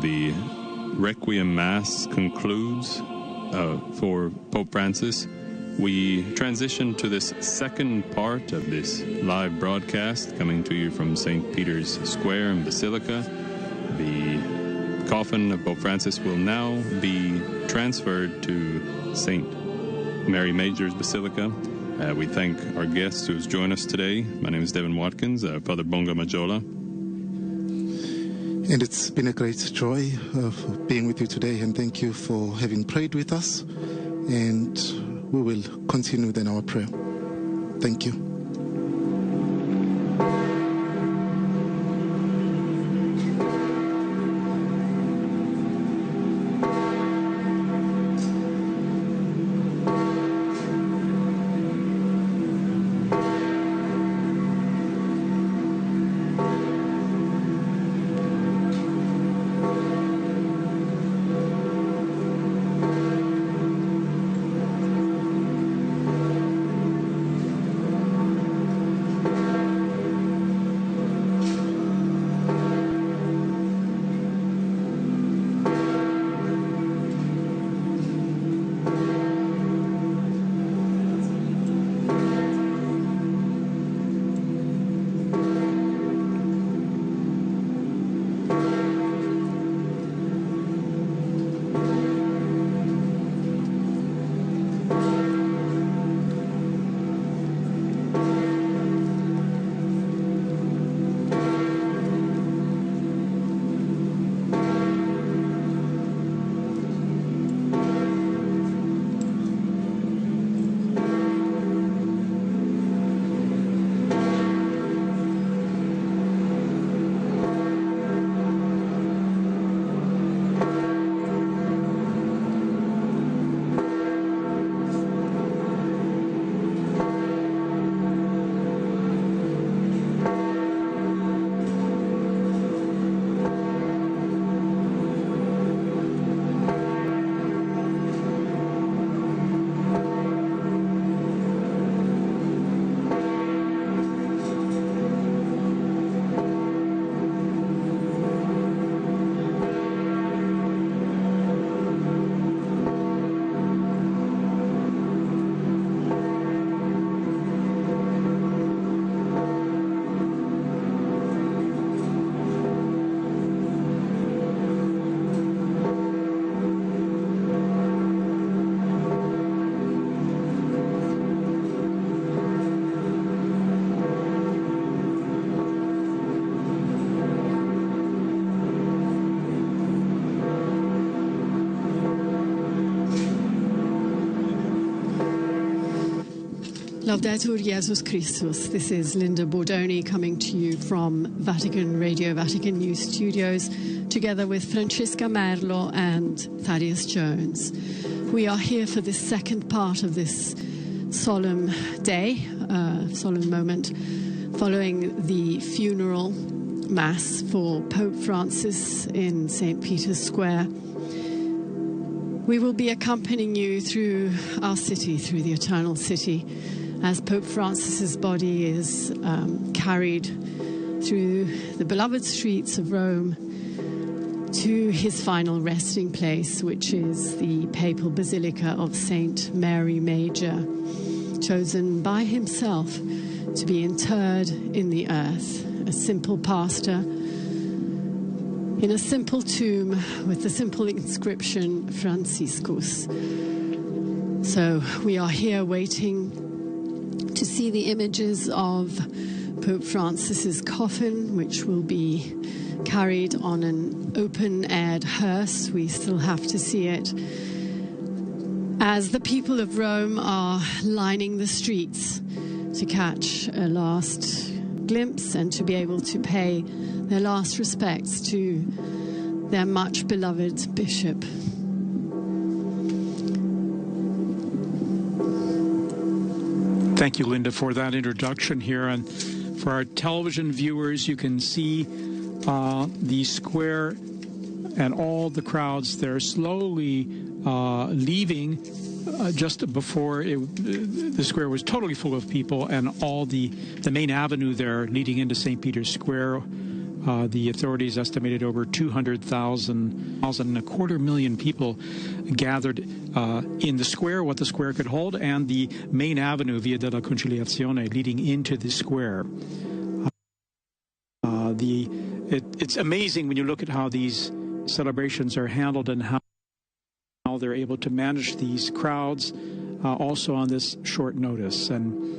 the Requiem Mass concludes for Pope Francis, we transition to this second part of this live broadcast coming to you from St. Peter's Square and Basilica. The coffin of Pope Francis will now be transferred to St. Mary Major's Basilica. We thank our guests who has joined us today. My name is Devin Watkins, Father Bonga Majola. And it's been a great joy of being with you today, and thank you for having prayed with us. And we will continue then our prayer. Thank you. Laudetur Jesus Christus. This is Linda Bordoni coming to you from Vatican Radio, Vatican News Studios, together with Francesca Merlo and Thaddeus Jones. We are here for the second part of this solemn day, solemn moment, following the funeral mass for Pope Francis in St. Peter's Square. We will be accompanying you through our city, through the Eternal City, as Pope Francis's body is carried through the beloved streets of Rome to his final resting place, which is the Papal Basilica of St. Mary Major, chosen by himself to be interred in the earth, a simple pastor in a simple tomb with the simple inscription, Franciscus. So we are here waiting to see the images of Pope Francis's coffin, which will be carried on an open-aired hearse. We still have to see it. As the people of Rome are lining the streets to catch a last glimpse and to be able to pay their last respects to their much beloved bishop. Thank you, Linda, for that introduction here. And for our television viewers, you can see the square and all the crowds there slowly leaving just before the square was totally full of people, and all the main avenue there leading into St. Peter's Square The authorities estimated over 200,000, a quarter million people gathered in the square, what the square could hold, and the main avenue, Via della Conciliazione, leading into the square. It's amazing when you look at how these celebrations are handled and how they're able to manage these crowds, also on this short notice. And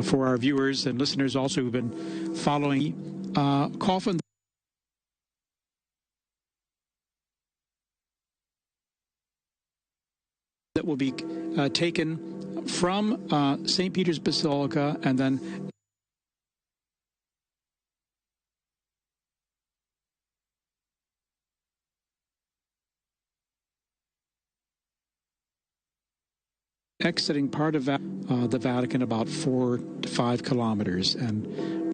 for our viewers and listeners also who've been following coffin that will be taken from St. Peter's Basilica and then exiting part of the Vatican about 4 to 5 kilometers. And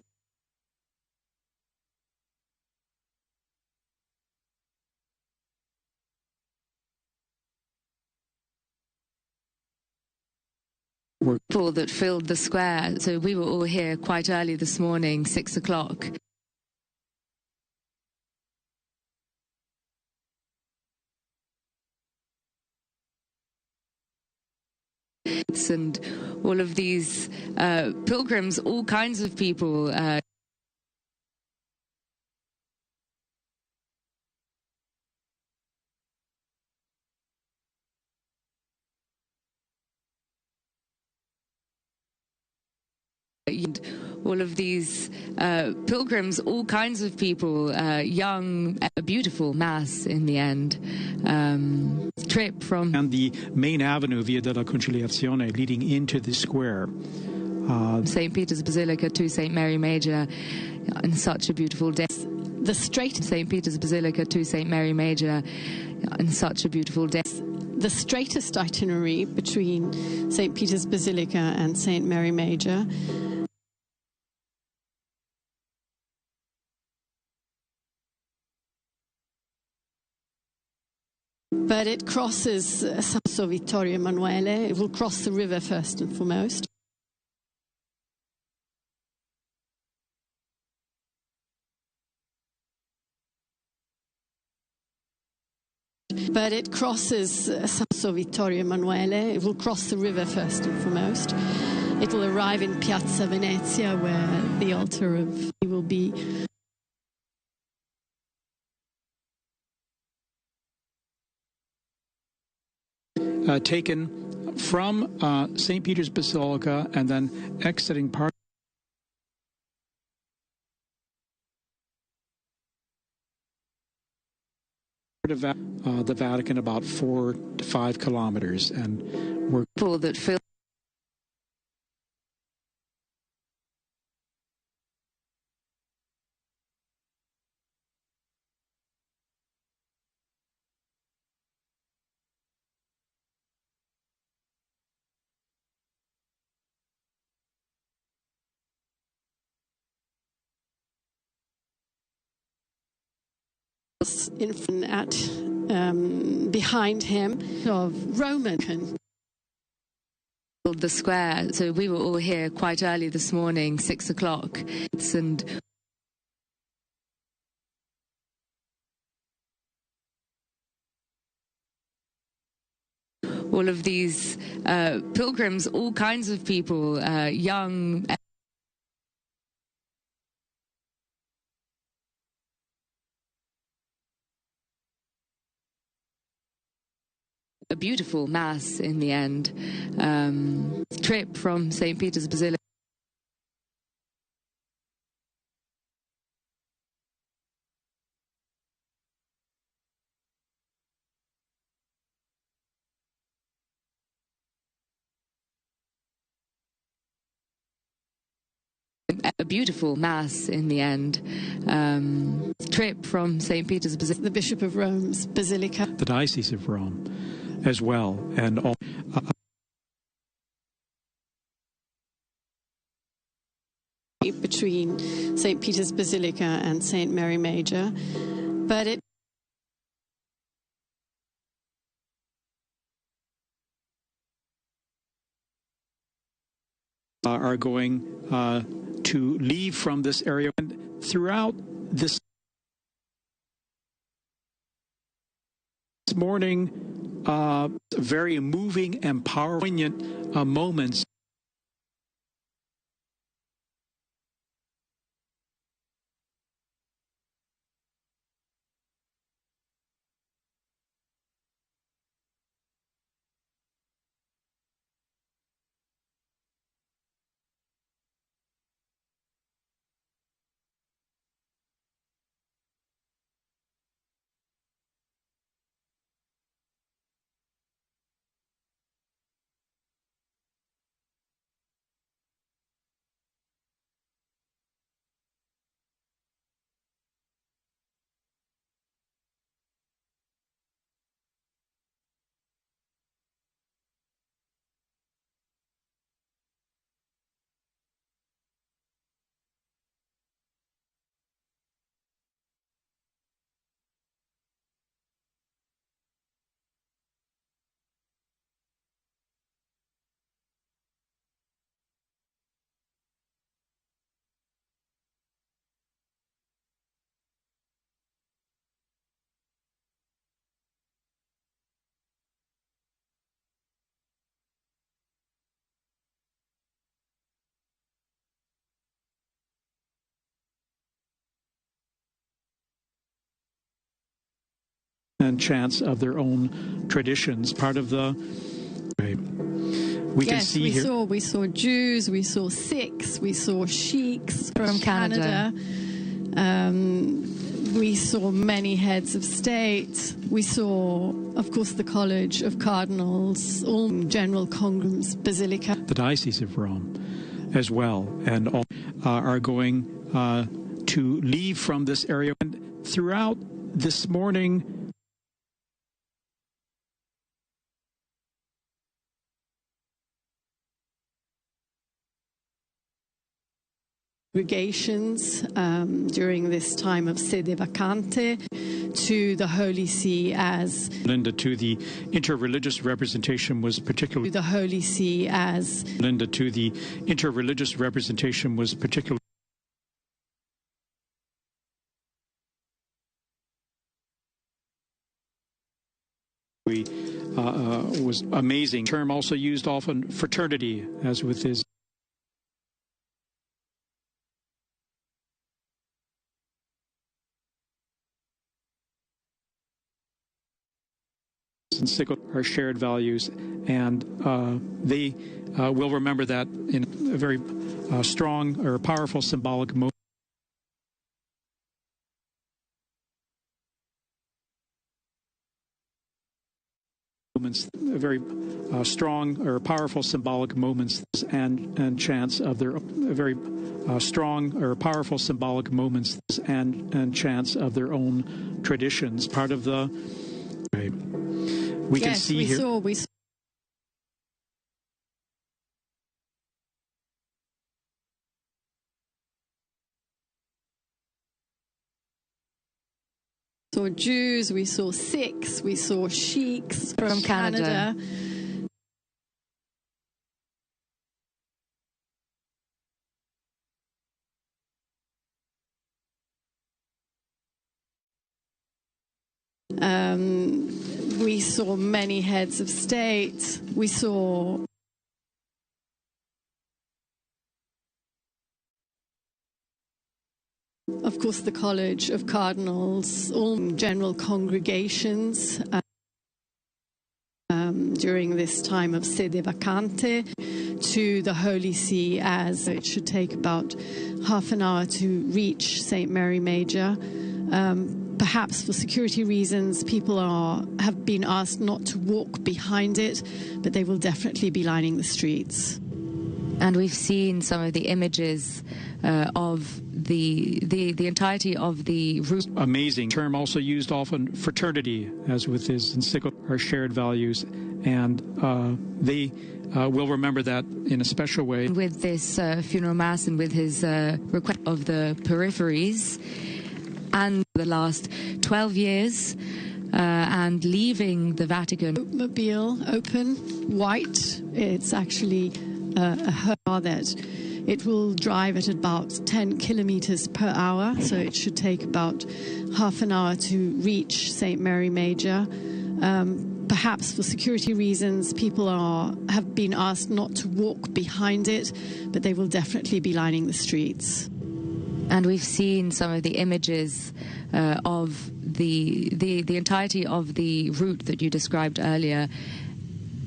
people that filled the square. So we were all here quite early this morning, 6 o'clock. And all of these pilgrims, all kinds of people. All of these pilgrims, all kinds of people, young, a beautiful mass in the end. Trip from and the main avenue, Via della Conciliazione, leading into the square. St. Peter's Basilica to St. Mary Major, and such a beautiful day. The straight St. Peter's Basilica to St. Mary Major, and such a beautiful day. The straightest itinerary between St. Peter's Basilica and St. Mary Major. But it crosses San Vittorio Emanuele. It will cross the river first and foremost. But it crosses San Vittorio Emanuele. It will cross the river first and foremost. It will arrive in Piazza Venezia, where the altar of will be. Taken from St. Peter's Basilica and then exiting part of the Vatican about 4 to 5 kilometers, and we're people that fill in at behind him of Roman. The square. So we were all here quite early this morning, 6 o'clock, and all of these pilgrims, all kinds of people, young. A beautiful mass in the end. Trip from St. Peter's Basilica. A beautiful mass in the end. Trip from St. Peter's Basilica. The Bishop of Rome's Basilica. The Diocese of Rome as well, and all. Between St. Peter's Basilica and St. Mary Major, but it are going to leave from this area. And throughout this morning, very moving and powerful, poignant moments. And chants of their own traditions. Part of the we can see here. We saw Jews, we saw Sikhs, we saw Sheiks from Canada. We saw many heads of state. We saw, of course, the College of Cardinals, all General Congress, Basilica. The Diocese of Rome as well, and all are going to leave from this area. And throughout this morning, congregations during this time of sede vacante to the Holy See as Linda, to the interreligious representation was particularly the Holy See as Linda, to the interreligious representation was particularly was amazing. Term also used often, fraternity, as with his our shared values, and they will remember that in a very strong or powerful symbolic moment. Very strong or powerful symbolic moments and chants of their very strong or powerful symbolic moments and chants of their own traditions. Part of the we can see here. We saw Jews, we saw Sikhs, we saw Sheiks from Canada. We saw many heads of state. We saw of course, the College of Cardinals, all general congregations during this time of sede vacante to the Holy See, as it should take about half an hour to reach St. Mary Major. Perhaps for security reasons, people have been asked not to walk behind it, but they will definitely be lining the streets. And we've seen some of the images of the entirety of the route. Amazing term also used often, fraternity, as with his encyclical, our shared values, and they will remember that in a special way. With this funeral mass and with his request of the peripheries, and the last 12 years, and leaving the Vatican. Mobile open, white. It's actually a car that it will drive at about 10 kilometers per hour, so it should take about half an hour to reach St. Mary Major. Perhaps for security reasons, people have been asked not to walk behind it, but they will definitely be lining the streets. And we've seen some of the images of the entirety of the route that you described earlier.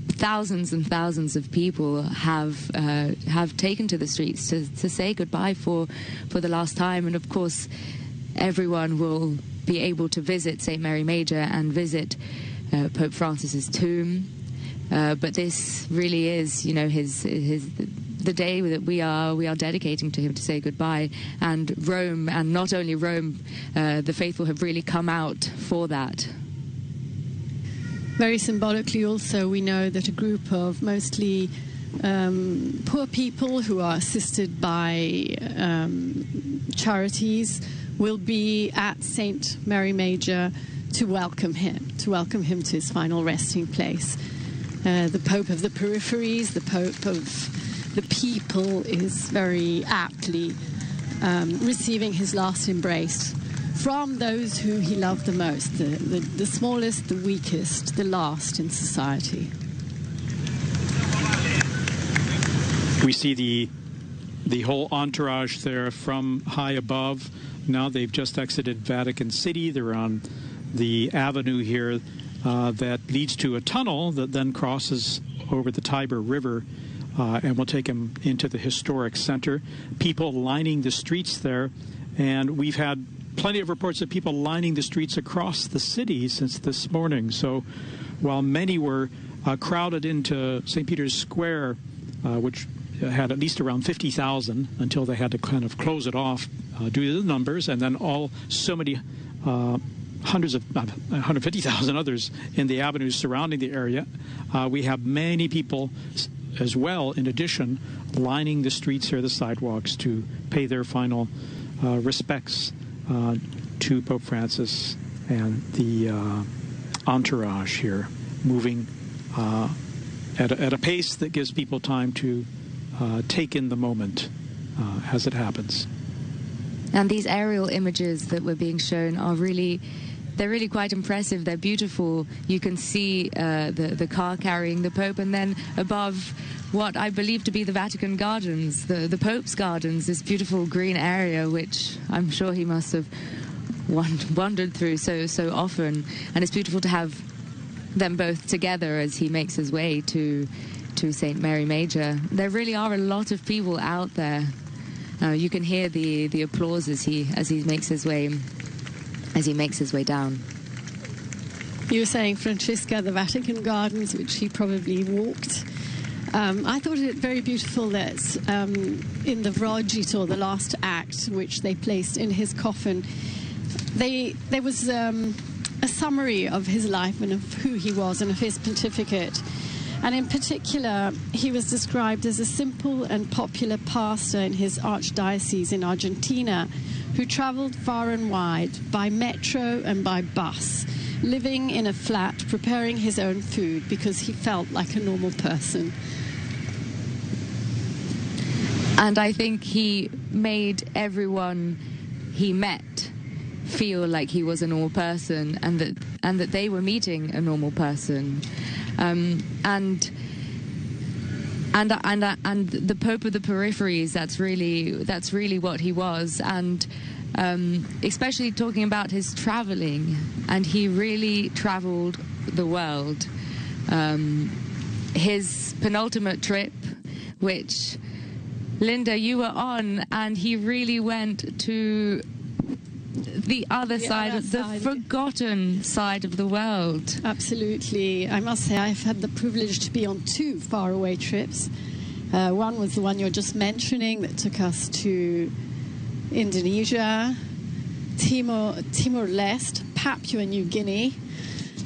Thousands and thousands of people have taken to the streets to say goodbye for the last time. And of course, everyone will be able to visit St. Mary Major and visit Pope Francis's tomb. But this really is, you know, the day that we are dedicating to him to say goodbye. And Rome, and not only Rome, the faithful have really come out for that. Very symbolically also, we know that a group of mostly poor people who are assisted by charities will be at St. Mary Major to welcome him to his final resting place. The Pope of the peripheries, the Pope of the people, is very aptly receiving his last embrace from those who he loved the most, the smallest, the weakest, the last in society. We see the whole entourage there from high above. Now they've just exited Vatican City. They're on the avenue here that leads to a tunnel that then crosses over the Tiber River and will take them into the historic center. People lining the streets there, and we've had plenty of reports of people lining the streets across the city since this morning. So while many were crowded into St. Peter's Square, which had at least around 50,000 until they had to kind of close it off due to the numbers, and then all so many hundreds of 150,000 others in the avenues surrounding the area. We have many people as well, in addition, lining the streets here, the sidewalks, to pay their final respects to Pope Francis and the entourage here, moving at a pace that gives people time to take in the moment as it happens. And these aerial images that were being shown are really, they're really quite impressive. They're beautiful. You can see the car carrying the Pope, and then above what I believe to be the Vatican Gardens, the Pope's Gardens, this beautiful green area, which I'm sure he must have wandered through so often. And it's beautiful to have them both together as he makes his way to St. Mary Major. There really are a lot of people out there. You can hear the applause as he makes his way down. You were saying, Francesca, the Vatican Gardens, which he probably walked. I thought it very beautiful that in the Vrogito, the last act, which they placed in his coffin, there was a summary of his life and of who he was and of his pontificate. And in particular, he was described as a simple and popular pastor in his archdiocese in Argentina, who traveled far and wide by metro and by bus, living in a flat, preparing his own food because he felt like a normal person. And I think he made everyone he met feel like he was a normal person, and that they were meeting a normal person. And the Pope of the peripheries, that's really what he was. And especially talking about his traveling, and he really traveled the world. His penultimate trip, which, Linda, you were on, and he really went to the other side, the forgotten side of the world. Absolutely. I must say I've had the privilege to be on two faraway trips. One was the one you're just mentioning that took us to Indonesia, Timor-Leste, Papua New Guinea,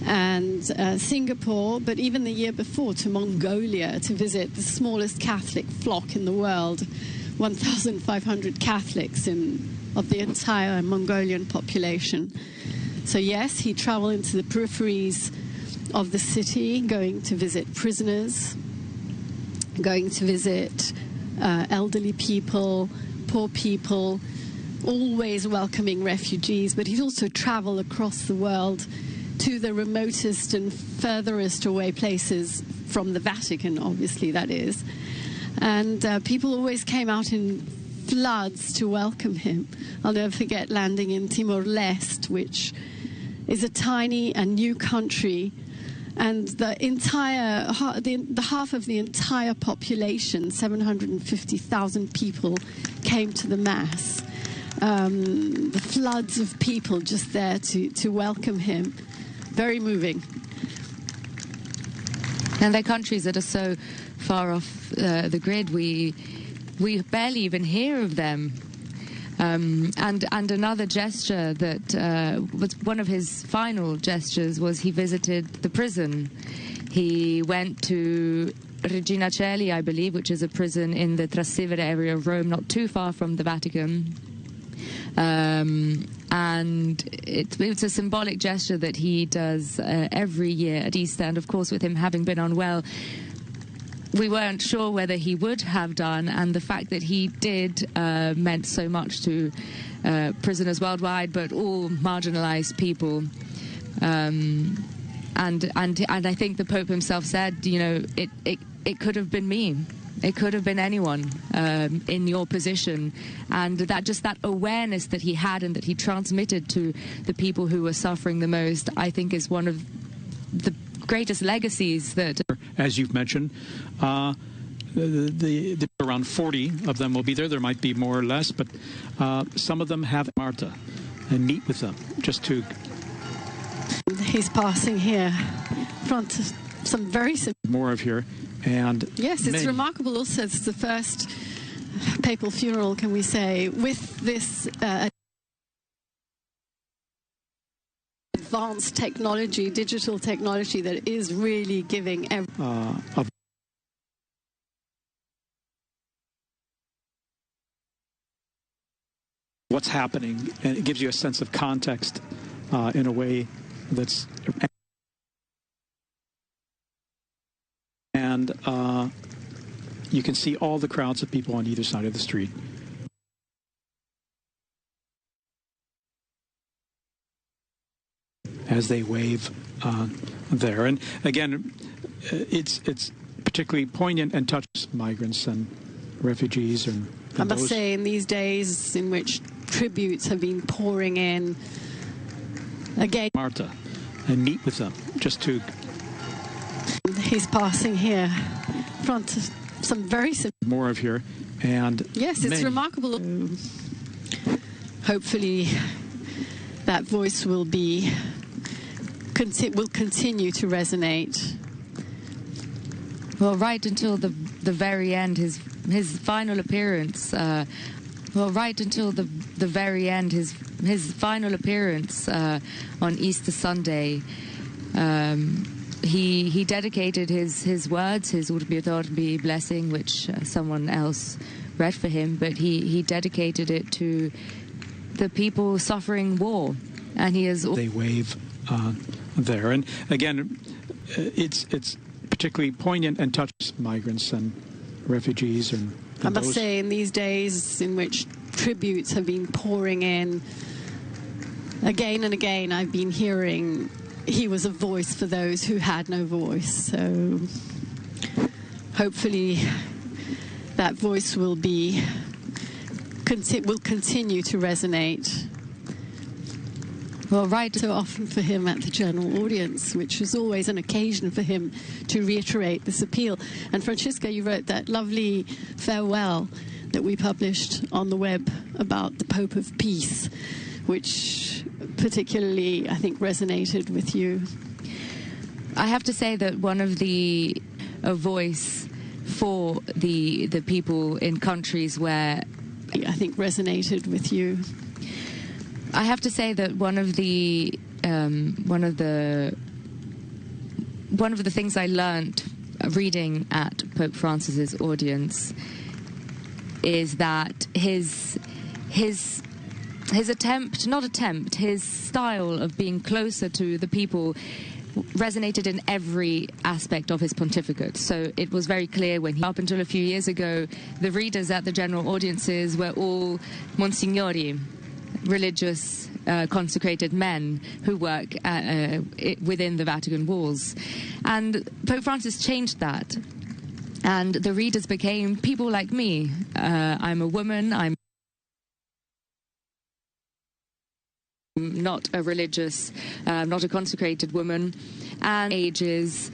and Singapore, but even the year before to Mongolia to visit the smallest Catholic flock in the world, 1,500 Catholics of the entire Mongolian population. So yes, he traveled into the peripheries of the city, going to visit prisoners. going to visit elderly people, poor people, always welcoming refugees, but he'd also travel across the world to the remotest and furthest away places from the Vatican, obviously, that is. And people always came out in floods to welcome him. I'll never forget landing in Timor-Leste, which is a tiny and new country, and the entire the half of the entire population, 750,000 people, came to the mass. The floods of people just there to welcome him. Very moving. And they're countries that are so far off the grid, we barely even hear of them. And another gesture that was one of his final gestures was he visited the prison. He went to Regina Coeli, I believe, which is a prison in the Trastevere area of Rome, not too far from the Vatican. And it's a symbolic gesture that he does every year at Easter. And of course, with him having been unwell, we weren't sure whether he would have done, and the fact that he did meant so much to prisoners worldwide, but all marginalized people. And I think the Pope himself said, you know, it could have been me. It could have been anyone in your position. And that just that awareness that he had and that he transmitted to the people who were suffering the most, I think is one of the greatest legacies that... As you've mentioned, the around 40 of them will be there. There might be more or less, but some of them have Marta and meet with them just to... He's passing here in front of some very... More of here. And yes, it's remarkable also. It's the first papal funeral, can we say, with this advanced technology, digital technology that is really giving of what's happening, and it gives you a sense of context in a way that's... And you can see all the crowds of people on either side of the street. As they wave there. And again, it's particularly poignant and touches migrants and refugees. And I must say, in these days in which tributes have been pouring in, again... Marta, and meet with them just to... He's passing here in front of some very... More of here, and... Yes, it's remarkable. Hopefully that voice will be... will continue to resonate. Well, right until the very end, his final appearance... well, right until the very end, his final appearance on Easter Sunday... He dedicated his words, his Urbi et Orbi blessing, which someone else read for him, but he dedicated it to the people suffering war, and he is... They wave there. And again, it's particularly poignant and touches migrants and refugees. And I must say, in these days in which tributes have been pouring in, again and again I've been hearing... He was a voice for those who had no voice. So hopefully that voice will be will continue to resonate. Well, right so often for him at the general audience, which is always an occasion for him to reiterate this appeal. And Francesca, you wrote that lovely farewell that we published on the web about the Pope of Peace, which particularly, I think, resonated with you. I have to say that one of the a voice for the people in countries where I think resonated with you. I have to say that one of the things I learned reading at Pope Francis's audience is that his his style of being closer to the people resonated in every aspect of his pontificate. So it was very clear when he, up until a few years ago, the readers at the general audiences were all monsignori, religious, consecrated men who work within the Vatican walls. And Pope Francis changed that. And the readers became people like me. I'm a woman, I'm not a religious, not a consecrated woman, and ages,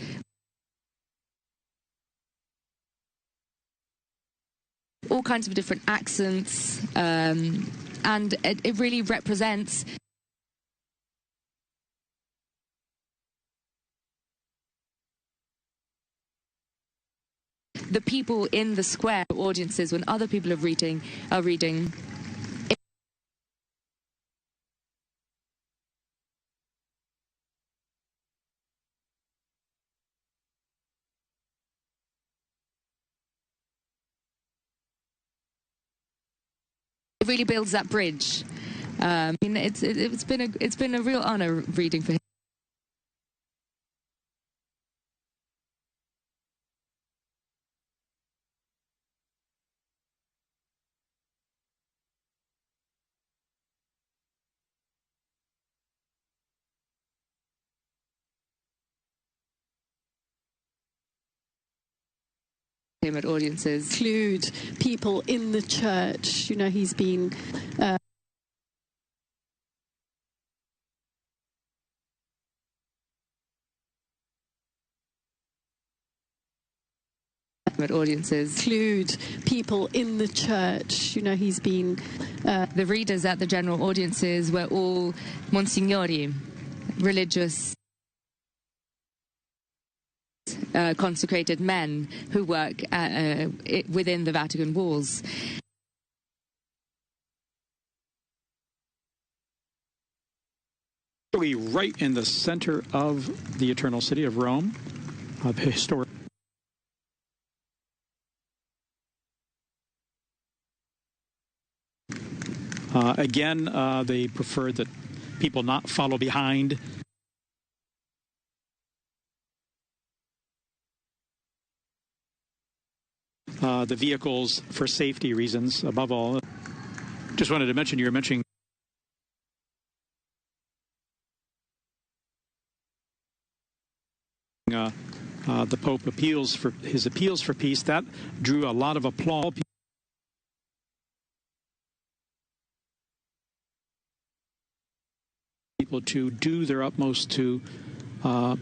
all kinds of different accents, and it really represents the people in the square, audiences, when other people are reading, It really builds that bridge. I mean, it's been a real honor reading for him. At audiences, include people in the church. You know, he's been at audiences, include people in the church. You know, he's been the readers at the general audiences were all monsignori, religious, consecrated men who work within the Vatican walls. Right in the center of the Eternal City of Rome, of historic. Again, they preferred that people not follow behind the vehicles for safety reasons, above all. Just wanted to mention, you were mentioning the Pope appeals for his appeals for peace. That drew a lot of applause. People to do their utmost to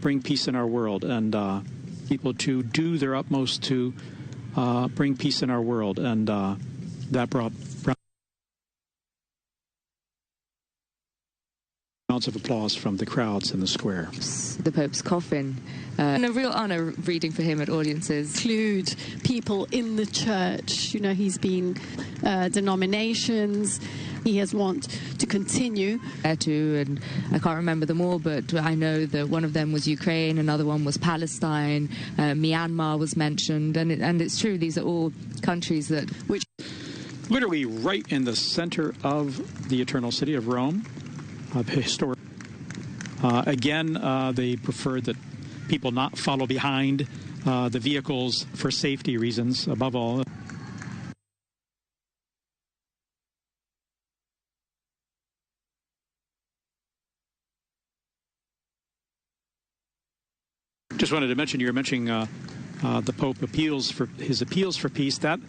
bring peace in our world, and people to do their utmost to bring peace in our world, and that brought rounds of applause from the crowds in the square. The Pope's coffin. And a real honor reading for him at audiences. Include people in the church. You know, he's been denominations. He has want to continue. To, and I can't remember them all, but I know that one of them was Ukraine, another one was Palestine, Myanmar was mentioned, and it's true, these are all countries that... Which literally right in the center of the Eternal City of Rome, of historic. Again, they preferred that people not follow behind the vehicles for safety reasons, above all. Just wanted to mention, you were mentioning the Pope appeals for his appeals for peace. That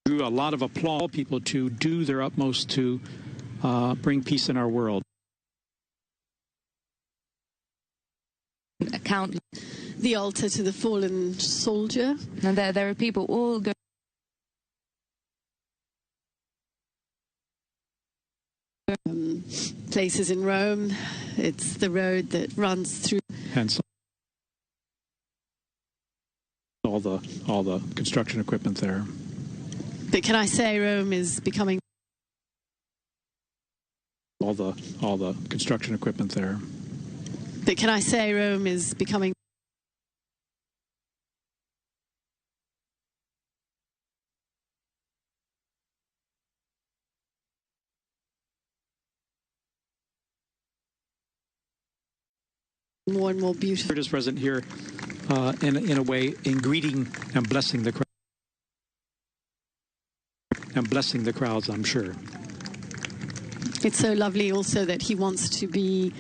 drew a lot of applause. People to do their utmost to bring peace in our world. Count the altar to the fallen soldier. And there are people all going. Places in Rome. It's the road that runs through. Hence all the construction equipment there. But can I say Rome is becoming all the construction equipment there. But can I say Rome is becoming More and more beautiful. Is present here in a way in greeting and blessing the crowd. And blessing the crowds, I'm sure. It's so lovely also that he wants to be,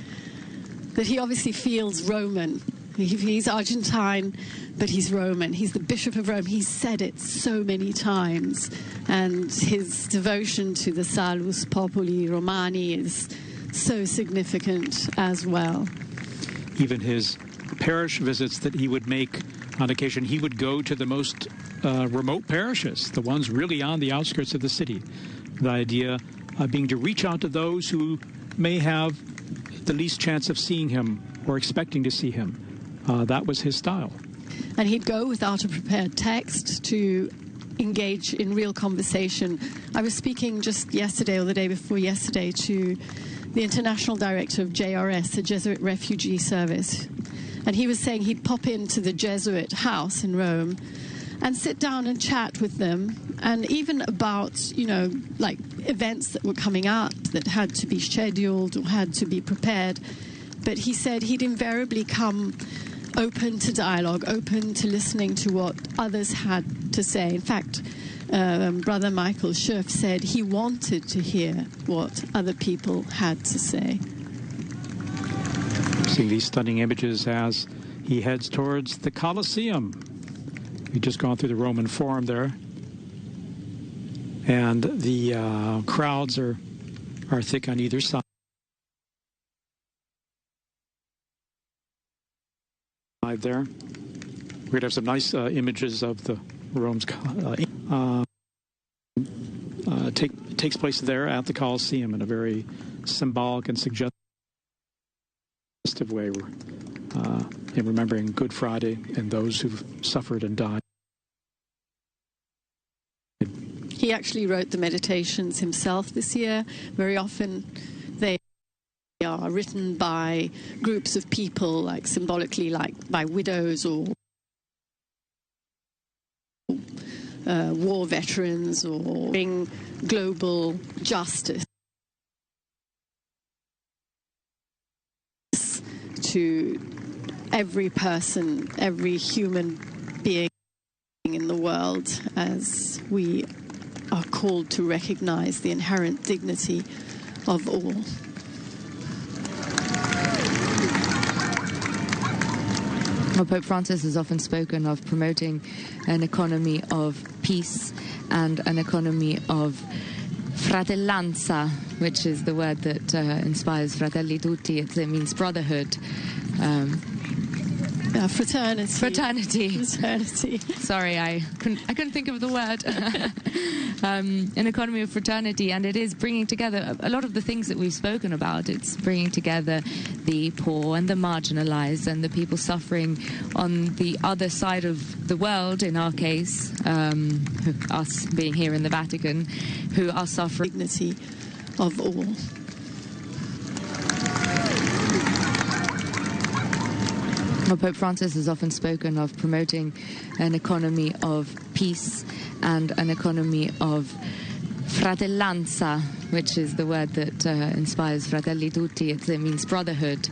that he obviously feels Roman. He's Argentine, but he's Roman. He's the Bishop of Rome. He's said it so many times. And his devotion to the Salus Populi Romani is so significant as well. Even his parish visits that he would make on occasion, he would go to the most remote parishes, the ones really on the outskirts of the city. The idea being to reach out to those who may have the least chance of seeing him or expecting to see him. That was his style. And he'd go without a prepared text to engage in real conversation. I was speaking just yesterday or the day before yesterday to the international director of JRS, the Jesuit Refugee Service. And he was saying he'd pop into the Jesuit house in Rome and sit down and chat with them, and even about, you know, like events that were coming up that had to be scheduled or had to be prepared. But he said he'd invariably come open to dialogue, open to listening to what others had to say. In fact, Brother Michael Scherf said he wanted to hear what other people had to say. Seeing these stunning images as he heads towards the Colosseum. We've just gone through the Roman Forum there. And the crowds are thick on either side there. We're going to have some nice images of the Rome's takes place there at the Colosseum in a very symbolic and suggestive way, in remembering Good Friday and those who've suffered and died. He actually wrote the meditations himself this year. Very often they are written by groups of people, like symbolically, like by widows or war veterans, or bring global justice to every person, every human being in the world, as we are called to recognize the inherent dignity of all. Well, Pope Francis has often spoken of promoting an economy of peace and an economy of fratellanza, which is the word that inspires Fratelli Tutti. It means brotherhood. Fraternity. Fraternity. Fraternity. Sorry, I couldn't think of the word. An economy of fraternity, and it is bringing together a lot of the things that we've spoken about. It's bringing together the poor and the marginalized and the people suffering on the other side of the world, in our case, us being here in the Vatican, who are suffering. Dignity of all. Well, Pope Francis has often spoken of promoting an economy of peace and an economy of fratellanza, which is the word that inspires Fratelli Tutti. It means brotherhood.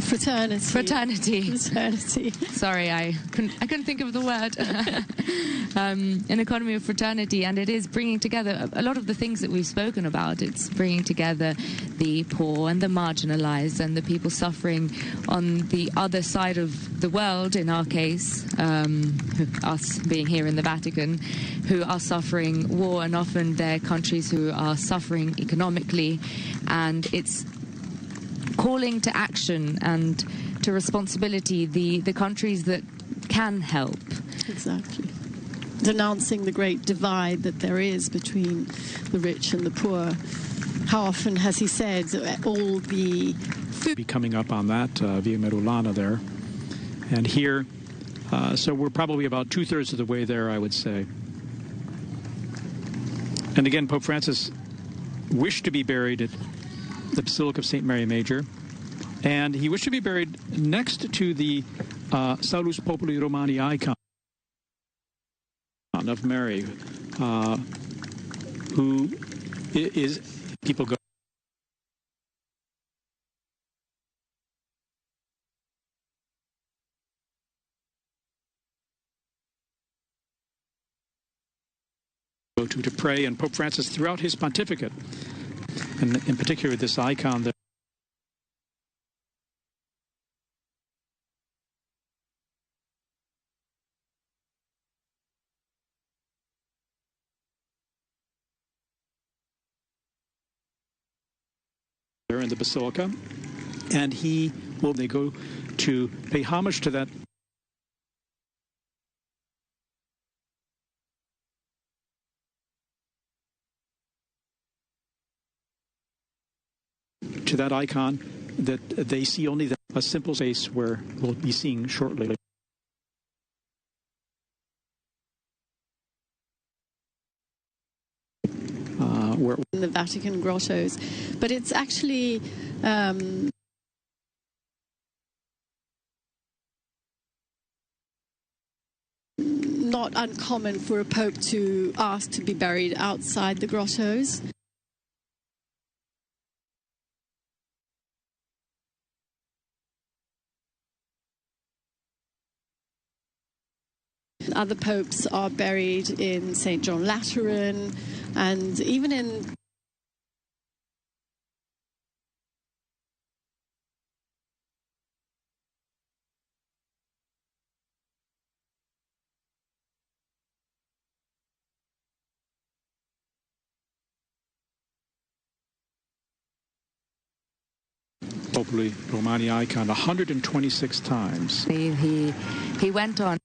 Fraternity. Fraternity. Fraternity. Sorry, I couldn't think of the word. An economy of fraternity, and it is bringing together a lot of the things that we've spoken about. It's bringing together the poor and the marginalized and the people suffering on the other side of the world, in our case, us being here in the Vatican, who are suffering war, and often they're countries who are suffering economically, and it's calling to action and to responsibility the countries that can help. Exactly. Denouncing the great divide that there is between the rich and the poor. How often has he said all the food... Be coming up on that Via Merulana there. And here, so we're probably about 2/3 of the way there, I would say. And again, Pope Francis wished to be buried at the Basilica of St. Mary Major, and he wished to be buried next to the Salus Populi Romani icon of Mary, who is, people go Go to pray, and Pope Francis throughout his pontificate, and in particular this icon that there in the basilica, and he will they go to pay homage to that icon that they see only a simple space where we'll be seeing shortly. Where in the Vatican grottos, but it's actually not uncommon for a pope to ask to be buried outside the grottos. Other popes are buried in St. John Lateran, and even in Popoli Romani icon 126 times. He went on.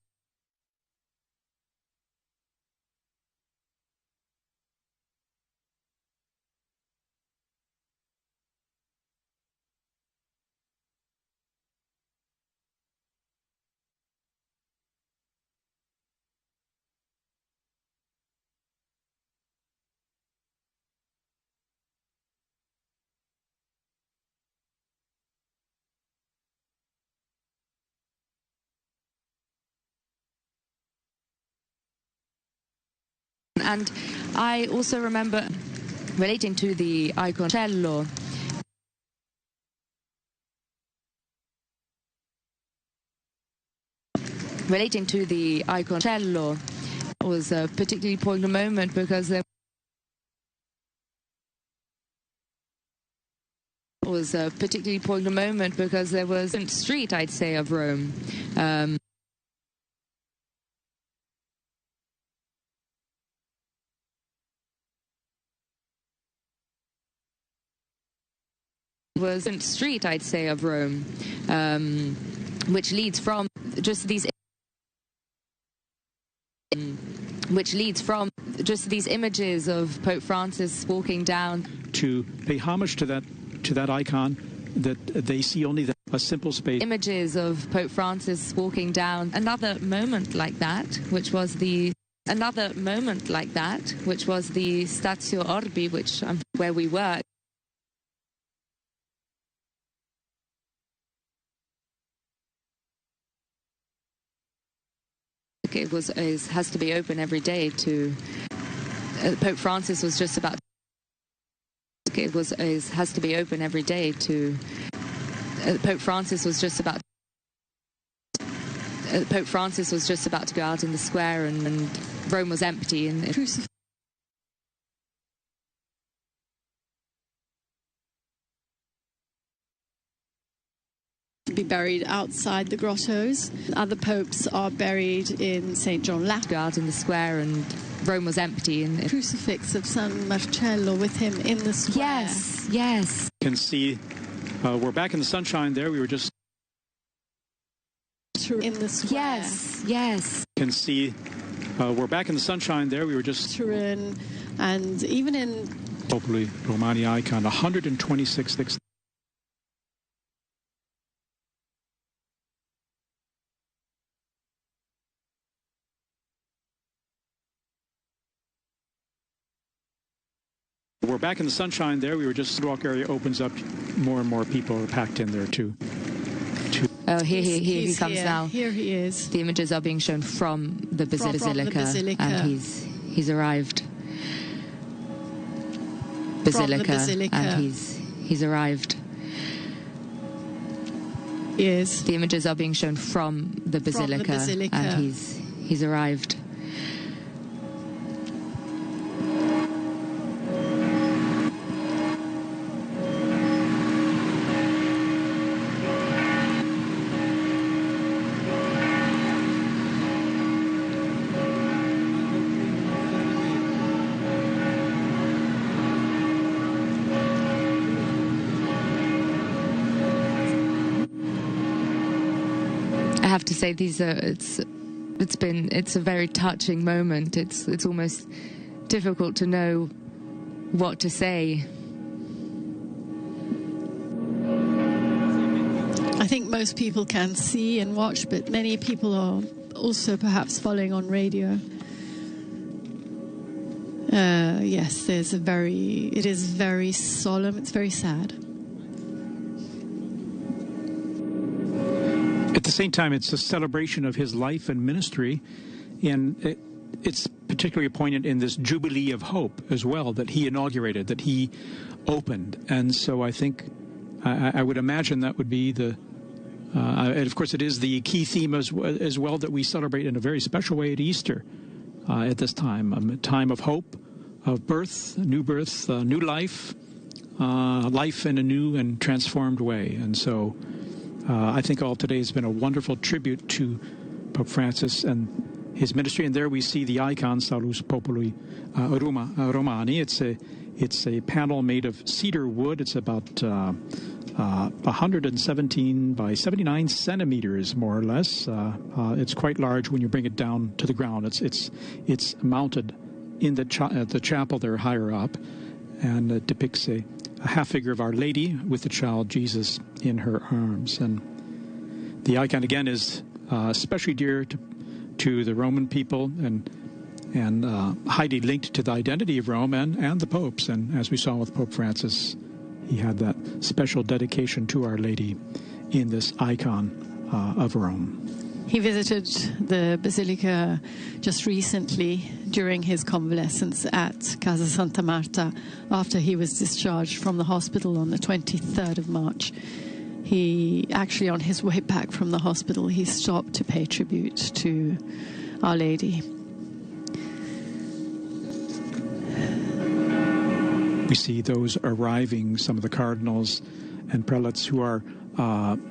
And I also remember relating to the icon cello. Relating to the icon cello was a particularly poignant moment because there was a particularly poignant moment because there was a street, I'd say, of Rome. Was a street, I'd say, of Rome, which leads from just these, images of Pope Francis walking down to pay homage to that icon that they see only a simple space. Images of Pope Francis walking down. Another moment like that, which was the Statio Orbi, which where we were. It has to be open every day to. Pope Francis was just about. It has to be open every day to. Pope Francis was just about. Pope Francis was just about to go out in the square, and Rome was empty. And be buried outside the grottos. Other popes are buried in St. John Lateran. Go out in the square, and Rome was empty. And crucifix of San Marcello with him in the square. Yes, yes. You can see we're back in the sunshine there. We were just in the square. Yes, yes. You can see we're back in the sunshine there. We were just Turin, and even in Popoli Romani icon 126. We're back in the sunshine there. We were just sidewalk area opens up. More and more people are packed in there too. Oh, here he comes here. Now. Here he is. The images are being shown from the basilica, and he's arrived. Basilica, and he's arrived. Yes. The images are being shown from the basilica, and he's arrived. I have to say, these are it's a very touching moment. It's almost difficult to know what to say. I think most people can see and watch, but many people are also perhaps following on radio. Yes, there's it is very solemn, it's very sad. At the same time, it's a celebration of his life and ministry, and it's particularly poignant in this Jubilee of Hope as well that he inaugurated, that he opened. And so I think, I would imagine that would be the, and of course it is the key theme as well that we celebrate in a very special way at Easter at this time, a time of hope, of birth, new life, life in a new and transformed way. And so I think all today has been a wonderful tribute to Pope Francis and his ministry. And there we see the icon Salus Populi Romani. It's a panel made of cedar wood. It's about 117 by 79 centimeters, more or less. It's quite large when you bring it down to the ground. It's mounted in the chapel there higher up, and it depicts a half figure of Our Lady with the child Jesus in her arms. And the icon again is especially dear to the Roman people and highly linked to the identity of Rome and the popes. And as we saw with Pope Francis, he had that special dedication to Our Lady in this icon of Rome. He visited the Basilica just recently during his convalescence at Casa Santa Marta after he was discharged from the hospital on the 23rd of March. He actually, on his way back from the hospital, he stopped to pay tribute to Our Lady. We see those arriving, some of the cardinals and prelates who are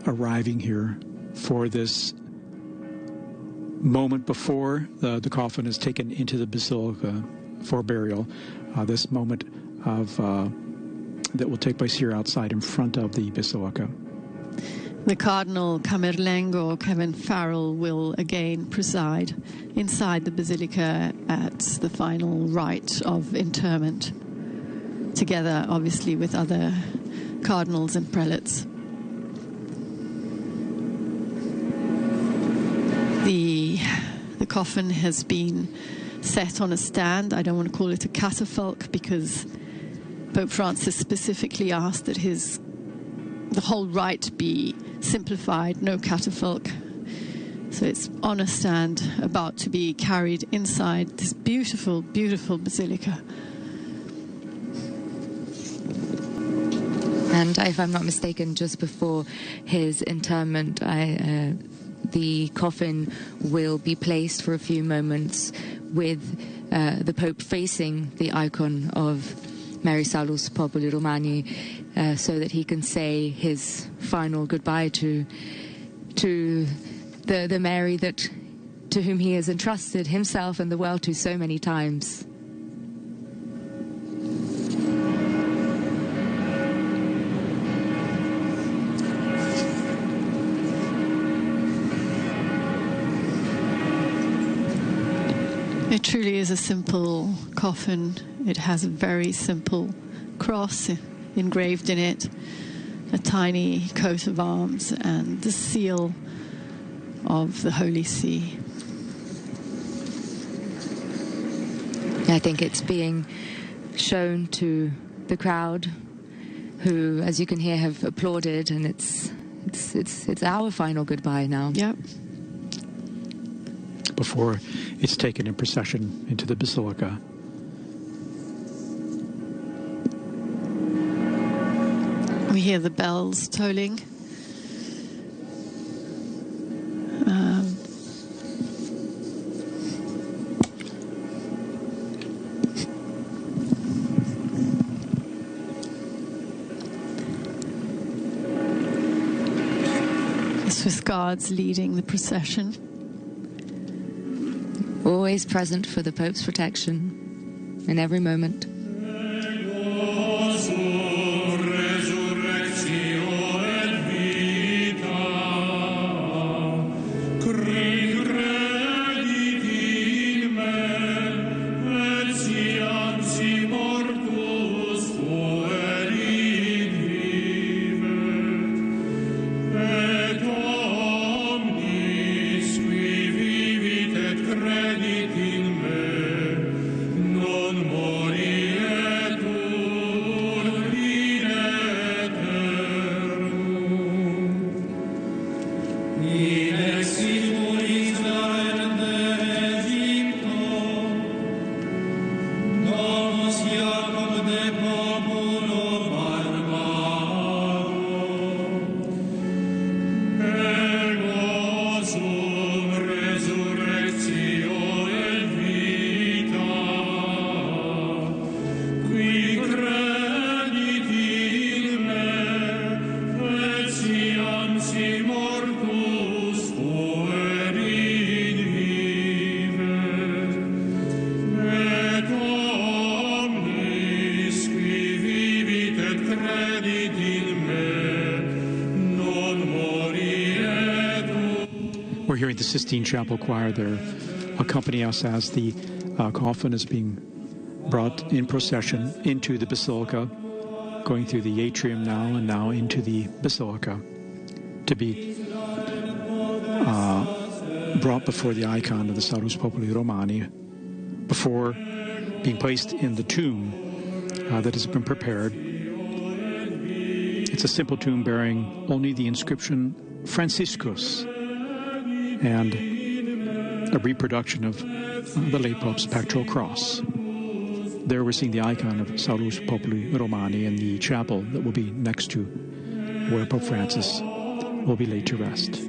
arriving here for this moment before the coffin is taken into the basilica for burial, this moment of that will take place here outside in front of the basilica. The Cardinal Camerlengo, Kevin Farrell, will again preside inside the basilica at the final rite of interment, together obviously with other cardinals and prelates. The coffin has been set on a stand. I don't want to call it a catafalque because Pope Francis specifically asked that the whole rite be simplified, no catafalque. So it's on a stand about to be carried inside this beautiful, beautiful basilica. And if I'm not mistaken, just before his interment, the coffin will be placed for a few moments with the Pope facing the icon of Mary Salus Populi Romani, so that he can say his final goodbye to the Mary that to whom he has entrusted himself and the world to so many times. It truly is a simple coffin. It has a very simple cross engraved in it, a tiny coat of arms, and the seal of the Holy See. I think it's being shown to the crowd, who, as you can hear, have applauded, and it's our final goodbye now. Yep. Before it's taken in procession into the basilica. We hear the bells tolling. The Swiss Guards leading the procession. Always present for the Pope's protection in every moment. We're hearing the Sistine Chapel Choir there accompany us as the coffin is being brought in procession into the basilica, going through the atrium now and now into the basilica to be brought before the icon of the Salus Populi Romani before being placed in the tomb that has been prepared. It's a simple tomb bearing only the inscription Franciscus and a reproduction of the late Pope's pectoral cross. There we're seeing the icon of Salus Populi Romani in the chapel that will be next to where Pope Francis will be laid to rest.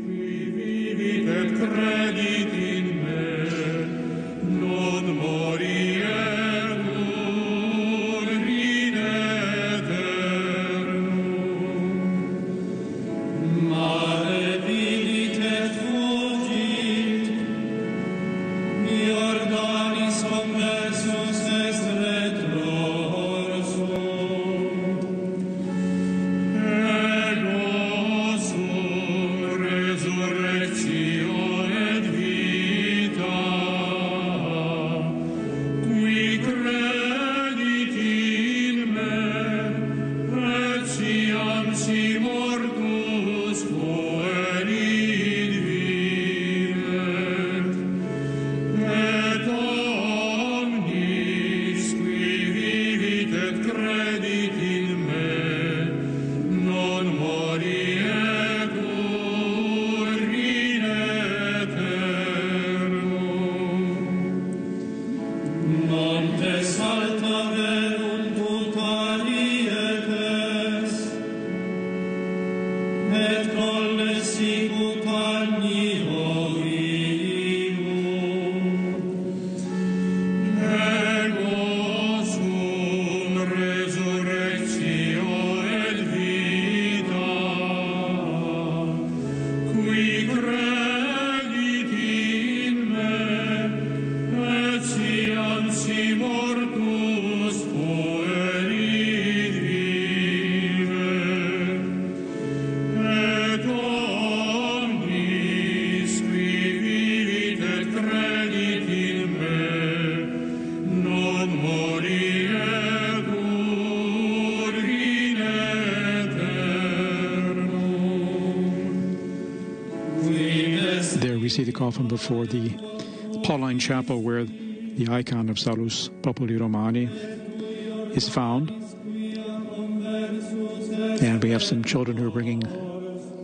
See the coffin before the Pauline Chapel, where the icon of Salus Populi Romani is found. And we have some children who are bringing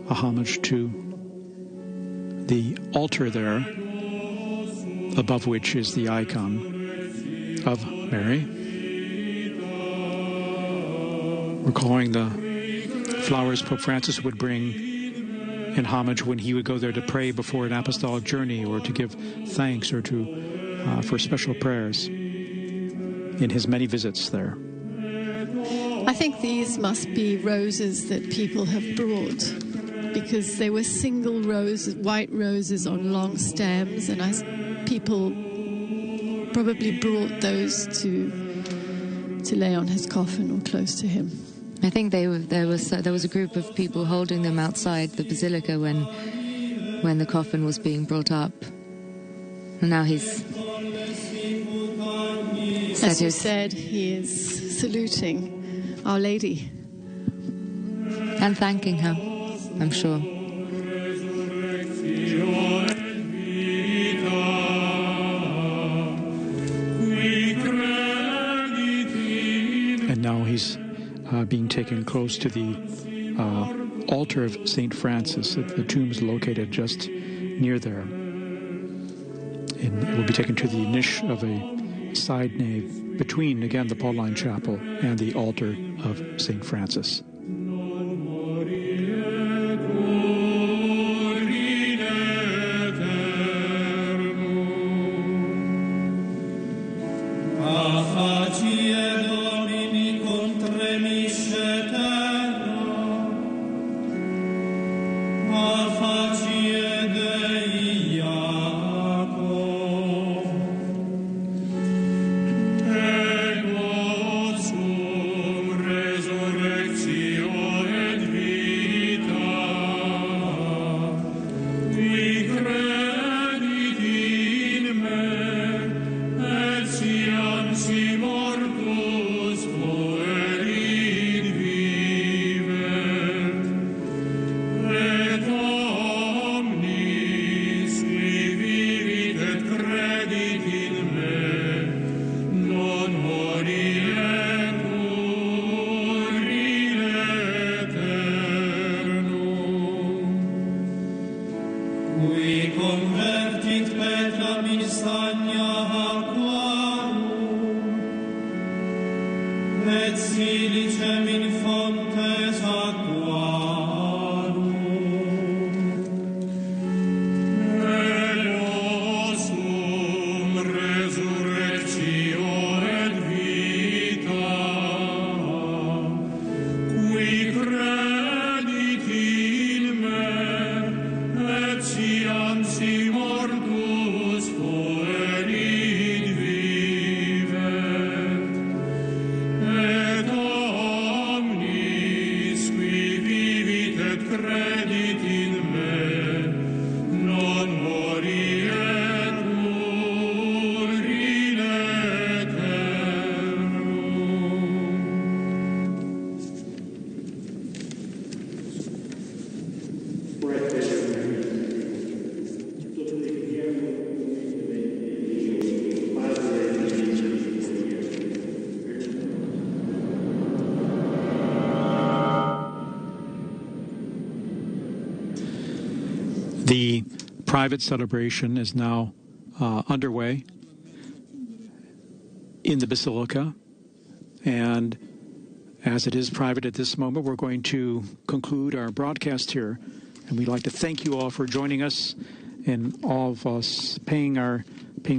a homage to the altar there, above which is the icon of Mary. Recalling the flowers Pope Francis would bring in homage when he would go there to pray before an apostolic journey, or to give thanks, or to for special prayers in his many visits there. I think these must be roses that people have brought, because they were single roses, white roses on long stems, and people probably brought those to lay on his coffin or close to him. I think there was a group of people holding them outside the basilica when the coffin was being brought up. And now he's said, as you said, he is saluting Our Lady and thanking her, I'm sure. And now he's being taken close to the altar of St. Francis. The tomb is located just near there. And it will be taken to the niche of a side nave between, again, the Pauline Chapel and the altar of St. Francis. The private celebration is now underway in the Basilica, and as it is private at this moment, we're going to conclude our broadcast here, and we'd like to thank you all for joining us and all of us paying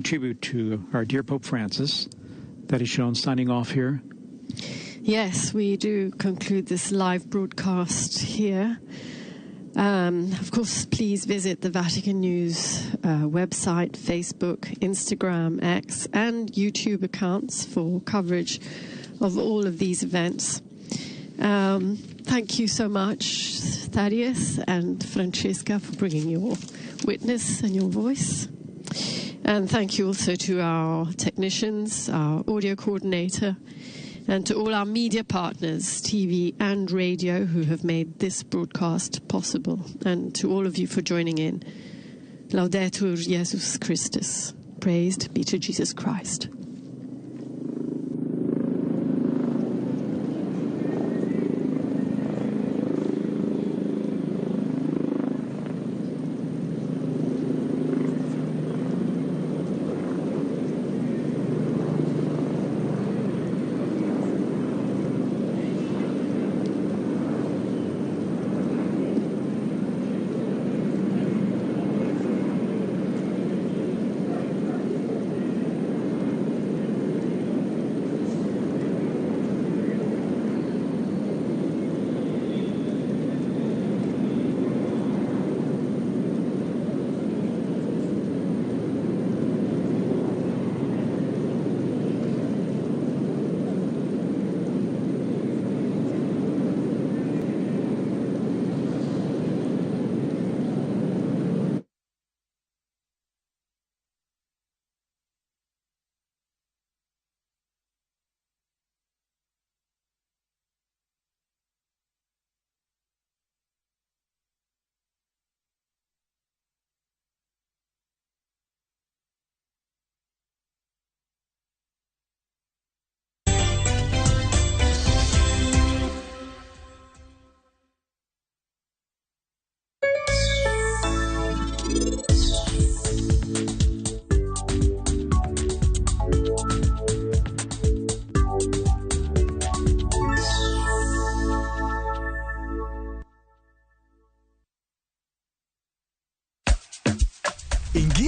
tribute to our dear Pope Francis. That is shown signing off here. Yes, we do conclude this live broadcast here. Of course, please visit the Vatican News website, Facebook, Instagram, X, and YouTube accounts for coverage of all of these events. Thank you so much, Thaddeus and Francesca, for bringing your witness and your voice. And thank you also to our technicians, our audio coordinator, and to all our media partners, TV and radio, who have made this broadcast possible, and to all of you for joining in. Laudetur Jesus Christus. Praised be to Jesus Christ.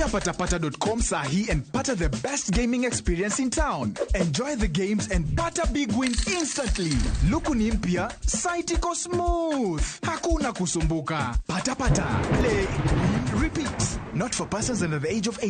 Ingia patapata.com sahi and pata the best gaming experience in town. Enjoy the games and pata big wins instantly. Luku ni mpya, site iko smooth. Hakuna kusumbuka. Patapata. Play, win, repeat. Not for persons under the age of 18.